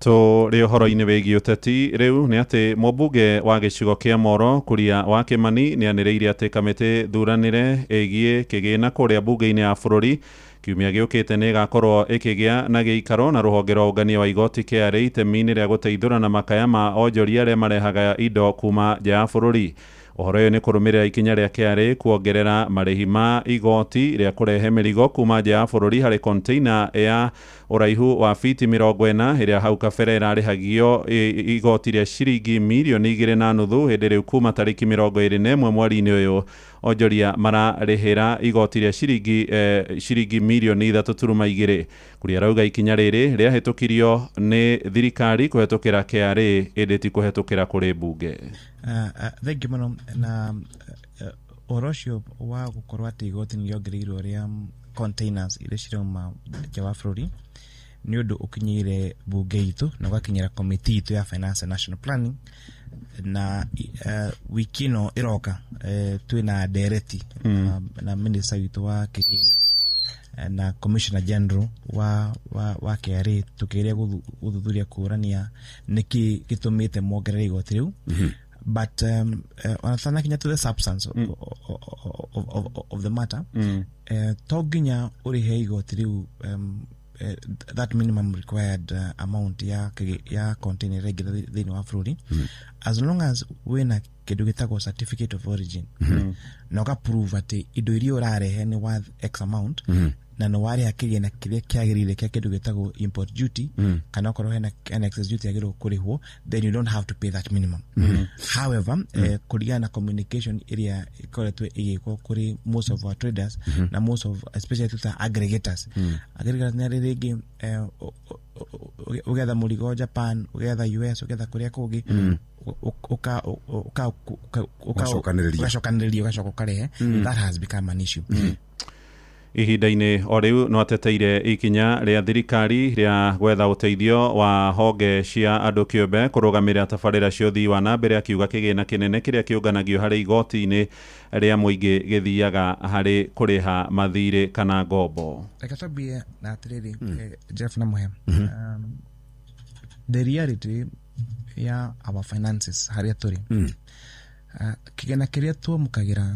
Tũrĩ ũhoro-inĩ wĩgiĩ ũteti rĩu nĩ atĩ mũmbunge wa gĩcigo kĩa Moro Kuria wa Kĩmani nĩ anĩrĩire atĩ kamĩtĩ thuranĩre ĩgiĩ kĩgĩna kũrĩa mbunge-inĩ ya bũrũri Kiumia gĩũkĩte nĩ ĩgakorwo ĩkĩgĩa na gĩikaro na rũhonge rwa ũngania wa igoti KRA itemi-inĩ rĩa gũteithũra na makaya ma onjoria arĩa marehaga indo kuma nja ya bũrũri. Ũhoro ũyũ nĩ kũrũmĩrĩra ikinya rĩa KRA kuongerera marĩhi ma igoti rĩa kũrehe mĩrigo kuma nja ya bũrũri harĩ container ya ũraihu wa fiti 40 ĩrĩa hau kabere ĩrarĩhagio igoti rĩa ciringi mirioni 2.5 hĩndĩ rĩu kuma tarĩki 21 mweri-inĩ ũyũ onjoria mararĩhĩra igoti rĩa ciringi mirioni 3.2. Kuria arauga ikinya rĩrĩ rĩahĩtũkirio nĩ thirikari kũhetũkĩra KRA ĩndĩ ti kũhetũkĩra kũrĩ mbunge. Thengi mũno na ũhoro ũcio wa gũkorwo atĩ igoti nĩ rĩongereirwo rĩa containers iria cirauma nja wa bũrũri nĩ ũndũ ũkinyĩire bunge itũ na ũgakinyĩra committee itũ ya finance and national planning na wiki ĩno ĩroka twĩna ndereti na minister witũ wa kĩgĩna na commissioner general wa KRA tũkĩgeria gũthuthuria kũrania nĩkĩ gĩtũmĩte mongerere igoti rĩu. But ona tanakinya to the substance of the matter, to nginya ũrĩhe igoti rĩu that minimum required amount ya container ĩrĩa thĩinĩ wa bũrũri, as long as wĩna kĩndũ gĩtagwo certificate of origin na ũka prove atĩ indo iria ũrarehe nĩ worth x amount na nĩ warĩha kĩgĩna kĩrĩa kĩagĩrĩire kĩa kĩndũ gĩtagwo import duty kana okorwo hena excess duty yagĩrĩirwo kũrĩhwo, then you don't have to pay that minimum. However, kũringana na communication ĩrĩa ĩkoretwo ĩgĩkwo kũrĩ most of our traders na most of especially tuta aggregators, aggregators nĩ arĩ rĩngĩ ũgetha mũrigo Japan, ũgetha US, ũgetha kũrĩa kũngĩ, ũgacokanĩrĩria ũgacoka ũkarehe, that has become an issue. Ihinda-inĩ o rĩu no ateteire ikinya rĩa thirikari rĩa gwetha ũteithio wa honge cia andũ kĩũmbe kũrũgamĩrĩra tabarĩra cia ũthii wa na mbere, akiuga kĩgĩna kĩnene kĩrĩa kĩũnganagio harĩ igoti-inĩ rĩa mũingĩ gĩthiaga harĩ kũrĩha mathirĩ kana ngombo. Reke twambie na atĩrĩrĩ, Jeff na Mũhe, the reality ya our finances harĩa tũrĩ, kĩgĩna kĩrĩa twamũkagĩra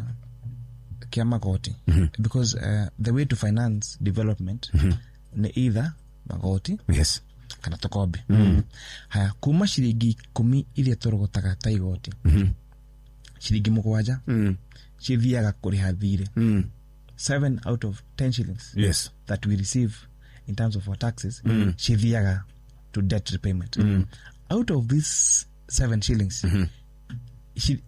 kia magoti, because the way to finance development ni either magoti, yes, kana tũkombe. Haya, kuma ciringi 10 iria tũrogotaga ta igoti, ciringi 7 cithiaga kũrĩha thirĩ. 7 out of 10 shillings, yes, that we receive in terms of our taxes cithiaga to debt repayment. Out of these 7 shillings,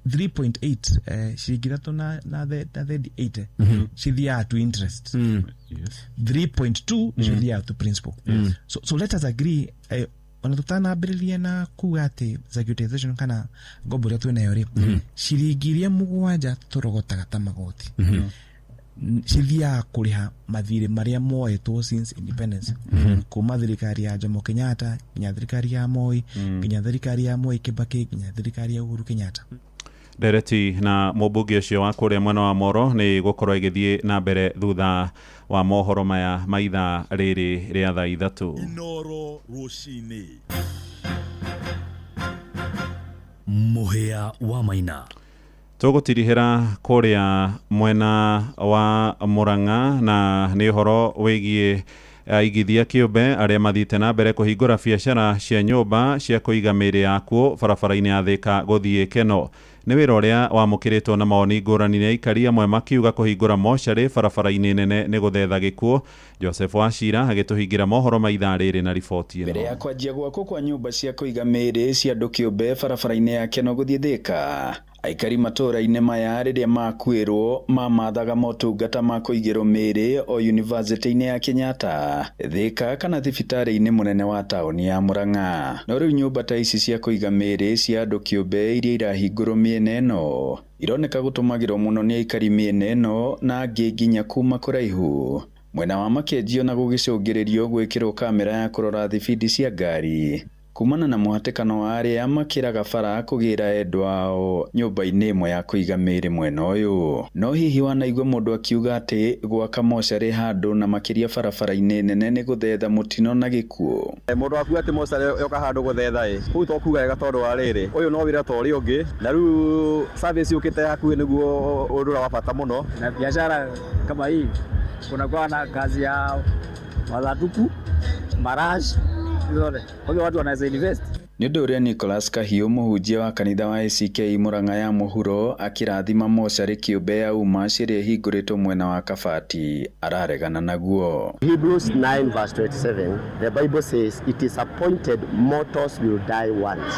3.8 ciringi 3 na 38 cithiaga to interest. Yes. 3.2 cithiaga to principal. So let us agree, ona tũtanambĩrĩria na kuga atĩ securitization kana ngombo ĩrĩa twĩnayo rĩ, ciringi iria 7 tũrogotaga ta magoti cithiaga kũrĩha mathirĩ marĩa moetwo since independence, kuma thirikari ya Jomo Kenyatta nginya thirikari ya Moi, nginya thirikari ya Moi Kibaki, nginya thirikari ya Uhuru Kenyatta. Ndereti na mũmbunge ũcio wa kũrĩa mwena wa Moro nĩ gũkorwo ĩgĩthiĩ na mbere thutha wa mohoro maya ma ithaa rĩrĩ rĩa thaa 3. Inoro rũcinĩ. Mũhĩa wa Maina. Tũgũtirihĩra kũrĩa mwena wa Murang'a na nĩ ũhoro wĩgiĩ aigithia kĩũmbe arĩa mathiĩte na mbere kũhingũra biacara cia nyũmba cia kũiga mĩĩrĩ yakuo barabara-inĩ ya Thĩka gũthiĩ Keno. Nĩ wĩra ũrĩa wamũkĩrĩtwo na mawoni ngũrani nĩ aikari amwe makiuga kũhingũra mocarĩ barabara-inĩ nene nĩ gũthetha gĩkuũ. Joseph Wachira agĩtũhingĩra mohoro ma ithaa rĩrĩ na riboti ĩno. Mbere ya kwanjia gwakwo kwa nyũmba cia kũiga mĩĩrĩ cia andũ kĩũmbe barabara-inĩ ya Keno gũthiĩ Thĩka, aikari matũũra-inĩ maya rĩrĩa makuĩrwo mamathaga motungata ma kũigĩrwo mĩĩrĩ o yunivasĩtĩ-inĩ ya Kenyatta, Thĩka kana thibitarĩ-inĩ mũnene wa taũni ya Murang'a. No rĩu nyũmba ta ici cia kũiga mĩĩrĩ cia andũ kĩũmbe iria irahingũrwo mĩena ĩno ironeka gũtũmagĩrwo mũno nĩ aikari mĩena ĩno na angĩ nginya kuma kũraihu. Mwena wa Makenjio na gũgĩcũngĩrĩrio gwĩkĩrwo kamera ya kũrora thibindi cia ngari kumana na mũhatĩkano wa arĩa makĩraga bara kũgĩra endwa ao nyũmba-inĩ ĩmwe ya kũiga mĩĩrĩ mwena ũyũ. No hihi wanaigua mũndũ akiuga atĩ gwaka mocarĩ handũ na makĩria barabara-inĩ nene nĩ gũthetha mũtino na gĩkuũ? Mũndũ akuga atĩ mocarĩ yoka handũ gũthetha ĩ, kũu to kuga wega tondũ wa rĩrĩ, ũyũ no wĩra ta ũrĩa ũngĩ, na rĩu service yũkĩte hakuhĩ nĩguo ũndũ ũrĩa wa bata mũno. Na biashara kama hii Kunakuwa na kazi ya mathanduku, marash zote. Kwa hiyo watu wanaweza invest. Nĩ ũndũ ũrĩa Nicholas Kahiu mũhunjia wa kanitha wa ACK Murang'a ya mũhuro akĩrathima mocarĩ kĩũmbe ya uma ĩrĩa ĩhingũrĩtwo mwena wa Kabati araregana naguo. Hebrews 9 verse 27, the Bible says, it is appointed mortals will die once.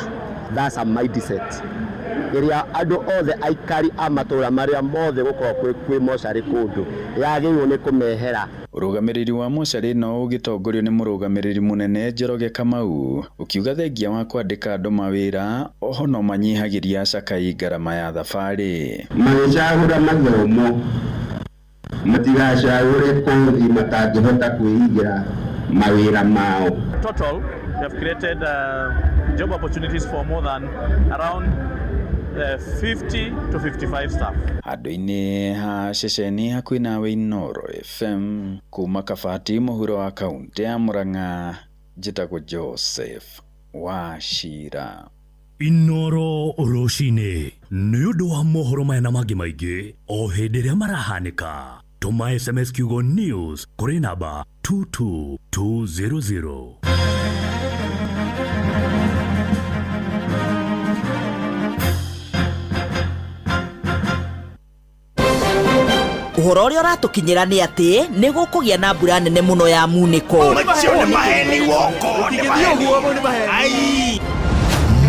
That's a mindset. Ĩrĩa andũ othe aikari a matũũra marĩa mothe gũkorwo kwĩ mocarĩ kũndũ yagĩrĩirwo nĩ kũmehera. Ũrũgamĩrĩri wa mocarĩ ĩno ũgĩtongorio nĩ mũrũgamĩrĩri mũnene Njoroge Kamau ũkiuga thengia wa kwandĩka andũ mawĩra oho no manyihagĩria acakai ngarama ya thabarĩ. Magĩcagũra mathomo matigacagũre kothi matangĩhota kwĩigĩra mawĩra mao. Total, we have created job opportunities for more than around 50 to 55 staff. Handũ-inĩ ha ceceni hakuhĩ nawe Inooro FM kuma Kabati mũhuro wa kaunti ya Murang'a, njĩtagwo Joseph Wachira. Inooro rũcinĩ nĩ ũndũ wa mohoro maya na mangĩ maingĩ o hĩndĩ ĩrĩa marahanĩka. Tũma SMS kiugo news kũrĩ namba 22200. Ũhoro ũrĩa ũratũkinyĩra nĩ atĩ nĩ gũkũgĩa na mbura nene mũno ya munĩko.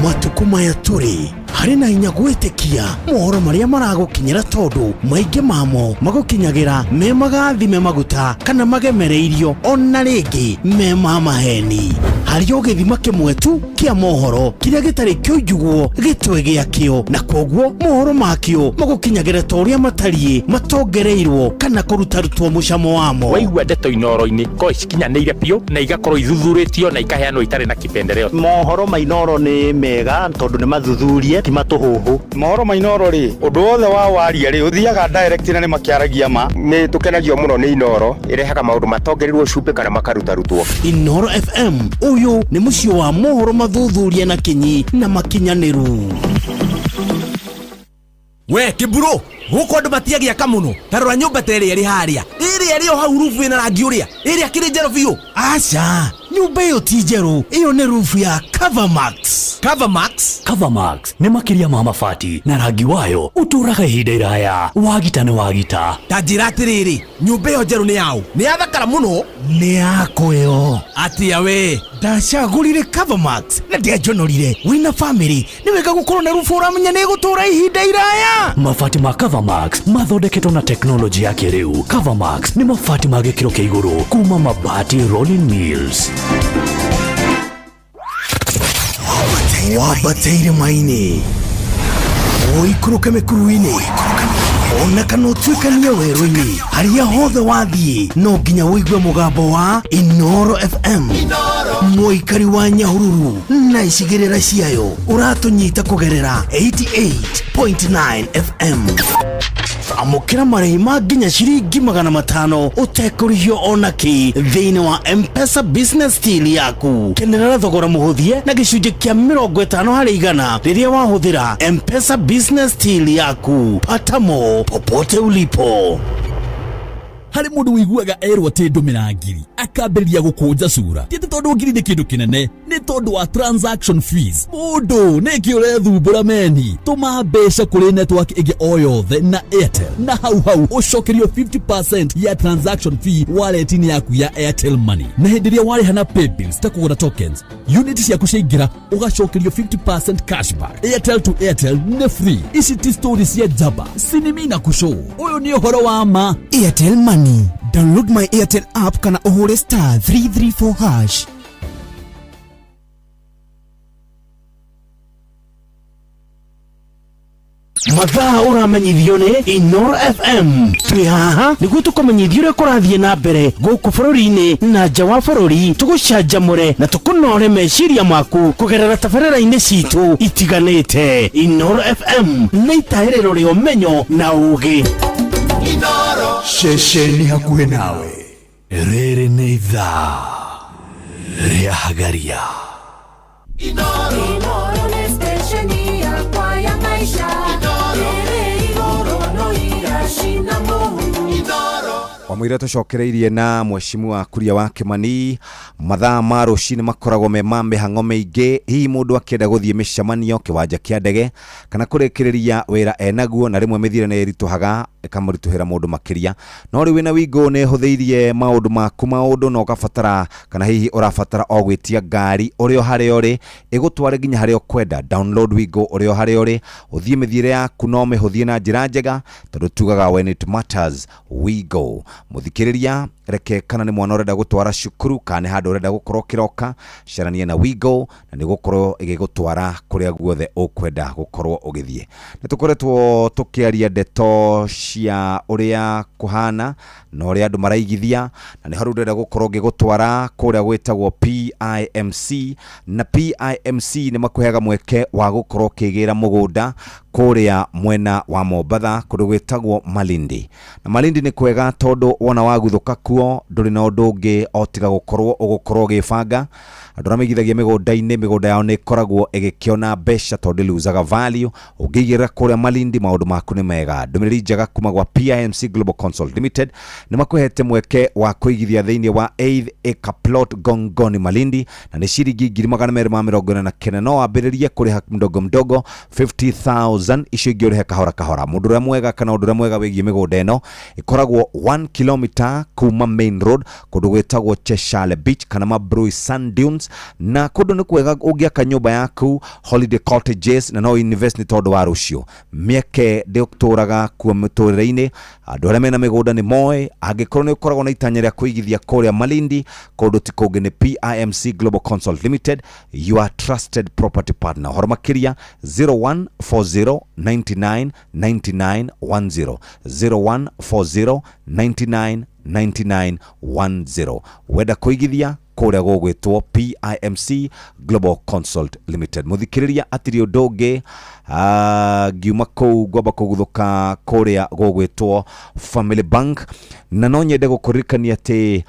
Matukũ maya tũrĩ harĩ na hinya gwĩtĩkia mohoro marĩa maragũkinyĩra tondũ maingĩ mamo magũkinyagĩra me magathime maguta kana magemereirio ona rĩngĩ me ma maheni. Harĩ o gĩthima kĩmwe tu kĩa mohoro kĩrĩa gĩtarĩ kĩoinjugwo gĩtwe gĩakĩo na kwoguo mohoro makĩo magũkinyagĩra ta ũrĩa matariĩ matongereirwo kana kũrutarutwo mũcamo wamo. Waigua ndeto Inooro-inĩ ko cikinyanĩire biũ na igakorwo ithuthurĩtio na ikaheanwo itarĩ na kipendeleo. Mohoro ma Inooro nĩ mega tondũ nĩ mathuthurie ti matũhũhũ. Mohoro ma Inooro rĩ ũndũ wothe wa waria rĩ ũthiaga direct na nĩ makĩaragia ma. Nĩ tũkenagio mũno nĩ Inooro ĩrehaga maũndũ matongereirwo cumbĩ kana makarutarutuo. Inooro FM ũyũ nĩ mũciĩ wa mohoro mathuthurie na kinyi na makinyanĩru. We kiburo guku andu matiagia muno tarora nyumba ta ĩrĩa ĩrĩ harĩa ĩrĩa ĩrĩ o hau rubu ĩna rangi ũrĩa ĩrĩa kĩrĩ njerũ biũ. Aca, nyumba ĩyo ti njerũ, ĩyo nĩ rubu ya Covermax. Covermax? Covermax nĩ makĩria ma mabati na rangi wayo ũtũũraga ihinda iraya. Wagita nĩ wagita. Ta njĩra atĩrĩrĩ, nyumba ĩyo njerũ nĩ yaũ? Nĩ yathakara mũno. Nĩ yakwa ĩyo. Atĩa we? Ndacagũrire Covermax na ndianjonorire. Wĩna famĩlĩ nĩ wega gũkorwo na rubu ũramenya nĩ ĩgũtũũra ihinda iraya. Mabati ma Covermax mathondeketwo na teknolojĩ ya kĩrĩu. Covermax nĩ mabati ma gĩkĩro kĩa igũrũ kuma Mabati Rolling Mills. Wambateire maini ũikũrũke mĩkuru-inĩ ona kana ũtuĩkanie werũ-inĩ harĩa hothe wathiĩ no nginya ũigue mũgambo wa Inooro FM. Mũikari wa Nyahururu na icigĩrĩra ciayo ũratũnyita kũgerera 88.9 FM. Amũkĩra marĩhi ma nginya ciringi 500 ũtekũrĩhio ona kĩ thĩinĩ wa M-Pesa Business Deal yaku. Kenerera thogora mũhũthie na gĩcunjĩ kĩa 50% rĩrĩa wahũthĩra M-Pesa Business Deal yaku. Pata mo popote ulipo. Harĩ mũndũ ũiguaga erwo atĩ ndũmĩra ngiri akambĩrĩria gũkũnja cura ti atĩ tondũ ngiri nĩ kĩndũ kĩnene nĩ tondũ wa transaction fees. Mũndũ nĩkĩ ũrethumbũra meni? Tũma mbeca kũrĩ network ĩngĩ o yothe na Airtel na hau hau ũcokerio 50% ya transaction fee wallet-inĩ yaku ya Airtel Money. Na hĩndĩ ĩrĩa warĩha na paybills ta kũgũra tokens unit ciaku ciaingĩra ũgacokerio 50% cashback. Airtel to Airtel nĩ free. Ici ti story cia njamba sinimi na kũcũ, ũyũ nĩ ũhoro wa ma. Airtel Money. Download my Airtel app kana ũhũre star 334 hash. Mathaa ũramenyithio nĩ Inooro FM. Twĩ haha nĩguo tũkũmenyithie ũrĩa kũrathiĩ na mbere gũkũ bũrũri-inĩ na nja wa bũrũri, tũgũcanjamũre na tũkũnore meciria maku kũgerera tabarĩra-inĩ citũ itiganĩte. Inooro FM nĩ itahĩrĩro rĩa ũmenyo na ũũgĩ. Ceceni hakuhĩ nawe. Rĩrĩ nĩ ithaa rĩa Hagaria. Inooro nĩ stesheni yakwa ya maisha. Wamũira tũcokereirie na mheshimiwa Kuria wa Kimani. Mathaa ma rũcinĩ makoragwo me ma mĩhang'o mĩingĩ, hihi mũndũ akĩenda gũthiĩ mĩcemanio kĩwanja kĩa ndege kana kũrĩkĩrĩria wĩra enaguo, na rĩmwe mĩthiĩre nĩ ĩritũhaga ĩkamũritũhĩra mũndũ makĩria. No rĩu wĩna Wingo nĩ ĩhũthĩirie maũndũ maku maũndũ, na ũgabatara kana hihi ũrabatara o gwĩtia ngari ũrĩ o harĩa ũrĩ ĩgũtware nginya harĩa ũkwenda. Download Wingo ũrĩ o harĩa ũrĩ, ũthiĩ mĩthiĩre yaku no mĩhũthie na njĩra njega, tondũ tugaga when it matters we go. Mũthikĩrĩria, reke kana nĩ mwana ũrenda gũtwara cukuru kana nĩ handũ ũrenda gũkorwo ũkĩroka, carania na Wingo na nĩ gũkorwo ĩgĩgũtwara kũrĩa guothe ũkwenda gũkorwo ũgĩthiĩ. Nĩ tũkoretwo tũkĩaria ndeto cia ũrĩa kũhana na ũrĩa andũ maraigithia, na nĩho rĩu ndĩrenda gũkorwo ngĩgũtwara kũrĩa gwĩtagwo PIMC, na PIMC nĩ makũheaga mweke wa gũkorwo ũkĩgĩra mũgũnda kũrĩa mwena wa Mombatha kũndũ gwĩtagwo Malindi. Na Malindi nĩ kwega tondũ wona waguthũka kuo ndũrĩ na ũndũ ũngĩ o tiga gũkorwo ũgũkorwo ũgĩbanga. Andũ arĩa maigithagia mĩgũnda-inĩ, mĩgũnda yao nĩ ĩkoragwo ĩgĩkĩona mbeca tondũ ĩluzaga value. Ũngĩigĩrĩra kũrĩa Malindi maũndũ maku nĩ mega. Ndũmĩrĩri njega kuma gwa PIMC Global Consult Limited nĩ makũhete mweke wa kũigithia thĩinĩ wa 8 acre plot Gongoni Malindi, na nĩ ciringi 249,000. No wambĩrĩrie kũrĩha mdogo mdogo 50,000, icio ingĩ ũrĩhe kahora kahora. Mũndũ ũrĩa mwega kana ũndũ ũrĩa mwega wĩgiĩ mĩgũnda ĩno, ĩkoragwo 1 kilometer kuma main road kũndũ gwĩtagwo Cheshale Beach kana Mabrui Sand Dunes, na kũndũ nĩ kwega ũngĩaka nyũmba yaku holiday cottages, na no invest nĩ tondũ wa rũciũ. Mĩeke ndĩtũraga kuo mũtũrĩre-inĩ, andũ arĩa mena mĩgũnda nĩ moĩ. Angĩkorwo nĩ ũkoragwo na itanya rĩa kũigithia kũrĩa Malindi, kũndũ ti kũngĩ nĩ PIMC Global Consult Limited, your trusted property partner. Ũhoro makĩria 0140 99 99 10, 0140 99 99 10. Wenda kũigithia kũrĩa gũgwĩtwo PIMC Global Consult Limited. Mũthikĩrĩria, atirĩ ũndũ ũngĩ ngiuma kũu ngwamba kũguthũka kũrĩa gũgwĩtwo Family Bank, na no nyende gũkũririkania atĩ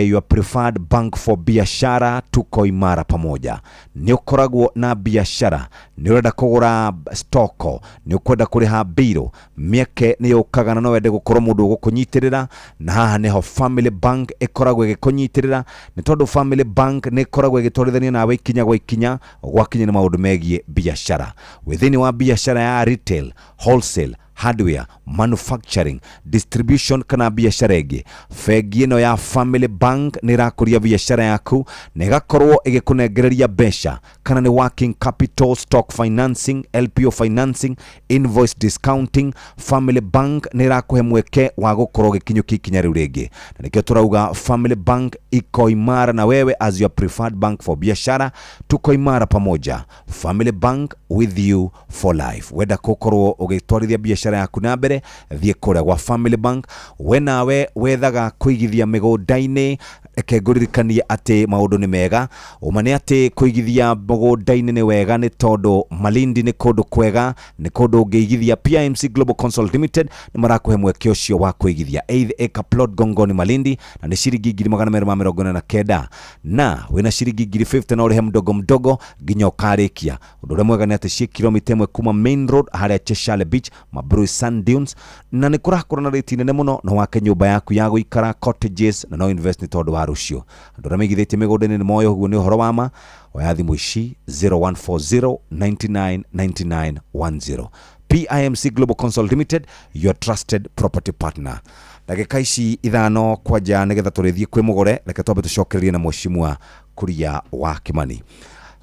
your preferred bank for biashara, tuko imara pamoja. Nĩ ũkoragwo na biashara, nĩ ũrenda kũgũra stoko, nĩ ũkwenda kũrĩha mbirũ, mĩeke nĩ yũkaga na no wende gũkorwo mũndũ ũgũkũnyitĩrĩra, na haha nĩho Family Bank ĩkoragwo ĩgĩkũnyitĩrĩra, nĩ tondũ Family Bank nĩ ĩkoragwo ĩgĩtwarithania nawe ikinya gwa ikinya gwakinya nĩ maũndũ megiĩ biashara. Wĩ thĩinĩ wa biashara ya retail, wholesale, hardware, manufacturing, distribution kana biashara ĩngĩ, bengi ĩno ya Family Bank nĩ ĩrakũria biashara yaku na ĩgakorwo ĩgĩkũnengereria mbeca, kana nĩ working capital, stock financing, LPO financing, invoice discounting. Family Bank nĩ ĩrakũhe mweke wa gũkorwo ũgĩkinyũkia ikinya rĩu rĩngĩ, na nĩkĩo tũrauga Family Bank iko imara na wewe as your preferred bank for biashara. Tuko imara pamoja, Family Bank with you for life. Wenda gũkorwo ũgĩtwarithia biashara yaku na mbere, thiĩ kũrĩa gwa Family Bank. We nawe wethaga kũigithia mĩgũnda-inĩ, reke ngũririkanie atĩ maũndũ nĩ mega. Ũma nĩ atĩ kũigithia mũgũnda-inĩ nĩ wega, nĩ tondũ Malindi nĩ kũndũ kwega, nĩ kũndũ ũngĩigithia. PIMC Global Consult Limited nĩ marakũhe mweke ũcio wa kũigithia 8 acre plot Gongoni Malindi, na nĩ ciringi 249,000, na wĩna ciringi 50,000 na ũrĩhe mdogo mdogo nginya ũkarĩkia. Ũndũ ũrĩa mwega nĩ atĩ ciĩ kilomita 1 kuma main road harĩa Cheshale Beach, Mabrui Sand Dunes, na nĩ kũrakũra na rĩti nene mũno. No wake nyũmba yaku ya gũikara cottages, na no invest nĩ tondũ wa rũciũ. Andũ arĩa maigithĩtie mĩgũnda-inĩ nĩ moĩ ũguo nĩ ũhoro wa ma. Oya thimũ ici 0140 99 99 10. PIMC Global Consult Limited, your trusted property partner. Ndagĩka ici 5 kwanja nĩgetha tũrĩthiĩ kwĩ mũgũre, reke twambe tũcokererie na mheshimiwa Kuria wa Kimani.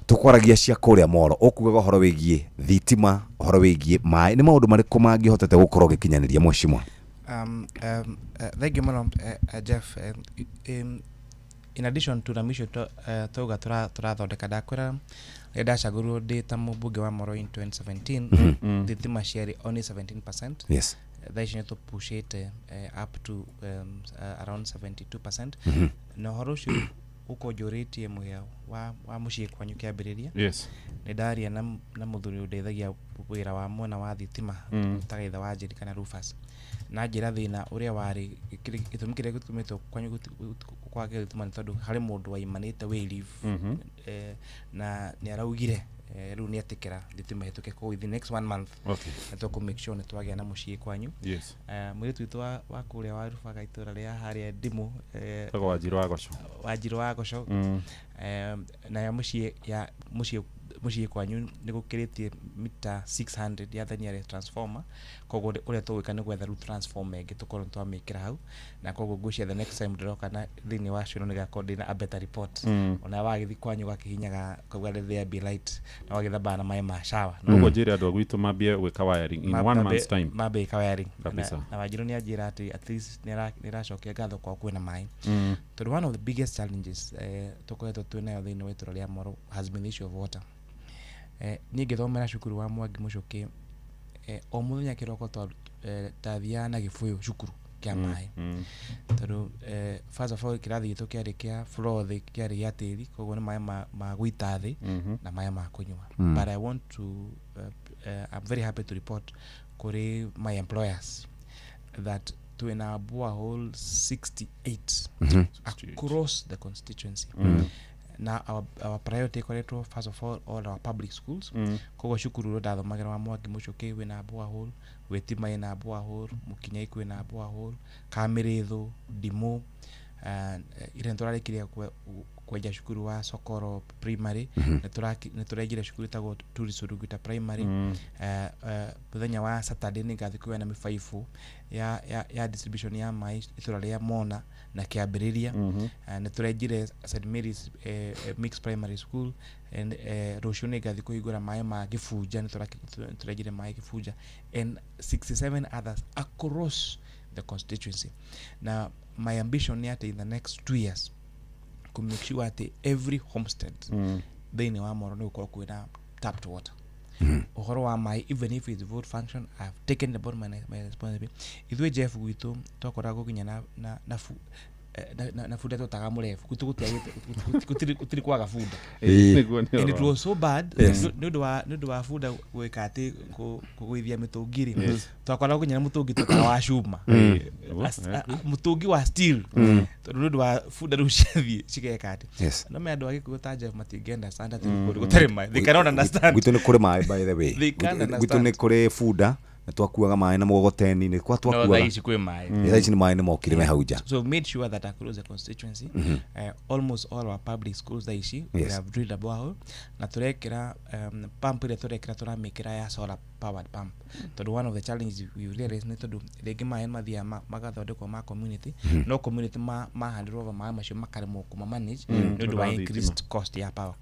Tũkwaragia cia kũrĩa Moro, ũkugaga ũhoro wĩgiĩ thitima, ũhoro wĩgiĩ maĩ, nĩ maũndũ marĩkũ mangĩhotete gũkorwo ũgĩkinyanĩria mheshimiwa? Thank you mũno, Jeff. In addition to na mĩico twauga tũrathondeka, ndakwĩra rĩrĩa ndacagũrirwo ndĩ ta mũmbunge wa Moro in 2017, thitima ciarĩ only 17%. Thaa ici nĩ tũpushĩte up to around 72%. Na ũhoro ũcio ũkũnjũrĩtie mũhĩa wa mũciĩ kwanyu kĩambĩrĩria, nĩ ndaria na mũthuri ũndeithagia wĩra wa mwena wa thitima, taga ithe wa Njeri kana Rufus, na njĩra thĩna ũrĩa warĩ gĩtũmi kĩrĩa gĩtũmĩte kwanyu kwage thitima nĩ tondũ harĩ mũndũ waimanĩte wĩ leave, na nĩ araugire Rĩu nĩ etĩkĩra thitima ĩhĩtũke koguo within next one month nĩ tũkũ make sure nĩ twagĩa na mũciĩ kwanyu. Mũirĩtu witũ wa kũrĩa wa Rubaga itũra rĩa harĩa Ndimũ, Tagwo Wanjirũ wa Goco. Wanjirũ wa Goco. Nayo mũciĩ ya mũciĩ kwanyu nĩ gũkĩrĩtie mita 600 ya the nearest transformer, koguo ũrĩa tũgwĩka nĩ gwetha rĩu transformer ĩngĩ tũkorwo nĩ twamĩkĩra hau, na koguo ngwĩciria the next time ndĩroka na thĩinĩ wa cio nĩ ngakorwo ndĩna a better report. Ona wagĩthiĩ kwanyu ũgakĩhinyaga kauga let there be light na wagĩthambaga na maĩ ma shower. Ũguo njĩre andũ a gwitũ mambie gwĩka wiring in one month's time. Mambie gwĩka wiring. Kabisa. Na Wanjirũ nĩ anjĩra atĩ at least nĩ ĩracokia ngatho kwao kwĩna maĩ, tondũ one of the biggest challenges tũkoretwo twĩ nayo thĩinĩ wa itũra rĩa Moro has been the issue of water. Niĩ ngĩthomera cukuru wa Mwangi Mũcũkĩ, o mũthenya kĩroko tathiaga na gĩbũyũ cukuru kĩa maĩ, tondũ first of all kĩrathi gitũ kĩarĩ kĩa floor thĩ, kĩarĩ gĩa tĩri, koguo nĩ maĩ ma gũita thĩ na maĩ ma kũnyua. But I want to I'm very happy to report kũrĩ my employers that twĩna borehole 68 across the constituency. Na our priority ikoretwo first of all all our public schools. Koguo cukuru ũrĩa ndathomagĩra wa Mwangi Mũcũkĩ wĩna borehole, Wĩtima ĩna borehole, Mũkinyai kwĩna borehole, Kamĩrĩthũ, Ndimũ, ira nĩtũrarĩkirie kwenja cukuru wa Sokoro Primary. Nĩ tũrenjire cukuru ĩtagwo Turi Suruguta Primary. Mũthenya wa Saturday nĩ ngathiĩ kuoya na mĩbaibũ ya distribution ya maĩ itũra rĩa Mona na Kĩambĩrĩria. Nĩ tũrenjire St Mary's Mixed Primary School and rũciũ nĩ ngathiĩ kũhingũra maĩ ma Gĩbunja, nĩ tũrenjire maĩ Gĩbunja and 67 others across the constituency. Na my ambition nĩ atĩ in the next 2 years to make sure atĩ every homestead thĩinĩ wa Moro nĩ gũkorwo kwĩna tapped water. Ũhoro wa maĩ, even if it's vote function, I have taken upon my responsibility. Ithuĩ Jeff gwitũ twakoragwo nginya na bunda twetaga mũrebu, gwitũ gũtiagĩte gũtirĩ kwaga bunda. Nĩguo nĩ And it ũhoro. was so bad nĩ ũndũ wa bunda gwĩka atĩ kũgũithia mĩtũngi rĩ, twakoragwo nginya na mũtũngi twetaga wa cuma. Mũtũngi wa steel, tondũ nĩ ũndũ wa bunda rĩu ciathiĩ cigeka atĩ. No me andũ a Gĩkũyũ ta Jeff matingĩ understand atĩ kũndũ gũtarĩ maĩ. They cannot understand. Gwitũ nĩ kũrĩ maĩ, by the way. They can't Gwitũ nĩ understand. kũrĩ bunda na twakuaga maĩ na mũgogoteni nĩ kwa No twakuaga. thaa ici kwĩ maĩ. Thaa ici nĩ maĩ nĩ mokire me hau nja. So we made sure that across the constituency, almost all our public schools thaa ici we have drilled a borehole na turekĩra pump ĩrĩa tũrekĩra tũramĩkĩra ya solar powered pump, tondũ one of the challenges we realize nĩ tondũ rĩngĩ maĩ mathiaga magathondekwo ma community, no community mahandĩrwo over maĩ macio makaremwo kũma manage nĩ ũndũ wa Ũndũ wa increased thitima. cost ya power.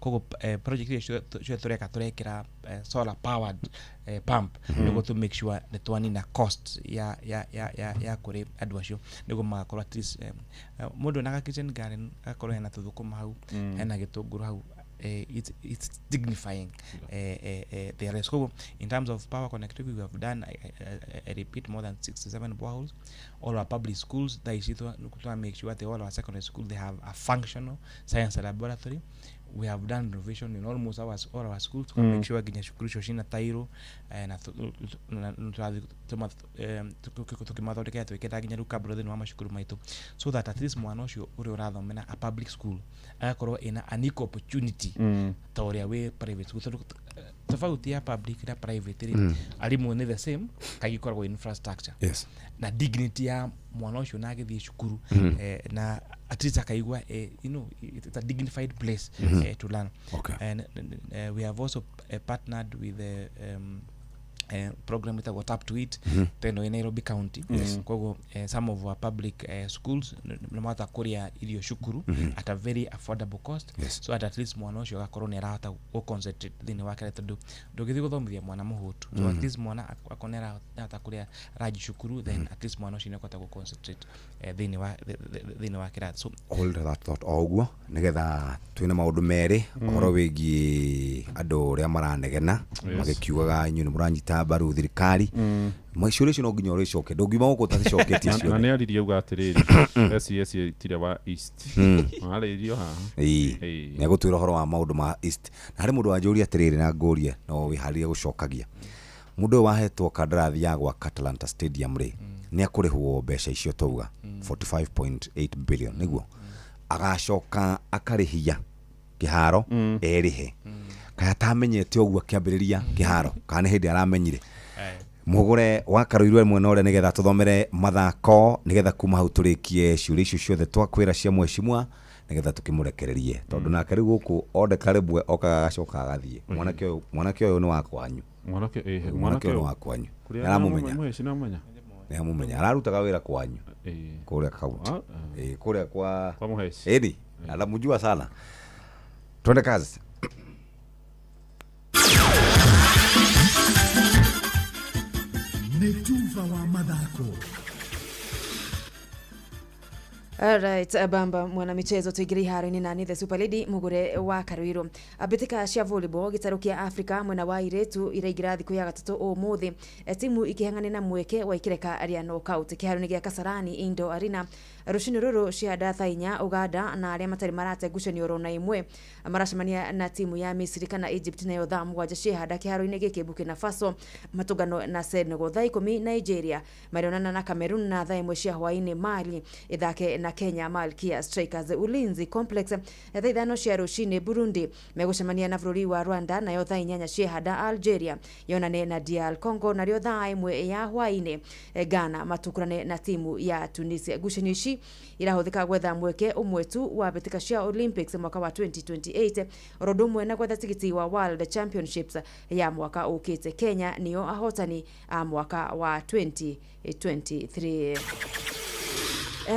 Koguo project iria ciothe tũreka tũrekĩra solar powered pump nĩguo to make sure nĩ twanina cost ya kũrĩ andũ acio nĩguo magakorwo at least mũndũ ena kitchen garden agakorwo hena tũthũkũma hau, hena gĩtũngũrũ hau, it's dignifying their lives. Koguo in terms of power connectivity we have done, I repeat, more than 67 boreholes. All our public schools thaa ici twa make sure that all our secondary schools, they have a functional science laboratory. We have done renovation in almost all our schools to make sure nginya cukuru icio cina tairo, na tũrathiĩ tũkĩmathondekera twĩkĩra nginya rĩu kabro thĩinĩ wa macukuru maitũ, so that at least mwana ũcio ũrĩa ũrathomera a public school agakorwo ĩna an equal opportunity ta ũrĩa wĩ private school, tondũ tofauti ya public na private rĩ, arimũ nĩ the same, kaingĩ ikoragwo infrastructure na dignity ya mwana ũcio na agĩthiĩ cukuru, na at least akaigua it's a dignified place to learn. And we have also partnered with the program ĩtagwo Tap to Eat ta ĩno ĩ Nairobi County. Koguo some of our public schools nĩ mahota kũrĩa irio cukuru at a very affordable cost, so that at least mwana ũcio agakorwo nĩ arahota gũ concentrate thĩinĩ wa kĩrathi, tondũ ndũngĩthiĩ gũthomithia mwana mũhũtu. So at least mwana akorwo nĩ arahota kũrĩa ranji cukuru, then at least mwana ũcio nĩ akũhota gũ concentrate thĩinĩ wa kĩrathi. So hold that thought o ũguo nĩgetha twĩna maũndũ merĩ, ũhoro wĩgiĩ andũ ũrĩa maranegena magĩkiugaga inyuĩ nĩ mũranyita mbaru thirikari. Ciũria icio no nginya ũrĩcoke, ndũngiuma gũkũ ũtacicoketie Na ciothe. nĩ aririe auga atĩrĩrĩ, SES tire wa East arĩirio haha. Ĩĩ. Ĩĩ. Nĩ egũtwĩra ũhoro wa maũndũ ma East, na harĩ mũndũ wanjũria atĩrĩrĩ na ngũrie no wĩharĩrie gũcokagia. Mũndũ ũyũ wahetwo kandarathi ya gwaka Talanta Stadium rĩ, nĩ akũrĩhwo mbeca icio twauga 45.8 billion nĩguo agacoka akarĩhia kĩharo erĩhe, Kaĩ atamenyete ũguo akĩambĩrĩria kĩharo kana nĩ hĩndĩ aramenyire? Mũgũre wa Karũirũ mwena ũrĩa nĩgetha tũthomere mathako, nĩgetha kuma hau tũrĩkie ciũria icio ciothe twakwĩra cia mheshimiwa, nĩgetha tũkĩmũrekererie, tondũ nake rĩu gũkũ ondeka rĩmwe okaga agacoka agathiĩ. Mwanake ũyũ nĩ wa kwanyu. Mwanake, mwanake mwanake ũyũ nĩ ũyũ. wa kwanyu. Kũrĩa Nĩaramũmenya. Nĩaramũmenya. Nĩamũmenya, ararutaga wĩra kwanyu kũrĩa kaunti. Kũrĩa kwa Kwa Mũheci. Ĩni anamjua sana. Twende kazi. Nĩ tuba wa mathako. Alright, bamba mwanamichezo, tuingire iharo-inĩ nani the super lady Mugure wa Karuiru. Mbĩtĩka cia volleyball gĩtarũ kĩa Africa mwena wa airĩtu iraingĩra thikũ ya gatatũ ũmũthĩ. Timu ikĩhang'ana na mweke wa ikereka rĩa knockout kĩharo-inĩ gĩa Kasarani Indoor Arena rũcinĩ rũrũ cia thaa 4. Uganda na arĩa matarĩ marate ngucanio oro na ĩmwe maracemania na timu ya Misri kana Egypt, nayo thaa 7 ciehanda kĩharo-inĩ gĩkĩ Burkina Faso matũngano na Senegal. Thaa 10 Nigeria marionana na Cameroon, na thaa 1 cia hwaĩ-inĩ Mali ĩthake na Kenya Malkia Strikers Ulinzi Complex. Thaa 5 cia rũcinĩ Burundi megũcemania na bũrũri wa Rwanda, nayo thaa 8 ciehanda Algeria yonane na DR Congo, narĩo thaa 1 ya hwaĩ-inĩ Ghana matukũrane na timu ya Tunisia. Ngucanio ici irahũthĩka gwetha mweke ũmwe tu wa mbĩtĩka cia Olympics mwaka wa 2028, oro ũndũ ũmwe na gwetha tigiti wa World Championships ya mwaka ũkĩte. Kenya nĩo ahotani a mwaka wa 2023.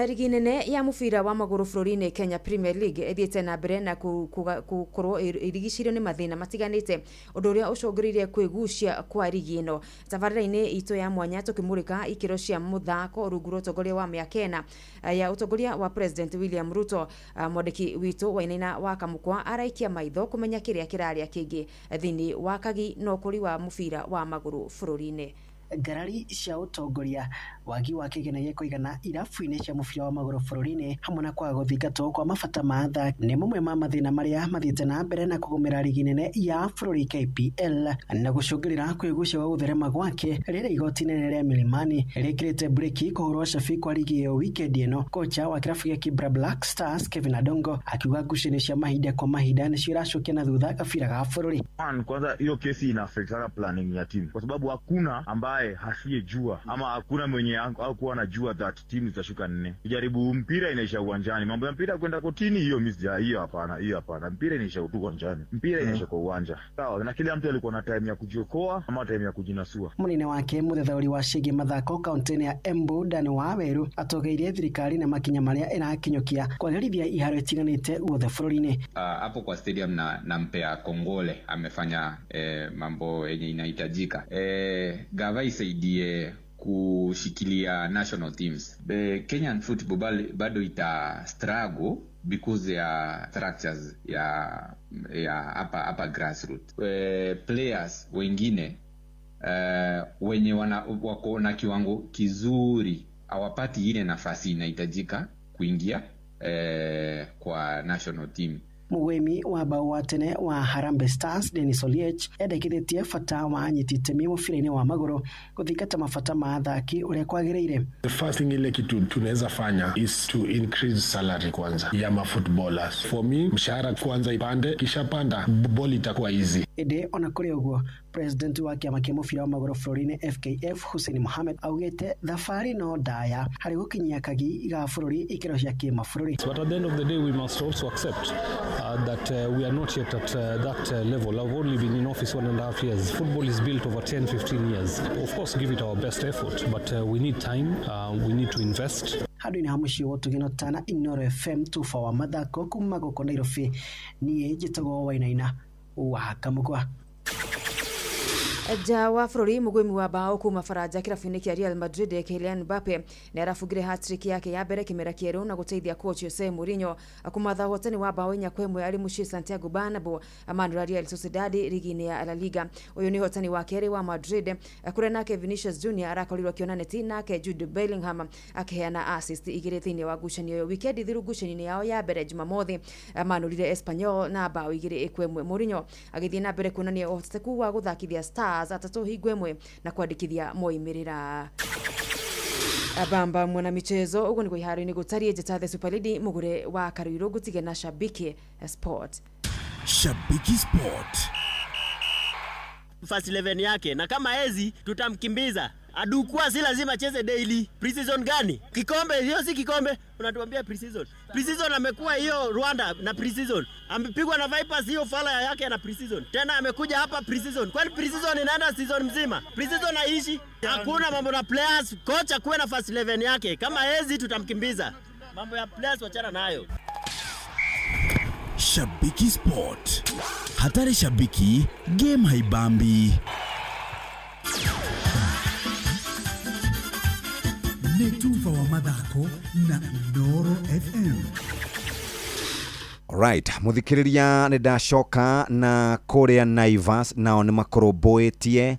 Rigi nene ya mũbira wa magũrũ bũrũri-inĩ Kenya Premier League ĩthiĩte na mbere na gũkorwo ĩrigicĩirio nĩ mathĩna matiganĩte, ũndũ ũrĩa ũcũngĩrĩirie kwĩgucia kwa rigi ĩno. Tabarĩra-inĩ itũ ya mwanya tũkĩmũrĩka ikĩro cia mũthako rungu rwa ũtongoria wa mĩaka 4 ya ũtongoria wa President William Ruto. Mwandĩki witũ Wainaina wa Kamũkwa araikia maitho kũmenya kĩrĩa kĩrarĩa kĩngĩ thĩinĩ wa kagi na ũkũri wa mũbira wa magũrũ bũrũri-inĩ. Ngarari cia ũtongoria, wagi wa kĩgĩna gĩa kũigana irabu-inĩ cia mũbira wa magũrũ bũrũri-inĩ, hamwe na kwaga gũthingatwo kwa mabata ma athaki nĩ mamwe ma mathĩna marĩa mathiĩte na mbere na kũgũmĩra rigi nene ya bũrũri KPL na gũcũngĩrĩra kwĩgucia gwa gũtherema gwake, rĩrĩa igoti inene rĩa Milimani rĩkĩrĩte breki kũhũrwo cabi kwa rigi ĩyo wikendi ĩno. Kocha wa kĩrabu gĩa Kibra Black Stars Kevin Adongo akiuga ngucanio cia mahinda kwa mahinda nĩcio iracokia na thutha gabira ga bũrũri. One, kwanza hiyo kesi ina affect sana planning ya team kwa sababu hakuna ambaye asiyejua ama hakuna mwenye hakuwa anajua that team zitashuka nne. Kujaribu mpira inaisha uwanjani, mambo ya mpira kwenda kotini, hiyo mimi sija, hiyo hapana, hiyo hapana. Mpira inaisha tu uwanjani, mpira inaisha kwa uwanja. Sawa, na kila mtu alikuwa na time ya kujiokoa ama time ya kujinasua. Mũnene wake mũthethaũri wa ciĩgiĩ mathako kaunti-inĩ ya Embu Dan Waweru atongeirie thirikari na makinya marĩa ĩrakinyũkia kwagĩrithia iharo itiganĩte guothe bũrũri-inĩ. Hapo kwa stadium na nampea kongole, amefanya mambo yenye inahitajika. Gava isaidie kushikilia national teams. The Kenyan football bado ita struggle because ya structures ya hapa grassroots. Players wengine wenye wako na kiwango kizuri hawapati ile nafasi inahitajika kuingia kwa national team. Mũgwĩmi wa bao wa tene wa Harambee Stars Dennis Oliech endekithĩtie bata wa anyiti itemi mũbira-inĩ wa magũrũ gũthingata mabata ma athaki ũrĩa kwagĩrĩire. The first thing ile kitu tunaweza fanya is to increase salary kwanza ya ma footballers. For me, mshahara kwanza ipande, kisha panda ball itakuwa easy. Ĩndĩ ona kũrĩ ũguo, president wa kĩama kĩa mũbira wa magũrũ bũrũri-inĩ FKF Hussein Mohamed augĩte thabarĩ no ndaya harĩ gũkinyia kagi ga bũrũri ikĩro cia kĩmabũrũri. But at the end of the day, we must also accept that we are not yet at that level. I've only been in office 1.5 years. Football is built over 10, 15 years. Of course, give it our best effort, but we need time, we need to invest. Handũ-inĩ ha mũciĩ wa ũtugi tana Inooro FM tuba wa mathako kuma gũkũ Nairobi, niĩ njĩtagwo Wainaina wa Kamũkwa. Nja wa bũrũri, mũgwĩmi wa bao kuma Faranja kĩrabu-inĩ kĩa Real Madrid Kylian Mbappe nĩ arabungire hat-trick yake ya mbere kĩmera kĩerũ na gũteithia coach Jose Mourinho kũmatha ũhotani wa bao 4-1 arĩ mũciĩ Santiago Bernabeu amanũra Real Sociedad rigi-inĩ ya La Liga. Ũyũ nĩ ũhotani wa kerĩ wa Madrid, kũrĩa nake Vinicius Junior arakorirwo akĩona neti, nake Jude Bellingham akĩheana assist 2 thĩinĩ wa ngucanio ĩyo. Wikendi thiru ngucanio-inĩ yao ya mbere Jumamothi manũrire Espanyol na bao 2-1. Mourinho agĩthiĩ na mbere kuonania ũhotekeku wa gũthakithia Stars 3 hingo ĩmwe na kwandĩkithia moimĩrĩra. Bamba mwana michezo, ũguo nĩguo iharo-inĩ gũtariĩ. Njĩta the super lady Mũgũre wa Karuirũ, ngũtige na Shabiki Sport. Shabiki Sport. first 11 yake, na kama ezi tutamkimbiza. Adukua si lazima acheze daily. Pre-season gani? Kikombe hiyo si kikombe, unatuambia pre-season. Pre-season amekuwa hiyo Rwanda na pre-season. Amepigwa na Vipers hiyo fala yake na pre-season. Tena amekuja hapa pre-season. Kwani pre-season inaenda season mzima? Pre-season haishi. Hakuna mambo na players, kocha kuwe na first 11 yake. Kama ezi tutamkimbiza. Mambo ya players wachana nayo. Shabiki Sport. Hatari shabiki, game haibambi. Nĩ tuba wa mathako na Inooro FM. Alright, muthikiriria nĩ ndacoka na kũrĩa Naivas nao nĩ makũrũmbũĩtie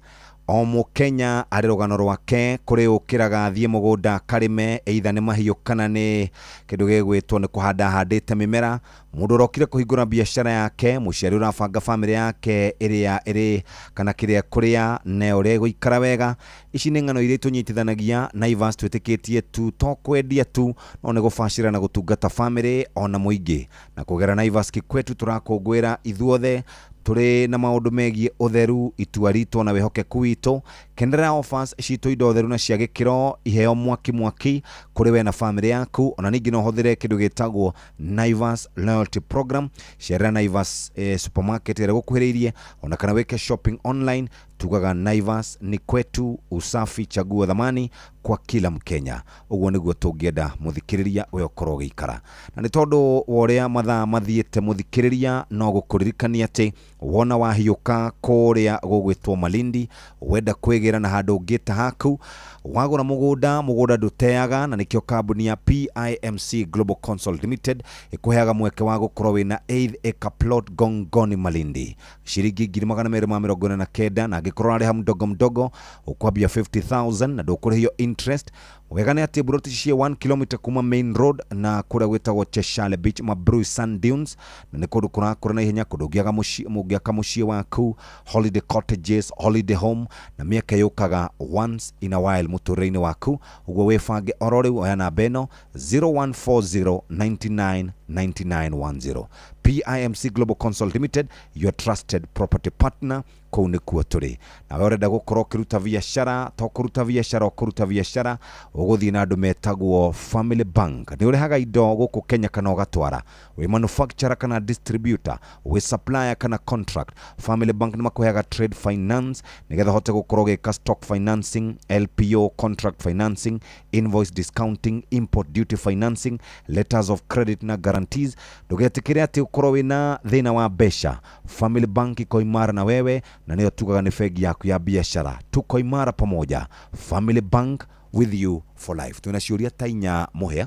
o mũkenya arĩ rũgano rwake kũrĩ ũkĩraga athiĩ mũgũnda karĩme either nĩ mahiũ kana nĩ kĩndũ gĩgwĩtwo nĩ kũhanda ahandĩte mĩmera. Mũndũ ũrokire kũhingũra biacara yake, mũciari ũrabanga bamĩrĩ yake ĩrĩa ĩrĩ kana kĩrĩa kũrĩa na ũrĩa ĩgũikara wega. Ici nĩ ng'ano iria itũnyitithanagia. Naivas twĩtĩkĩtie tu to kwendia tu no nĩ gũbacĩra na gũtungata bamĩrĩ ona mũingĩ. Na kũgera Naivas kikwetu tũrakũngũĩra ithuothe tũrĩ na maũndũ megiĩ ũtheru, itua ritũ na wĩhokeku witũ. Kenderera offers citũ indo theru na cia gĩkĩro, iheo mwaki mwaki kũrĩ we na bamĩrĩ yaku. Ona ningĩ no ũhũthĩre kĩndũ gĩtagwo Naivas Loyalty Program. Cerera Naivas supermarket ĩrĩa gũkuhĩrĩirie ona kana wĩke shopping online. Tugaga Naivas ni kwetu, usafi chaguo thamani kwa kila Mkenya. Ũguo nĩguo tũngĩenda mũthikĩrĩria we ũkorwo ũgĩikara. Na nĩ tondũ wa ũrĩa mathaa mathiĩte mũthikĩrĩria, no gũkũririkania atĩ wona wahiũka kũrĩa gũgwĩtwo Malindi, wenda kwĩgĩra na handũ ũngĩ ta haku, wagũra mũgũnda, mũgũnda ndũteaga, na nĩkĩo kambuni ya PIMC Global Consult Limited ĩkũheaga mweke wa gũkorwo wĩna 8 acre plot Gongoni Malindi, ciringi 249,000, na angĩkorwo ũrarĩha mdogo mdogo ũkwambia 50,000 na ndũkũrĩhio interest. Wega nĩ atĩ buroti ciĩ 1 km kuma main road na kũrĩa gwĩtagwo Cheshale Beach, Mabrui Sand Dunes, na nĩ kũndũ kũrakũra na ihenya, kũndũ ũngĩaka mũciĩ waku, holiday cottages, holiday home, na mĩeke yũkaga once in a while mũtũrĩre-inĩ waku. Ũguo wĩbange oro rĩu, oya namba ĩno 0140 99 9910. PIMC Global Consult Limited, your trusted property partner. Kũu nĩkuo tũrĩ. Nawe ũrenda gũkorwo ũkĩruta biacara, to kũruta biacara ũkũruta biacara, ũgũthiĩ na andũ metagwo Family Bank. Nĩ ũrehaga indo gũkũ Kenya kana ũgatwara, wĩ manufacturer kana distributor, wĩ supplier kana contract. Family Bank nĩ makũheaga trade finance nĩgetha ũhote gũkorwo ũgĩka stock financing, LPO contract financing, invoice discounting, import duty financing, letters of credit na guarantees. Ndũgetĩkĩre atĩ ũkorwo wĩna thĩna wa mbeca. Family Bank iko imara na wewe, na nĩyo tugaga nĩ bengi yaku ya biacara. Tuko imara pamoja. Family Bank with you for life. Twĩna ciũria ta inya mũhĩa.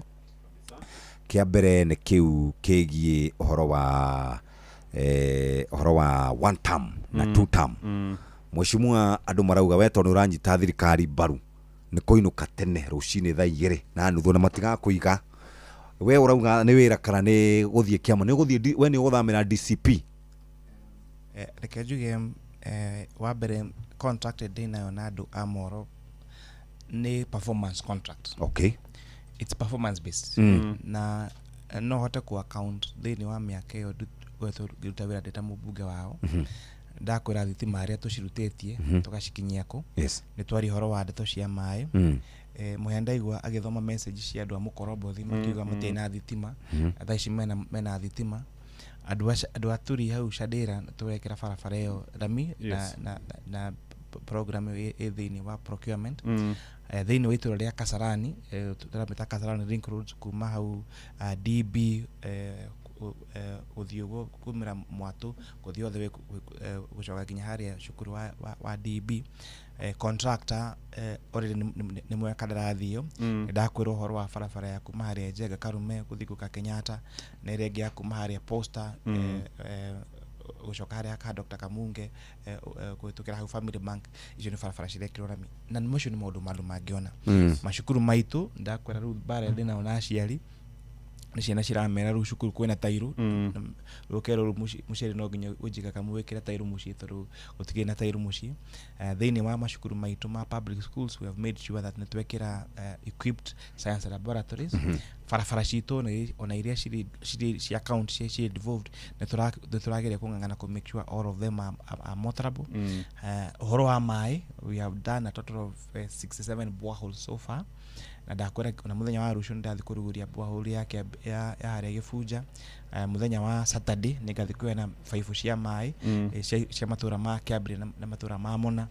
Kĩa mbere nĩ kĩu kĩgiĩ ũhoro wa one term na two term. Mheshimiwa, andũ marauga we tondũ ũranyita thirikari mbaru nĩ kũinũka tene rũcinĩ thaa 2:30 na matigakũiga. We ũrauga nĩ wĩra kana nĩ gũthiĩ kĩama? Nĩ ũgũthiĩ, we nĩ ũgũthamĩra DCP? Reke njuge wa mbere contract ndĩ nayo na andũ a Moro nĩ performance contract. Okay. It's performance based. Na no hote ku account thĩinĩ wa mĩaka ĩyo ngĩruta wĩra ndĩ ta mũmbunge wao. Ndakwĩra thitima arĩa tũcirutĩtie tũgacikinyia kũ. Nĩ twaria ũhoro wa ndeto cia maĩ. Mũhĩa ndaigua agĩthoma message cia andũ a Mũkorombothi makiuga matirĩ na thitima. Thaa ici mena thitima. Andũ a tũri hau Chandĩra tũrekĩra barabara ĩyo rami na program ĩyo ĩ thĩinĩ wa procurement. Thĩinĩ wa itũra rĩa Kasarani, tũramĩta Kasarani Link Road, kuma hau DB gũthiĩ ũguo kumĩra Mwatũ gũthiĩ othe gũcoka nginya harĩa cukuru wa DB. Contractor already nĩ mweka kandarathi ĩyo. Ndakwĩrwo ũhoro wa barabara ya kuma harĩa Njenga Karume gũthiĩ gũka Kenyatta, na ĩrĩa ĩngĩ ya kuma harĩa Posta gũcoka harĩa ka Dr. Kamunge kũhĩtũkĩra hau Family Bank. Icio nĩ barabara cirekĩrwo rami, na macio nĩ maũndũ mandũ mangĩona. Macukuru maitũ ndakwĩra rĩu mbara ndĩnayo na aciari Nĩ ciana ciramera rĩu cukuru kwĩna tairũ. Rũkero rũu mũciari no nginya ũnjika kamwĩkĩra tairũ mũciĩ tondũ gũtikĩrĩ na tairũ mũciĩ. Thĩinĩ wa macukuru maitũ ma public schools, we have made sure that nĩ twekĩra equipped science laboratories. Barabara citũ ona iria cirĩ cia county cirĩ devolved, nĩ tũrageria kũng'ang'ana kũ make sure all of them are motorable. Ũhoro wa maĩ, we have done a total of 67 boreholes so far, na ndakwĩra ona mũthenya wa rũciũ nĩndathiĩ kũrugũria borehole ya harĩa Gĩbunja. Mũthenya wa Saturday nĩngathiĩ kuoya baibũ cia maĩ cia matũra ma Kĩambĩrĩria na matũra ma Mona.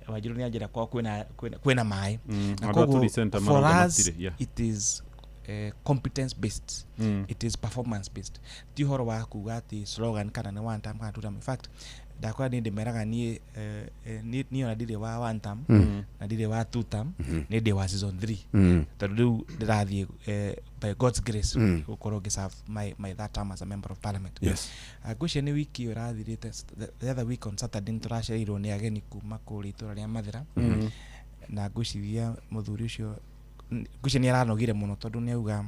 Wanjiru nĩ anjĩra kwao kwĩna maĩ. Na koguo for us it is competence based. It is performance based. Ti ũhoro wa kuga atĩ slogan kana nĩ one term kana two term. In fact, ndakora niĩ ndĩmeraga niĩ niĩ ona ndirĩ wa one term na ndirĩ wa two term, nĩ ndĩ wa season 3, tondũ rĩu ndĩrathiĩ by God's grace gũkorwo ngĩserve my that term as a member of parliament. Ngwĩciria nĩ wiki ĩyo ĩrathirĩte, the other week on Saturday, nĩ tũracereirwo nĩ ageni kuma kũrĩa itũra rĩa Mathĩra, na ngwĩciria mũthuri ũcio ngwĩciria nĩ aranogire mũno tondũ nĩ auga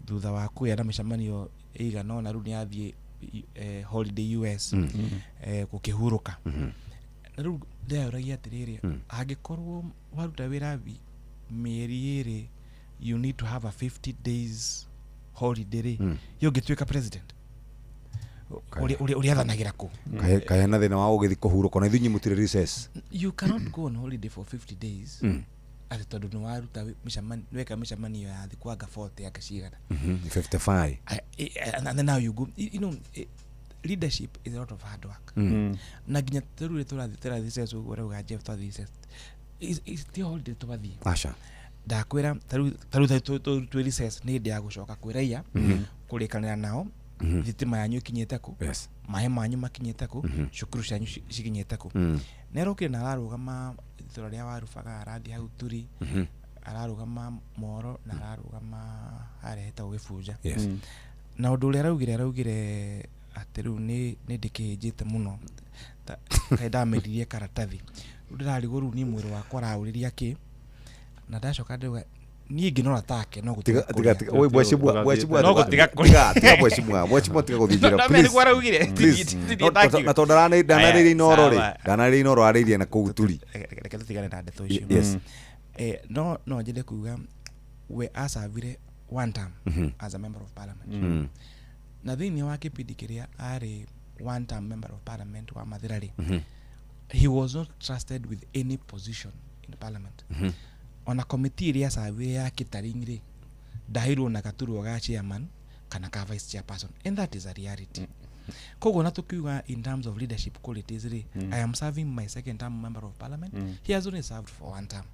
thutha wa kũgĩa na mĩcemanio ĩigana ũna rĩu nĩ athiĩ holiday US gũkĩhurũka. Na rĩu ndĩreyũragia atĩrĩrĩ, angĩkorwo waruta wĩra mĩeri ĩrĩ, you need to have a 50 days holiday rĩ, ĩ ũngĩtuĩka president ũrĩathanagĩra kũ? Kaĩ na thĩna wa ũgĩthiĩ kũhurũka na ithuĩ mũtirĩ recess. You cannot go on holiday for 50 days atĩ tondũ nĩ waruta mĩcemanio, weka mĩcemanio ya thikũ anga 40 anga cigana. 55. And then now you go, you know, leadership is a lot of hard work. Na nginya tarĩu tũrathiĩ recess ũguo ũrauga Jeff twathiĩ recess, ti holiday twathiĩ. Aca. Ndakwĩra tarĩu twĩ recess nĩ hĩndĩ ya gũcoka kwĩ raia kũrĩkanĩra nao thitima yanyu ĩkinyĩte kũ, maĩ manyu makinyĩte kũ, cukuru cianyu cikinyĩte kũ. Nĩ arokire na ararũgama itũra rĩa Warubaga, arathiĩ hau Turi, ararũgama Moro na ararũgama harĩa hetagwo Gĩbunja. Na ũndũ ũrĩa araugire atĩ rĩu nĩ ndĩkĩhĩnjĩte mũno, kaĩ ndameririe karatathi, rĩu ndĩrarigwo rĩu niĩ mwĩrĩ wakwa ũraũrĩria kĩ, na ndacoka ndĩrauga niĩ ngĩnora take no gũtiga kũrĩa. Mheshimiwa tiga gũthiĩ njĩra, please. Na tondũ ndanarĩire Inooro rĩ, ndanarĩire Inooro arĩirie na kũu Turi. Reke tũtigane na ndeto icio. No nyende kuga we acavire one term as a member of parliament, na thĩinĩ wa kĩbindi kĩrĩa arĩ one term member of parliament wa Mathĩra rĩ, he was not trusted with any position in parliament. Ona committee ĩrĩa acavire ya Kĩtarinyi rĩ, ndaheirwo na gaturwa ga chairman kana ka vice chairperson, and that is a reality. Koguo na tukiuga in terms of leadership qualities rĩ, I am serving my second term member of parliament. He has only served for one term.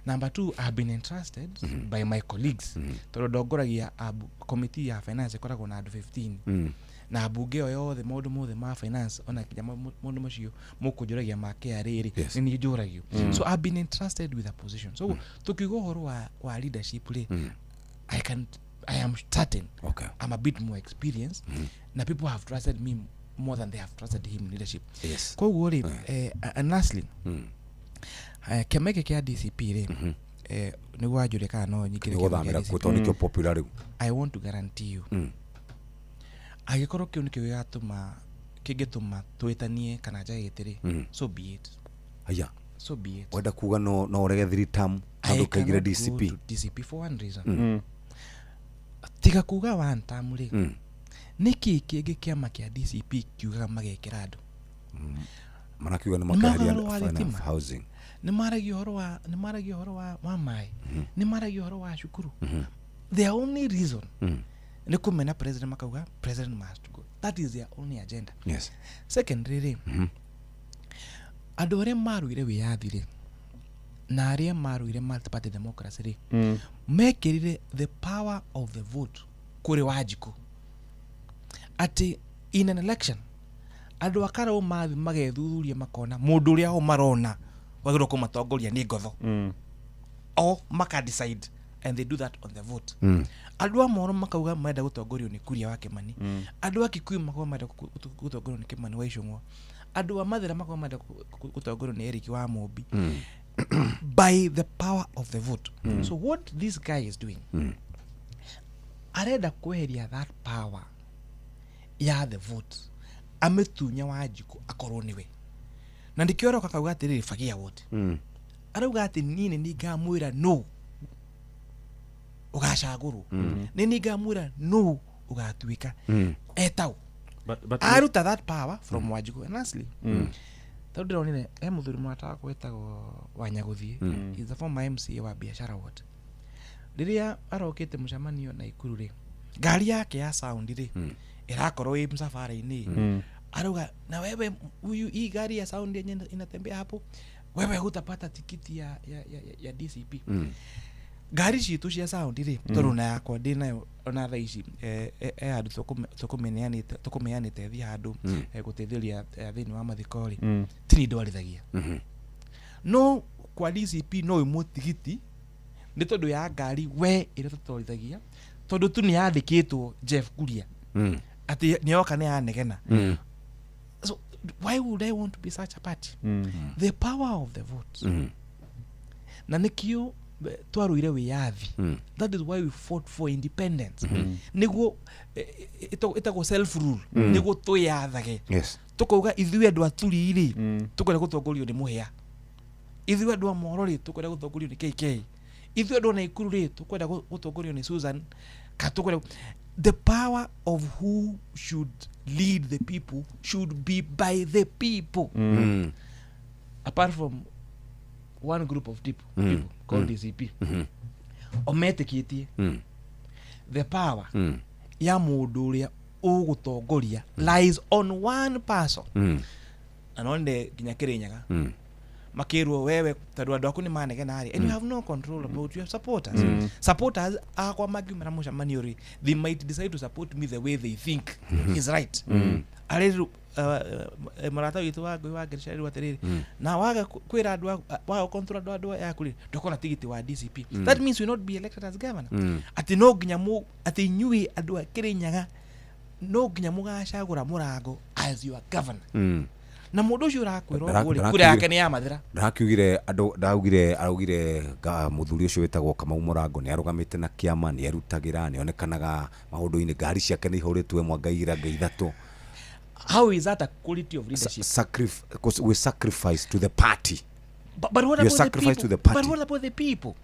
Number two, I have been entrusted by my colleagues tondũ ndongoragia committee ya finance ĩkoragwo na andũ 15, na mbunge o yothe maũndũ mothe ma finance ona kinya maũndũ macio mũkũnjũragia ma KRA rĩ, nĩ niĩ njũragio. So I've been entrusted with a position. So tukiuga ũhoro wa leadership rĩ, I am certain I'm a bit more experienced, na people have trusted me more than they have trusted him in leadership. Koguo rĩ, and lastly, kĩama gĩkĩ kĩa DCP rĩ, nĩguo wanjũria kana no nyingĩre kĩama kĩa Nĩgũthamĩra kuo DCP. tondũ nĩkĩo popular rĩu. I want to guarantee you, angĩkorwo kĩu nĩkĩo gĩgatũma kĩngĩtũma twĩtanie kana njage gĩtĩ rĩ, so be it. Aya. So be it. Wenda kuga no ũrege three term I handũ ũkaingĩre cannot go DCP. to DCP for one reason. Tiga kuga one term rĩ, nĩkĩ kĩngĩ kĩama kĩa DCP kiugaga magekĩra andũ? Marakiuga nĩ Nĩ makeheria maragia ũhoro wa finance thitima. housing. Nĩ maragia ũhoro wa nĩ maragia ũhoro wa maĩ, nĩ maragia ũhoro wa cukuru. Their only reason nĩ kũmena president, makauga president must go. That is their only agenda. Secondly rĩ, andũ arĩa maruire wĩyathi rĩ, na arĩa maruire multi-party democracy rĩ, mekĩrire the power of the vote kũrĩ Wanjikũ, atĩ in an election andũ a Karau mathi magethuthuria makona mũndũ ũrĩa o marona wagĩrĩirwo kũmatongoria nĩ Ngotho, o maka decide, and they do that on the vote. Andũ a Moro makauga marenda gũtongorio nĩ Kuria wa Kĩmani, andũ a Kikuyu makauga marenda gũtongorio nĩ Kĩmani wa Icũng'wa, andũ a Mathĩra makauga marenda gũtongorio nĩ Eric wa Mũmbi, by the power of the vote. So what this guy is doing, Arenda kweheria that power ya the vote ametunya Wanjikũ akorwo niwe na ndikio roka kauga atiriri fagia wote. Arauga ati niĩ nĩ ngamwĩra no ũgacagũrwo, nĩ nĩ ngamwĩra no ũgatuĩka etau. But aruta that power from Wanjikũ. And lastly, tondũ ndĩronire he mũthuri mũrata wakwa wĩtagwo Wanyagũthiĩ, is a former MCA wa biashara ward. Rĩrĩa arokĩte mũcemanio Naikuru rĩ, ngari yake ya sound rĩ ĩrakorwo ĩ msafara-inĩ. Arauga na wewe huyu, hii gari ya sound yenye inatembea hapo, wewe hutapata tikiti ya DCP. Ngari citũ cia sound rĩ, tondũ na yakwa ndĩ nayo ona thaa ici, handũ tũkũmeanĩte thiĩ handũ gũteithĩrĩria thĩinĩ wa mathiko rĩ, ti niĩ ndwarithagia. No kwa DCP no ĩmwe tigiti nĩ tondũ ya ngari we ĩrĩa tũtwarithagia, tondũ tu nĩ yandĩkĩtwo Jeff Kuria atĩ nĩyoka nĩ yanegena. So why would I want to be such a party? The power of the vote. Na nĩkĩo twarũire wĩyathi. That is why we fought for independence. Nĩguo ĩtagwo self rule, nĩguo twĩyathage. Tũkauga ithuĩ andũ a Turi rĩ, tũkwenda gũtongorio nĩ Mũhĩa, ithuĩ andũ a Moro rĩ, tũkwenda gũtongorio nĩ KK, ithuĩ andũ a Naikuru rĩ, tũkwenda gũtongorio nĩ Susan ka tũkwenda. The power of who should lead the people should be by the people. Apart from one group of people, people called DCP. Ometĩkĩtie the power ya mũndũ ũrĩa ũgũtongoria lies on one person. Na no nde nginya Kĩrĩnyaga makĩrwo wewe tondũ andũ aku nĩ manegena rĩ, and you have no control about your supporters. Supporters akwa mangiumĩra mũcemanio rĩ, they might decide to support me the way they think is right. Arĩ mũrata witũ wa Ngũi wa Ngĩrĩca rĩu atĩrĩrĩ, na waga kwĩra andũ, waga control andũ yaku rĩ, ndũkona tigiti wa DCP. That means you will not be elected as governor. Atĩ no nginya atĩ inyuĩ andũ a Kĩrĩnyaga no nginya mũgacagũra Mũrango as your governor. Na mũndũ ũcio ũrakwĩra ũguo rĩ, kura yake nĩ ya mathira. Ndarakiugire andũ, ndaugire araugire mũthuri ũcio wĩtagwo Kamau Mũrango nĩ arũgamĩte na kĩama, nĩ erutagĩra, nĩ onekanaga maũndũ-inĩ, ngari ciake nĩ ihũrĩtwo ĩmwe ngaigĩra nga ithatũ. How is that a quality of leadership? We sacrifice to the party. But what You about the sacrifice people? to the party. But what about the people?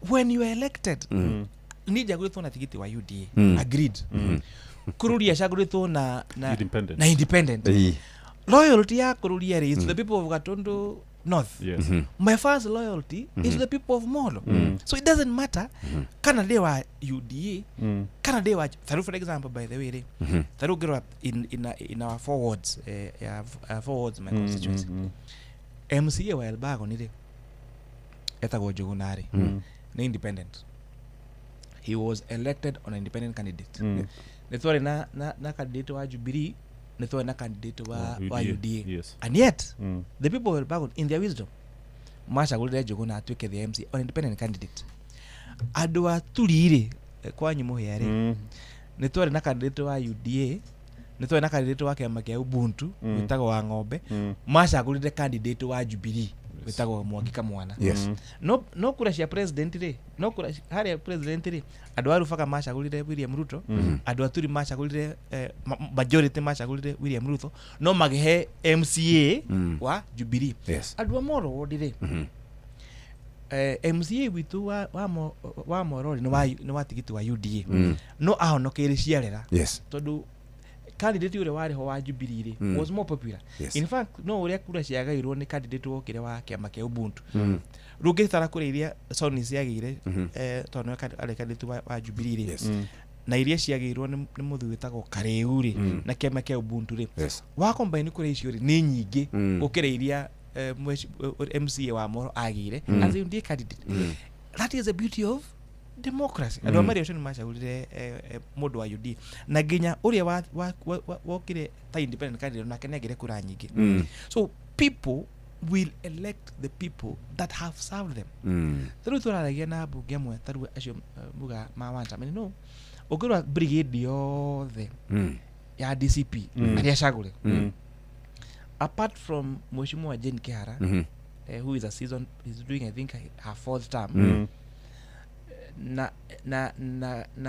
When you are elected, ni njagũrĩtwo na tigiti wa UDA. Agreed. Kururia acagũrĩtwo na Independent. Na independent. Loyalty ya Kururia is to the people of Gatundu North. Yes. My first loyalty is to the people of Molo. So it doesn't matter kana they were UDA, kana they were Tharu, for example, by the way, Tharu grew up in our four wards, four wards my constituency. MCA wa Elbago nire etagwo Njuguna rĩ, nĩ independent. He was elected on an independent candidate. Nĩ twarĩ na candidate wa Jubilee, nĩ twarĩ na candidate wa UDA. Yes. And yet the people of Elbagon in their wisdom macagũrire Njuguna atuĩke the MC on independent candidate. Andũ a Turi rĩ, kwanyu Mũhĩa rĩ, nĩ twarĩ na candidate wa UDA, nĩ twarĩ na candidate wa kĩama kĩa Ubuntu wĩtagwo wa Ng'ombe, macagũrire candidate wa Jubilee wĩtagwo Mwangi Kamwana. Yes. No kura cia president rĩ, no kura harĩa president rĩ, andũ a Rubaga macagũrire William Ruto, andũ a Turi macagũrire majority macagũrire William Ruto, no magĩhe MCA wa Jubilee. Yes. Andũ a Moro ward rĩ, MCA witũ wa Moro rĩ, nĩ wa tigiti wa UDA, no ahonokeire ciarera. Yes. Tondũ candidate ũrĩa warĩ ho wa Jubilee rĩ was more popular. Yes. In fact, no ũrĩa kura ciagairwo nĩ candidate wokire wa kĩama kĩa Ubuntu. Rũngĩtara kũrĩa iria Sony ciagĩire, tondũ nĩwe arĩ candidate wa Jubilee rĩ, Yes. na iria ciagĩirwo nĩ mũthuri wĩtagwo Karĩu rĩ, na kĩama kĩa Ubuntu rĩ, Yes. wa combine kũrĩa icio rĩ nĩ nyingĩ gũkĩra iria MCA wa Moro agĩire as a UDA candidate. That is the beauty of democracy. Andũ a Maria ũcio nĩ macagũrire mũndũ wa UDA, na nginya ũrĩa wokire ta independent candidate nake nĩ agĩire kura nyingĩ. So people will elect the people that have served them. Tarĩu tũraragia na mbunge amwe tarĩu acio muga ma Wantamani, no ũngĩrora brigade yothe ya DCP arĩa acagũre, apart from Mheshimiwa Jane Kihara, who is a season, is doing I think her fourth term, Na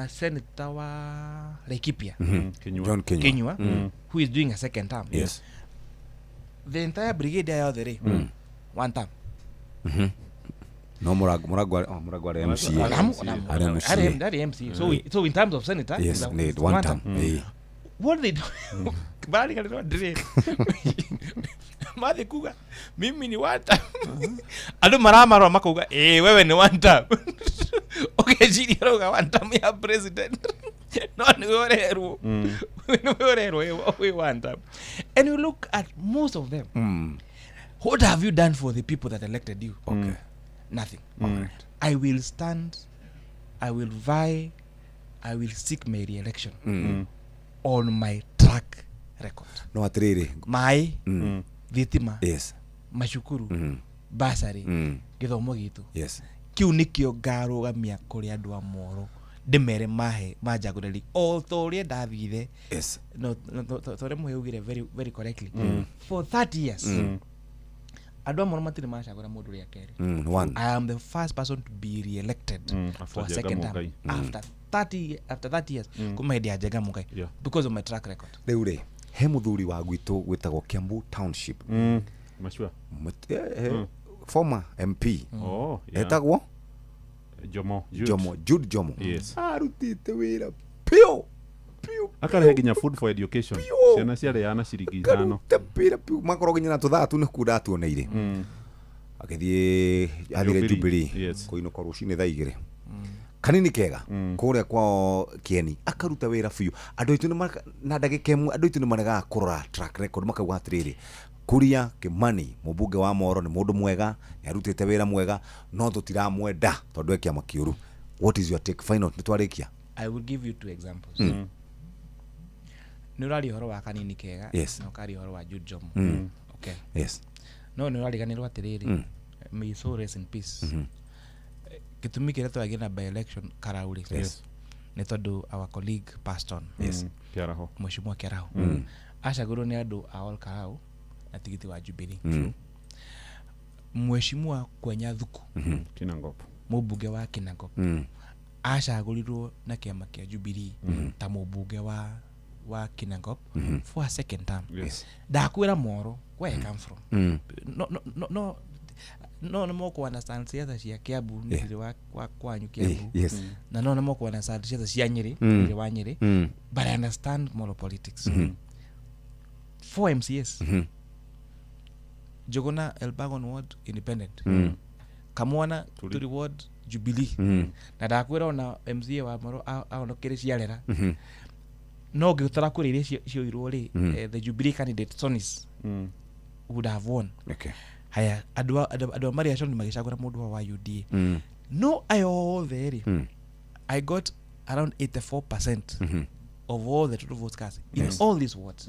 senator wa Laikipia, Kinyua. John Kinyua. Kinyua, who is doing a second term. Yes. The entire brigade yothe rĩ, one term. No Mũrango Mũrango arĩ MCA. Arĩ MCA. Arĩ MCA. So in terms of senator, Yes, it's need it's one term. What they do, barariganĩrwo ndĩrĩ mathiĩ kuga mimi ni one term, andũ maramarora makauga ĩĩ wewe ni one term, ũgeciria ũrauga one term ya president, no nĩwe ũrerwo, nĩwe ũrerwo wĩ one term. And you look at most of them, what have you done for the people that elected you? Okay. Nothing. I will stand, I will vie, I will seek my re-election on my track record. No atĩrĩrĩ, Maĩ, thitima, Yes. macukuru, basarĩ, gĩthomo gitũ. Yes. Kĩu nĩkĩo ngarũgamia kũrĩ andũ a Moro, ndĩmere mahe manjagũrĩri o ta ũrĩa ndathire. Yes. No, ta ũrĩa Mũhĩa augire very, very correctly, for 30 years andũ a Moro matirĩ macagũra mũndũ rĩa kerĩ. One. I am the first person to be re-elected After for a Njenga second term Mũngai. after 30 years kuma hĩndĩ ya Njenga Mũngai, because of my track record. Rĩu rĩ, he mũthuri wa gwitũ gwĩtagwo Kiambu Township. Mashua. Former MP. Oh, yeah. Etagwo Jomo Jude. Jomo Jude Jomo. Yes. Arutĩte wĩra piũ. Akarehe nginya food for education, ciana ciarĩaga na ciringi 5. Wĩra piũ, makorwo nginya na tũthaa tu nĩkuo ndatuoneire. Agĩthiĩ athire Jubilee. Jubilee. Yes. Kũinũka rũcinĩ thaa 2. Kanini kega kũrĩa kwao Kieni akaruta wĩra biũ. Andũ aitũ na ndagĩka ĩmwe andũ aitũ nĩ maregaga kũrora track record, makauga atĩrĩrĩ, Kuria Kimani mũmbunge wa Moro nĩ mũndũ mwega, nĩ arutĩte wĩra mwega, no tũtiramwenda tondũ e kĩama kĩũru. What is your take final? Nĩ twarĩkia. I will give you two examples. Nĩ ũraria ũhoro wa kanini kega, Yes. na ũkaria ũhoro wa Jude Jomo. Okay. Yes. No nĩ ũrariganĩrwo atĩrĩrĩ, may his soul rest in peace, gĩtũmi kĩrĩa twagĩire na by election Karauri Yes. nĩ tondũ our colleague passed on. Yes. Kĩaraho. Mheshimiwa Kĩaraho acagũrirwo nĩ andũ a Ol Kalou na tigiti wa Jubilee. Mheshimiwa Kwenya Thuku, Kinangop. mũmbunge wa Kinangop, acagũrirwo na kĩama kĩa Jubilee ta mũmbunge wa Kinangop for a second term. Yes. Ndakwĩra Moro where I come from, no nĩ mokũ understand siasa cia Kiambu nĩ thirĩ wa kwanyu Kiambu. Yes. Na no nĩ mokũ understand siasa cia Nyĩrĩ, thirĩ wa Nyĩrĩ, but I understand Moro politics. Four MCAs, Jogona Elbagon Ward independent, Kamwana Turi Ward Jubilee, na ndakwĩra ona MCA wa Moro ahonokire ciarera, no ngĩtara kũrĩ iria cioirwo rĩ, the Jubilee candidate Sonis would have won. Okay. Haya, andũ a Maria Shoni magĩcagũra mũndũ wa UDA. No ayo othe rĩ, I got around 84% of all the total votes cast in all these wards.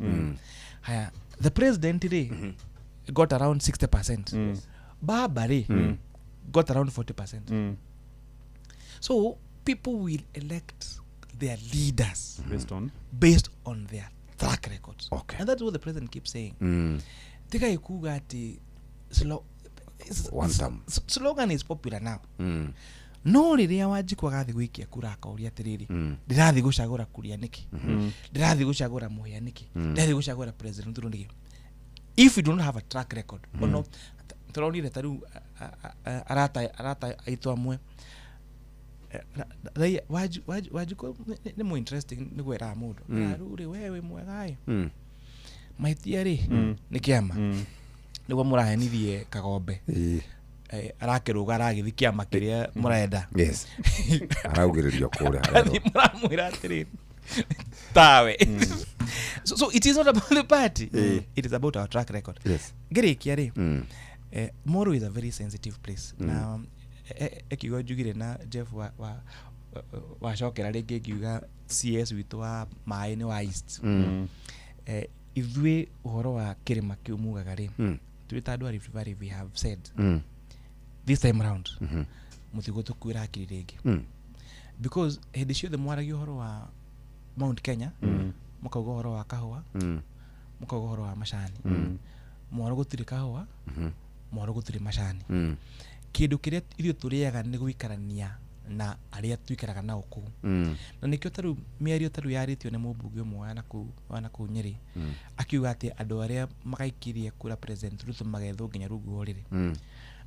Haya, the president rĩ got around 60%. Baba rĩ got around 40%. So people will elect their leaders Based on their track records. Okay. And that's what the president keeps saying. Tiga ikuga ati One term. Slogan is popular now. No rĩrĩa Wanjikũ agathiĩ gũikia kura akauria atĩrĩrĩ, ndĩrathiĩ gũcagũra Kuria nĩkĩ, ndĩrathiĩ gũcagũra Mũhĩa nĩkĩ, ndĩrathiĩ gũcagũra President Ruto nĩkĩ, if you don't have a track record. Ono tũronire ta rĩu arata aitũ amwe, Wanjikũ nĩ mũ interesting nĩ gwĩraga mũndũ, rĩu rĩ we wĩ mwega ĩ, mahĩtia rĩ nĩ kĩama nĩguo mũrahenithie Kagombe, arakĩrũga aragĩthiĩ kĩama kĩrĩa mũrenda. Yes. Araugĩrĩrio kũrĩa. Athiĩ mũramwĩra atĩrĩrĩ, tawe. So it is not about the party. It is about our track record. Yes. Ngĩrĩkia rĩ, Moro is a very sensitive place. Na ekiugo njugire na Jeff wacokera rĩngĩ ngiuga CS witũ wa maĩ nĩ wa East. Ithuĩ ũhoro wa kĩrĩma kĩu mugaga rĩ, twĩ ta andũ a Rift Valley, we have said this time round mũtigũtũkuĩra hakiri rĩngĩ, because hĩndĩ ciothe mwaragia ũhoro wa Mount Kenya, mũkauga ũhoro wa kahũa, mũkauga ũhoro wa macani. Mwaro gũtirĩ kahũa, mwaro gũtirĩ macani. Kĩndũ kĩrĩa ithuĩ tũrĩaga nĩ gũikarania Na arĩa tuikaraga nao kũu. Na nĩkĩo tarĩu mĩario tarĩu yarĩtio nĩ mũmbunge ũmwe wa nakũu Nyĩrĩ, akiuga atĩ andũ arĩa magaikirie kura President Ruto magethwo nginya rungu wa ũrĩrĩ.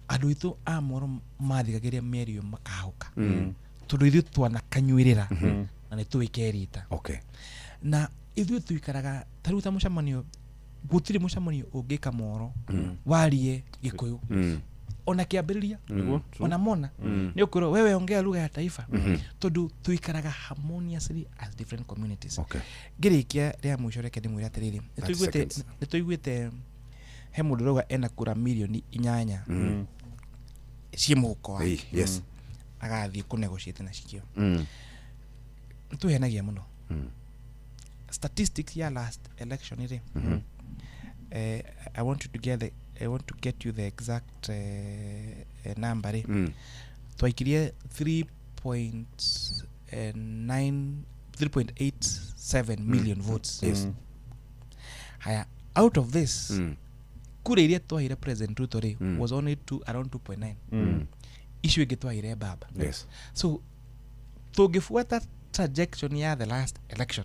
Andũ aitũ a Moro mathikagĩrĩria mĩario makahũka, tondũ ithuĩ twanakanyuĩrĩra na nĩ tũĩ kerita. Na ithuĩ tuikaraga tarĩu ta mũcemanio, gũtirĩ mũcemanio ũngĩka Moro warie Gĩkũyũ ona kĩambĩrĩria. Nĩguo, true. Ona mona nĩ ũkwĩrwo wewe ongea lugha ya taifa, tondũ tuikaraga harmoniously as different communities. Ngĩrĩkia rĩa mũico, reke ndĩmwĩre atĩrĩrĩ, 30 seconds. nĩ tũiguĩte he mũndũ ũrauga ena kura 8 mirioni ciĩ mũhuko wake. Agathiĩ kũnegotiate na cikio. Nĩ twĩhenagia mũno. Statistics ya last election rĩ, I want to get you the exact number rĩ. Twaikirie 3.9 3.87 million votes. Haya, out of this, kura iria twaheire President Ruto rĩ, was only around 2.9. Icio ingĩ twaheire baba. So tũngĩbuata trajectory ya the last election,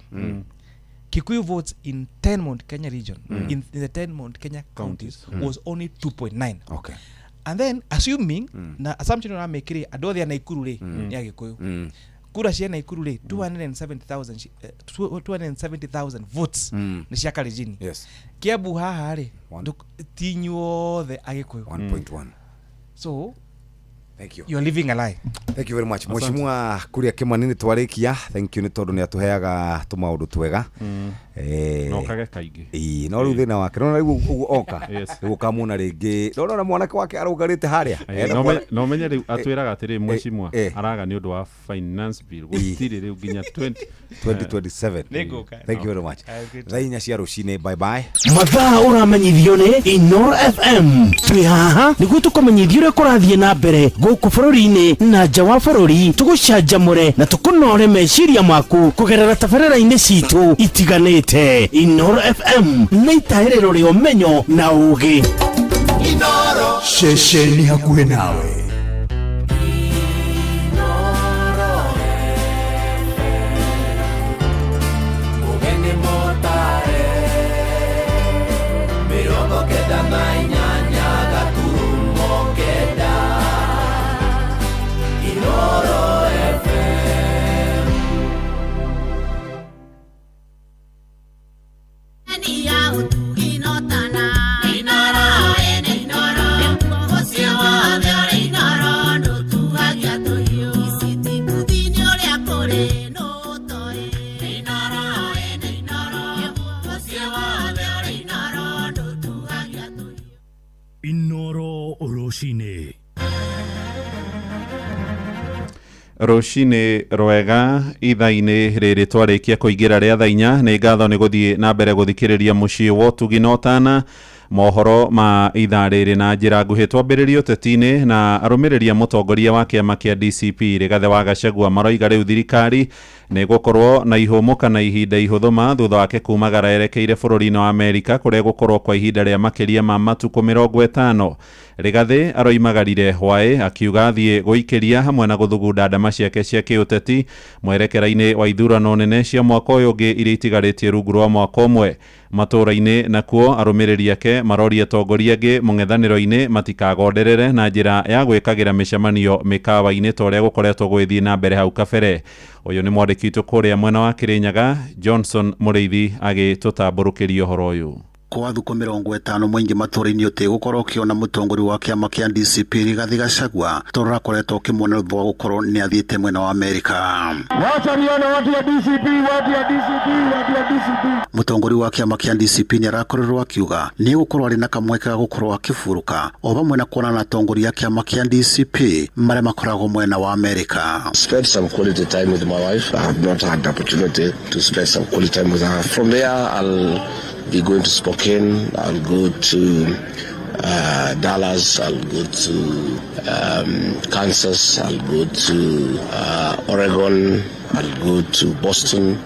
Kikuyu votes in 10 Mount Kenya region, in the 10 Mount Kenya counties, was only 2.9. And then assuming, na assumption ũramĩkĩrĩ andũ othe a Naikuru rĩ, nĩ Agĩkũyũ, kura cia Naikuru rĩ, 270,000 votes nĩ cia Kalenjin. Kiambu haha rĩ, ti inyuothe Agĩkũyũ. 1.1. So Thank you. you're living a lie. Thank you very much. Asante. Mheshimiwa Kuria Kimani, nĩ twarĩkia. Thank you nĩ tondũ nĩ atũheaga tũmaũndũ twega. Na okage kaingĩ. Ĩĩ, no rĩu thĩna wake nona rĩu ũguo oka, Yes. rĩu ũkamwona rĩngĩ, nona mwanake wake arũngarĩte harĩa. No no menye rĩu atwĩraga atĩrĩ, mheshimiwa araga nĩ ũndũ wa finance bill gũtirĩ rĩu nginya 20 2027. Nĩngũka. Thank you very much. Have a good Thaa 4 cia rũcinĩ, bye bye. Mathaa ũramenyithio nĩ Inoro FM. Twĩ haha nĩguo tũkũmenyithia ũrĩa kũrathiĩ na mbere gũkũ bũrũri-inĩ na nja wa bũrũri, tũgũcanjamũre na tũkũnore meciria maku kũgerera tabarĩra-inĩ citũ itiganĩte. Inoro FM nĩ itahĩrĩro rĩa ũmenyo na ũũgĩ. Ceceni hakuhĩ nawe. Ũgeni mũtare 98.9 Inoro FM. Ya utugi notana Inoro ene inoro Mũciĩ wothe ũrĩ inoro ndũtuagia tũhiũ Iciti kuthini ũrĩa kũrĩ nũtoĩ Inoro ene inoro Mũciĩ wothe ũrĩ inoro ndũtuagia tũhiũ. Inoro rũcinĩ. Rũcinĩ rwega, ithaa-inĩ rĩrĩ twarĩkia kũingĩra rĩa thaa 4. Nĩ ngatho nĩ gũthiĩ na mbere gũthikĩrĩria mũciĩ wa ũtugi na ũtana. Mohoro ma ithaa rĩrĩ na njĩra nguhĩ, twambĩrĩrie ũteti-inĩ na arũmĩrĩri a mũtongoria wa kĩama kĩa DCP Rigathĩ wa Gachagua maroiga rĩu thirikari nĩ gũkorwo na ihũmũka na ihinda ihũthũ ma thutha wake kumagara erekeire bũrũri-inĩ wa Amerika, kũrĩa gũkorwo kwa ihinda rĩa makĩria ma matukũ 50. Rigathĩ aroimagarire hwaĩ akiuga athiĩ gũikĩria hamwe na gũthugunda ndama ciake cia kĩũteti mwerekera-inĩ wa ithurano nene cia mwaka ũyũ ũngĩ iria itigarĩtie rungu rwa mwaka ũmwe. Matũũra-inĩ nakuo, arũmĩrĩri ake maroria atongoria angĩ mũng'ethanĩro-inĩ matikagonderere na njĩra ya gwĩkagĩra mĩcemanio mĩkawa-inĩ ta ũrĩa gũkoretwo gũgĩthiĩ na mbere hau kabere. Ũyũ nĩ mwandĩki witũ kũrĩa mwena wa Kĩrĩnyaga, Johnson Mũrĩithi, agĩtũtambũrũkĩria ũhoro ũyũ. Kwa thukũ 50 mũingĩ matũũra-inĩ ũtĩgũkorwo ũkĩona mũtongoria wa kĩama kĩa DCP Rigathĩ Gachagua, tondũ ũrakoretwo ũkĩmuona thutha wa gũkorwo nĩ athiĩte mwena wa Amerika. Wacha nione watu wa DCP, watu wa DCP, watu wa DCP. Mũtongoria wa kĩama kĩa DCP nĩ arakorirwo akiuga nĩ egũkorwo arĩ na kamweke ga gũkorwo akĩburũka o vamwe na kuonana na atongoria a kĩama kĩa DCP marĩa makoragwo mwena wa Amerika. Spend some quality time with my wife. I have not had the opportunity to spend some quality time with her. From there, I'll be going to Spokane. I'll go to Dallas. I'll go to Kansas. I'll go to Oregon. I'll go to Boston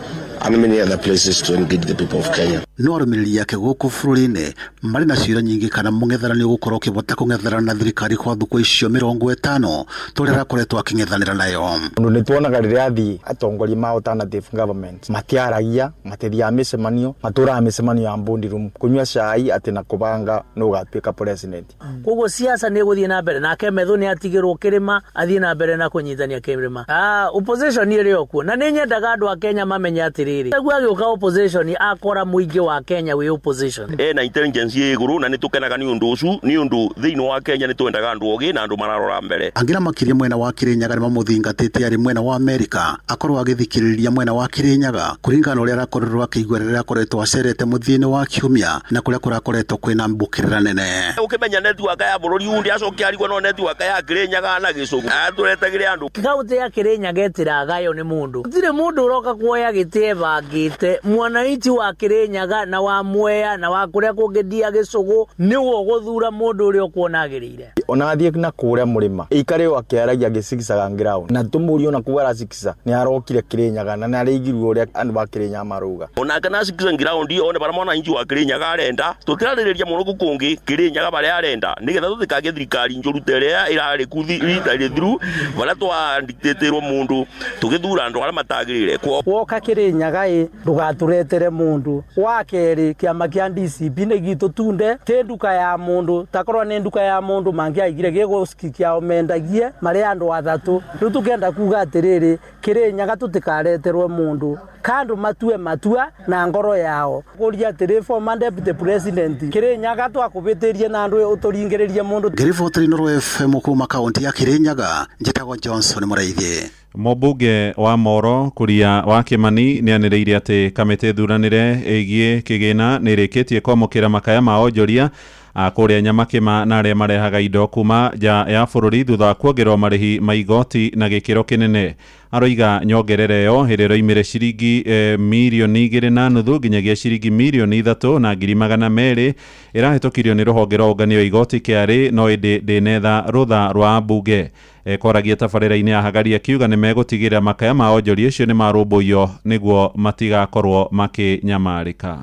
and many other places to engage the people of Kenya. No arũmĩrĩri ake gũkũ bũrũri-inĩ marĩ na ciũria nyingĩ kana mũng'ethanĩro nĩ ũgũkorwo ũkĩhota kũng'ethanĩra na thirikari kwa thukũ icio 50 tũrĩa arakoretwo akĩng'ethanĩra nayo. Ũndũ nĩ tuonaga rĩrĩa athiĩ atongoria ma alternative government matiaragia, matithiaga mĩcemanio, matũraga mĩcemanio ya boardroom kũnyua cai atĩ na kũbanga nũ ũgatuĩka president. Koguo siasa nĩ ĩgũthiĩ na mbere nake Methu nĩ atigĩrwo kĩrĩma athiĩ na mbere na kũnyitania kĩrĩma. Opposition ĩrĩ o kuo na nĩ nyendaga andũ a Kenya mamenye atĩrĩrĩ, nĩguo agĩũka opposition akora mũingĩ wa Kenya wĩ opposition ena intelligence ĩ igũrũ na nĩ tũkenaga nĩ ũndũ ũcio, nĩ ũndũ thĩinĩ wa Kenya nĩ twendaga andũ ogĩ na andũ mararora mbere. Angĩ na makĩria mwena wa Kirinyaga nĩ mamũthingatĩte arĩ mwena wa Amerika akorwo agĩthikĩrĩria mwena wa Kirinyaga kũringana na ũrĩa arakorirwo akĩigua rĩrĩa akoretwo acerete mũthia-inĩ wa kiumia na kũrĩa kũrakoretwo kwĩna mbũkĩrĩra nene. Ũkĩmenya network ya bũrũri undi acoke arigwo no network ya Kirinyaga na Gĩcũgũ atũretagĩre andũ. Kaunti ya Kirinyaga ĩtiragaywo nĩ mũndũ, gũtirĩ mũndũ ũroka kuoya gĩtĩ ebangĩte. Mwananchi wa Kirinyaga na wa Mwea na wa kũrĩa kũngĩ ndia Gĩcũgũ nĩwe ũgũthura mũndũ ũrĩa ũkuona agĩrĩire. Ona athiĩ na kũrĩa mũrĩma ĩikare o akĩaragia agĩcigicaga ground na tũmũrie ona kũu aracigica nĩ arokire Kirinyaga na nĩ araigirwo ũrĩa andũ a Kirinyaga marauga. Onake nacigica ground one bara mwananchi wa Kirinyaga arenda tũtirarĩrĩria mũno gũkũ Kirinyaga barĩa arenda nĩgetha tũtikagĩe thirikari njũru ta ĩrĩa ĩrarĩ ku rita rĩthiru barĩa twandĩtĩrwo mũndũ tũgĩthura andũ arĩa matagĩrĩire. Woka Kirinyaga ĩ ndũgatũretere mũndũ wa kerĩ kĩama kĩa DCP nĩ gitũ tunde ti nduka ya mũndũ takorwo nĩ nduka ya mũndũ mangĩaigire gĩgũciki kĩao mendagie marĩ andũ athatũ. Rĩu tũkenda kuga atĩrĩrĩ, Kirinyaga tũtikareterwo mũndũ kandu matue matua na ngoro yao kũria atĩrĩ former deputy president Kirinyaga twakũbĩtĩrie na andũ ũtũringĩrĩrie mũndũ. Ngĩribotera Inooro FM kuma kaunti ya Kirinyaga, njĩtagwo Johnson Mũraithi. Mũmbunge wa Moro Kuria wa Kimani nĩ anĩrĩire atĩ kamĩtĩ thuranĩre ĩgiĩ kĩgĩna nĩ ĩrĩkĩtie kwamũkĩra makaya ma onjoria a kũrĩa Nyamakĩma na arĩa marehaga indo kuma nja ya bũrũri thutha wa kuongererwo marĩhi ma igoti na gĩkĩro kĩnene. Aroiga nyongerera ĩyo ĩrĩa ĩroimire ciringi mirioni 2.5 nginyagia ciringi mirioni 3,200 ĩrahĩtũkirio nĩ rũhonge rwa ũngania wa igoti KRA no ĩndĩ ndĩnetha rũtha rwa mbunge. Kwaragia tabarĩra-inĩ ya Hagari akiuga nĩ megũtigĩrĩra makaya ma onjoria acio nĩ marũmbũiyo nĩguo matigakorwo makĩnyamarĩka.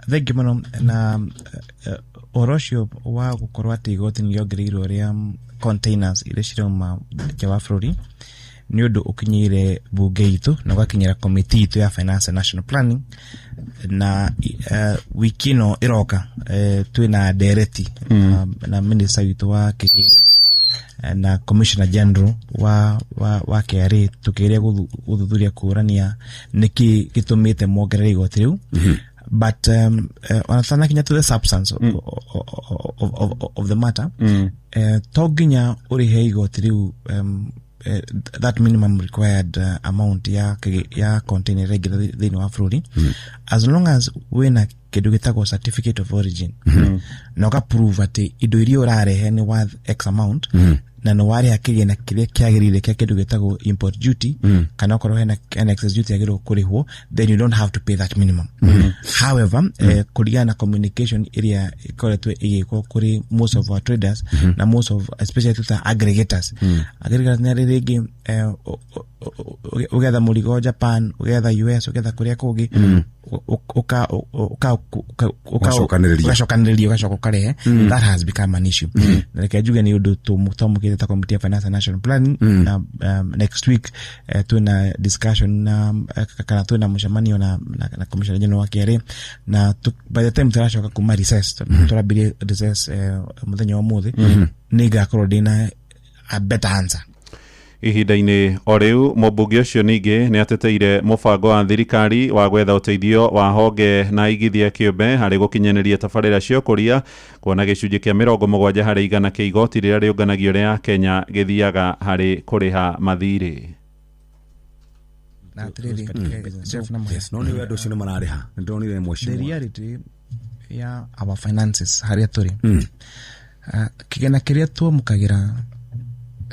Thengi mũno na ũhoro ũcio wa gũkorwo atĩ igoti nĩ rĩongereirwo rĩa containers iria cirauma nja wa bũrũri nĩ ũndũ ũkinyĩire bunge itũ na ũgakinyĩra committee itũ ya finance and national planning na wiki ĩno ĩroka twĩna ndereti na minister witũ wa kĩgĩna na commissioner general wa KRA tũkĩgeria gũthuthuria kũrania nĩkĩ gĩtũmĩte mongerere igoti rĩu. But ona to the substance of the matter, to nginya ũrĩhe igoti rĩu that minimum required amount ya container ĩraingĩra thĩinĩ wa bũrũri, as long as wĩna kĩndũ gĩtagwo certificate of origin na ũka prove atĩ indo iria ũrarehe nĩ worth x amount na nĩ warĩha kĩgĩna kĩrĩa kĩagĩrĩire kĩa kĩndũ gĩtagwo import duty kana okorwo hena excess duty yagĩrĩirwo kũrĩhwo, then you don't have to pay that minimum. However, kũringana na communication ĩrĩa ĩkoretwo ĩgĩkwo kũrĩ most of our traders na most of especially tuta aggregators, aggregators nĩ arĩ rĩngĩ ũgetha mũrigo Japan, ũgetha US, ũgetha kũrĩa kũngĩ, ũgacokanĩrĩria ũgacoka ũkarehe. That has become an issue. Na reke njuge nĩ ũndũ twamũkĩrĩte ta committee ya finance and national planning na next week twĩna discussion na kana twĩna mũcemanio na commissioner general wa KRA na by the time tũracoka kuma recess, tũrambirie recess mũthenya wa ũmũthĩ, nĩ ngakorwo ndĩna a better answer. Ihinda-inĩ o rĩu mũmbunge ũcio ningĩ nĩ ateteire mũbango wa thirikari wa gwetha ũteithio wa honge na igithia kĩũmbe harĩ gũkinyanĩria tabarĩra cia ũkũria kuona gĩcunjĩ kĩa 70 harĩ igana kĩa igoti rĩrĩa rĩũnganagio rĩa Kenya gĩthiaga harĩ kũrĩha mathirĩ. No nĩ andũ acio nĩ mararĩha, nĩ ndonire mheshimiwa. The reality ya our finances harĩa tũrĩ, kĩgĩna kĩrĩa twamũkagĩra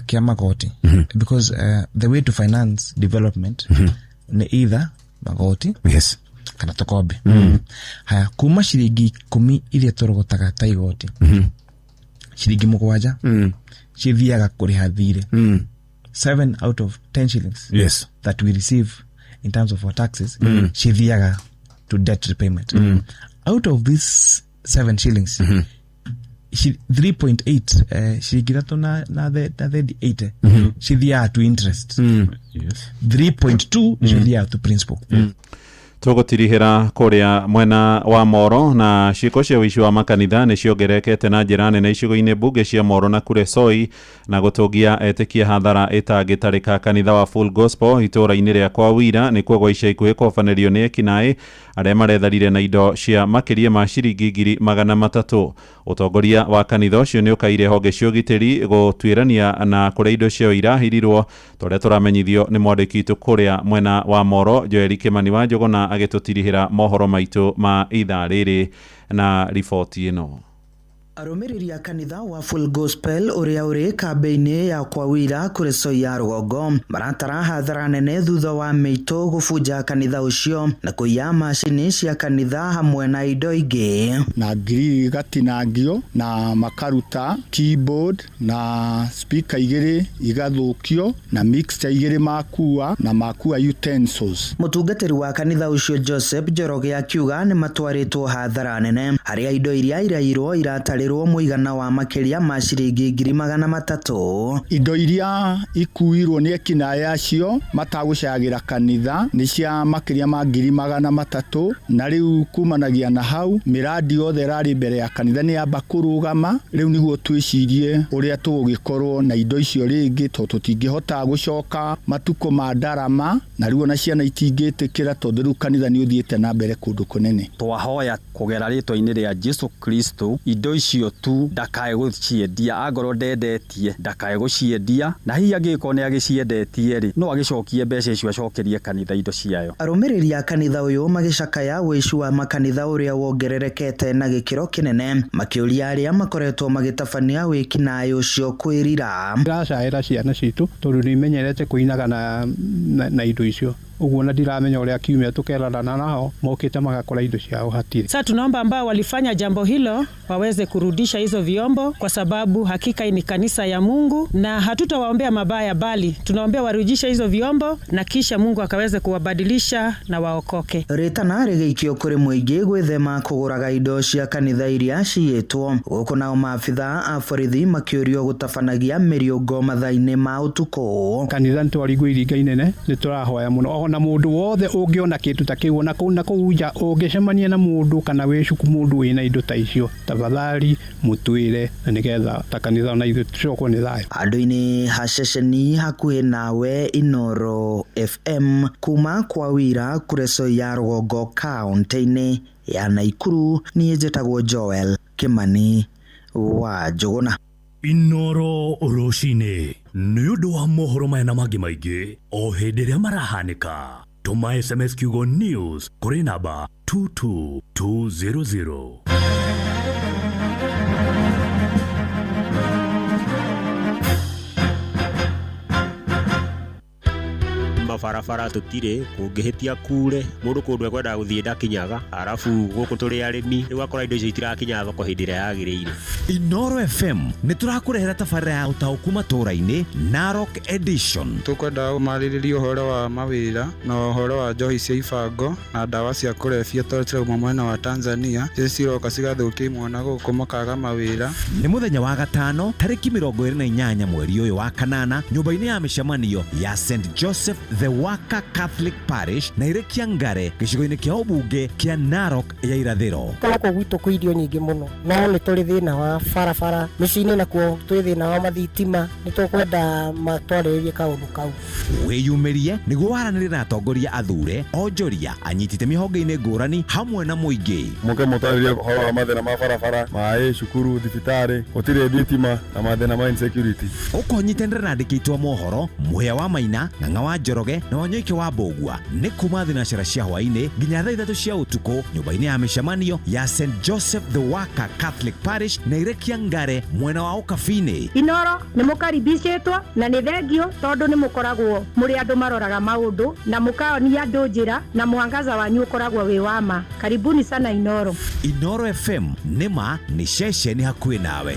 kia magoti, because the way to finance development ni either magoti, yes, kana tũkombe. Haya, kuma ciringi 10 iria tũrogotaga ta igoti, ciringi 7 cithiaga kũrĩha thirĩ. 7 out of 10 shillings, yes, that we receive In terms of our taxes cithiaga to debt repayment. Out of these 7 shillings, 3.8, ciringi ithatũ na thendi 80 cithiaga to interest. 3.2 cithiaga to principal. Tũgũtirihĩra kũrĩa mwena wa Moro, na ciĩko cia ũici wa makanitha nĩ ciongererekete na njĩra nene icigo-inĩ mbunge cia Moro na Kuresoi, na gũtũngia etĩkia hathara ĩtangĩtarĩka. Kanitha wa Full Gospel itũũra-inĩ rĩa kwa Wira nĩkuo gwa ica ikuhĩ kũhobanĩrio nĩ ekinaĩ arĩa maretharire na indo cia makĩria ma ciringi 300,000. Ũtongoria wa kanitha ũcio nĩ ũkaire honge cia ũgitĩri gũtuĩrania na kũrĩa indo ciao irahirirwo, ta ũrĩa tũramenyithio nĩ mwandĩki witũ kũrĩa mwena wa Moro, Joeli Kĩmani wa Njũgũna, agĩtũtirihĩra mohoro maitũ ma ithaa rĩrĩ na riboti ĩno. Arũmĩrĩri a kanitha wa Full Gospel ũrĩa ũrĩ kambĩ-inĩ ya Kwawira Kuresoi ya rũgongo maratara hathara nene thutha wa mĩitũ gũbunja kanitha ũcio na kũiya macini cia kanitha hamwe na indo ingĩ. Na ngiri igatinangio na makaruta keyboard na speaker igĩrĩ igathũkio na mixture igĩrĩ makua na makua utensils. Mũtungatĩri wa kanitha ũcio Joseph Njoroge akiuga nĩ matwarĩtwo hathara nene harĩa indo iria irairwo iratarĩrwo mũigana wa makĩria ma ciringi 300,000. Indo iria ikuirwo nĩ ekinaĩ acio matagũcayagĩra kanitha nĩ cia makĩria ma 300,000, na rĩu kumanagia na hau mĩrandi yothe ĩrarĩ mbere ya kanitha nĩ yamba kũrũgama. Rĩu nĩguo twĩcirie ũrĩa tũgũgĩkorwo na indo icio rĩngĩ, tondũ tũtingĩhota gũcoka matukũ ma ndarama, na rĩu ona ciana itingĩtĩkĩra tondũ rĩu kanitha nĩ ũthiĩte na mbere kũndũ kũnene. Twahoya kũgera rĩtwa-inĩ rĩa Jesu Kristo indo icio tu ndakae gũciendia, angorwo ndendetie ndakae gũciendia, na hihi angĩkorwo nĩ agĩciendetie rĩ, no agĩcokie mbeca icio acokerie kanitha indo ciayo. Arũmĩrĩri a kanitha ũyũ magĩcakaya ũici wa makanitha ũrĩa wongererekete na gĩkĩro kĩnene, makĩũria arĩa makoretwo magĩtabania wĩkinaĩ ũcio kwĩrira. Ndĩracaĩra ciana citũ tondũ nĩ imenyerete kũinaga na indo icio ũguo, na ndiramenya ũrĩa kiumia tũkerana nao mokĩte magakora indo ciao hatirĩ. Sasa tunaomba ambao walifanya jambo hilo waweze kurudisha hizo vyombo, kwa sababu hakika hii ni kanisa ya Mungu na hatutawaombea mabaya, bali tunaombea warudishe hizo vyombo na kisha Mungu akaweze kuwabadilisha na waokoke. Rĩtana rĩgĩikio kũrĩ mũingĩ gwĩthema kũgũraga indo cia kanitha iria ciyĩtwo. Gũkũ nao maabitha a borithi makĩũrio gũtabanagia mĩriũngo mathaa-inĩ ma ũtukũ. Kanitha nĩ twaringwo iringa inene, nĩ tũrahoya mũno ona mũndũ wothe ũngĩona kĩndũ ta kĩu ona kũu na kũu nja, ũngĩcemania na mũndũ kana wĩcuku mũndũ wĩna indo ta icio, tafadhali mũtwĩre na nĩgetha ta kanitha ona ithuĩ tũcokwo nĩ thayũ. Handũ-inĩ ha ceceni hakuhĩ nawe, Inoro FM kuma kwa Wira Kuresoi ya rũgongo kaũntĩ-inĩ ya Naikuru, niĩ njĩtagwo Joel Kĩmani wa Njũgũna. Inoro rũcinĩ nĩ ũndũ wa mohoro maya na mangĩ maingĩ o hĩndĩ ĩrĩa marahanĩka, tũma SMS kiugo news kũrĩ namba 22200. Mabarabara tũtirĩ, kũngĩhĩtia kure mũndũ kũndũ ekwendaga gũthiĩ ndakinyaga, arabu gũkũ tũrĩ arĩmi rĩu akora indo icio itirakinya thoko hĩndĩ ĩrĩa yagĩrĩire. Inoro FM nĩ tũrakũrehera tabarĩra ya ũtaũku matũũra-inĩ, Narok Edition. Tũkwenda marĩrĩrie ũhoro wa mawĩra na ũhoro wa njohi cia ibango na ndawa cia kũrebia tondũ cirauma mwena wa Tanzania, icio ciroka cigathũkia imwana gũkũ makaga mawĩra. Nĩ mũthenya wa gatano tarĩki 28 mweri ũyũ wa kanana, nyũmba-inĩ ya mĩcemanio ya St Joseph the Worker Catholic Parish na Irekia Ngare, gĩcigo-inĩ kĩa ũmbunge kĩa Narok ya irathĩro. Gũkũ gwitũ kwĩ irio nyingĩ mũno, no nĩ tũrĩ thĩna wa barabara mĩciĩ-inĩ, nakuo twĩ thĩna wa mathitima, nĩ tũkwenda matwarĩrĩrie kaũndũ kau. Wĩyumĩrie nĩguo waranĩrie na atongoria athure, onjoria, anyiti itemi honge-inĩ ngũrani hamwe na mũingĩ. Mũke mũtarĩrie ũhoro wa mathĩna ma barabara, maĩ, cukuru, thibitarĩ, gũtirĩ thitima na mathĩna ma insecurity. Ũkũnyitanĩra na andĩki aitũ a mohoro, Mũhĩa wa Maina, Ng'ang'a wa Njoroge na Wanyoike wa Mbũgua, nĩ kuma thinacara cia hwaĩ-inĩ nginya thaa 3 cia ũtukũ, nyũmba-inĩ ya mĩcemanio ya St Joseph the Worker Catholic Parish na Irekia Ngare, mwena wa Ũkabi-inĩ. Inoro nĩ mũkaribicĩtwo na nĩ thengio tondũ nĩ mũkoragwo mũrĩ andũ maroraga maũndũ na mũkaonia andũ njĩra na mwangaza wanyu ũkoragwo wĩ wa ma. Karibuni sana Inoro. Inoro FM nĩ ma nĩ ceceni hakuhĩ nawe.